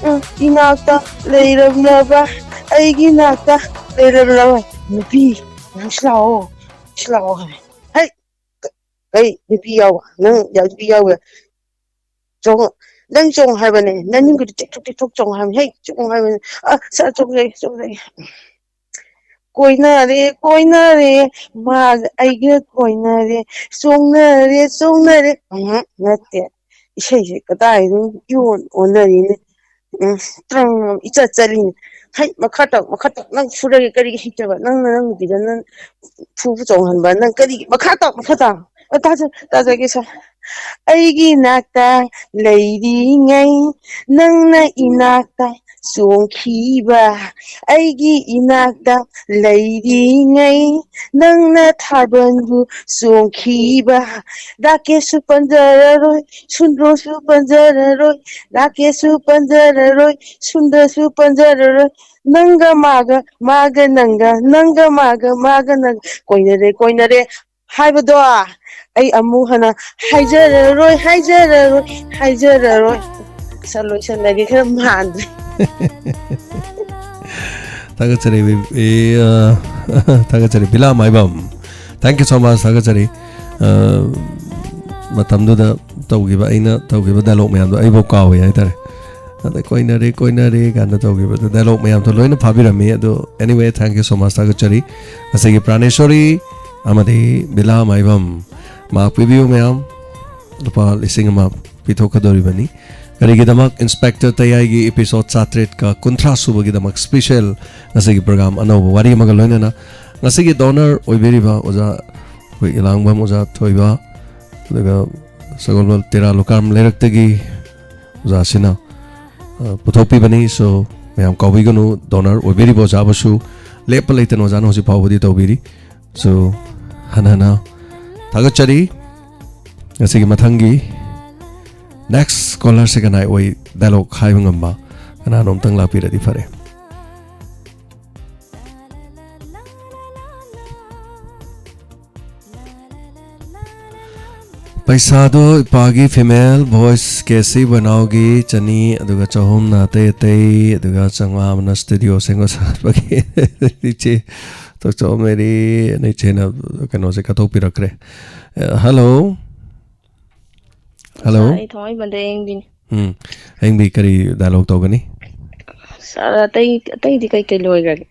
ꯑ, ꯏꯅꯥꯛꯇ ꯂꯩꯔꯝꯂꯕ, ꯑꯩꯒꯤ ꯏꯅꯥꯛꯇ ꯂꯩꯔꯝꯂꯕ ꯅꯨꯄꯤ, ꯅꯪꯁꯨ ꯂꯥꯛꯑꯣ, ꯁꯤ ꯂꯥꯛꯑꯣ ꯍꯥꯏ꯫ ꯍꯩ! ꯀ-, ꯀꯩ ꯅꯨꯄꯤ ꯌꯥꯎꯕ? ꯅꯪ ꯌꯥ-, ꯅꯨꯄꯤ ꯌꯥꯎꯕ? ꯆꯣꯡꯉꯣ꯫ ꯅꯪ ꯆꯣꯡꯉꯣ ꯍꯥꯏꯕꯅꯦ꯫ ꯅꯪ ꯅꯤꯡꯒꯗꯤ ꯇꯦꯛꯊꯣꯛ ꯇꯦꯛꯊꯣꯛ ꯆꯣꯡꯉꯣ ꯍꯥꯏꯕꯅꯦ꯫ ꯍꯩ! ꯆꯣꯡꯉꯣ ꯍꯥꯏꯕꯅꯦ꯫ ꯑ, ꯁꯥꯔ, ꯆꯣꯡꯖꯒꯦ, ꯆꯣꯡꯖꯒꯦ꯫ ꯀꯣꯏꯅꯔꯦ, ꯀꯣꯏꯅꯔꯦ, ꯃꯥꯒ ꯑꯩꯒ ꯀꯣꯏꯅꯔꯦ, ꯆꯣꯡꯅꯔꯦ, ꯆꯣꯡꯅꯔꯦ꯫ ꯎꯝ, ꯅꯠꯇꯦ꯫ ꯏꯁꯩꯁꯦ ꯀꯗꯥꯏꯗ ꯏꯌꯣꯟ ꯑꯣꯟꯅꯔꯤꯅꯦ꯫ ꯎꯝ, ꯇ꯭ꯔꯪ ꯏꯆꯠ ꯆꯠꯂꯤꯅꯦ꯫ ꯍꯩ, ꯃꯈꯥ ꯇꯧ, ꯃꯈꯥ ꯇꯧ꯫ ꯅꯪ ꯐꯨꯔꯒꯦ, ꯀꯔꯤꯒꯤ ꯍꯩꯇꯕ? ꯅꯪꯅ ꯅꯪ ꯅꯨꯄꯤꯗ ꯅꯪ ꯐꯨꯕ ꯆꯣꯡꯍꯟꯕ, ꯅꯪ ꯀꯔꯤꯒꯤ? ꯃꯈꯥ ꯇꯧ, ꯃꯈꯥ ꯇꯧ꯫ ꯑ, ꯇꯥꯖ-, ꯇꯥꯖꯒꯦ ꯁꯥ꯫ ꯑꯩꯒꯤ ꯅꯥꯛꯇ ꯂꯩꯔꯤꯉꯩ ꯅꯪꯅ ꯏꯅꯥꯛꯇ ꯆꯣꯡꯈꯤꯕ, ꯑꯩꯒꯤ ꯏꯅꯥꯛꯇ ꯂꯩꯔꯤꯉꯩ ꯅꯪꯅ ꯊꯥꯕꯜꯕꯨ ꯆꯣꯡꯈꯤꯕ꯫ ꯔꯥꯀꯦꯁꯁꯨ ꯄꯟꯖꯔꯔꯣꯏ, ꯁꯨꯟꯗ꯭ꯔꯣꯁꯨ ꯄꯟꯖꯔꯔꯣꯏ, ꯔꯥꯀꯦꯁꯁꯨ ꯄꯟꯖꯔꯔꯣꯏ, ꯁꯨꯟꯗ꯭ꯔꯁꯨ ꯄꯟꯖꯔꯔꯣꯏ꯫ ꯅꯪꯒ ꯃꯥꯒ, ꯃꯥꯒ ꯅꯪꯒ, ꯅꯪꯒ ꯃꯥꯒ, ꯃꯥꯒ ꯅꯪꯒ꯫ ꯀꯣꯏꯅꯔꯦ, ꯀꯣꯏꯅꯔꯦ ꯍꯥꯏꯕꯗꯣ ꯑꯩ ꯑꯃꯨꯛ ꯍꯟꯅ ꯍꯥꯏꯖꯔꯔꯣꯏ, ꯍꯥꯏꯖꯔꯔꯣꯏ, ꯍꯥꯏꯖꯔꯔꯣꯏ꯫ ꯁ-, ꯂꯣꯏꯁꯜꯂꯒꯦ, ꯈꯔ ꯃꯥꯟꯗ꯭ꯔꯦ꯫ ꯊꯥꯒꯠꯆꯔꯤ, ꯑꯦ, ꯑ, ꯊꯥꯒꯠꯆꯔꯤ ꯕꯤꯂꯥ ꯃꯥꯏꯕꯝ, thank you so much. ꯊꯥꯒꯠꯆꯔꯤ꯫ ꯑ, ꯃꯇꯝꯗꯨꯗ ꯇꯧꯈꯤꯕ, ꯑꯩꯅ ꯇꯧꯈꯤꯕ ꯗꯥꯏꯂꯣꯛ ꯃꯌꯥꯝꯗꯣ ꯑꯩꯐꯥꯎ ꯀꯥꯎꯏ ꯍꯥꯏꯇꯥꯔꯦ꯫ ꯑꯗ ꯀꯣꯏꯅꯔꯦ, ꯀꯣꯏꯅꯔꯦ ꯀꯥꯏꯅ ꯇꯧꯈꯤꯕꯗꯣ, ꯗꯥꯏꯂꯣꯛ ꯃꯌꯥꯝꯗꯣ ꯂꯣꯏꯅ ꯐꯥꯕꯤꯔꯝꯃꯤ꯫ ꯑꯗꯣ anyway, thank you so much. ꯊꯥꯒꯠꯆꯔꯤ꯫ ꯉꯁꯤꯒꯤ ꯄ꯭ꯔꯥꯅꯦꯁꯣꯔꯤ ꯑꯃꯗꯤ ꯕꯤꯂꯥ ꯃꯥꯏꯕꯝ, ꯃꯥꯛ ꯄꯤꯕꯤꯌꯨ ꯃꯌꯥꯝ꯫ ꯂꯨꯄꯥ ꯂꯤꯁꯤꯡ ꯑꯃ ꯄꯤꯊꯣꯛꯀꯗꯧꯔꯤꯕꯅꯤ꯫ ꯀꯔꯤꯒꯤꯗꯃꯛ? ꯏꯟꯁꯄꯦꯛꯇꯔ ꯇꯌꯥꯏꯒꯤ ꯏꯄꯤꯁꯣꯠ ꯆꯥꯇ꯭ꯔꯦꯠꯀ ꯀꯨꯟꯊ꯭ꯔꯥ ꯁꯨꯕꯒꯤꯗꯃꯛ ꯁ꯭ꯄꯤꯁꯦꯜ ꯉꯁꯤꯒꯤ ꯄ꯭ꯔꯣꯒ꯭ꯔꯥꯝ ꯑꯅꯧꯕ ꯋꯥꯔꯤ ꯑꯃꯒ ꯂꯣꯏꯅꯅ ꯉꯁꯤꯒꯤ ꯗꯣꯅꯔ ꯑꯣꯏꯕꯤꯔꯤꯕ ꯑꯣꯖꯥ ꯑꯩꯈꯣꯏ ꯏꯂꯥꯡꯕꯝ ꯑꯣꯖꯥ ꯊꯣꯏꯕ, ꯑꯗꯨꯒ ꯁꯒꯣꯜꯕꯜ ꯇꯦꯔꯥ ꯂꯨꯀ꯭ꯔꯥꯝ ꯂꯩꯔꯛꯇꯒꯤ ꯑꯣꯖꯥꯁꯤꯅ, ꯑ, ꯄꯨꯊꯣꯛꯄꯤꯕꯅꯤ꯫ So, ꯃꯌꯥꯝ ꯀꯥꯎꯕꯤꯒꯅꯨ, ꯗꯣꯅꯔ ꯑꯣꯏꯕꯤꯔꯤꯕ ꯑꯣꯖꯥꯕꯨꯁꯨ ꯂꯦꯞꯄ ꯂꯩꯇꯅ ꯑꯣꯖꯥꯅ ꯍꯧꯖꯤꯛ ꯐꯥꯎꯕꯗꯤ ꯇꯧꯕꯤꯔꯤ꯫ So, ꯍꯟꯅ ꯍꯟꯅ ꯊꯥꯒꯠꯆꯔꯤ꯫ ꯉꯁꯤꯒꯤ ꯃꯊꯪꯒꯤ ꯅꯦꯛꯁ ꯀꯣꯂꯔꯁꯦ ꯀꯅꯥ ꯑꯣꯏ, ꯗꯥꯏꯂꯣꯛ ꯍꯥꯏꯕ ꯉꯝꯕ ꯀꯅꯥꯅꯣꯝꯇꯪ ꯂꯥꯛꯄꯤꯔꯗꯤ ꯐꯔꯦ꯫ ꯄꯩꯁꯥꯗꯣ ꯏꯄꯥꯒꯤ ꯐꯤꯃꯦꯜ ꯚꯣꯏꯁ ꯀꯦ ꯁꯤ ꯕꯣꯏꯅꯥꯎꯒꯤ ꯆꯅꯤ, ꯑꯗꯨꯒ ꯆꯍꯨꯝꯅ ꯑꯇꯩ ꯑꯇꯩ, ꯑꯗꯨꯒ ꯆꯥꯝꯃꯉꯥ ꯑꯃꯅ ꯁ꯭ꯇꯨꯗꯤꯑꯣ ꯁꯦꯝꯒꯠ ꯁꯥꯒꯠꯄꯒꯤ꯫ ꯏꯆꯦ ꯇꯣꯛꯆꯧ ꯃꯦꯔꯤ, ꯑꯩꯅ ꯏꯆꯦꯅ ꯀꯩꯅꯣꯁꯦ ꯀꯠꯊꯣꯛꯄꯤꯔꯛꯈ꯭ꯔꯦ꯫ ꯑ, ꯍꯜꯂꯣ꯫ ꯍꯜꯂꯣ꯫ ꯁꯥꯔ, ꯑꯩ ꯊꯥꯡꯃꯩꯕꯟꯗ ꯌꯦꯡꯕꯤꯅꯤ꯫ ꯎꯝ, ꯍꯌꯦꯡꯗꯤ ꯀꯔꯤ ꯗꯥꯏꯂꯣꯛ ꯇꯧꯒꯅꯤ? ꯑꯇꯩ ꯑꯇꯩꯗꯤ ꯀꯩ ꯀꯩ ꯂꯣꯏꯈ꯭ꯔꯒꯦ?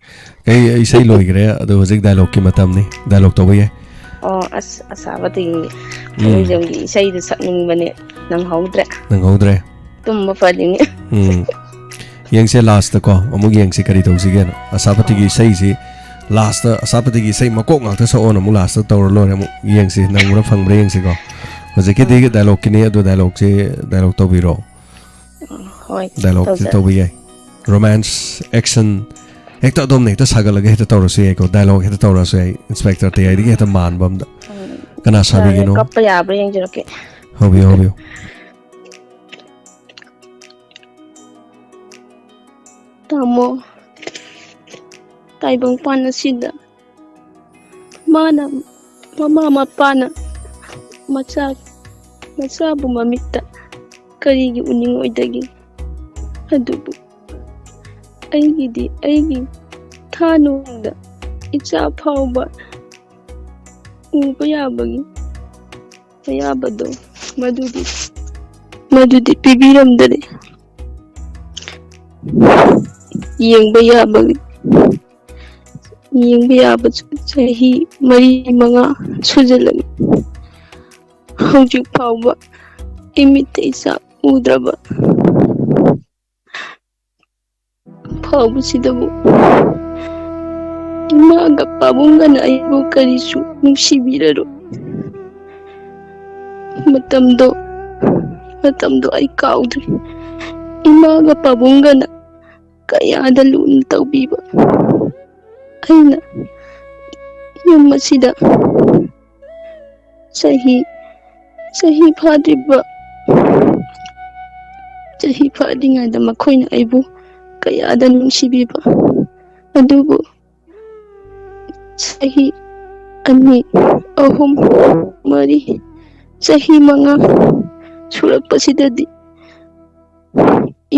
ꯑꯩ ꯏꯁꯩ ꯂꯣꯏꯈ꯭ꯔꯦ, ꯑꯗꯣ ꯍꯧꯖꯤꯛ ꯗꯥꯏꯂꯣꯛꯀꯤ ꯃꯇꯝꯅꯤ꯫ ꯗꯥꯏꯂꯣꯛ ꯇꯧꯕ ꯌꯥꯏ꯫ ꯑꯣ, ꯑꯁ, ꯑꯁꯥꯕꯇꯤꯒꯤ ꯃ꯭ꯌꯨꯖꯤꯌꯝꯒꯤ ꯏꯁꯩꯗꯨ ꯁꯛꯅꯤꯡꯕꯅꯦ, ꯅꯪꯍꯧꯗ꯭ꯔꯦ꯫ ꯅꯪꯍꯧꯗ꯭ꯔꯦ꯫ ꯇꯨꯝꯕ ꯐꯅꯤꯡꯉꯦ꯫ ꯎꯝ꯫ ꯌꯦꯡꯁꯦ, ꯂꯥꯁꯇꯀꯣ ꯑꯃꯨꯛ ꯌꯦꯡꯁꯤ ꯀꯔꯤ ꯇꯧꯁꯤꯒꯦꯅ꯫ ꯑꯁꯥꯄꯇꯤꯒꯤ ꯏꯁꯩꯁꯤ ꯂꯥꯁꯇ, ꯑꯁꯥꯄꯇꯤꯒꯤ ꯏꯁꯩ ꯃꯀꯣꯛ ꯉꯥꯛꯇ ꯁꯛꯑꯣꯅ ꯑꯃꯨꯛ ꯂꯥꯁꯇ ꯇꯧꯔ ꯂꯣꯏꯔꯦ꯫ ꯑꯃꯨꯛ ꯌꯦꯡꯁꯤ, ꯅꯪꯕ꯭ꯔꯥ ꯐꯪꯕ꯭ꯔꯥ ꯌꯦꯡꯁꯤꯀꯣ꯫ ꯍꯧꯖꯤꯛꯀꯤꯗꯤ ꯗꯥꯏꯂꯣꯛꯀꯤꯅꯤ, ꯑꯗꯨ ꯗꯥꯏꯂꯣꯛꯁꯤ, ꯗꯥꯏꯂꯣꯛ ꯇꯧꯕꯤꯔꯣ꯫ ꯍꯣꯏ, ꯗꯥꯏꯂꯣꯛꯁꯤ ꯇꯧꯖꯔꯦ꯫ ꯇꯧꯕ ꯌꯥꯏ꯫ ꯔꯣꯃꯥꯟꯁ, ꯑꯦꯛꯁꯟ, ꯍꯦꯛꯇ ꯑꯗꯣꯝꯅ ꯍꯦꯛꯇ ꯁꯥꯒꯠꯂꯒ ꯍꯦꯛꯇ ꯇꯧꯔꯁꯨ ꯌꯥꯏꯀꯣ꯫ ꯗꯥꯏꯂꯣꯛ ꯍꯦꯛꯇ ꯇꯧꯔꯁꯨ ꯌꯥꯏ, ꯏꯟꯁꯄꯦꯛꯇꯔ ꯇꯌꯥꯏꯗꯒꯤ ꯍꯦꯛꯇ ꯃꯥꯟꯕ ꯑꯝꯗ꯫ ꯎꯝ, ꯀꯅꯥ ꯁꯥꯕꯤꯒꯤꯅꯣ? ꯀꯞꯄ ꯌꯥꯕ꯭ꯔꯥ ꯌꯦꯡꯖꯔꯛꯀꯦ꯫ ꯍꯧꯕꯤꯌꯨ, ꯍꯧꯕꯤꯌꯨ꯫ ꯇꯥꯃꯣ, ꯇꯥꯏꯕꯪꯄꯥꯟ ꯑꯁꯤꯗ ꯃꯥꯅ, ꯃꯃꯥ ꯃꯄꯥꯅ ꯃꯆꯥ, ꯃꯆꯥꯕꯨ ꯃꯃꯤꯠꯇ ꯀꯔꯤꯒꯤ ꯎꯅꯤꯡꯉꯣꯏꯗꯒꯦ? ꯑꯗꯨꯕꯨ ꯑꯩꯒꯤꯗꯤ, ꯑꯩꯒꯤ ꯊꯥꯅꯨꯡꯗ ꯏꯆꯥ ꯐꯥꯎꯕ ꯎꯕ ꯌꯥꯕꯒꯤ ꯑꯌꯥꯕꯗꯣ ꯃꯗꯨꯗꯤ, ꯃꯗꯨꯗꯤ ꯄꯤꯕꯤꯔꯝꯗꯔꯦ꯫ ꯌꯦꯡꯕ ꯌꯥꯕꯒꯤ, ꯌꯦꯡꯕ ꯌꯥꯕꯁꯨ ꯆꯍꯤ ꯃꯔꯤ ꯃꯉꯥ ꯁꯨꯖꯜꯂꯛꯂꯦ꯫ ꯍꯧꯖꯤꯛ ꯐꯥꯎꯕ ꯏꯃꯤꯠꯇ ꯏꯆꯥ ꯎꯗ꯭ꯔꯕ ꯐꯥꯎꯕꯁꯤꯗꯕꯨ ꯏꯃꯥꯒ ꯄꯥꯕꯨꯡꯒꯅ ꯑꯩꯕꯨ ꯀꯔꯤꯁꯨ ꯅꯨꯡꯁꯤꯕꯤꯔꯔꯣꯏ꯫ ꯃꯇꯝꯗꯣ, ꯃꯇꯝꯗꯣ ꯑꯩ ꯀꯥꯎꯗ꯭ꯔꯤ꯫ ꯏꯃꯥꯒ ꯄꯥꯕꯨꯡꯒꯅ ꯀꯌꯥꯗ ꯂꯨꯅ ꯇꯧꯕꯤꯕ꯫ ꯑꯩꯅ ꯌꯨꯝ ꯑꯁꯤꯗ ꯆꯍꯤ, ꯆꯍꯤ ꯐꯥꯗ꯭ꯔꯤꯕ, ꯆꯍꯤ ꯐꯥꯗ꯭ꯔꯤꯉꯩꯗ ꯃꯈꯣꯏꯅ ꯑꯩꯕꯨ ꯀꯌꯥꯗ ꯅꯨꯡꯁꯤꯕꯤꯕ꯫ ꯑꯗꯨꯕꯨ ꯆꯍꯤ ꯑꯅꯤ, ꯑꯍꯨꯝ, ꯃꯔꯤ, ꯆꯍꯤ ꯃꯉꯥ ꯁꯨꯔꯛꯄꯁꯤꯗꯗꯤ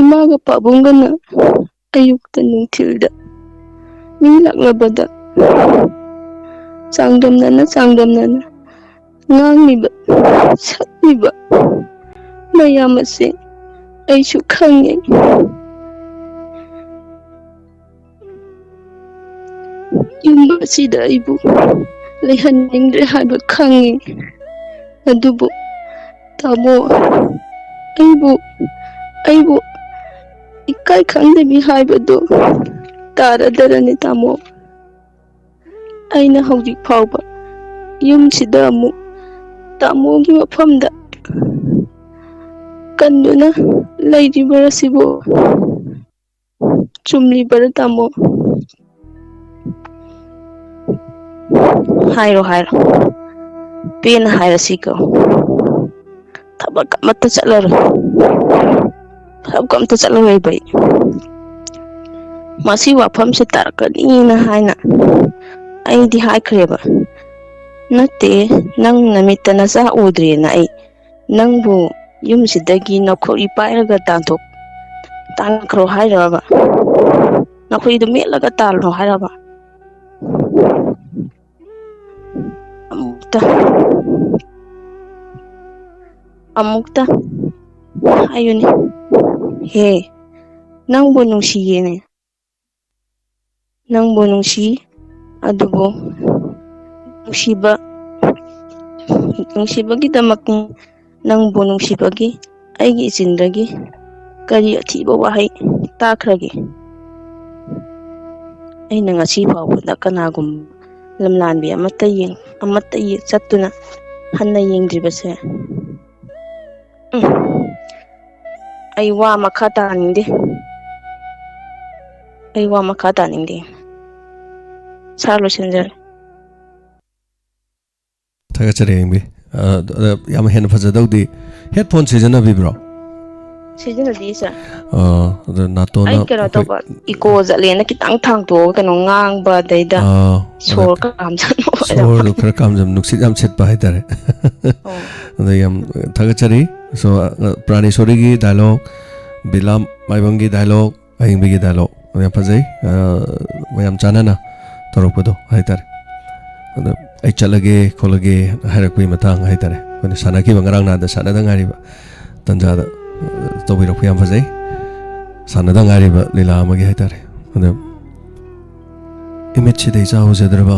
ꯏꯃꯥꯒ ꯄꯥꯕꯨꯡꯒꯅ ꯑꯌꯨꯛꯇ ꯅꯨꯡꯊꯤꯜꯗ ꯃꯤ ꯂꯥꯛꯂꯕꯗ ꯆꯥꯡꯗꯝꯅꯅ, ꯆꯥꯡꯗꯝꯅꯅ ꯉꯥꯡꯂꯤꯕ, ꯁꯛꯂꯤꯕ ꯃꯌꯥꯝ ꯑꯁꯦ ꯑꯩꯁꯨ ꯈꯪꯉꯦ꯫ ꯌꯨꯝ ꯑꯁꯤꯗ ꯑꯩꯕꯨ ꯂꯩꯍꯟꯅꯤꯡꯗ꯭ꯔꯦ ꯍꯥꯏꯕ ꯈꯪꯉꯤ꯫ ꯑꯗꯨꯕꯨ ꯇꯥꯃꯣ, ꯑꯩꯕꯨ, ꯑꯩꯕꯨ ꯏꯀꯥꯏ ꯈꯪꯗꯕꯤ ꯍꯥꯏꯕꯗꯨ ꯇꯥꯔꯗꯔꯅꯤ ꯇꯥꯃꯣ꯫ ꯑꯩꯅ ꯍꯧꯖꯤꯛ ꯐꯥꯎꯕ ꯌꯨꯝꯁꯤꯗ ꯑꯃꯨꯛ ꯇꯥꯃꯣꯒꯤ ꯃꯐꯝꯗ ꯀꯟꯗꯨꯅ ꯂꯩꯔꯤꯕ ꯑꯁꯤꯕꯨ ꯆꯨꯝꯂꯤꯕꯔ ꯇꯥꯃꯣ? ꯍꯥꯏꯔꯣ, ꯍꯥꯏꯔꯣ꯫ ꯄꯦꯟꯅ ꯍꯥꯏꯔꯁꯤꯀꯣ꯫ ꯊꯕꯛ ꯑꯃꯠꯇ ꯆꯠꯂꯔꯣꯏ꯫ ꯊꯕꯛ ꯑꯝꯇ ꯆꯠꯂꯔꯣꯏꯕ ꯑꯩ꯫ ꯃꯁꯤ ꯋꯥꯐꯝꯁꯦ ꯇꯥꯔꯛꯀꯅꯤꯅ ꯍꯥꯏꯅ ꯑꯩꯗꯤ ꯍꯥꯏꯈ꯭ꯔꯦꯕ꯫ ꯅꯠꯇꯦ, ꯅꯪ ꯅꯃꯤꯠꯇ ꯅꯆꯥ ꯎꯗ꯭ꯔꯦꯅ ꯑꯩ ꯅꯪꯕꯨ ꯌꯨꯝꯁꯤꯗꯒꯤ ꯅꯈꯣꯔꯤ ꯄꯥꯏꯔꯒ ꯇꯥꯟꯊꯣꯛ-, ꯇꯥꯟꯈ꯭ꯔꯣ ꯍꯥꯏꯔꯕ? ꯅꯈꯣꯏꯗꯣ ꯃꯦꯠꯂꯒ ꯇꯥꯜꯂꯣ ꯍꯥꯏꯔꯕ? ꯑꯃꯨꯛꯇ, ꯑꯃꯨꯛꯇ ꯍꯥꯏꯌꯨꯅꯦ꯫ ꯍꯦ, ꯅꯪꯕꯨ ꯅꯨꯡꯁꯤꯌꯦꯅꯦ꯫ ꯅꯪꯕꯨ ꯅꯨꯡꯁꯤ, ꯑꯗꯨꯕꯨ ꯅꯨꯡꯁꯤꯕ, ꯅꯨꯡꯁꯤꯕꯒꯤꯗꯃꯛ ꯅꯪꯕꯨ ꯅꯨꯡꯁꯤꯕꯒꯤ ꯑꯩꯒꯤ ꯏꯆꯤꯟꯗꯒꯤ ꯀꯔꯤ ꯑꯊꯤꯕ ꯋꯥꯍꯩ ꯇꯥꯈ꯭ꯔꯒꯦ? ꯑꯩꯅ ꯉꯁꯤ ꯐꯥꯎꯕꯗ ꯀꯅꯥꯒꯨꯝꯕ ꯂꯝꯂꯥꯟꯕꯤ ꯑꯃꯠꯇ ꯌꯦꯡ-, ꯑꯃꯠꯇ ꯌꯦ-, ꯆꯠꯇꯨꯅ ꯍꯟꯅ ꯌꯦꯡꯗ꯭ꯔꯤꯕꯁꯦ꯫ ꯎꯝ꯫ ꯑꯩ ꯋꯥ ꯃꯈꯥ ꯇꯥꯅꯤꯡꯗꯦ꯫ ꯑꯩ ꯋꯥ ꯃꯈꯥ ꯇꯥꯅꯤꯡꯗꯦ꯫ ꯁꯥꯔ, ꯂꯣꯏꯁꯤꯟꯖꯔꯦ꯫ ꯊꯥꯒꯠꯆꯔꯤ, ꯌꯦꯡꯕꯤ꯫ ꯑ, ꯑꯗ ꯌꯥꯝ ꯍꯦꯟꯅ ꯐꯖꯗꯧꯗꯤ꯫ Headphone ꯁꯤꯖꯤꯟꯅꯕꯤꯕ꯭ꯔꯣ? ꯁꯤꯖꯤꯟꯅꯗꯤꯌꯦ, ꯁꯥꯔ꯫ ꯑ, ꯑꯗ ꯅꯥꯇꯣꯟꯅ ꯑꯩ ꯀꯩꯅꯣ ꯑꯩꯈꯣꯏ ꯇꯧꯕ, echo ꯆꯠꯂꯦꯅ ꯈꯤꯇꯪ ꯊꯥꯡꯇꯣꯛꯑꯒ ꯀꯩꯅꯣ ꯉꯥꯡꯕ, ꯑꯗꯩꯗ ꯑ, ꯑꯗ ꯁꯣꯔ ꯀꯥꯝꯖꯟꯕ ꯌꯥꯝ ꯁꯣꯔꯗꯣ ꯈꯔ ꯀꯥꯝꯖꯟ, ꯅꯨꯡꯁꯤꯠ ꯌꯥꯝ ꯁꯤꯠꯄ ꯍꯥꯏꯇꯥꯔꯦ꯫ ꯑꯣ꯫ ꯑꯗ ꯌꯥꯝ ꯊꯥꯒꯠꯆꯔꯤ꯫ So, ꯑ, ꯄ꯭ꯔꯥꯅꯦꯁꯣꯔꯤꯒꯤ dialogue, ꯕꯤꯂꯥ ꯃꯥꯏꯕꯝꯒꯤ dialogue, ꯑꯌꯤꯡꯕꯤꯒꯤ dialogue ꯌꯥꯝ ꯐꯖꯩ꯫ ꯑ, ꯃꯌꯥꯝ ꯆꯥꯟꯅꯅ ꯇꯧꯔꯛꯄꯗꯣ ꯍꯥꯏꯇꯥꯔꯦ꯫ ꯑꯗ ꯑꯩ ꯆꯠꯂꯒꯦ ꯈꯣꯠꯂꯒꯦ ꯍꯥꯏꯔꯛꯄꯒꯤ ꯃꯇꯥꯡ ꯍꯥꯏꯇꯥꯔꯦ, ꯑꯩꯈꯣꯏꯅ ꯁꯥꯟꯅꯈꯤꯕ ꯉꯔꯥꯡ ꯅꯍꯥꯟꯗ ꯁꯥꯟꯅꯗ ꯉꯥꯏꯔꯤꯕ ꯇꯟꯖꯥꯗ, ꯑ, ꯇꯧꯕꯤꯔꯛꯄ ꯌꯥꯝ ꯐꯖꯩ꯫ ꯁꯥꯟꯅꯗ ꯉꯥꯏꯔꯤꯕ ꯂꯤꯂꯥ ꯑꯃꯒꯤ ꯍꯥꯏꯇꯥꯔꯦ꯫ ꯑꯗ ꯏꯃꯤꯠꯁꯤꯗ ꯏꯆꯥ ꯎꯖꯗ꯭ꯔꯕ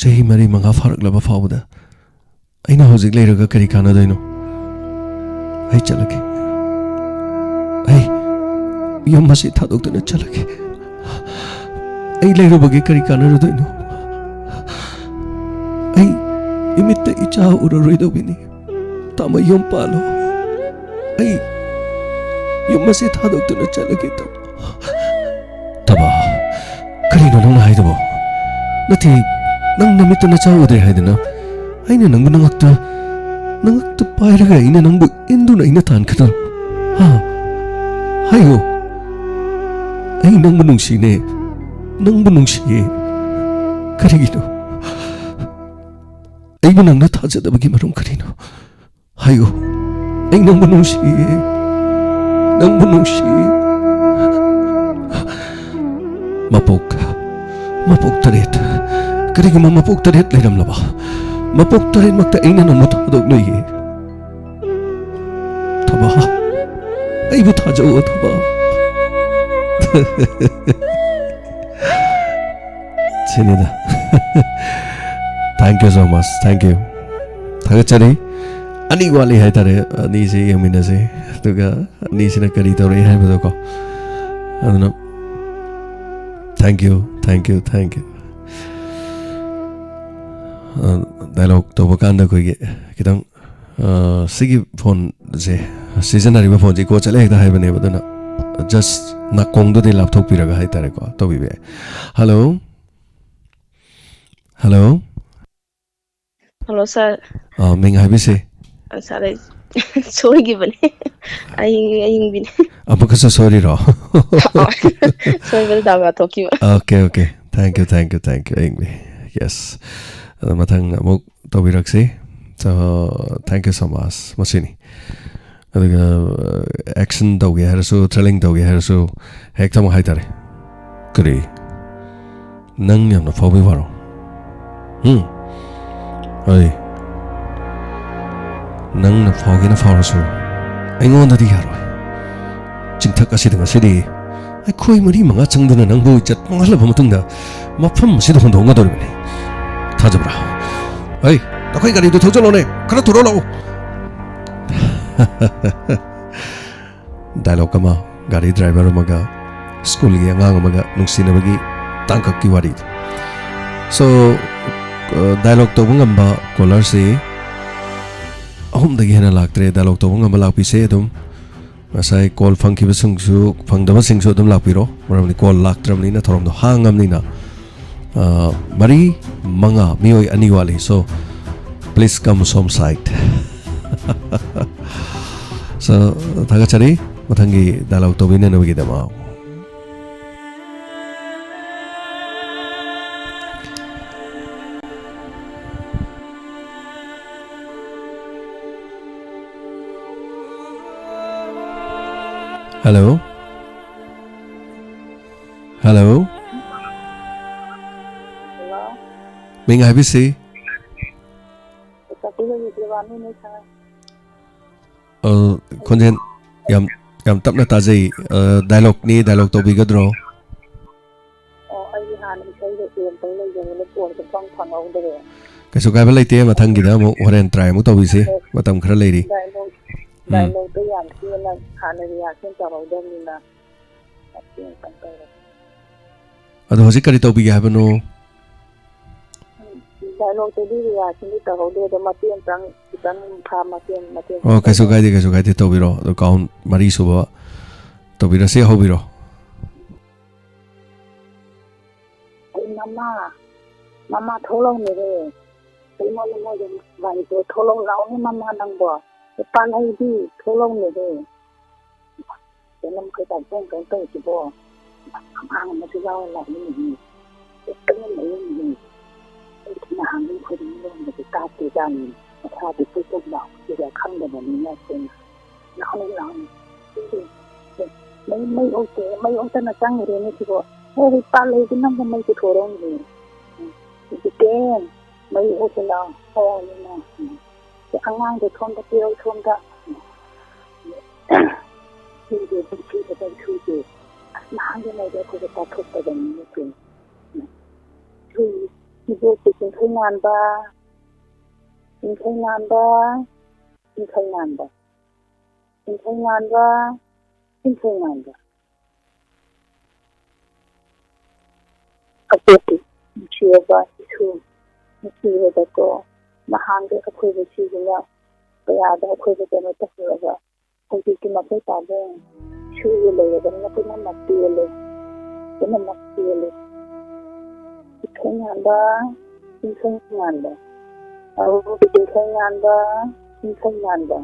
ꯆꯍꯤ ꯃꯔꯤ ꯃꯉꯥ ꯐꯥꯔꯛꯂꯕ ꯐꯥꯎꯕꯗ ꯑꯩꯅ ꯍꯧꯖꯤꯛ ꯂꯩꯔꯒ ꯀꯔꯤ ꯀꯥꯟꯅꯗꯣꯏꯅꯣ? ꯑꯩ ꯆꯠꯂꯒꯦ꯫ ꯑꯩ ꯌꯨꯝ ꯑꯁꯤ ꯊꯥꯗꯣꯛꯇꯨꯅ ꯆꯠꯂꯒꯦ꯫ ꯑꯩ ꯂꯩꯔꯨꯕꯒꯤ ꯀꯔꯤ ꯀꯥꯟꯅꯔꯨꯗꯣꯏꯅꯣ? ꯑꯩ ꯏꯃꯤꯠꯇ ꯏꯆꯥ ꯎꯔꯔꯣꯏꯗꯧꯕꯤꯅꯤ꯫ ꯇꯥꯃꯣ, ꯌꯨꯝ ꯄꯥꯜꯂꯣ꯫ ꯑꯩ ꯌꯨꯝ ꯑꯁꯤ ꯊꯥꯗꯣꯛꯇꯨꯅ ꯆꯠꯂꯒꯦ, ꯇꯥꯃꯣ꯫ ꯇꯕꯥ, ꯀꯔꯤꯅꯣ ꯅꯪꯅ ꯍꯥꯏꯗꯨꯕꯣ? ꯅꯠꯇꯦ, ꯅꯪ ꯅꯃꯤꯠꯇ ꯅꯆꯥ ꯎꯗ꯭ꯔꯦ ꯍꯥꯏꯗꯅ ꯑꯩꯅ ꯅꯪꯕꯨ ꯅꯉꯛꯇ, ꯅꯉꯛꯇ ꯄꯥꯏꯔꯒ ꯑꯩꯅ ꯅꯪꯕꯨ ꯏꯟꯗꯨꯅ ꯑꯩꯅ ꯇꯥꯟꯈꯤꯗ꯭ꯔꯣ? ꯍꯥ? ꯍꯥꯏꯌꯣ꯫ ꯑꯩ ꯅꯪꯕꯨ ꯅꯨꯡꯁꯤꯅꯦ, ꯅꯪꯕꯨ ꯅꯨꯡꯁꯤꯌꯦ꯫ ꯀꯔꯤꯒꯤꯅꯣ? ꯑꯩꯕꯨ ꯅꯪꯅ ꯊꯥꯖꯗꯕꯒꯤ ꯃꯔꯝ ꯀꯔꯤꯅꯣ? ꯍꯥꯏꯌꯨ꯫ ꯑꯩ ꯅꯪꯕꯨ ꯅꯨꯡꯁꯤꯌꯦ꯫ ꯅꯪꯕꯨ ꯅꯨꯡꯁꯤꯌꯦ꯫ ꯃꯄꯣꯛ, ꯃꯄꯣꯛ ꯇꯔꯦꯠ꯫ ꯀꯔꯤꯒꯨꯝꯕ ꯃꯄꯣꯛ ꯇꯔꯦꯠ ꯂꯩꯔꯝꯂꯕ, ꯃꯄꯣꯛ ꯇꯔꯦꯠꯃꯛꯇ ꯑꯩꯅ ꯅꯪꯕꯨ ꯊꯥꯗꯣꯛꯂꯣꯏꯌꯦ꯫ ꯊꯕꯥ, ꯑꯩꯕꯨ ꯊꯥꯖꯧꯑꯣ, ꯊꯕꯥ꯫ ꯁꯤꯅꯤꯗ꯫ Thank you so much. Thank you. ꯊꯥꯒꯠꯆꯔꯤ꯫ ꯑꯅꯤ ꯋꯥꯠꯂꯤ ꯍꯥꯏꯇꯥꯔꯦ꯫ ꯑꯅꯤꯁꯤ ꯌꯦꯡꯃꯤꯟꯅꯁꯤ꯫ ꯑꯗꯨꯒ ꯑꯅꯤꯁꯤꯅ ꯀꯔꯤ ꯇꯧꯔꯛꯏ ꯍꯥꯏꯕꯗꯣꯀꯣ꯫ ꯑꯗꯨꯅ thank you, thank you, thank you. ꯑ, dialogue ꯇꯧꯕ ꯀꯥꯟꯗ ꯑꯩꯈꯣꯏꯒꯤ ꯈꯤꯇꯪ, ꯑ, ꯁꯤꯒꯤ ꯐꯣꯟꯁꯦ, ꯁꯤꯖꯤꯟꯅꯔꯤꯕ ꯐꯣꯟꯁꯦ echo ꯆꯠꯂꯦ ꯍꯦꯛꯇ ꯍꯥꯏꯕꯅꯦꯕ꯫ ꯑꯗꯨꯅ just ꯅꯥꯀꯣꯡꯗꯨꯗꯤ ꯂꯥꯞꯊꯣꯛꯄꯤꯔꯒ ꯍꯥꯏꯇꯥꯔꯦꯀꯣ, ꯇꯧꯕꯤꯕ ꯌꯥꯏ꯫ Hello? Hello? Hello, sir. ꯑ, ꯃꯤꯡ ꯍꯥꯏꯕꯤꯁꯤ꯫ ꯑ, sir, ꯑꯩ ꯁꯣꯏꯈꯤꯕꯅꯦ꯫ ꯑꯍꯤꯡ, ꯑꯍꯤꯡꯕꯤꯅꯦ꯫ ꯑꯃꯨꯛꯀꯁꯨ ꯁꯣꯏꯔꯤꯔꯣ? ꯁꯣꯏꯕꯗ ꯗꯥꯎ ꯌꯥꯊꯣꯛꯈꯤꯕ꯫ Okay, okay. Thank you, thank you, thank you, ꯑꯍꯤꯡꯕꯤ꯫ Yes. ꯑꯗꯣ ꯃꯊꯪ ꯑꯃꯨꯛ ꯇꯧꯕꯤꯔꯛꯁꯤ꯫ So, thank you so much. ꯃꯁꯤꯅꯤ꯫ ꯑꯗꯨꯒ, ꯑ, action ꯇꯧꯒꯦ ꯍꯥꯏꯔꯁꯨ, thrilling ꯇꯧꯒꯦ ꯍꯥꯏꯔꯁꯨ, ꯍꯦꯛꯇ ꯑꯃꯨꯛ ꯍꯥꯏꯇꯥꯔꯦ꯫ ꯀꯔꯤ? ꯅꯪ ꯌꯥꯝꯅ ꯐꯥꯎꯕꯩ ꯋꯥꯔꯣ? ꯎꯝ? ꯑꯩ, ꯅꯪꯅ ꯐꯥꯎꯒꯦꯅ ꯐꯥꯎꯔꯁꯨ, ꯑꯩꯉꯣꯟꯗꯗꯤ ꯌꯥꯔꯣꯏ꯫ ꯆꯤꯡꯊꯛ ꯑꯁꯤꯗ ꯉꯁꯤꯗꯤ ꯑꯩꯈꯣꯏ ꯃꯔꯤ ꯃꯉꯥ ꯆꯪꯗꯨꯅ ꯅꯪꯕꯨ ꯏꯖꯠ ꯃꯥꯡꯍꯜꯂꯕ ꯃꯇꯨꯡꯗ ꯃꯐꯝ ꯑꯁꯤꯗ ꯍꯣꯟꯗꯣꯛꯑꯝꯒꯗꯧꯔꯤꯕꯅꯤ꯫ ꯊꯥꯖꯕ꯭ꯔꯥ? ꯑꯩ, ꯅꯈꯣꯏ ꯒꯥꯔꯤꯗꯨ ꯊꯧꯖꯜꯂꯣꯅꯦ, ꯈꯔ ꯊꯨꯔꯣ ꯂꯥꯛꯑꯣ꯫ ꯗꯥꯏꯂꯣꯒ ꯑꯃ, ꯒꯥꯔꯤ ꯗ꯭ꯔꯥꯏꯚꯔ ꯑꯃꯒ ꯁ꯭ꯀꯨꯜꯒꯤ ꯑꯉꯥꯡ ꯑꯃꯒ ꯅꯨꯡꯁꯤꯅꯕꯒꯤ ꯇꯥꯡꯀꯛꯀꯤ ꯋꯥꯔꯤꯗꯨ꯫ ꯁꯣ, ꯑ, ꯗꯥꯏꯂꯣꯒ ꯇꯧꯕ ꯉꯝꯕ ꯀꯣꯂꯔꯁꯤ ꯑꯍꯨꯝꯗꯒꯤ ꯍꯦꯟꯅ ꯂꯥꯛꯇ꯭ꯔꯦ꯫ ꯗꯥꯏꯂꯣꯒ ꯇꯧꯕ ꯉꯝꯕ ꯂꯥꯛꯄꯤꯁꯦ ꯑꯗꯨꯝ꯫ ꯉꯁꯥꯏ ꯀꯣꯜ ꯐꯪꯈꯤꯕꯁꯤꯡꯁꯨ, ꯐꯪꯗꯕꯁꯤꯡꯁꯨ ꯑꯗꯨꯝ ꯂꯥꯛꯄꯤꯔꯣ, ꯃꯔꯝꯗꯤ ꯀꯣꯜ ꯂꯥꯛꯇ꯭ꯔꯕꯅꯤꯅ, ꯊꯧꯔꯝꯗꯣ ꯍꯥꯡꯉꯕꯅꯤꯅ꯫ ꯑ, ꯃꯔꯤ, ꯃꯉꯥ, ꯃꯤꯑꯣꯏ ꯑꯅꯤ ꯋꯥꯠꯂꯤ꯫ So, please come some side꯫ So, ꯊꯥꯒꯠꯆꯔꯤ ꯃꯊꯪꯒꯤ ꯗꯥꯏꯂꯣꯒ ꯇꯧꯕꯤꯅꯅꯕꯒꯤꯗꯃꯛ꯫ ꯍꯜꯂꯣ꯫ ꯍꯜꯂꯣ꯫ ꯍꯜꯂꯣ꯫ ꯃꯤꯡ ꯍꯥꯏꯕꯤꯁꯤ꯫ ꯀꯛꯆꯤꯡꯗꯒꯤ ꯗꯦꯕꯥꯅꯤꯅꯦ ꯁꯥꯔ꯫ ꯑ, ꯈꯣꯟꯖꯦꯜ ꯌꯥꯝ, ꯌꯥꯝ ꯇꯞꯅ ꯇꯥꯖꯩ꯫ ꯑ, ꯗꯥꯏꯂꯣꯒꯅꯤ, ꯗꯥꯏꯂꯣꯒ ꯇꯧꯕꯤꯒꯗ꯭ꯔꯣ? ꯑꯣ, ꯑꯩꯗꯤ ꯍꯥꯟꯅ ꯏꯁꯩꯗꯣ ꯑꯦꯝ ꯇꯧ ꯂꯩꯖꯕꯅꯦ, ꯐꯣꯟꯁꯨ ꯄꯪ ꯐꯪꯍꯧꯗ꯭ꯔꯦ꯫ ꯀꯩꯁꯨ ꯀꯥꯏꯕ ꯂꯩꯇꯦ, ꯃꯊꯪꯒꯤꯗ ꯑꯃꯨꯛ ꯍꯣꯔꯦꯟ ꯇ꯭ꯔꯥꯏ ꯑꯃꯨꯛ ꯇꯧꯕꯤꯁꯤ, ꯑꯗꯣ ꯃꯇꯝ ꯈꯔ ꯂꯩꯔꯤ꯫ ꯗꯥꯏꯂꯣꯒ, ꯎꯝ꯫ ꯗꯥꯏꯂꯣꯒꯇꯣ ꯌꯥꯝ ꯊꯤꯅ ꯍꯥꯟꯅ ꯔꯤꯍꯥꯔꯁꯦꯜ ꯇꯧꯍꯧꯗꯕꯅꯤꯅ ꯃꯇꯦꯡ ꯑꯝꯇꯪ ꯇꯧꯔꯣ꯫ ꯑꯗꯣ ꯍꯧꯖꯤꯛ ꯀꯔꯤ ꯇꯧꯕꯤꯒꯦ ꯍꯥꯏꯕꯅꯣ? ꯗꯥꯏꯂꯣꯒꯇꯨꯗꯤ ꯔꯤꯍꯥꯔꯁꯦꯜꯗꯤ ꯇꯧꯍꯧꯗꯦ, ꯑꯗꯣ ꯃꯇꯦꯛ ꯑꯝꯇꯪ, ꯈꯤꯇꯪ ꯐꯥ ꯃꯇꯦꯛ, ꯃꯇꯦꯛ ꯑꯣ, ꯀꯩꯁꯨ ꯇꯧꯔꯣ꯫ ꯀꯥꯏꯗꯦ, ꯀꯩꯁꯨ ꯀꯥꯏꯗꯦ, ꯇꯧꯕꯤꯔꯣ꯫ ꯑꯗꯣ ꯀꯥꯎꯟ ꯃꯔꯤ ꯁꯨꯕ ꯇꯧꯕꯤꯔꯁꯤ, ꯍꯧꯕꯤꯔꯣ꯫ ꯑꯩ ꯃꯃꯥ, ꯃꯃꯥ ꯊꯣꯛꯂꯛꯅꯦꯍꯦ꯫ ꯀꯩꯅꯣꯅꯦ ꯃꯣꯏꯒꯤ ꯒꯥꯔꯤꯗꯣ, ꯊꯣꯛꯂꯛꯑꯣ ꯂꯥꯛꯑꯣꯅꯦ ꯃꯃꯥ ꯅꯪꯕꯣ꯫ ꯅꯨꯄꯥ ꯂꯩꯗꯤ ꯊꯣꯛꯂꯛꯅꯦꯍꯦ꯫ ꯀꯩꯅꯣ ꯃꯈꯩ ꯇꯥꯏꯄꯣꯡ ꯀꯩꯅꯣ ꯇꯧꯔꯤꯁꯤꯕꯣ? ꯑꯉꯥꯡ ꯑꯃꯁꯨ ꯌꯥꯎꯔ ꯂꯥꯛꯏꯅꯦꯍꯦ꯫ ꯍꯦꯛꯇ ꯉꯝꯃꯛꯏꯅꯦꯍꯦ꯫ ꯑꯩꯗꯤ ꯅꯍꯥꯟꯒꯩ ꯈꯨꯗꯤꯡ ꯂꯣꯟꯕꯁꯦ ꯇꯥꯗꯦꯖꯥꯠꯅꯤ꯫ ꯃꯁꯥꯗꯤ ꯄꯨꯛ ꯄꯨꯛ ꯂꯥꯎꯕꯁꯤꯗ ꯈꯪꯗꯕꯅꯤꯅ ꯑꯩꯈꯣꯏꯅ ꯂꯥꯎꯅꯦ, ꯂꯥꯎꯅꯦ꯫ ꯁꯤꯗꯤ, ꯑꯦ, ꯃꯩ, ꯃꯩ ꯑꯣꯛꯇꯦ, ꯃꯩ ꯑꯣꯛꯇꯅ ꯆꯪꯉꯨꯔꯦꯅꯦ ꯁꯤꯕꯣ꯫ ꯑꯦ, ꯍꯩꯄꯥ ꯂꯩꯗꯤ ꯅꯪꯕꯨ ꯃꯩ ꯄꯨꯊꯣꯔꯛꯎꯅꯦ꯫ ꯎꯝ, ꯏꯆꯦ, ꯃꯩ ꯑꯣꯛꯇꯅ ꯍꯣꯡꯉꯤꯅ꯫ ꯎꯝ, ꯁꯤ ꯑꯉꯥꯡꯗꯣ ꯁꯣꯝꯗ ꯄꯤꯔꯛꯎ, ꯁꯣꯝꯗ꯫ ꯎꯝ, ꯁꯤꯗꯤ ꯑꯗꯨꯝ ꯁꯤꯗ ꯁꯨꯗꯦ꯫ ꯅꯍꯥꯟꯒꯤ ꯃꯩꯗꯤ ꯑꯩꯈꯣꯏꯒ ꯇꯥꯊꯣꯛꯇꯕꯅꯤ ꯅꯠꯇꯦ꯫ ꯏꯕꯣꯛꯀꯤ ꯆꯤꯡꯈꯩ ꯉꯥꯟꯕ, ꯆꯤꯡꯈꯩ ꯉꯥꯟꯕ, ꯆꯤꯡꯈꯩ ꯉꯥꯟꯕ, ꯆꯤꯡꯈꯩ ꯉꯥꯟꯕ, ꯆꯤꯡꯈꯩ ꯉꯥꯟꯕ꯫ ꯑꯄꯣꯛꯄꯤ ꯅꯨꯡꯁꯤꯔꯕ ꯏꯁꯨ, ꯅꯨꯡꯁꯤꯔꯕꯀꯣ, ꯅꯍꯥꯟꯒꯤ ꯑꯩꯈꯣꯏꯕꯨ ꯁꯤꯗꯨꯅ ꯀꯌꯥꯗ ꯑꯩꯈꯣꯏꯕꯨ ꯀꯩꯅꯣ ꯇꯧꯔꯒ, ꯍꯧꯖꯤꯛꯇꯤ ꯃꯈꯣꯏ ꯄꯥꯕꯨꯡ ꯁꯨꯔ ꯂꯩꯔꯕꯅꯤꯅ ꯄꯨꯝꯅꯃꯛ ꯄꯦꯜꯂꯦ, ꯄꯨꯝꯅꯃꯛ ꯄꯦꯜꯂꯦ꯫ ꯏꯈꯩ ꯉꯥꯟꯕ, ꯏꯈꯩ ꯉꯥꯟꯕ, ꯑꯧ, ꯏꯈꯩ ꯉꯥꯟꯕ, ꯏꯈꯩ ꯉꯥꯟꯕ꯫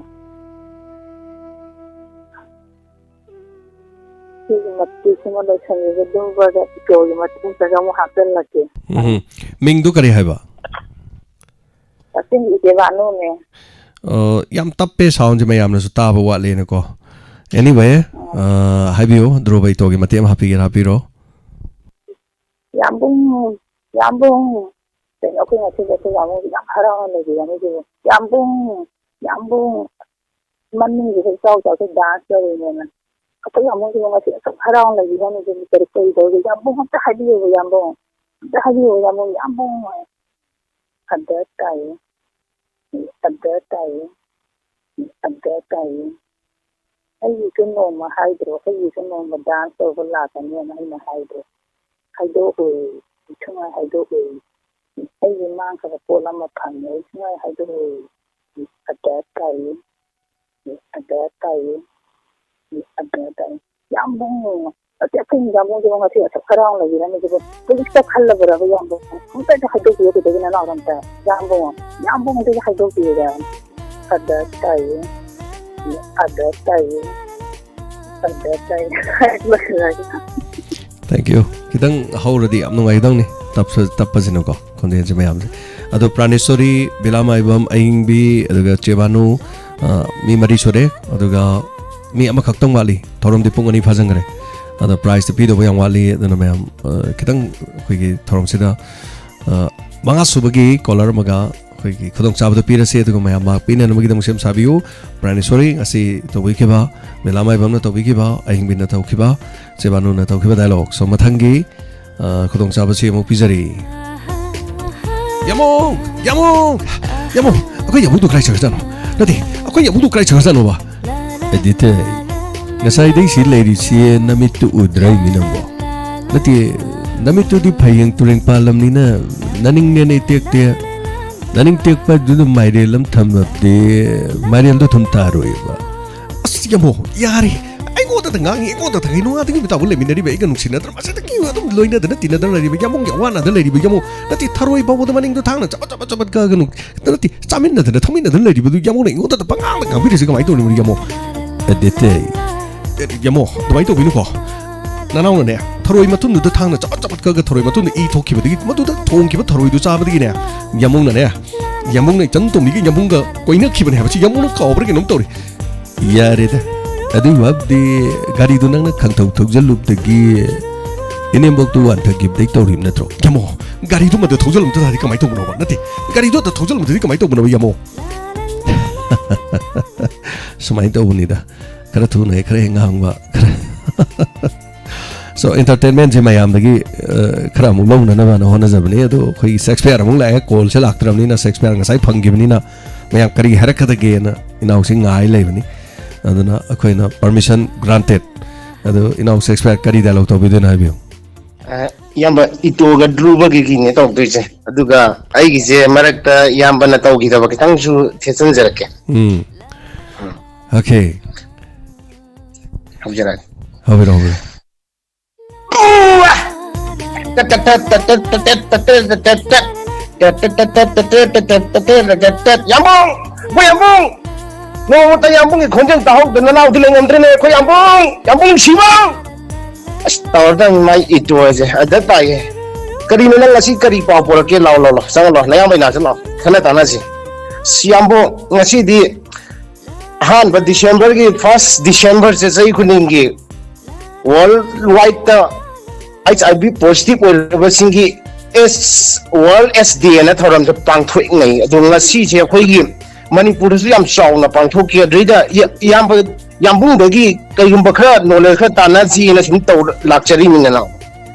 ꯁꯤꯒꯤ ꯃꯇꯦꯛꯁꯤꯃ ꯂꯣꯏꯁꯤꯟꯖꯔꯒ ꯑꯗꯨꯝ ꯕ꯭ꯔꯗꯔ ꯏꯀꯣꯒꯤ ꯃꯇꯦꯛꯇꯒ ꯑꯃꯨꯛ ꯍꯥꯞꯆꯤꯜꯂꯛꯀꯦ꯫ ꯎꯝ꯫ ꯃꯤꯡꯗꯨ ꯀꯔꯤ ꯍꯥꯏꯕ? ꯀꯛꯆꯤꯡꯒꯤ ꯏꯆꯦ ꯕꯥꯅꯨꯅꯦ꯫ ꯑ, ꯌꯥꯝ ꯇꯞꯄꯦ ꯁꯥꯎꯟꯁꯦ, ꯃꯌꯥꯝꯅꯁꯨ ꯇꯥꯕ ꯋꯥꯠꯂꯦꯅꯀꯣ꯫ Anyway, ꯑ, ꯍꯥꯏꯕꯤꯌꯨ, ꯙ꯭ꯔꯨꯕ ꯏꯇꯣꯒꯤ ꯃꯇꯦꯛ ꯑꯃ ꯍꯥꯞꯄꯤꯒꯦꯔꯥ ꯍꯥꯞꯄꯤꯔꯣ꯫ ꯌꯥꯝꯕꯨꯡ, ꯌꯥꯝꯕꯨꯡ꯫ ꯀꯩꯅꯣ ꯑꯩꯈꯣꯏ ꯉꯁꯤꯗꯤ ꯑꯩꯈꯣꯏ ꯌꯥꯝꯕꯨꯡꯁꯦ ꯌꯥꯝ ꯍꯔꯥꯎꯅ ꯂꯩꯕꯤꯔꯝꯃꯤꯁꯤꯕꯨ꯫ ꯌꯥꯝꯕꯨꯡ, ꯌꯥꯝꯕꯨꯡ꯫ ꯃꯅꯤꯡꯒꯤꯁꯦ ꯏꯆꯥꯎ ꯆꯥꯎꯁꯦ ꯗꯥꯟꯁ ꯇꯧꯔꯤꯅꯦꯅ꯫ ꯑꯩꯈꯣꯏ ꯌꯥꯝꯕꯨꯡꯁꯤꯕꯨ ꯉꯁꯤ ꯑꯁꯨꯛ ꯍꯔꯥꯎꯅ ꯂꯩꯕꯤꯔꯝꯃꯤꯁꯤꯕꯨ ꯀꯔꯤ, ꯀꯔꯤ ꯇꯧꯔꯤꯒꯦ? ꯌꯥꯝꯕꯨꯡ ꯑꯝꯇ ꯍꯥꯏꯕꯤꯌꯨꯕ ꯌꯥꯝꯕꯨꯡ꯫ ꯑꯝꯇ ꯍꯥꯏꯕꯤꯌꯨꯕ ꯌꯥꯝꯕꯨꯡ, ꯌꯥꯝꯕꯨꯡ꯫ ꯑꯗ ꯇꯥꯏꯌꯦ, ꯑꯗ ꯇꯥꯏꯌꯦ, ꯑꯗ ꯇꯥꯏꯌꯦ꯫ ꯑꯩꯒꯤꯁꯨ ꯅꯣꯡꯃ ꯍꯥꯏꯗ꯭ꯔꯣ, ꯑꯩꯒꯤꯁꯨ ꯅꯣꯡꯃ ꯗꯥꯟꯁ ꯇꯧꯕ ꯂꯥꯛꯀꯅꯤꯅ ꯑꯩꯅ ꯍꯥꯏꯗ꯭ꯔꯣ? ꯍꯥꯏꯗꯣꯛꯑꯣꯏ, ꯁꯨꯡꯍꯥꯏ ꯍꯥꯏꯗꯣꯛꯑꯣꯏ꯫ ꯑꯩꯒꯤ ꯃꯥꯡꯈ꯭ꯔꯕ ꯄꯣꯠ ꯑꯃ ꯐꯪꯉꯦ, ꯑꯩ ꯁꯨꯡꯍꯥꯏ ꯍꯥꯏꯗꯣꯛꯑꯣꯏ꯫ ꯑꯗ ꯇꯥꯏꯌꯦ, ꯑꯗ ꯇꯥꯏꯌꯦ, ꯑꯗ ꯇꯥꯏꯌꯦ꯫ ꯌꯥꯝꯕꯨꯡ, ꯑꯇꯩ ꯑꯩꯈꯣꯏ ꯌꯥꯝꯕꯨꯡꯁꯤꯕꯨ ꯉꯁꯤ ꯑꯁꯨꯛ ꯍꯔꯥꯎꯅ ꯂꯩꯕꯤꯔꯝꯃꯤꯁꯤꯕꯨ ꯄꯨꯂꯤꯁꯇ ꯈꯜꯂꯕꯔꯕ ꯌꯥꯝꯕꯨꯡ? ꯑꯝꯇꯗꯤ ꯍꯥꯏꯗꯣꯛꯄꯤꯌꯨ ꯀꯩꯗꯧꯒꯦ ꯅꯅꯥꯎꯗ ꯑꯝꯇ꯫ ꯌꯥꯝꯕꯨꯡ, ꯌꯥꯝꯕꯨꯡ ꯑꯝꯇꯗꯤ ꯍꯥꯏꯗꯣꯛꯄꯤꯌꯨꯗ꯫ ꯑꯗ ꯇꯥꯏꯌꯦ, ꯑꯗ ꯇꯥꯏꯌꯦ, ꯑꯗ ꯇꯥꯏꯌꯦ꯫ Thank you꯫ ꯈꯤꯇꯪ ꯍꯧꯔꯗꯤ ꯌꯥꯝ ꯅꯨꯡꯉꯥꯏꯒꯗꯧꯅꯤ꯫ ꯇꯞꯁ-, ꯇꯞꯄꯁꯤꯅꯀꯣ, ꯈꯣꯟꯖꯦꯜꯁꯦ ꯃꯌꯥꯝꯁꯦ꯫ ꯑꯗꯣ ꯄ꯭ꯔꯥꯅꯦꯁꯣꯔꯤ, ꯕꯤꯂꯥꯃꯥꯏꯕꯝ, ꯑꯌꯤꯡꯕꯤ, ꯑꯗꯨꯒ ꯆꯦꯕꯥꯅꯨ, ꯑ, ꯃꯤ ꯃꯔꯤ ꯁꯨꯔꯦ꯫ ꯑꯗꯨꯒ ꯃꯤ ꯑꯃꯈꯛꯇꯪ ꯋꯥꯠꯂꯤ꯫ ꯊꯧꯔꯝꯗꯤ ꯄꯨꯡ ꯑꯅꯤ ꯐꯥꯖꯤꯟꯈ꯭ꯔꯦ꯫ ꯑꯗꯣ ꯄ꯭ꯔꯥꯏꯖꯇꯤ ꯄꯤꯗꯧꯕ ꯌꯥꯝ ꯋꯥꯠꯂꯤ꯫ ꯑꯗꯨꯅ ꯃꯌꯥꯝ, ꯑ, ꯈꯤꯇꯪ ꯑꯩꯈꯣꯏꯒꯤ ꯊꯧꯔꯝꯁꯤꯗ, ꯑ, ꯃꯉꯥ ꯁꯨꯕꯒꯤ ꯀꯣꯂꯔ ꯑꯃꯒ ꯑꯩꯈꯣꯏꯒꯤ ꯈꯨꯗꯣꯡꯆꯥꯕꯗꯣ ꯄꯤꯔꯁꯤ, ꯑꯗꯨꯒ ꯃꯌꯥꯝ ꯃꯥ ꯄꯤꯅꯅꯕꯒꯤꯗꯃꯛ ꯁꯦꯝ ꯁꯥꯕꯤꯌꯨ꯫ ꯄ꯭ꯔꯥꯅꯦꯁꯣꯔꯤ, ꯉꯁꯤ ꯇꯧꯕꯤꯈꯤꯕ, ꯃꯦꯂꯥ ꯃꯥꯏꯕꯝꯅ ꯇꯧꯕꯤꯈꯤꯕ, ꯑꯍꯤꯡꯕꯤꯅ ꯇꯧꯈꯤꯕ, ꯆꯦꯕꯥꯅꯨꯅ ꯇꯧꯈꯤꯕ dialogue꯫ So, ꯃꯊꯪꯒꯤ, ꯑ, ꯈꯨꯗꯣꯡꯆꯥꯕꯁꯤ ꯑꯃꯨꯛ ꯄꯤꯖꯔꯤ꯫ ꯌꯥꯃꯣ! ꯌꯥꯃꯣ! ꯌꯥꯃꯣ! ꯑꯩꯈꯣꯏ ꯌꯥꯃꯣꯗꯣ ꯀꯗꯥꯏ ꯆꯠꯈ꯭ꯔꯖꯥꯠꯅꯣ? ꯅꯠꯇꯦ, ꯑꯩꯈꯣꯏ ꯌꯥꯃꯣꯗꯣ ꯀꯗꯥꯏ ꯆꯠꯈ꯭ꯔꯖꯥꯠꯅꯣꯕ? ꯑꯦꯗꯤꯇꯔ, ꯉꯁꯥꯏꯗꯩ ꯁꯤ ꯂꯩꯔꯤꯁꯤ ꯅꯃꯤꯠꯇꯨ ꯎꯗ꯭ꯔꯥ ꯍꯥꯏꯅꯤ ꯅꯪꯕꯣ? ꯅꯠꯇꯦ, ꯅꯃꯤꯠꯇꯨꯗꯤ ꯐꯌꯦꯡ ꯇꯨꯔꯦꯡ ꯄꯥꯜꯂꯝꯅꯤꯅ ꯅꯅꯤꯡꯅꯦꯅ ꯏꯇꯦꯛꯇꯦ꯫ ꯅꯅꯤꯡ ꯇꯦꯛꯄ ꯑꯗꯨꯗ ꯃꯥꯏꯔꯦꯜ ꯑꯃ ꯊꯝꯃꯕꯗꯤ ꯃꯥꯏꯔꯦꯜꯗꯣ ꯊꯨꯝ ꯇꯥꯔꯣꯏꯕ꯫ ꯑꯁ, ꯌꯥꯃꯣ, ꯌꯥꯔꯦ꯫ ꯑꯩꯉꯣꯟꯗꯗ ꯉꯥꯡꯉꯤ, ꯑꯩꯉꯣꯟꯗꯗ ꯉꯥꯡꯉꯤ꯫ ꯅꯣꯡꯉꯥꯟꯗꯒꯤ ꯅꯨꯃꯤꯠ ꯇꯥꯕꯨ ꯂꯩꯃꯤꯟꯅꯔꯤꯕ ꯑꯩꯒ ꯅꯨꯡꯁꯤꯅꯗ꯭ꯔ ꯃꯁꯤꯗꯒꯤ ꯑꯗꯨꯝ ꯂꯣꯏꯅꯗꯅ ꯇꯤꯟꯅꯗꯅ ꯂꯩꯔꯤꯕ ꯌꯥꯃꯣꯒꯤ ꯑꯋꯥꯅꯗ ꯂꯩꯔꯤꯕ ꯌꯥꯃꯣ꯫ ꯅꯠꯇꯦ, ꯊꯔꯣꯏ ꯐꯥꯎꯕꯗ ꯃꯅꯤꯡꯗꯣ ꯊꯥꯡꯅ ꯆꯕꯠ ꯆꯕꯠ ꯆꯕꯠ ꯀꯛꯑꯒ ꯅꯨꯡ-, ꯅꯠꯇꯦ, ꯆꯥꯃꯤꯟꯅꯗꯅ ꯊꯛꯃꯤꯟꯅꯗꯅ ꯂꯩꯔꯤꯕꯗꯨ ꯌꯥꯃꯣꯅ ꯑꯩꯉꯣꯟꯗꯗ ꯄꯉꯥꯡꯗ ꯉꯥꯡꯕꯤꯔꯤꯁꯤ ꯀꯃꯥꯏꯅ ꯇꯧꯔꯤꯕꯅꯣ ꯌꯥꯃꯣ? ꯑꯦꯗꯤꯇꯦ꯫ ꯑꯦ, ꯌꯥꯃꯣ, ꯑꯗꯨꯃꯥꯏꯅ ꯇꯧꯕꯤꯅꯨꯀꯣ꯫ ꯅꯅꯥꯎꯅꯅꯦ, ꯊꯔꯣꯏ ꯃꯇꯨꯝꯗꯨꯗ ꯊꯥꯡꯅ ꯆꯕꯠ ꯆꯕꯠ ꯀꯛꯑꯒ ꯊꯔꯣꯏ ꯃꯇꯨꯝꯗꯣ ꯏ ꯊꯣꯛꯈꯤꯕꯗꯒꯤ, ꯃꯗꯨꯗ ꯊꯣꯡꯈꯤꯕ ꯊꯔꯣꯏꯗꯨ ꯆꯥꯕꯗꯒꯤꯅꯦ, ꯌꯥꯃꯣꯅꯅꯦ, ꯌꯥꯃꯣꯅ ꯏꯆꯟ ꯇꯣꯝꯕꯤꯒ ꯌꯥꯃꯣꯒ ꯀꯣꯏꯅꯈꯤꯕꯅꯦ ꯍꯥꯏꯕꯁꯤ ꯌꯥꯃꯣꯅ ꯀꯥꯎꯕ꯭ꯔꯥ ꯀꯩꯅꯣꯝ ꯇꯧꯔꯤ꯫ ꯌꯥꯔꯦꯗ, ꯑꯗꯨꯒꯤ ꯋꯥꯕꯨꯗꯤ ꯒꯥꯔꯤꯗꯨ ꯅꯪꯅ ꯈꯪꯊꯧ ꯊꯧꯖꯜꯂꯨꯕꯗꯒꯤ ꯏꯅꯦꯝꯕꯣꯛꯇꯨ ꯋꯥꯟꯊꯈꯤꯕꯗꯩ ꯇꯧꯔꯤꯕ ꯅꯠꯇ꯭ꯔꯣ? ꯌꯥꯃꯣ, ꯒꯥꯔꯤꯗꯨꯃꯗ ꯊꯧꯖꯜꯂꯝꯗ ꯇꯥꯔꯗꯤ ꯀꯃꯥꯏꯅ ꯇꯧꯕꯅꯣꯕ? ꯅꯠꯇꯦ, ꯒꯥꯔꯤꯗꯨꯗ ꯊꯧꯖꯜꯂꯝꯗꯗꯤ ꯀꯃꯥꯏꯅ ꯇꯧꯕꯅꯣꯕ, ꯌꯥꯃꯣ? ꯁꯨꯃꯥꯏꯅ ꯇꯧꯕꯅꯤꯗ, ꯈꯔ ꯊꯨꯅ ꯍꯦꯛ ꯈꯔ ꯍꯦꯛ ꯉꯥꯡꯕ, ꯈꯔ꯫ So, entertainmentꯁꯦ ꯃꯌꯥꯝꯗꯒꯤ, ꯑ, ꯈꯔ ꯑꯃꯨꯛ ꯂꯧꯅꯅꯕꯅ ꯍꯣꯠꯅꯖꯕꯅꯤ꯫ ꯑꯗꯣ ꯑꯩꯈꯣꯏꯒꯤ ꯁꯦꯛꯁꯄꯤꯌꯔ ꯑꯃꯨꯛ ꯂꯥꯛꯑꯦ, ꯀꯣꯜꯁꯦ ꯂꯥꯛꯇ꯭ꯔꯕꯅꯤꯅ, ꯁꯦꯛꯁꯄꯤꯌꯔ ꯉꯁꯥꯏ ꯐꯪꯈꯤꯕꯅꯤꯅ ꯃꯌꯥꯝ ꯀꯔꯤ ꯍꯥꯏꯔꯛꯀꯗꯒꯦꯅ ꯏꯅꯥꯎꯁꯤ ꯉꯥꯏ ꯂꯩꯕꯅꯤ꯫ ꯑꯗꯨꯅ ꯑꯩꯈꯣꯏꯅ permission granted꯫ ꯑꯗꯣ ꯏꯅꯥꯎ ꯁꯦꯛꯁꯄꯤꯌꯔ ꯀꯔꯤ dialogue ꯇꯧꯕꯤꯗꯣꯏꯅꯣ ꯍꯥꯏꯕꯤꯌꯨ꯫ ꯑ, ꯏꯌꯥꯝꯕ, ꯏꯇꯣꯒ ꯙ꯭ꯔꯨꯕꯒꯤꯅꯦ ꯇꯧꯗꯣꯏꯁꯦ꯫ ꯑꯗꯨꯒ ꯑꯩꯒꯤꯁꯦ ꯃꯔꯛꯇ ꯏꯌꯥꯝꯕꯅ ꯇꯧꯈꯤꯗꯕ ꯈꯤꯇꯪꯁꯨ ꯊꯦꯠꯆꯟꯖꯔꯛꯀꯦ꯫ ꯎꯝ꯫ Okay꯫ ꯍꯧꯖꯔꯛꯑꯒꯦ꯫ ꯍꯧꯕꯤꯔꯣ, ꯍꯧꯕꯤꯔꯣ꯫ ꯌꯥꯝꯕꯨꯡ! ꯑꯩꯈꯣꯏ ꯌꯥꯝꯕꯨꯡ! ꯅꯣꯡꯃꯇ ꯌꯥꯝꯕꯨꯡꯒꯤ ꯈꯣꯟꯖꯦꯜ ꯇꯥꯍꯧꯗꯅ ꯅꯅꯥꯎꯗꯤ ꯂꯩꯉꯝꯗ꯭ꯔꯦꯅꯦ, ꯑꯩꯈꯣꯏ ꯌꯥꯝꯕꯨꯡ! ꯌꯥꯝꯕꯨꯡ ꯅꯨꯡꯁꯤꯕ! ꯑꯁ, ꯇꯧꯔꯗꯕꯅꯤ ꯃꯥꯏ ꯏꯇꯣꯁꯦ꯫ ꯑꯗ ꯇꯥꯏꯌꯦ꯫ ꯀꯔꯤꯅꯣ ꯅꯪ ꯉꯁꯤ ꯀꯔꯤ ꯄꯥꯎ ꯄꯨꯔꯛꯀꯦ? ꯂꯥꯎ, ꯂꯥꯎ, ꯂꯥꯎ꯫ ꯆꯪꯉꯣ, ꯂꯥꯎ꯫ ꯅꯌꯥꯝꯕꯩ ꯅꯥꯛꯇ ꯂꯥꯎ꯫ ꯈꯟꯅ ꯇꯥꯟꯅꯁꯤ꯫ ꯑꯁ, ꯌꯥꯝꯕꯨꯡ, ꯉꯁꯤꯗꯤ ꯑꯍꯥꯟꯕ Decemberꯒꯤ first Decemberꯁꯦ ꯆꯍꯤ ꯈꯨꯗꯤꯡꯒꯤ world wideꯇ HIV positive ꯑꯣꯏꯔꯕꯁꯤꯡꯒꯤ ꯑꯦꯁ ꯋꯥꯔꯜ ꯑꯦꯁ ꯗꯦ ꯑꯅ ꯊꯧꯔꯝꯁꯦ ꯄꯥꯡꯊꯣꯛꯅꯩ꯫ ꯑꯗꯣ ꯉꯁꯤꯁꯦ ꯑꯩꯈꯣꯏꯒꯤ ꯃꯅꯤꯄꯨꯔꯗꯁꯨ ꯌꯥꯝ ꯆꯥꯎꯅ ꯄꯥꯡꯊꯣꯛꯈꯤ꯫ ꯑꯗꯨꯗꯩꯗ ꯏꯌꯥꯝꯕ ꯌꯥꯝꯕꯨꯡꯗꯒꯤ ꯀꯩꯒꯨꯝꯕ ꯈꯔ ꯅꯣꯂꯦꯖ ꯈꯔ ꯇꯥꯟꯅꯁꯤꯅ ꯁꯨꯝ ꯇꯧ ꯂꯥꯛꯆꯔꯤꯅꯤꯅ꯫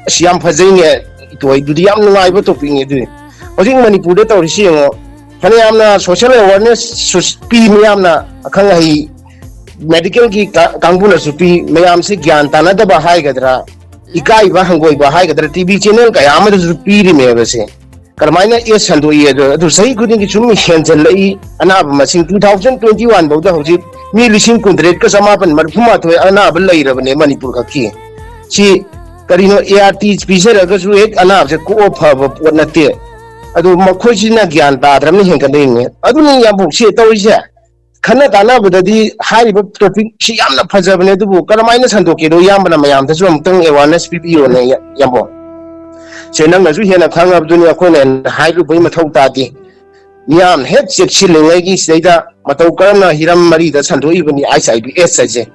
ꯑꯁ, ꯌꯥꯝ ꯐꯖꯩꯅꯦ ꯏꯇꯣꯏ, ꯑꯗꯨꯗꯤ ꯌꯥꯝ ꯅꯨꯡꯉꯥꯏꯕ ꯇꯣꯄꯤꯛꯅꯤ꯫ ꯑꯗꯨꯗꯤ ꯍꯧꯖꯤꯛ ꯃꯅꯤꯄꯨꯔꯗ ꯇꯧꯔꯤꯁꯤ ꯌꯦꯡꯉꯣ, ꯐꯅꯌꯥꯝꯅ ꯁꯣꯁꯤꯌꯦꯜ ꯑꯦꯋꯥꯔꯅꯦꯁ ꯄꯤ, ꯃꯌꯥꯝꯅ ꯑꯈꯪ ꯑꯍꯩ ꯃꯦꯗꯤꯀꯦꯜꯒꯤ ꯀꯥꯡꯕꯨꯅꯁꯨ ꯄꯤ, ꯃꯌꯥꯝꯁꯦ ꯒ꯭ꯌꯥꯟ ꯇꯥꯅꯗꯕ ꯍꯥꯏꯒꯗ꯭ꯔꯥ, ꯏꯀꯥꯏꯕ ꯍꯪꯒꯣꯏꯕ ꯍꯥꯏꯒꯗ꯭ꯔꯥ, ꯇꯤ ꯚꯤ ꯆꯦꯅꯦꯜ ꯀꯌꯥ ꯑꯃꯗꯁꯨ ꯄꯤꯔꯤꯃꯦꯕꯁꯦ꯫ ꯀꯔꯝꯍꯥꯏꯅ ꯑꯦꯁ ꯁꯟꯗꯣꯛꯏ ꯑꯗꯣ, ꯑꯗꯨ ꯆꯍꯤ ꯈꯨꯗꯤꯡꯒꯤ ꯁꯨꯝ ꯍꯦꯟꯖꯜꯂꯛꯏ꯫ ꯑꯅꯥꯕ ꯃꯁꯤꯡ ꯇꯨ ꯊꯥꯎꯖꯟ ꯇ꯭ꯋꯦꯟꯇꯤ ꯋꯥꯟ ꯐꯥꯎꯗ ꯍꯧꯖꯤꯛ ꯃꯤ ꯂꯤꯁꯤꯡ ꯀꯨꯟꯇꯔꯦꯠꯀ ꯆꯃꯥꯄꯟ ꯃꯔꯤꯐꯨ ꯃꯥꯊꯣꯏ ꯑꯅꯥꯕ ꯂꯩꯔꯕꯅꯦ ꯃꯅꯤꯄꯨꯔ ꯈꯛꯀꯤ꯫ ꯁꯤ ꯀꯔꯤꯅꯣ, ꯑꯦ ꯑꯥꯔ ꯇꯤ ꯄꯤꯖꯔꯒꯁꯨ ꯍꯦꯛ ꯑꯅꯥꯕꯁꯦ ꯀꯣꯛꯑ ꯐꯕ ꯄꯣꯠ ꯅꯠꯇꯦ꯫ ꯑꯗꯨ ꯃꯈꯣꯏꯁꯤꯅ ꯒ꯭ꯌꯥꯟ ꯇꯥꯗ꯭ꯔꯕꯅ ꯍꯦꯟꯒꯠꯂꯛꯏꯅꯦ꯫ ꯑꯗꯨꯅꯤ ꯌꯥꯝꯕꯨꯡ ꯁꯤ ꯇꯧꯔꯤꯁꯦ꯫ ꯈꯟꯅ ꯇꯥꯟꯅꯕꯗꯗꯤ ꯍꯥꯏꯔꯤꯕ ꯇꯣꯄꯤꯛꯁꯤ ꯌꯥꯝꯅ ꯐꯖꯕꯅꯦ, ꯑꯗꯨꯕꯨ ꯀꯔꯝꯍꯥꯏꯅ ꯁꯟꯗꯣꯛꯀꯦꯗꯣ ꯏꯌꯥꯝꯕꯅ ꯃꯌꯥꯝꯗꯁꯨ ꯑꯃꯨꯛꯇꯪ ꯑꯦꯋꯥꯔꯅꯦꯁ ꯄꯤꯕꯤꯌꯣꯅꯦ, ꯏꯌꯥꯝꯕꯣ꯫ ꯁꯦ, ꯅꯪꯅꯁꯨ ꯍꯦꯟꯅ ꯈꯪꯉꯕꯗꯨꯅꯤ, ꯑꯩꯈꯣꯏꯅ ꯍꯦꯟꯅ ꯍꯥꯏꯔꯨꯕꯒꯤ ꯃꯊꯧ ꯇꯥꯗꯦ꯫ ꯃꯤꯌꯥꯝ ꯍꯦꯛ ꯆꯦꯛꯁꯤꯜꯂꯤꯉꯩꯒꯤ ꯁꯤꯗꯩꯗ ꯃꯇꯧ ꯀꯔꯝꯅ ꯍꯤꯔꯝ ꯃꯔꯤꯗ ꯁꯟꯗꯣꯛꯏꯕꯅꯤ ꯑꯩꯆ ꯑꯥꯏ ꯚꯤ ꯑꯦꯁ ꯍꯥꯏꯁꯦ?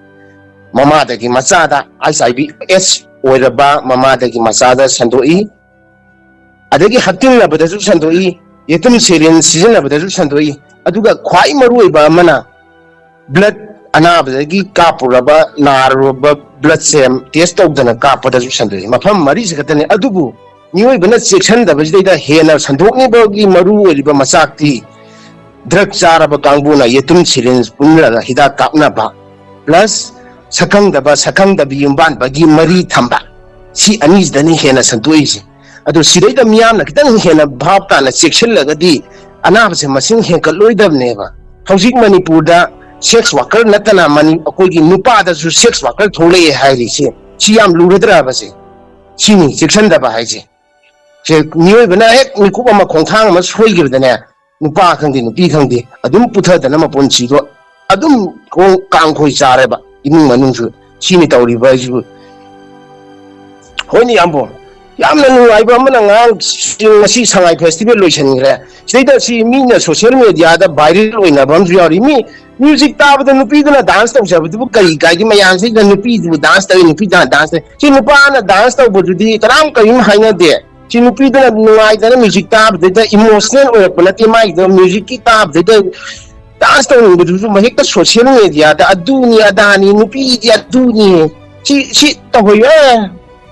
ꯃꯃꯥꯗꯒꯤ ꯃꯆꯥꯗ ꯑꯩꯆ ꯑꯥꯏ ꯚꯤ ꯑꯦꯁ ꯑꯣꯏꯔꯕ ꯃꯃꯥꯗꯒꯤ ꯃꯆꯥꯗ ꯁꯟꯗꯣꯛꯏ꯫ ꯑꯗꯒꯤ ꯍꯛꯇꯤꯡꯅꯕꯗꯁꯨ ꯁꯟꯗꯣꯛꯏ, ꯌꯦꯇꯨꯝ ꯁꯦꯔꯤꯟ ꯁꯤꯖꯤꯟꯅꯕꯗꯁꯨ ꯁꯟꯗꯣꯛꯏ꯫ ꯑꯗꯨꯒ ꯈ꯭ꯋꯥꯏ ꯃꯔꯨꯑꯣꯏꯕ ꯑꯃꯅ, ꯕ꯭ꯂꯠ ꯑꯅꯥꯕꯗꯒꯤ ꯀꯥꯞꯄꯨꯔꯕ, ꯅꯥꯔꯨꯔꯕ ꯕ꯭ꯂꯠꯁꯦ ꯇꯦꯁ ꯇꯧꯗꯅ ꯀꯥꯞꯄꯗꯁꯨ ꯁꯟꯗꯣꯛꯏ꯫ ꯃꯐꯝ ꯃꯔꯤꯁꯤ ꯈꯛꯇꯅꯤ꯫ ꯑꯗꯨꯕꯨ ꯃꯤꯑꯣꯏꯕꯅ ꯆꯦꯛꯁꯤꯟꯗꯕꯁꯤꯗꯩꯗ ꯍꯦꯟꯅ ꯁꯟꯗꯣꯛꯅꯤꯡꯕꯒꯤ ꯃꯔꯨ ꯑꯣꯏꯔꯤꯕ ꯃꯆꯥꯛꯇꯤ, ꯗ꯭ꯔꯒ ꯆꯥꯔꯕ ꯀꯥꯡꯕꯨꯅ ꯌꯦꯇꯨꯝ ꯁꯤꯔꯤꯟꯖ ꯄꯨꯜꯂꯒ ꯍꯤꯗꯥꯛ ꯀꯥꯞꯅꯕ, ꯄ꯭ꯂꯁ ꯁꯛꯈꯪꯗꯕ ꯁꯛꯈꯪꯗꯕꯤ ꯌꯨꯝꯕꯥꯟꯕꯒꯤ ꯃꯔꯤ ꯊꯝꯕ, ꯁꯤ ꯑꯅꯤꯁꯤꯗꯅꯤ ꯍꯦꯟꯅ ꯁꯟꯗꯣꯛꯏꯁꯦ꯫ ꯑꯗꯣ ꯁꯤꯗꯩꯗ ꯃꯤꯌꯥꯝꯅ ꯈꯤꯇꯪ ꯍꯦꯟꯅ ꯚꯥꯞ ꯇꯥꯅ ꯆꯦꯛꯁꯤꯜꯂꯒꯗꯤ ꯑꯅꯥꯕꯁꯦ ꯃꯁꯤꯡ ꯍꯦꯟꯒꯠꯂꯣꯏꯗꯕꯅꯦꯕ꯫ ꯍꯧꯖꯤꯛ ꯃꯅꯤꯄꯨꯔꯗ ꯁꯦꯛꯁ ꯋꯥꯀꯔ ꯅꯠꯇꯅ ꯃꯅꯤ-, ꯑꯩꯈꯣꯏꯒꯤ ꯅꯨꯄꯥꯗꯁꯨ ꯁꯦꯛꯁ ꯋꯥꯀꯔ ꯊꯣꯛꯂꯛꯑꯦ ꯍꯥꯏꯔꯤꯁꯦ, ꯁꯤ ꯌꯥꯝ ꯂꯨꯔꯗ꯭ꯔꯕꯁꯦ? ꯁꯤꯅꯤ ꯆꯦꯛꯁꯤꯟꯗꯕ ꯍꯥꯏꯁꯦ꯫ ꯁꯦ, ꯃꯤꯑꯣꯏꯕꯅ ꯍꯦꯛ ꯃꯤꯀꯨꯞ ꯑꯃ ꯈꯣꯡꯊꯥꯡ ꯑꯃ ꯁꯣꯏꯈꯤꯕꯗꯅꯦ, ꯅꯨꯄꯥ ꯈꯪꯗꯦ ꯅꯨꯄꯤ ꯈꯪꯗꯦ, ꯑꯗꯨꯝ ꯄꯨꯊꯗꯅ ꯃꯄꯨꯟꯁꯤꯗꯣ ꯑꯗꯨꯝ ꯀꯣꯡ ꯀꯥꯡꯈꯣꯏ ꯆꯥꯔꯦꯕ ꯏꯃꯨꯡ ꯃꯅꯨꯡꯁꯨ꯫ ꯁꯤꯅꯤ ꯇꯧꯔꯤꯕ ꯍꯥꯏꯁꯤꯕꯨ꯫ ꯍꯣꯏꯅꯦ ꯏꯌꯥꯝꯕꯣ, ꯌꯥꯝꯅ ꯅꯨꯡꯉꯥꯏꯕ ꯑꯃꯅ ꯉꯔꯥꯡ ꯉꯁꯤ ꯁꯉꯥꯏ ꯐꯦꯁꯇꯤꯚꯦꯜ ꯂꯣꯏꯁꯤꯟꯈ꯭ꯔꯦ꯫ ꯁꯤꯗꯩꯗ ꯁꯤ ꯃꯤꯅ ꯁꯣꯁꯤꯌꯦꯜ ꯃꯦꯗꯤꯌꯥꯗ ꯚꯥꯏꯔꯦꯜ ꯑꯣꯏꯅꯕ ꯑꯃꯁꯨ ꯌꯥꯎꯔꯤ꯫ ꯃꯤ ꯃ꯭ꯌꯨꯖꯤꯛ ꯇꯥꯕꯗ ꯅꯨꯄꯤꯗꯨꯅ ꯗꯥꯟꯁ ꯇꯧꯖꯕꯗꯨꯕꯨ ꯀꯔꯤ ꯀꯥꯏꯒꯦ? ꯃꯌꯥꯝꯁꯤꯗ ꯅꯨꯄꯤꯗꯨꯕꯨ ꯗꯥꯟꯁ ꯇꯧꯏ, ꯅꯨꯄꯤꯗꯨꯅ ꯗꯥꯟꯁ ꯇꯧꯏ꯫ ꯁꯤ ꯅꯨꯄꯥꯅ ꯗꯥꯟꯁ ꯇꯧꯕꯗꯨꯗꯤ ꯀꯅꯥꯝ ꯀꯔꯤꯝ ꯍꯥꯏꯅꯗꯦ꯫ ꯁꯤ ꯅꯨꯄꯤꯗꯨꯅ ꯅꯨꯡꯉꯥꯏꯗꯅ ꯃ꯭ꯌꯨꯖꯤꯛ ꯇꯥꯕꯗꯩꯗ ꯏꯃꯣꯁꯅꯦꯜ ꯑꯣꯏꯔꯛꯄ ꯅꯠꯇꯦ ꯃꯥꯒꯤꯗꯣ, ꯃ꯭ꯌꯨꯖꯤꯛꯀꯤ ꯇꯥꯕꯗꯩꯗ ꯗꯥꯟꯁ ꯇꯧꯅꯤꯡꯕꯗꯨꯁꯨ ꯍꯦꯛꯇ ꯁꯣꯁꯤꯌꯦꯜ ꯃꯦꯗꯤꯌꯥꯗ ꯑꯗꯨꯅꯤ ꯑꯗꯥꯅꯤ, ꯅꯨꯄꯤꯗꯤ ꯑꯗꯨꯅꯤ, ꯁꯤ ꯁꯤ ꯇꯧꯍꯩꯌꯦ꯫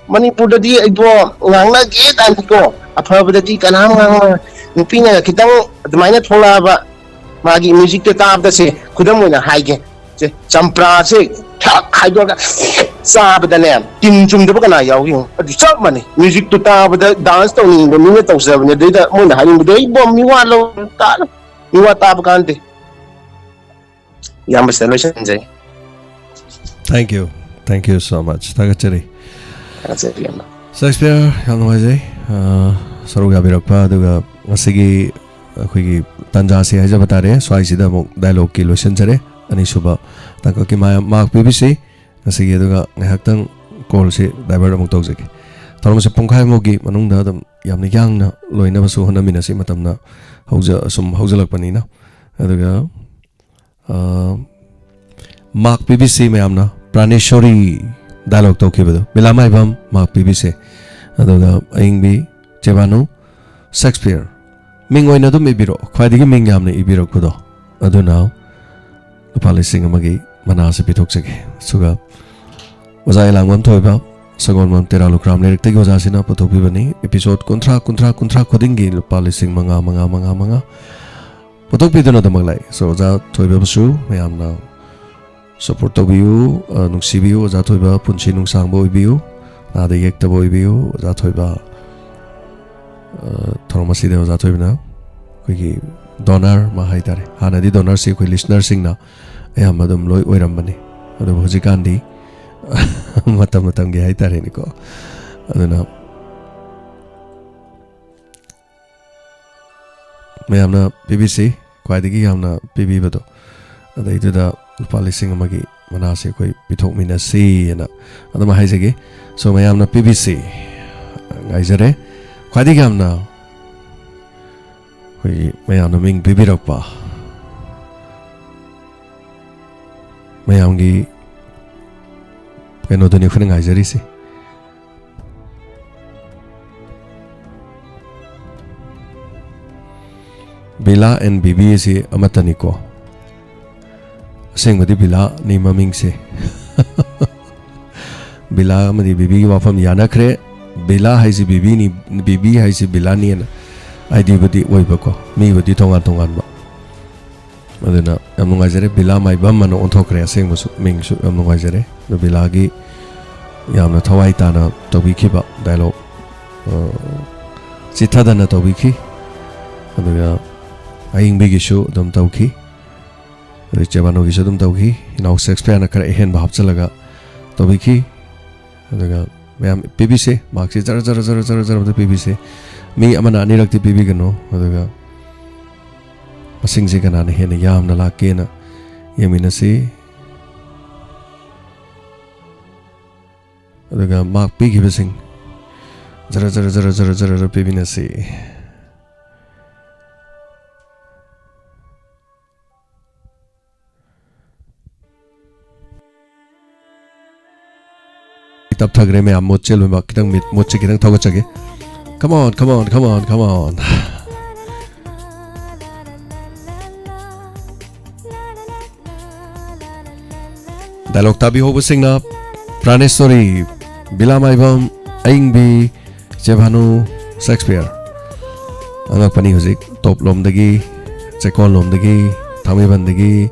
ꯃꯅꯤꯄꯨꯔꯗꯗꯤ ꯑꯩꯗꯣ ꯉꯥꯡꯅꯒꯦ ꯀꯥꯏꯅꯀꯣ, ꯑꯐꯕꯗꯗꯤ ꯀꯅꯥꯝ ꯉꯥꯡꯅ, ꯅꯨꯄꯤꯅ ꯈꯤꯇꯪ ꯑꯗꯨꯃꯥꯏꯅ ꯊꯣꯛꯂꯛꯑꯕ, ꯃꯥꯒꯤ ꯃ꯭ꯌꯨꯖꯤꯛꯇ ꯇꯥꯕꯗꯁꯦ, ꯈꯨꯗꯝ ꯑꯣꯏꯅ ꯍꯥꯏꯒꯦ, ꯁꯦ, ꯆꯝꯄ꯭ꯔꯥꯁꯦ ꯊꯛ ꯍꯥꯏꯗꯣꯛꯑꯒ ꯆꯥꯕꯗꯅꯦ, ꯇꯤꯟ ꯆꯨꯝꯗꯕ ꯀꯅꯥ ꯌꯥꯎꯒꯦ ꯌꯦꯡꯉꯨ꯫ ꯑꯗꯨ ꯆꯞ ꯃꯥꯟꯅꯩ, ꯃ꯭ꯌꯨꯖꯤꯛꯇꯨ ꯇꯥꯕꯗ ꯗꯥꯟꯁ ꯇꯧꯅꯤꯡꯕ ꯃꯤꯅ ꯇꯧꯖꯕꯅꯦ꯫ ꯑꯗꯩꯗ ꯃꯣꯏꯅ ꯍꯥꯏꯅꯤꯡꯕꯗꯣ, "ꯑꯩ ꯕꯣ, ꯃꯤꯋꯥ ꯂꯧ, ꯇꯥ-, ꯃꯤꯋꯥ ꯇꯥꯕ ꯀꯥꯟꯗꯦ"꯫ ꯏꯌꯥꯝꯕꯁꯤꯗ ꯂꯣꯏꯁꯤꯟꯖꯩ꯫ Thank you, thank you so much. ꯊꯥꯒꯠꯆꯔꯤ꯫ ꯊꯥꯒꯠꯆꯔꯤ, ꯏꯌꯥꯝꯕ꯫ ꯁꯦꯛꯁꯄꯤꯌꯔ, ꯌꯥꯝ ꯅꯨꯡꯉꯥꯏꯖꯩ, ꯑ, ꯁꯔꯨꯛ ꯌꯥꯕꯤꯔꯛꯄ꯫ ꯑꯗꯨꯒ ꯉꯁꯤꯒꯤ ꯑꯩꯈꯣꯏꯒꯤ ꯇꯥꯟꯖꯥꯁꯤ ꯍꯥꯏꯖꯕ ꯇꯥꯔꯦ, ꯁ꯭ꯋꯥꯏꯁꯤꯗ ꯑꯃꯨꯛ ꯗꯥꯏꯂꯣꯛꯀꯤ ꯂꯣꯏꯁꯤꯟꯖꯔꯦ꯫ ꯑꯅꯤꯁꯨꯕ ꯇꯥꯡꯀꯛꯀꯤ ꯃꯥ-, ꯃꯥꯔꯛ ꯄꯤꯕꯤꯁꯤ꯫ ꯉꯁꯤꯒꯤ ꯑꯗꯨꯒ ꯉꯥꯏꯍꯥꯛꯇꯪ ꯀꯣꯜꯁꯤ ꯗꯥꯏꯚꯔꯠ ꯑꯃꯨꯛ ꯇꯧꯖꯒꯦ꯫ ꯊꯧꯔꯝ ꯑꯁꯤ ꯄꯨꯡꯈꯥꯏꯃꯨꯛꯀꯤ ꯃꯅꯨꯡꯗ ꯑꯗꯨꯝ ꯌꯥꯝꯅ ꯌꯥꯡꯅ ꯂꯣꯏꯅꯕꯁꯨ ꯍꯣꯠꯅꯃꯤꯟꯅꯁꯤ, ꯃꯇꯝꯅ ꯍꯧꯖ-, ꯁꯨꯝ ꯍꯧꯖꯤꯜꯂꯛꯄꯅꯤꯅ꯫ ꯑꯗꯨꯒ, ꯑ, ꯃꯥꯔꯛ ꯄꯤꯕꯤꯁꯤ ꯃꯌꯥꯝꯅ, ꯄ꯭ꯔꯥꯅꯦꯁꯣꯔꯤ ꯗꯥꯏꯂꯣꯛ ꯇꯧꯈꯤꯕꯗꯣ, ꯕꯤꯂꯥꯃꯥꯏꯕꯝ ꯃꯥꯔꯛ ꯄꯤꯕꯤꯁꯦ꯫ ꯑꯗꯨꯒ ꯑꯏꯪꯕꯤ ꯆꯦꯕꯥꯅꯨ, ꯁꯦꯛꯁꯄꯤꯌꯔ ꯃꯤꯡ ꯑꯣꯏꯅ ꯑꯗꯨꯝ ꯏꯕꯤꯔꯛꯑꯣ, ꯈ꯭ꯋꯥꯏꯗꯒꯤ ꯃꯤꯡ ꯌꯥꯝꯅ ꯏꯕꯤꯔꯛꯄꯗꯣ ꯑꯗꯨꯅ ꯂꯨꯄꯥ ꯂꯤꯁꯤꯡ ꯑꯃꯒꯤ ꯃꯅꯥꯁꯦ ꯄꯤꯊꯣꯛꯆꯒꯦ꯫ ꯑꯗꯨꯒ ꯑꯣꯖꯥ ꯑꯦꯂꯥꯡꯕꯝ ꯊꯣꯏꯕ, ꯁꯒꯣꯜꯕꯝ ꯇꯦꯔꯥ ꯂꯨꯈ꯭ꯔꯥꯝ ꯂꯩꯔꯛꯇꯒꯤ ꯑꯣꯖꯥꯁꯤꯅ ꯄꯨꯊꯣꯛꯄꯤꯕꯅꯤ꯫ ꯑꯦꯄꯤꯁꯣꯠ ꯀꯨꯟꯊ꯭ꯔꯥ, ꯀꯨꯟꯊ꯭ꯔꯥ, ꯀꯨꯟꯊ꯭ꯔꯥ ꯈꯨꯗꯤꯡꯒꯤ ꯂꯨꯄꯥ ꯂꯤꯁꯤꯡ ꯃꯉꯥ, ꯃꯉꯥ, ꯃꯉꯥ, ꯃꯉꯥ ꯄꯨꯊꯣꯛꯄꯤꯗꯨꯅ ꯑꯗꯨꯃꯛ ꯂꯥꯛꯏ꯫ So, ꯑꯣꯖꯥ ꯊꯣꯏꯕꯕꯨꯁꯨ ꯃꯌꯥꯝꯅ ꯁꯞꯄꯣꯔꯠ ꯇꯧꯕꯤꯌꯨ, ꯑ, ꯅꯨꯡꯁꯤꯕꯤꯌꯨ꯫ ꯑꯣꯖꯥ ꯊꯣꯏꯕ ꯄꯨꯟꯁꯤ ꯅꯨꯡꯁꯥꯡꯕ ꯑꯣꯏꯕꯤꯌꯨ, ꯅꯥꯗ ꯌꯦꯛꯇꯕ ꯑꯣꯏꯕꯤꯌꯨ꯫ ꯑꯣꯖꯥ ꯊꯣꯏꯕ, ꯑ, ꯊꯧꯔꯝ ꯑꯁꯤꯗ ꯑꯣꯖꯥ ꯊꯣꯏꯕꯅ ꯑꯩꯈꯣꯏꯒꯤ ꯗꯣꯅꯔ ꯑꯃ ꯍꯥꯏꯇꯥꯔꯦ꯫ ꯍꯥꯟꯅꯗꯤ ꯗꯣꯅꯔꯁꯤ ꯑꯩꯈꯣꯏ ꯂꯤꯁꯅꯔꯁꯤꯡꯅ ꯑꯌꯥꯝꯕ ꯑꯗꯨꯝ ꯂꯣꯏ ꯑꯣꯏꯔꯝꯕꯅꯤ, ꯑꯗꯨꯕꯨ ꯍꯧꯖꯤꯛꯀꯥꯟꯗꯤ ꯃꯇꯝ ꯃꯇꯝꯒꯤ ꯍꯥꯏꯇꯥꯔꯦꯅꯦꯀꯣ꯫ ꯑꯗꯨꯅ ꯃꯌꯥꯝꯅ ꯄꯤꯕꯤꯁꯤ, ꯈ꯭ꯋꯥꯏꯗꯒꯤ ꯌꯥꯝꯅ ꯄꯤꯕꯤꯕꯗꯣ, ꯑꯗꯩꯗꯨꯗ ꯂꯨꯄꯥ ꯂꯤꯁꯤꯡ ꯑꯃꯒꯤ ꯃꯅꯥꯁꯦ ꯑꯩꯈꯣꯏ ꯄꯤꯊꯣꯛꯃꯤꯟꯅꯁꯤꯅ ꯑꯗꯨꯝ ꯍꯥꯏꯖꯒꯦ꯫ So, ꯃꯌꯥꯝꯅ ꯄꯤꯕꯤꯁꯤ, ꯉꯥꯏꯖꯔꯦ꯫ ꯈ꯭ꯋꯥꯏꯗꯒꯤ ꯌꯥꯝꯅ ꯑꯩꯈꯣꯏꯒꯤ ꯃꯌꯥꯝꯅ ꯃꯤꯡ ꯄꯤꯕꯤꯔꯛꯄ, ꯃꯌꯥꯝꯒꯤ ꯀꯩꯅꯣꯗꯨꯅꯤ ꯑꯩꯈꯣꯏꯅ ꯉꯥꯏꯖꯔꯤꯁꯤ꯫ ꯕꯤꯂꯥ ꯑꯦꯟ ꯕꯤꯕꯤ ꯑꯁꯤ ꯑꯃꯠꯇꯅꯤꯀꯣ꯫ ꯑꯁꯦꯡꯕꯗꯤ ꯕꯤꯂꯥꯅꯤ ꯃꯃꯤꯡꯁꯦ꯫ ꯕꯤꯂꯥ ꯑꯃꯗꯤ ꯕꯤꯕꯤꯒꯤ ꯋꯥꯐꯝ ꯌꯥꯅꯈ꯭ꯔꯦ꯫ ꯕꯤꯂꯥ ꯍꯥꯏꯁꯤ ꯕꯤꯕꯤꯅꯤ, ꯕꯤꯕꯤ ꯍꯥꯏꯁꯤ ꯕꯤꯂꯥꯅꯤꯅ ꯑꯥꯏꯗꯤꯕꯨꯗꯤ ꯑꯣꯏꯕꯀꯣ, ꯃꯤꯕꯨꯗꯤ ꯇꯣꯉꯥꯟ ꯇꯣꯉꯥꯟꯕ꯫ ꯑꯗꯨꯅ ꯌꯥꯝ ꯅꯨꯡꯉꯥꯏꯖꯔꯦ, ꯕꯤꯂꯥ ꯃꯥꯏꯕꯝ ꯑꯅ ꯑꯣꯟꯊꯣꯛꯈ꯭ꯔꯦ ꯑꯁꯦꯡꯕꯁꯨ, ꯃꯤꯡꯁꯨ꯫ ꯌꯥꯝ ꯅꯨꯡꯉꯥꯏꯖꯔꯦ꯫ ꯑꯗꯨ ꯕꯤꯂꯥꯒꯤ ꯌꯥꯝꯅ ꯊꯋꯥꯏ ꯇꯥꯅ ꯇꯧꯕꯤꯈꯤꯕ ꯗꯥꯏꯂꯣꯛ, ꯑ, ꯆꯤꯠꯊꯗꯅ ꯇꯧꯕꯤꯈꯤ꯫ ꯑꯗꯨꯒ ꯑꯌꯤꯡꯕꯤꯒꯤꯁꯨ ꯑꯗꯨꯝ ꯇꯧꯈꯤ꯫ ꯑꯗꯩ ꯆꯦꯕꯥꯅꯨꯒꯤꯁꯨ ꯑꯗꯨꯝ ꯇꯧꯈꯤ꯫ ꯏꯅꯥꯎ ꯁꯦꯛꯁꯄꯤꯌꯔꯅ ꯈꯔ ꯑꯍꯦꯟꯕ ꯍꯥꯞꯆꯤꯜꯂꯒ ꯇꯧꯕꯤꯈꯤ꯫ ꯑꯗꯨꯒ ꯃꯌꯥꯝ ꯄꯤꯕꯤꯁꯦ, ꯃꯥꯔꯛꯁꯦ ꯖꯔ ꯖꯔ ꯖꯔ ꯖꯔ ꯖꯔ ꯑꯝꯇ ꯄꯤꯕꯤꯁꯦ꯫ ꯃꯤ ꯑꯃꯅ ꯑꯅꯤꯔꯛꯇꯤ ꯄꯤꯕꯤꯒꯅꯨ꯫ ꯑꯗꯨꯒ ꯃꯁꯤꯡꯁꯦ ꯀꯅꯥꯅ ꯍꯦꯟꯅ ꯌꯥꯝꯅ ꯂꯥꯛꯀꯦꯅ ꯌꯦꯡꯃꯤꯟꯅꯁꯤ꯫ ꯑꯗꯨꯒ ꯃꯥꯔꯛ ꯄꯤꯈꯤꯕꯁꯤꯡ ꯖꯔ ꯖꯔ ꯖꯔ ꯖꯔ ꯖꯔ ꯖꯔ ꯄꯤꯃꯤꯟꯅꯁꯤ꯫ ꯇꯞꯊꯈ꯭ꯔꯦ ꯃꯌꯥꯝ, ꯃꯨꯠꯁꯦ ꯂꯣꯏꯅꯃꯛ꯫ ꯈꯤꯇꯪ ꯃꯤꯠ, ꯃꯨꯠꯁꯦ ꯈꯤꯇꯪ ꯊꯧꯒꯠꯆꯒꯦ꯫ Come on, come on, come on, come on. Dialogue ꯇꯥꯕꯤꯍꯧꯕꯁꯤꯡꯅ ꯄ꯭ꯔꯥꯅꯦꯁꯣꯔꯤ, ꯕꯤꯂꯥ ꯃꯥꯏꯕꯝ, ꯑꯌꯤꯡꯕꯤ, ꯆꯦꯕꯥꯅꯨ, ꯁꯦꯛꯁꯄꯤꯌꯔ꯫ ꯑꯉꯛꯄꯅꯤ ꯍꯧꯖꯤꯛ ꯇꯣꯞ ꯂꯣꯝꯗꯒꯤ, ꯆꯦꯛꯀꯣꯟ ꯂꯣꯝꯗꯒꯤ, ꯊꯥꯡꯃꯩꯕꯟꯗꯒꯤ,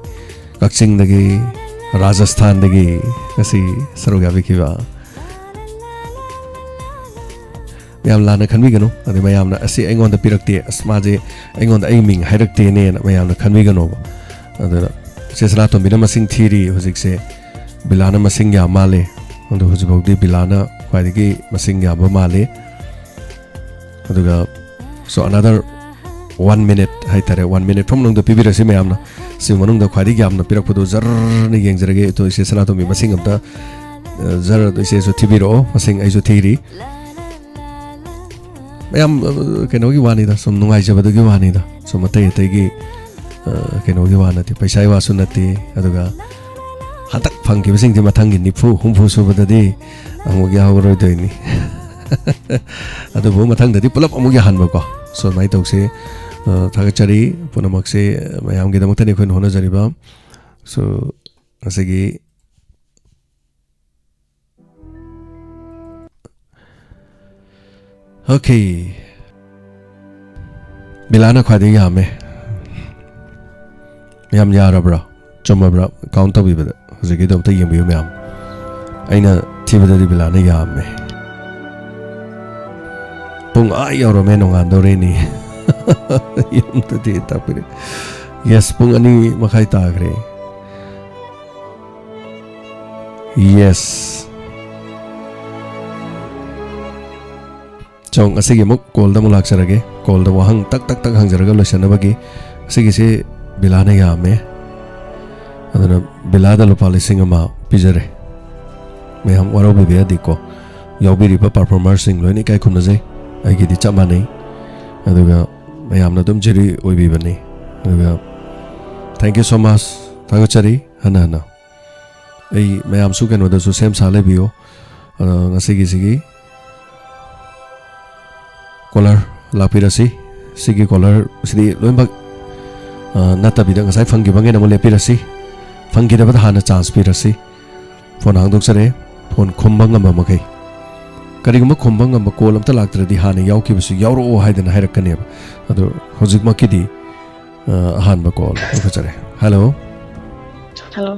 ꯀꯛꯆꯤꯡꯗꯒꯤ, ꯔꯥꯖꯁꯊꯥꯟꯗꯒꯤ ꯉꯁꯤ ꯁꯔꯨꯛ ꯌꯥꯕꯤꯈꯤꯕ꯫ ꯃꯌꯥꯝ ꯂꯥꯟꯅ ꯈꯟꯕꯤꯒꯅꯨ꯫ ꯑꯗꯩ ꯃꯌꯥꯝꯅ "ꯑꯁꯤ ꯑꯩꯉꯣꯟꯗ ꯄꯤꯔꯛꯇꯦ, ꯑꯁ ꯃꯥꯁꯦ ꯑꯩꯉꯣꯟꯗ ꯑꯩ ꯃꯤꯡ ꯍꯥꯏꯔꯛꯇꯦꯅꯦꯅ" ꯃꯌꯥꯝꯅ ꯈꯟꯕꯤꯒꯅꯣꯕ꯫ ꯑꯗꯨꯅ ꯏꯆꯦ ꯁꯅꯥꯇꯣꯝꯕꯤꯅ ꯃꯁꯤꯡ ꯊꯤꯔꯤ ꯍꯧꯖꯤꯛꯁꯦ꯫ ꯕꯤꯂꯥꯅ ꯃꯁꯤꯡ ꯌꯥꯝ ꯃꯥꯜꯂꯦ꯫ ꯑꯗꯣ ꯍꯧꯖꯤꯛꯐꯥꯎꯗꯤ ꯕꯤꯂꯥꯅ ꯈ꯭ꯋꯥꯏꯗꯒꯤ ꯃꯁꯤꯡ ꯌꯥꯝꯕ ꯃꯥꯜꯂꯦ꯫ ꯑꯗꯨꯒ so another one minute ꯍꯥꯏꯇꯥꯔꯦ, ꯋꯥꯟ ꯃꯤꯅꯤꯠ ꯐꯥꯎ ꯃꯅꯨꯡꯗ ꯄꯤꯕꯤꯔꯁꯤ ꯃꯌꯥꯝꯅ꯫ ꯁꯤ ꯃꯅꯨꯡꯗ ꯈ꯭ꯋꯥꯏꯗꯒꯤ ꯌꯥꯝꯅ ꯄꯤꯔꯛꯄꯗꯣ ꯖꯔꯅ ꯌꯦꯡꯖꯔꯒꯦ꯫ ꯑꯗꯣ ꯏꯆꯦ ꯁꯅꯥꯇꯣꯝꯕꯤ ꯃꯁꯤꯡ ꯑꯝꯇ, ꯑ, ꯖꯔ ꯑꯗꯣ ꯏꯆꯦꯁꯨ ꯊꯤꯕꯤꯔꯛꯑꯣ, ꯃꯁꯤꯡ ꯑꯩꯁꯨ ꯊꯤꯔꯤ꯫ ꯃꯌꯥꯝ, ꯑ, ꯀꯩꯅꯣꯒꯤ ꯋꯥꯅꯤꯗ, ꯁꯨꯝ ꯅꯨꯡꯉꯥꯏꯖꯕꯗꯨꯒꯤ ꯋꯥꯅꯤꯗ, ꯁꯨꯝ ꯑꯇꯩ ꯑꯇꯩꯒꯤ, ꯑ, ꯀꯩꯅꯣꯒꯤ ꯋꯥ ꯅꯠꯇꯦ, ꯄꯩꯁꯥꯒꯤ ꯋꯥꯁꯨ ꯅꯠꯇꯦ꯫ ꯑꯗꯨꯒ ꯍꯟꯗꯛ ꯐꯪꯈꯤꯕꯁꯤꯡꯗꯤ ꯃꯊꯪꯒꯤ ꯅꯤꯐꯨ, ꯍꯨꯝꯐꯨ ꯁꯨꯕꯗꯗꯤ ꯑꯃꯨꯛ ꯌꯥꯍꯧꯔꯣꯏꯗꯣꯏꯅꯤ꯫ ꯑꯗꯨꯕꯨ ꯃꯊꯪꯗꯗꯤ ꯄꯨꯂꯞ ꯑꯃꯨꯛ ꯌꯥꯍꯟꯕꯀꯣ, ꯁꯨꯃꯥꯏꯅ ꯇꯧꯁꯦ꯫ ꯑ, ꯊꯥꯒꯠꯆꯔꯤ꯫ ꯄꯨꯝꯅꯃꯛꯁꯦ ꯃꯌꯥꯝꯒꯤꯗꯃꯛꯇꯅꯤ ꯑꯩꯈꯣꯏꯅ ꯍꯣꯠꯅꯖꯔꯤꯕ꯫ So, ꯉꯁꯤꯒꯤ, okay, ꯕꯤꯂꯥꯅ ꯈ꯭ꯋꯥꯏꯗꯒꯤ ꯌꯥꯝꯃꯦ꯫ ꯌꯥꯝ ꯌꯥꯔꯕ꯭ꯔꯥ? ꯆꯨꯝꯃꯕ꯭ꯔꯥ? Count ꯇꯧꯕꯤꯕꯗ ꯍꯧꯖꯤꯛꯀꯤꯗꯣ ꯑꯝꯇ ꯌꯦꯡꯕꯤꯌꯨ ꯃꯌꯥꯝ꯫ ꯑꯩꯅ ꯊꯤꯕꯗꯗꯤ ꯕꯤꯂꯥꯅ ꯌꯥꯝꯃꯦ꯫ ꯄꯨꯡ ꯑꯥ ꯌꯧꯔꯝꯃꯦ, ꯅꯣꯡꯉꯥꯟꯗꯧꯔꯦꯅꯦ꯫ ꯌꯨꯝꯗꯗꯤ ꯇꯥꯛꯄꯤꯔꯦ꯫ Yes, ꯄꯨꯡ ꯑꯅꯤ ꯃꯈꯥꯏ ꯇꯥꯈ꯭ꯔꯦ꯫ Yes꯫ ꯆꯣ, ꯉꯁꯤꯒꯤ ꯑꯃꯨꯛ callꯗ ꯑꯃꯨꯛ ꯂꯥꯛꯆꯔꯒꯦ꯫ Callꯗ ꯋꯥꯍꯪ ꯇꯛ ꯇꯛ ꯇꯛ ꯍꯪꯖꯔꯒ ꯂꯣꯏꯁꯟꯅꯕꯒꯤ꯫ ꯉꯁꯤꯒꯤꯁꯤ ꯕꯤꯂꯥꯅ ꯌꯥꯝꯃꯦ꯫ ꯑꯗꯨꯅ ꯕꯤꯂꯥꯗ ꯂꯨꯄꯥ ꯂꯤꯁꯤꯡ ꯑꯃ ꯄꯤꯖꯔꯦ꯫ ꯃꯌꯥꯝ ꯋꯥꯔꯧꯕꯤꯕ ꯌꯥꯗꯦꯀꯣ꯫ ꯌꯥꯎꯕꯤꯔꯤꯕ performerꯁꯤꯡ ꯂꯣꯏꯅ ꯏꯀꯥꯏ ꯈꯨꯝꯅꯖꯩ꯫ ꯑꯩꯒꯤꯗꯤ ꯆꯞ ꯃꯥꯟꯅꯩ꯫ ꯑꯗꯨꯒ ꯃꯌꯥꯝꯅ ꯑꯗꯨꯝ ꯖꯦꯔꯤ ꯑꯣꯏꯕꯤꯕꯅꯤ꯫ ꯑꯗꯨꯒ thank you so much꯫ ꯊꯥꯒꯠꯆꯔꯤ ꯍꯟꯅ ꯍꯟꯅ꯫ ꯑꯩ ꯃꯌꯥꯝꯁꯨ ꯀꯩꯅꯣꯗꯁꯨ ꯁꯦꯝ ꯁꯥ ꯂꯩꯕꯤꯌꯣ꯫ ꯑ, ꯉꯁꯤꯒꯤꯁꯤꯒꯤ caller ꯂꯥꯛꯄꯤꯔꯁꯤ꯫ ꯁꯤꯒꯤ caller ꯁꯤꯗꯤ ꯂꯣꯏꯅꯃꯛ, ꯑ, ꯅꯠꯇꯕꯤꯗ ꯉꯁꯥꯏ ꯐꯪꯈꯤꯕꯉꯩꯅ ꯑꯃꯨꯛ ꯂꯦꯞꯄꯤꯔꯁꯤ꯫ ꯐꯪꯈꯤꯗꯕꯗ ꯍꯥꯟꯅ chance ꯄꯤꯔꯁꯤ꯫ Phone ꯍꯥꯡꯗꯣꯛꯆꯔꯦ꯫ Phone ꯈꯨꯝꯕ ꯉꯝꯕ ꯃꯈꯩ꯫ ꯀꯔꯤꯒꯨꯝꯕ ꯈꯨꯝꯕ ꯉꯝꯕ call ꯑꯝꯇ ꯂꯥꯛꯇ꯭ꯔꯗꯤ ꯍꯥꯟꯅ ꯌꯥꯎꯈꯤꯕꯁꯨ ꯌꯥꯎꯔꯛꯑꯣ ꯍꯥꯏꯗꯅ ꯍꯥꯏꯔꯛꯀꯅꯦꯕ꯫ ꯑꯗꯣ ꯍꯧꯖꯤꯛꯃꯛꯀꯤꯗꯤ, ꯑ, ꯑꯍꯥꯟꯕ call ꯂꯧꯈꯠꯆꯔꯦ꯫ Hello꯫ Hello꯫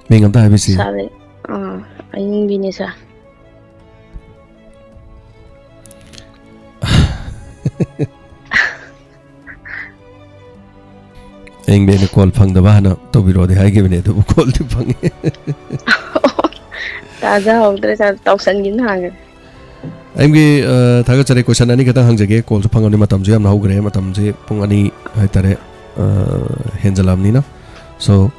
ꯃꯤꯡ ꯑꯝꯇ ꯍꯥꯏꯕꯤꯁꯤ꯫ Sir, ꯑ, ꯑꯌꯤꯡꯕꯤꯅꯦ, sir꯫ ꯑꯌꯤꯡꯕꯤ, ꯑꯩꯅ call ꯐꯪꯗꯕ ꯍꯥꯟꯅ ꯇꯧꯕꯤꯔꯛꯑꯣꯗꯤ ꯍꯥꯏꯈꯤꯕꯅꯦ, ꯑꯗꯨꯕꯨ callꯗꯤ ꯐꯪꯉꯦ꯫ ꯇꯥꯖꯍꯧꯗ꯭ꯔꯦ, sir, ꯇꯧꯁꯟꯈꯤꯕꯅ ꯍꯥꯟꯈ꯭ꯔꯦ꯫ ꯑꯌꯤꯡꯕꯤ, ꯑ, ꯊꯥꯒꯠꯆꯔꯤ꯫ Question ꯑꯅꯤ ꯈꯛꯇꯪ ꯍꯪꯖꯒꯦ, callꯁꯨ ꯐꯪꯉꯕꯅꯤ, ꯃꯇꯝꯁꯨ ꯌꯥꯝꯅ ꯍꯧꯈ꯭ꯔꯦ, ꯃꯇꯝꯁꯦ ꯄꯨꯡ ꯑꯅꯤ ꯍꯥꯏꯇꯥꯔꯦ, ꯑ, ꯍꯦꯟꯖꯜꯂꯛꯑꯕꯅꯤꯅ꯫ So,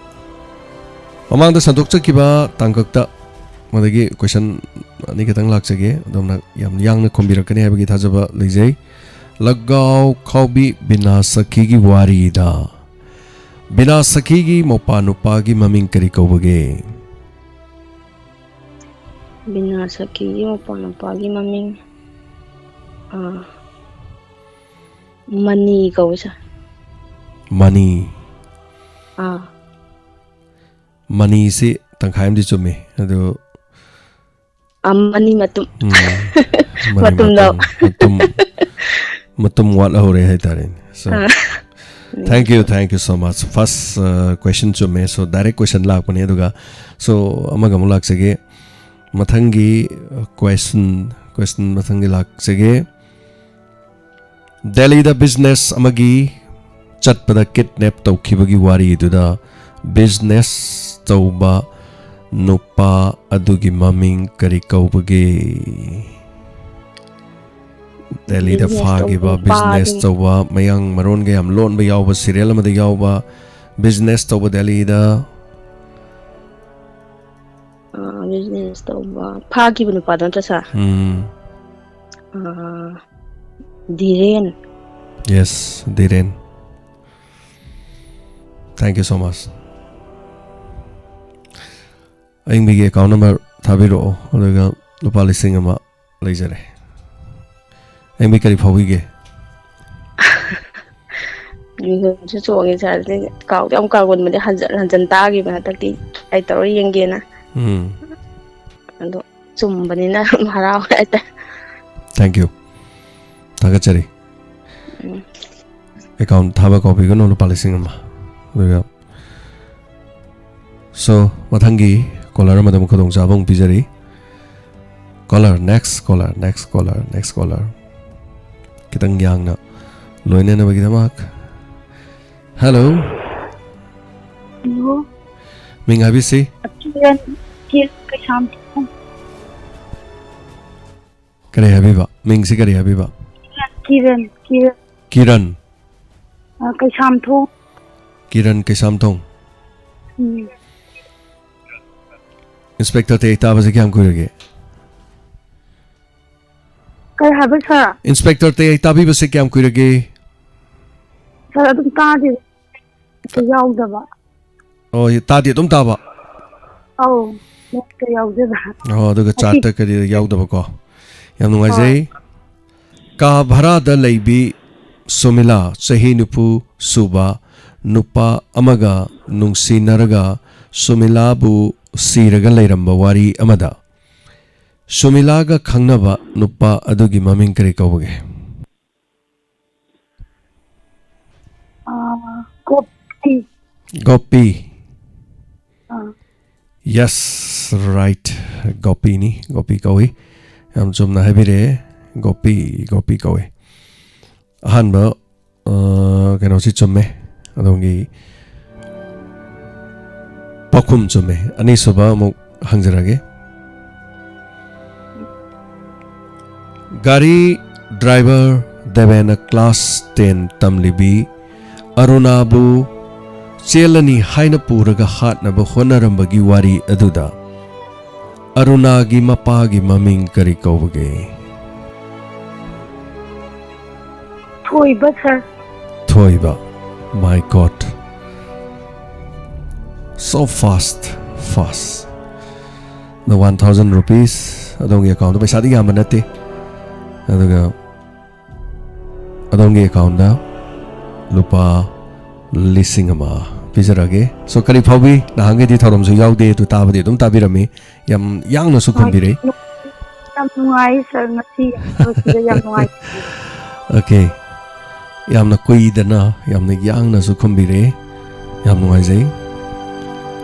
ꯃꯃꯥꯡꯗ ꯁꯟꯗꯣꯛꯆꯈꯤꯕ ꯇꯥꯡꯀꯛꯇ ꯃꯗꯒꯤ question ꯑꯅꯤ ꯈꯛꯇꯪ ꯂꯥꯛꯆꯒꯦ, ꯑꯗꯣꯝꯅ ꯌꯥꯝ ꯌꯥꯡꯅ ꯈꯨꯝꯕꯤꯔꯛꯀꯅꯤ ꯍꯥꯏꯕꯒꯤ ꯊꯥꯖꯕ ꯂꯩꯖꯩ꯫ ꯂꯒꯥꯎ ꯈꯥꯎꯕꯤ ꯕꯤꯅꯥ ꯁꯈꯤꯒꯤ ꯋꯥꯔꯤꯗ ꯕꯤꯅꯥ ꯁꯈꯤꯒꯤ ꯃꯧꯄꯥ ꯅꯨꯄꯥꯒꯤ ꯃꯃꯤꯡ ꯀꯔꯤ ꯀꯧꯕꯒꯦ? ꯕꯤꯅꯥ ꯁꯈꯤꯒꯤ ꯃꯧꯄꯥ ꯅꯨꯄꯥꯒꯤ ꯃꯃꯤꯡ, ꯑꯥ, ꯃꯅꯤ ꯀꯧꯋꯦ ꯁꯥꯔ꯫ ꯃꯅꯤ꯫ ꯑꯥ꯫ ꯃꯅꯤꯁꯤ ꯇꯪꯈꯥꯏ ꯑꯃꯗꯤ ꯆꯨꯝꯃꯤ꯫ ꯑꯗꯨ ꯑꯥ, ꯃꯅꯤ ꯃꯇꯨꯝ꯫ ꯎꯝ, ꯃꯅꯤ ꯃꯇꯨꯝꯗꯣ꯫ ꯃꯇꯨꯝ, ꯃꯇꯨꯝ, ꯃꯇꯨꯝ ꯋꯥꯠꯍꯧꯔꯦ ꯍꯥꯏꯇꯥꯔꯦꯅꯦ꯫ So, ah. thank you, thank you so much. First, uh, question ꯆꯨꯝꯃꯦ꯫ So, direct question ꯂꯥꯛꯄꯅꯦ꯫ ꯑꯗꯨꯒ, so, ꯑꯃꯒ ꯑꯃꯨꯛ ꯂꯥꯛꯆꯒꯦ꯫ ꯃꯊꯪꯒꯤ, uh, question, question ꯃꯊꯪꯒꯤ ꯂꯥꯛꯆꯒꯦ꯫ ꯗꯦꯜꯂꯤꯗ business ꯑꯃꯒꯤ ꯆꯠꯄꯗ kidnap ꯇꯧꯈꯤꯕꯒꯤ ꯋꯥꯔꯤꯗꯨꯗ business ꯇꯧꯕ ꯅꯨꯄꯥ ꯑꯗꯨꯒꯤ ꯃꯃꯤꯡ ꯀꯔꯤ ꯀꯧꯕꯒꯦ? ꯗꯦꯜꯂꯤꯗ Business ꯐꯥꯈꯤꯕ ꯇꯧꯕ ꯅꯨꯄꯥ business ꯑꯗꯨ ꯇꯧꯕ, ꯃꯌꯥꯡ ꯃꯔꯣꯟꯒ ꯌꯥꯝ ꯂꯣꯟꯕ ꯌꯥꯎꯕ, serial ꯑꯃꯗ ꯌꯥꯎꯕ, business ꯇꯧꯕ ꯗꯦꯜꯂꯤꯗ꯫ ꯑꯥ, business ꯇꯧꯕ ꯐꯥꯈꯤꯕ ꯅꯨꯄꯥꯗꯣ ꯅꯠꯇ꯭ꯔꯥ ꯁꯥꯔ? ꯎꯝ. ꯑꯥ, ꯙꯤꯔꯦꯟ꯫ Yes, ꯙꯤꯔꯦꯟ꯫ Thank you so much. ꯑꯌꯤꯡꯕꯤꯒꯤ account number ꯊꯥꯕꯤꯔꯛꯑꯣ, ꯑꯗꯨꯒ ꯂꯨꯄꯥ ꯂꯤꯁꯤꯡ ꯑꯃ ꯂꯩꯖꯔꯦ꯫ ꯑꯌꯤꯡꯕꯤ ꯀꯔꯤ ꯐꯥꯎꯕꯤꯒꯦ? ꯃꯤꯍꯨꯟꯁꯨ ꯆꯣꯡꯉꯦ ꯁꯥꯔ, ꯑꯗꯩ ꯀꯥꯎꯗꯤ ꯌꯥꯝ ꯀꯥꯎꯒꯟꯕꯅꯦ, ꯍꯟꯖꯟ ꯍꯟꯖꯟ ꯇꯥꯈꯤꯕ ꯍꯟꯗꯛꯇꯤ try ꯇꯧꯔ ꯌꯦꯡꯒꯦꯅ꯫ ꯎꯝ. ꯑꯗꯣ ꯆꯨꯝꯕꯅꯤꯅ ꯍꯔꯥꯎꯋꯦ ꯍꯥꯏꯇꯥꯔꯦ꯫ Thank you. ꯊꯥꯒꯠꯆꯔꯤ꯫ ꯎꯝ꯫ Account ꯊꯥꯕ ꯀꯥꯎꯕꯤꯒꯅꯨ, ꯂꯨꯄꯥ ꯂꯤꯁꯤꯡ ꯑꯃ꯫ ꯑꯗꯨꯒ, so, ꯃꯊꯪꯒꯤ caller ꯑꯃꯗ ꯑꯃꯨꯛ ꯈꯨꯗꯣꯡꯆꯥꯕ ꯑꯃꯨꯛ ꯄꯤꯖꯔꯤ꯫ Caller, next caller, next caller, next caller. ꯈꯤꯇꯪ ꯌꯥꯡꯅ ꯂꯣꯏꯅꯅꯕꯒꯤꯗꯃꯛ꯫ Hello. ꯍꯜꯂꯣ꯫ ꯃꯤꯡ ꯍꯥꯏꯕꯤꯁꯤ꯫ ꯀꯤꯔꯟ, ꯀꯤꯔꯟ ꯀꯩꯁꯥꯝꯊꯣꯡ꯫ ꯀꯔꯤ ꯍꯥꯏꯕꯤꯕ? ꯃꯤꯡꯁꯤ ꯀꯔꯤ ꯍꯥꯏꯕꯤꯕ? ꯀꯤꯔꯟ, ꯀꯤꯔꯟ꯫ ꯀꯤꯔꯟ꯫ ꯑ, ꯀꯩꯁꯥꯝꯊꯣꯡ꯫ ꯀꯤꯔꯟ ꯀꯩꯁꯥꯝꯊꯣꯡ꯫ ꯎꯝ꯫ Inspector ꯇꯦꯛ ꯇꯥꯕꯁꯦ ꯀꯌꯥꯝ ꯀꯨꯏꯔꯒꯦ? ꯀꯩ ꯍꯥꯏꯕ ꯁꯥꯔ? Inspector ꯇꯦꯛ ꯇꯥꯕꯤꯕꯁꯦ ꯀꯌꯥꯝ ꯀꯨꯏꯔꯒꯦ? ꯁꯥꯔ, ꯑꯗꯨꯝ ꯇꯥꯗꯦ꯫ ꯌꯥꯎꯗꯕ꯫ ꯑꯣ, ꯇꯥꯗꯤ ꯑꯗꯨꯝ ꯇꯥꯕ? ꯑꯧ, ꯅꯦꯠꯇ ꯌꯥꯎꯗꯕ꯫ ꯑꯣ, ꯑꯗꯨꯒ ꯑꯁꯤ- ꯆꯥꯠꯇ ꯀꯔꯤꯗ ꯌꯥꯎꯗꯕꯀꯣ? ꯌꯥꯝ ꯅꯨꯡꯉꯥꯏꯖꯩ꯫ ꯀꯥ ꯚꯔꯥꯗ ꯂꯩꯕꯤ ꯁꯨꯃꯤꯂꯥ, ꯆꯍꯤ ꯅꯤꯐꯨ ꯁꯨꯕ ꯅꯨꯄꯥ ꯑꯃꯒ ꯅꯨꯡꯁꯤꯅꯔꯒ ꯁꯨꯃꯤꯂꯥꯕꯨ ꯁꯤꯔꯒ ꯂꯩꯔꯝꯕ ꯋꯥꯔꯤ ꯑꯃꯗ ꯁꯨꯃꯤꯂꯥꯒ ꯈꯪꯅꯕ ꯅꯨꯄꯥ ꯑꯗꯨꯒꯤ ꯃꯃꯤꯡ ꯀꯔꯤ ꯀꯧꯕꯒꯦ? ꯑꯥ, ꯀꯣꯄꯤ꯫ ꯒꯣꯄꯤ꯫ ꯑꯥ꯫ Yes, right. ꯒꯣꯄꯤꯅꯤ, ꯒꯣꯄꯤ ꯀꯧꯏ꯫ ꯌꯥꯝ ꯆꯨꯝꯅ ꯍꯥꯏꯕꯤꯔꯛꯑꯦ꯫ ꯒꯣꯄꯤ, ꯒꯣꯄꯤ ꯀꯧꯏ꯫ ꯑꯍꯥꯟꯕ, ꯑ, ꯀꯩꯅꯣꯁꯤ ꯆꯨꯝꯃꯦ꯫ ꯑꯗꯣꯝꯒꯤ ꯄꯥꯎꯈꯨꯝ ꯆꯨꯝꯃꯦ꯫ ꯑꯅꯤꯁꯨꯕ ꯑꯃꯨꯛ ꯍꯪꯖꯔꯒꯦ꯫ ꯒꯥꯔꯤ ꯗ꯭ꯔꯥꯏꯚꯔ ꯗꯦꯕꯦꯟꯅ ꯀ꯭ꯂꯥꯁ ꯇꯦꯟ ꯇꯝꯂꯤꯕꯤ ꯑꯔꯨꯅꯥꯕꯨ ꯆꯦꯜꯂꯅꯤ ꯍꯥꯏꯅ ꯄꯨꯔꯒ ꯍꯥꯠꯅꯕ ꯍꯣꯠꯅꯔꯝꯕꯒꯤ ꯋꯥꯔꯤ ꯑꯗꯨꯗ ꯑꯔꯨꯅꯥꯒꯤ ꯃꯄꯥꯒꯤ ꯃꯃꯤꯡ ꯀꯔꯤ ꯀꯧꯕꯒꯦ? ꯊꯣꯏꯕ, ꯁꯥꯔ꯫ ꯊꯣꯏꯕ꯫ My God. So fast, fast. The one thousand rupees ꯑꯗꯣꯝꯒꯤ ꯑꯦꯀꯥꯎꯟꯗ ꯄꯩꯁꯥꯗꯤ ꯌꯥꯝꯕ ꯅꯠꯇꯦ꯫ ꯑꯗꯨꯒ ꯑꯗꯣꯝꯒꯤ ꯑꯦꯀꯥꯎꯟꯗ ꯂꯨꯄꯥ ꯂꯤꯁꯤꯡ ꯑꯃ ꯄꯤꯖꯔꯛꯑꯒꯦ꯫ ꯁꯣ, ꯀꯔꯤ ꯐꯥꯎꯕꯤ? ꯅꯍꯥꯟꯒꯩꯗꯤ ꯊꯧꯔꯝꯁꯨ ꯌꯥꯎꯗꯦ, ꯑꯗꯨ ꯇꯥꯕꯗꯤ ꯑꯗꯨꯝ ꯇꯥꯕꯤꯔꯝꯃꯤ꯫ ꯌꯥꯝ ꯌꯥꯡꯅꯁꯨ ꯈꯨꯝꯕꯤꯔꯛꯏ꯫ ꯌꯥꯝ ꯅꯨꯡꯉꯥꯏ, ꯁꯥꯔ, ꯉꯁꯤ ꯌꯥꯎꯕꯁꯤꯗ ꯌꯥꯝ ꯅꯨꯡꯉꯥꯏ꯫ ꯑꯣꯀꯦ꯫ ꯌꯥꯝꯅ ꯀꯨꯏꯗꯅ, ꯌꯥꯝꯅ ꯌꯥꯡꯅꯁꯨ ꯈꯨꯝꯕꯤꯔꯛꯑꯦ꯫ ꯌꯥꯝ ꯅꯨꯡꯉꯥꯏꯖꯩ꯫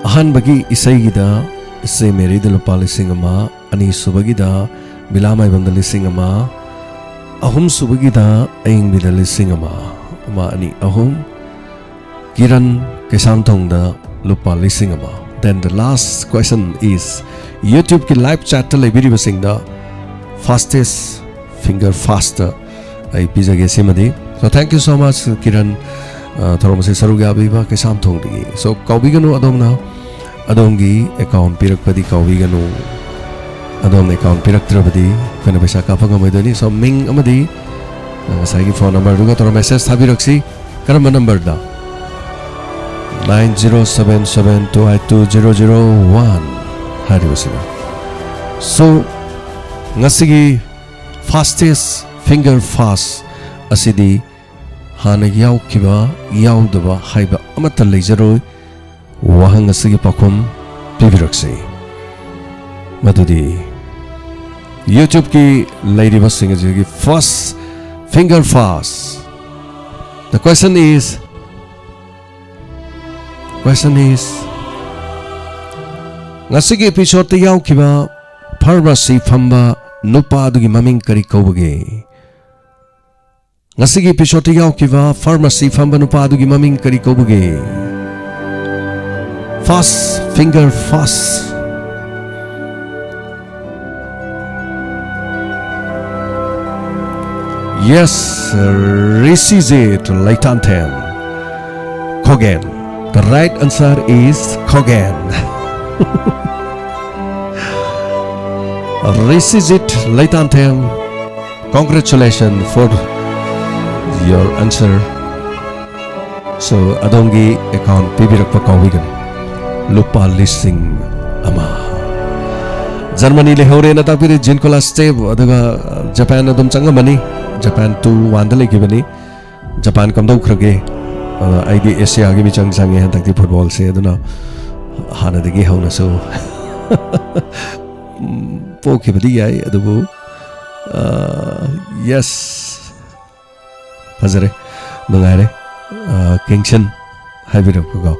ꯑꯍꯥꯟꯕꯒꯤ ꯏꯁꯩꯒꯤꯗ ꯏꯆꯦ ꯃꯦꯔꯤꯗ ꯂꯨꯄꯥ ꯂꯤꯁꯤꯡ ꯑꯃ, ꯑꯅꯤꯁꯨꯕꯒꯤꯗ ꯕꯤꯂꯥ ꯃꯥꯏꯕꯝꯗ ꯂꯤꯁꯤꯡ ꯑꯃ, ꯑꯍꯨꯝꯁꯨꯕꯒꯤꯗ ꯑꯌꯤꯡꯕꯤꯗ ꯂꯤꯁꯤꯡ ꯑꯃ, ꯑꯃ, ꯑꯅꯤ, ꯑꯍꯨꯝ, ꯀꯤꯔꯟ ꯀꯩꯁꯥꯝꯊꯣꯡꯗ ꯂꯨꯄꯥ ꯂꯤꯁꯤꯡ ꯑꯃ꯫ Then the last question is, YouTubeꯀꯤ live chatꯇ ꯂꯩꯕꯤꯔꯤꯕꯁꯤꯡꯗ fastest finger fast ꯑꯩ ꯄꯤꯖꯒꯦ ꯁꯤꯃꯗꯤ꯫ So thank you so much, Kiran, ꯑ, ꯊꯧꯔꯝ ꯑꯁꯤ ꯁꯔꯨꯛ ꯌꯥꯕꯤꯕ ꯀꯩꯁꯥꯝꯊꯣꯡꯗꯒꯤ꯫ So ꯀꯥꯎꯕꯤꯒꯅꯨ, ꯑꯗꯣꯝꯅ ꯑꯗꯣꯝꯒꯤ ꯑꯦꯀꯥꯎꯟ ꯄꯤꯔꯛꯄꯗꯤ ꯀꯥꯎꯕꯤꯒꯅꯨ꯫ ꯑꯗꯣꯝꯅ ꯑꯦꯀꯥꯎꯟ ꯄꯤꯔꯛꯇ꯭ꯔꯕꯗꯤ ꯑꯩꯈꯣꯏꯅ ꯄꯩꯁꯥ ꯀꯥꯞꯄ ꯉꯝꯃꯣꯏꯗꯣꯏꯅꯤ꯫ So ꯃꯤꯡ ꯑꯃꯗꯤ, ꯑ, ꯉꯁꯥꯏꯒꯤ ꯐꯣꯟ ꯅꯝꯕꯔꯗꯨꯒ ꯇꯧꯔꯒ ꯃꯦꯁꯦꯖ ꯊꯥꯕꯤꯔꯛꯁꯤ꯫ ꯀꯔꯝꯕ ꯅꯝꯕꯔꯗ? Nine zero seven seven two eight two zero zero one ꯍꯥꯏꯔꯤꯕꯁꯤꯅ꯫ So, ꯉꯁꯤꯒꯤ fastest finger fast ꯑꯁꯤꯗꯤ ꯍꯥꯟꯅ ꯌꯥꯎꯈꯤꯕ, ꯌꯥꯎꯗꯕ ꯍꯥꯏꯕ ꯑꯃꯠꯇ ꯂꯩꯖꯔꯣꯏ꯫ ꯋꯥꯍꯪ ꯑꯁꯤꯒꯤ ꯄꯥꯎꯈꯨꯝ ꯄꯤꯕꯤꯔꯛꯁꯤ꯫ ꯃꯗꯨꯗꯤ YouTubeꯀꯤ ꯂꯩꯔꯤꯕꯁꯤꯡ ꯑꯁꯤꯒꯤ first finger fast. The question is, question is, ꯉꯁꯤꯒꯤ episodeꯇ ꯌꯥꯎꯈꯤꯕ pharmacy ꯐꯝꯕ ꯅꯨꯄꯥ ꯑꯗꯨꯒꯤ ꯃꯃꯤꯡ ꯀꯔꯤ ꯀꯧꯕꯒꯦ? ꯉꯁꯤꯒꯤ episodeꯇ ꯌꯥꯎꯈꯤꯕ pharmacy ꯐꯝꯕ ꯅꯨꯄꯥ ꯑꯗꯨꯒꯤ ꯃꯃꯤꯡ ꯀꯔꯤ ꯀꯧꯕꯒꯦ? First finger fast. Yes, Rishijit Leitanthem. Khoghen. The right answer is Khoghen. Rishijit Leitanthem. Congratulations for your answer. So, ꯑꯗꯣꯝꯒꯤ account ꯄꯤꯕꯤꯔꯛꯄ ꯀꯥꯎꯕꯤꯒꯅꯨ꯫ ꯂꯨꯄꯥ ꯂꯤꯁꯤꯡ ꯑꯃ꯫ Germany ꯂꯩꯍꯧꯔꯦꯅ ꯇꯥꯛꯄꯤꯔꯦ, ꯖꯤꯟ ꯀꯣꯂꯥꯁ ꯇꯦꯞ, ꯑꯗꯨꯒ Japan ꯑꯗꯨꯝ ꯆꯪꯉꯝꯃꯅꯤ꯫ Japan two one ꯗ ꯂꯩꯈꯤꯕꯅꯤ꯫ Japan ꯀꯝꯗꯧꯈ꯭ꯔꯒꯦ? ꯑ, ꯑꯩꯗꯤ Asiaꯒꯤ ꯃꯤꯆꯪ ꯆꯪꯉꯦ ꯍꯟꯗꯛꯇꯤ footballꯁꯦ, ꯑꯗꯨꯅ ꯍꯥꯟꯅꯗꯒꯤ ꯍꯧꯅꯁꯨ ꯎꯝ, ꯄꯣꯛꯈꯤꯕꯗꯤ ꯌꯥꯏ, ꯑꯗꯨꯕꯨ, ꯑ, yes꯫ ꯐꯖꯔꯦ, ꯅꯨꯡꯉꯥꯏꯔꯦ꯫ ꯑ, ꯀꯤꯡꯁꯟ ꯍꯥꯏꯕꯤꯔꯛꯄꯀꯣ꯫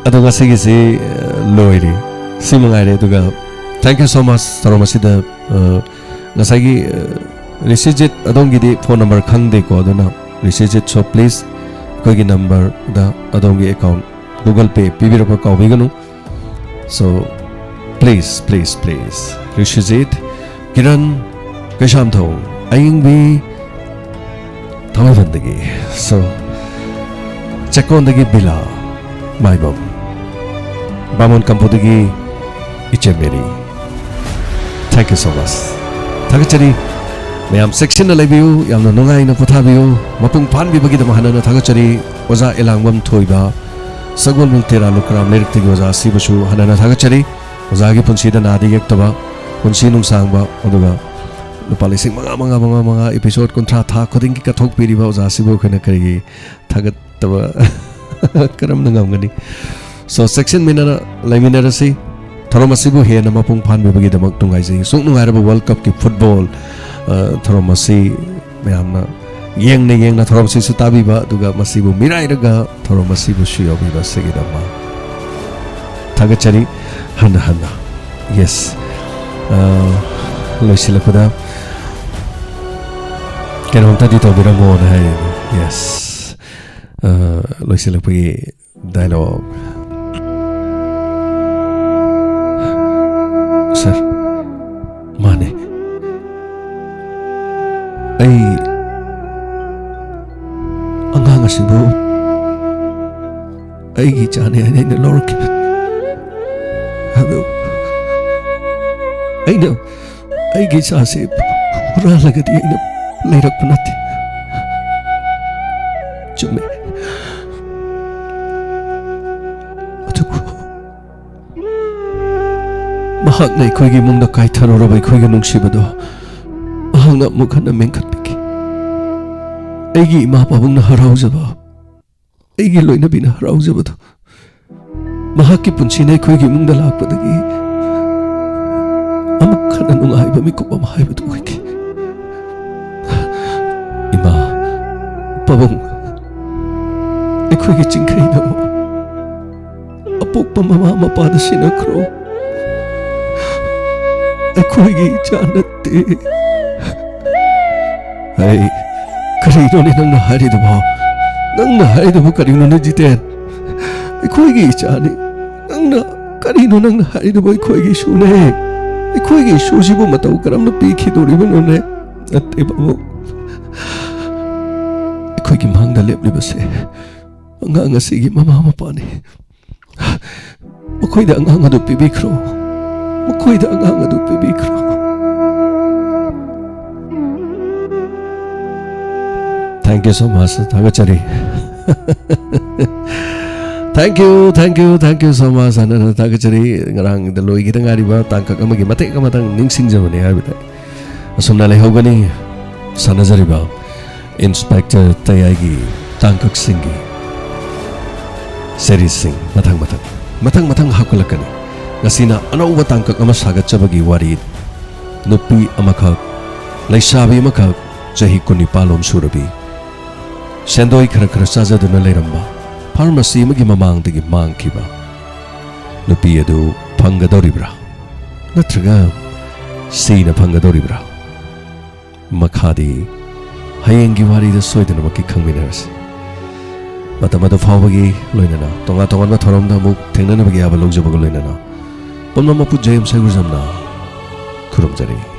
ꯑꯗꯣ ꯉꯁꯤꯒꯤꯁꯤ, ꯑ, ꯂꯣꯏꯔꯦ꯫ ꯁꯤ ꯃꯉꯥꯏꯔꯦ꯫ ꯑꯗꯨꯒ thank you so much ꯇꯧꯔꯝ ꯑꯁꯤꯗ, ꯑ, ꯉꯁꯥꯏꯒꯤ, ꯑ, ꯔꯤꯁꯤꯖꯤꯠ ꯑꯗꯣꯝꯒꯤꯗꯤ phone number ꯈꯪꯗꯦꯀꯣ, ꯑꯗꯨꯅ ꯔꯤꯁꯤꯖꯤꯠ, so please ꯑꯩꯈꯣꯏꯒꯤ numberꯗ ꯑꯗꯣꯝꯒꯤ account Google Pay ꯄꯤꯕꯤꯔꯛꯄ ꯀꯥꯎꯕꯤꯒꯅꯨ꯫ So, please, please, please, ꯔꯤꯁꯤꯖꯤꯠ, Kiran, Keishamthong, ꯑꯌꯤꯡꯕꯤ, ꯊꯥꯡꯃꯩꯕꯟꯗꯒꯤ, so, ꯆꯦꯛꯀꯣꯟꯗꯒꯤ ꯕꯤꯂꯥ, ꯃꯥꯏꯕꯝ, ꯕꯥꯃꯣꯟ ꯀꯝꯄꯨꯗꯒꯤ ꯏꯆꯦ Mary. Thank you so much. ꯊꯥꯒꯠꯆꯔꯤ꯫ ꯃꯌꯥꯝ ꯆꯦꯛꯁꯤꯟꯅ ꯂꯩꯕꯤꯌꯨ, ꯌꯥꯝꯅ ꯅꯨꯡꯉꯥꯏꯅ ꯄꯣꯊꯥꯕꯤꯌꯨ꯫ ꯃꯄꯨꯡ ꯐꯥꯍꯟꯕꯤꯕꯒꯤꯗꯃꯛ ꯍꯟꯅ ꯍꯟꯅ ꯊꯥꯒꯠꯆꯔꯤ꯫ ꯑꯣꯖꯥ ꯑꯦꯂꯥꯡꯕꯝ ꯊꯣꯏꯕ, ꯁꯒꯣꯜꯕꯟ ꯇꯦꯔꯥ ꯂꯨꯀ꯭ꯔꯥꯝ ꯂꯩꯔꯛꯇꯒꯤ ꯑꯣꯖꯥ ꯑꯁꯤꯕꯨꯁꯨ ꯍꯟꯅ ꯍꯟꯅ ꯊꯥꯒꯠꯆꯔꯤ꯫ ꯑꯣꯖꯥꯒꯤ ꯄꯨꯟꯁꯤꯗ ꯅꯥꯗ ꯌꯦꯛꯇꯕ, ꯄꯨꯟꯁꯤ ꯅꯨꯡꯁꯥꯡꯕ, ꯑꯗꯨꯒ ꯂꯨꯄꯥ ꯂꯤꯁꯤꯡ ꯃꯉꯥ, ꯃꯉꯥ, ꯃꯉꯥ, ꯃꯉꯥ episode ꯀꯨꯟꯊ꯭ꯔꯥ ꯊꯥ ꯈꯨꯗꯤꯡꯒꯤ ꯀꯠꯊꯣꯛꯄꯤꯔꯤꯕ ꯑꯣꯖꯥꯁꯤꯕꯨ ꯑꯩꯈꯣꯏꯅ ꯀꯔꯤꯒꯤ ꯊꯥꯒꯠꯇꯕ ꯀꯔꯝꯅ ꯉꯝꯒꯅꯤ? So, ꯆꯦꯛꯁꯤꯟꯃꯤꯟꯅꯅ ꯂꯩꯃꯤꯟꯅꯔꯁꯤ꯫ ꯊꯧꯔꯝ ꯑꯁꯤꯕꯨ ꯍꯦꯟꯅ ꯃꯄꯨꯡ ꯐꯥꯍꯟꯕꯤꯕꯒꯤꯗꯃꯛ ꯅꯨꯡꯉꯥꯏꯖꯩ꯫ ꯑꯁꯨꯛ ꯅꯨꯡꯉꯥꯏꯔꯕ World Cupꯀꯤ football, ꯑ, ꯊꯧꯔꯝ ꯑꯁꯤ ꯃꯌꯥꯝꯅ ꯌꯦꯡꯅ ꯌꯦꯡꯅ ꯊꯧꯔꯝꯁꯤꯁꯨ ꯇꯥꯕꯤꯕ, ꯑꯗꯨꯒ ꯃꯁꯤꯕꯨ ꯃꯤꯔꯥꯏꯔꯒ ꯊꯧꯔꯝ ꯑꯁꯤꯕꯨꯁꯨ ꯌꯥꯎꯕꯤꯕ ꯑꯁꯤꯒꯤꯗꯃꯛ ꯊꯥꯒꯠꯆꯔꯤ ꯍꯟꯅ ꯍꯟꯅ꯫ Yes, ꯑ, ꯂꯣꯏꯁꯤꯜꯂꯛꯄꯗ ꯀꯩꯅꯣꯝꯇꯗꯤ ꯇꯧꯕꯤꯔꯝꯃꯣꯅ ꯍꯥꯏꯔꯤꯅꯤ꯫ Yes, ꯑ, ꯂꯣꯏꯁꯤꯜꯂꯛꯄꯒꯤ dialogue꯫ Sir, ꯃꯥꯅꯦ꯫ ꯑꯩ ꯑꯉꯥꯡ ꯑꯁꯤꯕꯨ ꯑꯩꯒꯤ ꯏꯆꯥꯅꯤ ꯍꯥꯏꯅ ꯑꯩꯅ ꯂꯧꯔꯛꯈꯤꯕꯅꯤ꯫ ꯑꯗꯨ ꯑꯩꯅ ꯑꯩꯒꯤ ꯏꯆꯥꯁꯤ ꯍꯨꯔꯥꯜꯂꯒꯗꯤ ꯑꯩꯅ ꯂꯩꯔꯛꯄ ꯅꯠꯇꯦ꯫ ꯆꯨꯝꯃꯦ꯫ ꯑꯗꯨꯕꯨ ꯃꯍꯥꯛꯅ ꯑꯩꯈꯣꯏꯒꯤ ꯏꯃꯨꯡꯗ ꯀꯥꯏꯊꯔꯨꯔꯕ ꯑꯩꯈꯣꯏꯒꯤ ꯅꯨꯡꯁꯤꯕꯗꯣ ꯃꯍꯥꯛꯅ ꯑꯃꯨꯛ ꯍꯟꯅ ꯃꯦꯟꯈꯠꯄꯤꯈꯤ꯫ ꯑꯩꯒꯤ ꯏꯃꯥ ꯄꯥꯕꯨꯡꯅ ꯍꯔꯥꯎꯖꯕ, ꯑꯩꯒꯤ ꯂꯣꯏꯅꯕꯤꯅ ꯍꯔꯥꯎꯖꯕꯗꯣ ꯃꯍꯥꯛꯀꯤ ꯄꯨꯟꯁꯤꯅ ꯑꯩꯈꯣꯏꯒꯤ ꯏꯃꯨꯡꯗ ꯂꯥꯛꯄꯗꯒꯤ ꯑꯃꯨꯛ ꯍꯟꯅ ꯅꯨꯡꯉꯥꯏꯕ ꯃꯤꯀꯨꯞ ꯑꯃ ꯍꯥꯏꯕꯗꯨ ꯑꯣꯏꯈꯤ꯫ ꯏꯃꯥ, ꯄꯥꯕꯨꯡ, ꯑꯩꯈꯣꯏꯒꯤ ꯆꯤꯡꯈꯩꯗꯣ ꯑꯄꯣꯛꯄ ꯃꯃꯥ ꯃꯄꯥꯗ ꯁꯤꯟꯅꯈ꯭ꯔꯣ꯫ ꯑꯩꯈꯣꯏꯒꯤ ꯏꯆꯥ ꯅꯠꯇꯦ꯫ ꯑꯩ, ꯀꯔꯤꯅꯣꯅꯦ ꯅꯪꯅ ꯍꯥꯏꯔꯤꯗꯨꯕꯣ? ꯅꯪꯅ ꯍꯥꯏꯔꯤꯗꯨꯕꯨ ꯀꯔꯤꯅꯣꯅꯦ, ꯖꯤꯇꯦꯟ? ꯑꯩꯈꯣꯏꯒꯤ ꯏꯆꯥꯅꯤ꯫ ꯅꯪꯅ, ꯀꯔꯤꯅꯣ ꯅꯪꯅ ꯍꯥꯏꯔꯤꯗꯨꯕꯨ? ꯑꯩꯈꯣꯏꯒꯤ ꯏꯁꯨꯅꯦ꯫ ꯑꯩꯈꯣꯏꯒꯤ ꯏꯁꯨꯁꯤꯕꯨ ꯃꯇꯧ ꯀꯔꯝꯅ ꯄꯤꯈꯤꯗꯣꯔꯤꯕꯅꯣꯅꯦ? ꯅꯠꯇꯦ, ꯄꯥꯕꯨꯡ꯫ ꯑꯩꯈꯣꯏꯒꯤ ꯃꯥꯡꯗ ꯂꯦꯞꯂꯤꯕꯁꯦ ꯑꯉꯥꯡ ꯑꯁꯤꯒꯤ ꯃꯃꯥ ꯃꯄꯥꯅꯤ꯫ ꯃꯈꯣꯏꯗ ꯑꯉꯥꯡ ꯑꯗꯨ ꯄꯤꯕꯤꯈ꯭ꯔꯣ꯫ ꯃꯈꯣꯏꯗ ꯑꯉꯥꯡ ꯑꯗꯨ ꯄꯤꯕꯤꯈ꯭ꯔꯣ꯫ Thank you so much. ꯊꯥꯒꯠꯆꯔꯤ꯫ Thank you, thank you, thank you so much. ꯍꯟꯅ ꯍꯟꯅ ꯊꯥꯒꯠꯆꯔꯤ꯫ ꯉꯔꯥꯡꯗ ꯂꯣꯏꯈꯤꯗ ꯉꯥꯏꯔꯤꯕ ꯇꯥꯡꯀꯛ ꯑꯃꯒꯤ ꯃꯇꯦꯛ ꯑꯃꯇꯪ ꯅꯤꯡꯁꯤꯡꯖꯕꯅꯤ ꯍꯥꯏꯕꯗ꯫ ꯑꯁꯨꯝꯅ ꯂꯩꯍꯧꯒꯅꯤ ꯁꯥꯟꯅꯖꯔꯤꯕ ꯏꯟꯁꯄꯦꯛꯇꯔ ꯇꯌꯥꯏꯒꯤ ꯇꯥꯡꯀꯛꯁꯤꯡꯒꯤ ꯁꯦꯔꯤꯁꯁꯤꯡ ꯃꯊꯪ ꯃꯊꯪ, ꯃꯊꯪ ꯃꯊꯪ ꯍꯥꯞꯀꯠꯂꯛꯀꯅꯤ꯫ ꯉꯁꯤꯅ ꯑꯅꯧꯕ ꯇꯥꯡꯀꯛ ꯑꯃ ꯁꯥꯒꯠꯆꯕꯒꯤ ꯋꯥꯔꯤ꯫ ꯅꯨꯄꯤ ꯑꯃꯈꯛ, ꯂꯩꯁꯥꯕꯤ ꯑꯃꯈꯛ, ꯆꯍꯤ ꯀꯨꯟꯅꯤꯄꯥꯜ ꯂꯣꯝ ꯁꯨꯔꯕꯤ, ꯁꯦꯟꯗꯣꯏ ꯈꯔ ꯈꯔ ꯆꯥꯖꯗꯨꯅ ꯂꯩꯔꯝꯕ, ꯐꯥꯔꯃꯥꯁꯤ ꯑꯃꯒꯤ ꯃꯃꯥꯡꯗꯒꯤ ꯃꯥꯡꯈꯤꯕ ꯅꯨꯄꯤ ꯑꯗꯨ ꯐꯪꯒꯗꯧꯔꯤꯕ꯭ꯔꯥ? ꯅꯠꯇ꯭ꯔꯒ ꯁꯤꯅ ꯐꯪꯒꯗꯧꯔꯤꯕ꯭ꯔꯥ? ꯃꯈꯥꯗꯤ ꯍꯌꯦꯡꯒꯤ ꯋꯥꯔꯤꯗ ꯁꯣꯏꯗꯅꯃꯛꯀꯤ ꯈꯪꯃꯤꯟꯅꯔꯁꯤ꯫ ꯃꯇꯝ ꯑꯗꯨ ꯐꯥꯎꯕꯒꯤ ꯂꯣꯏꯅꯅ ꯇꯣꯉꯥꯟ ꯇꯣꯉꯥꯟꯕ ꯊꯧꯔꯝꯗ ꯑꯃꯨꯛ ꯊꯦꯡꯅꯅꯕꯒꯤ ꯑꯌꯥꯕ ꯂꯧꯖꯕꯒ ꯂꯣꯏꯅꯅ ꯄꯨꯝꯅꯃꯛꯄꯨ ꯖꯦ ꯑꯦꯝ ꯁꯩꯒꯨꯖꯝꯅ ꯈꯨꯔꯨꯝꯖꯔꯤ꯫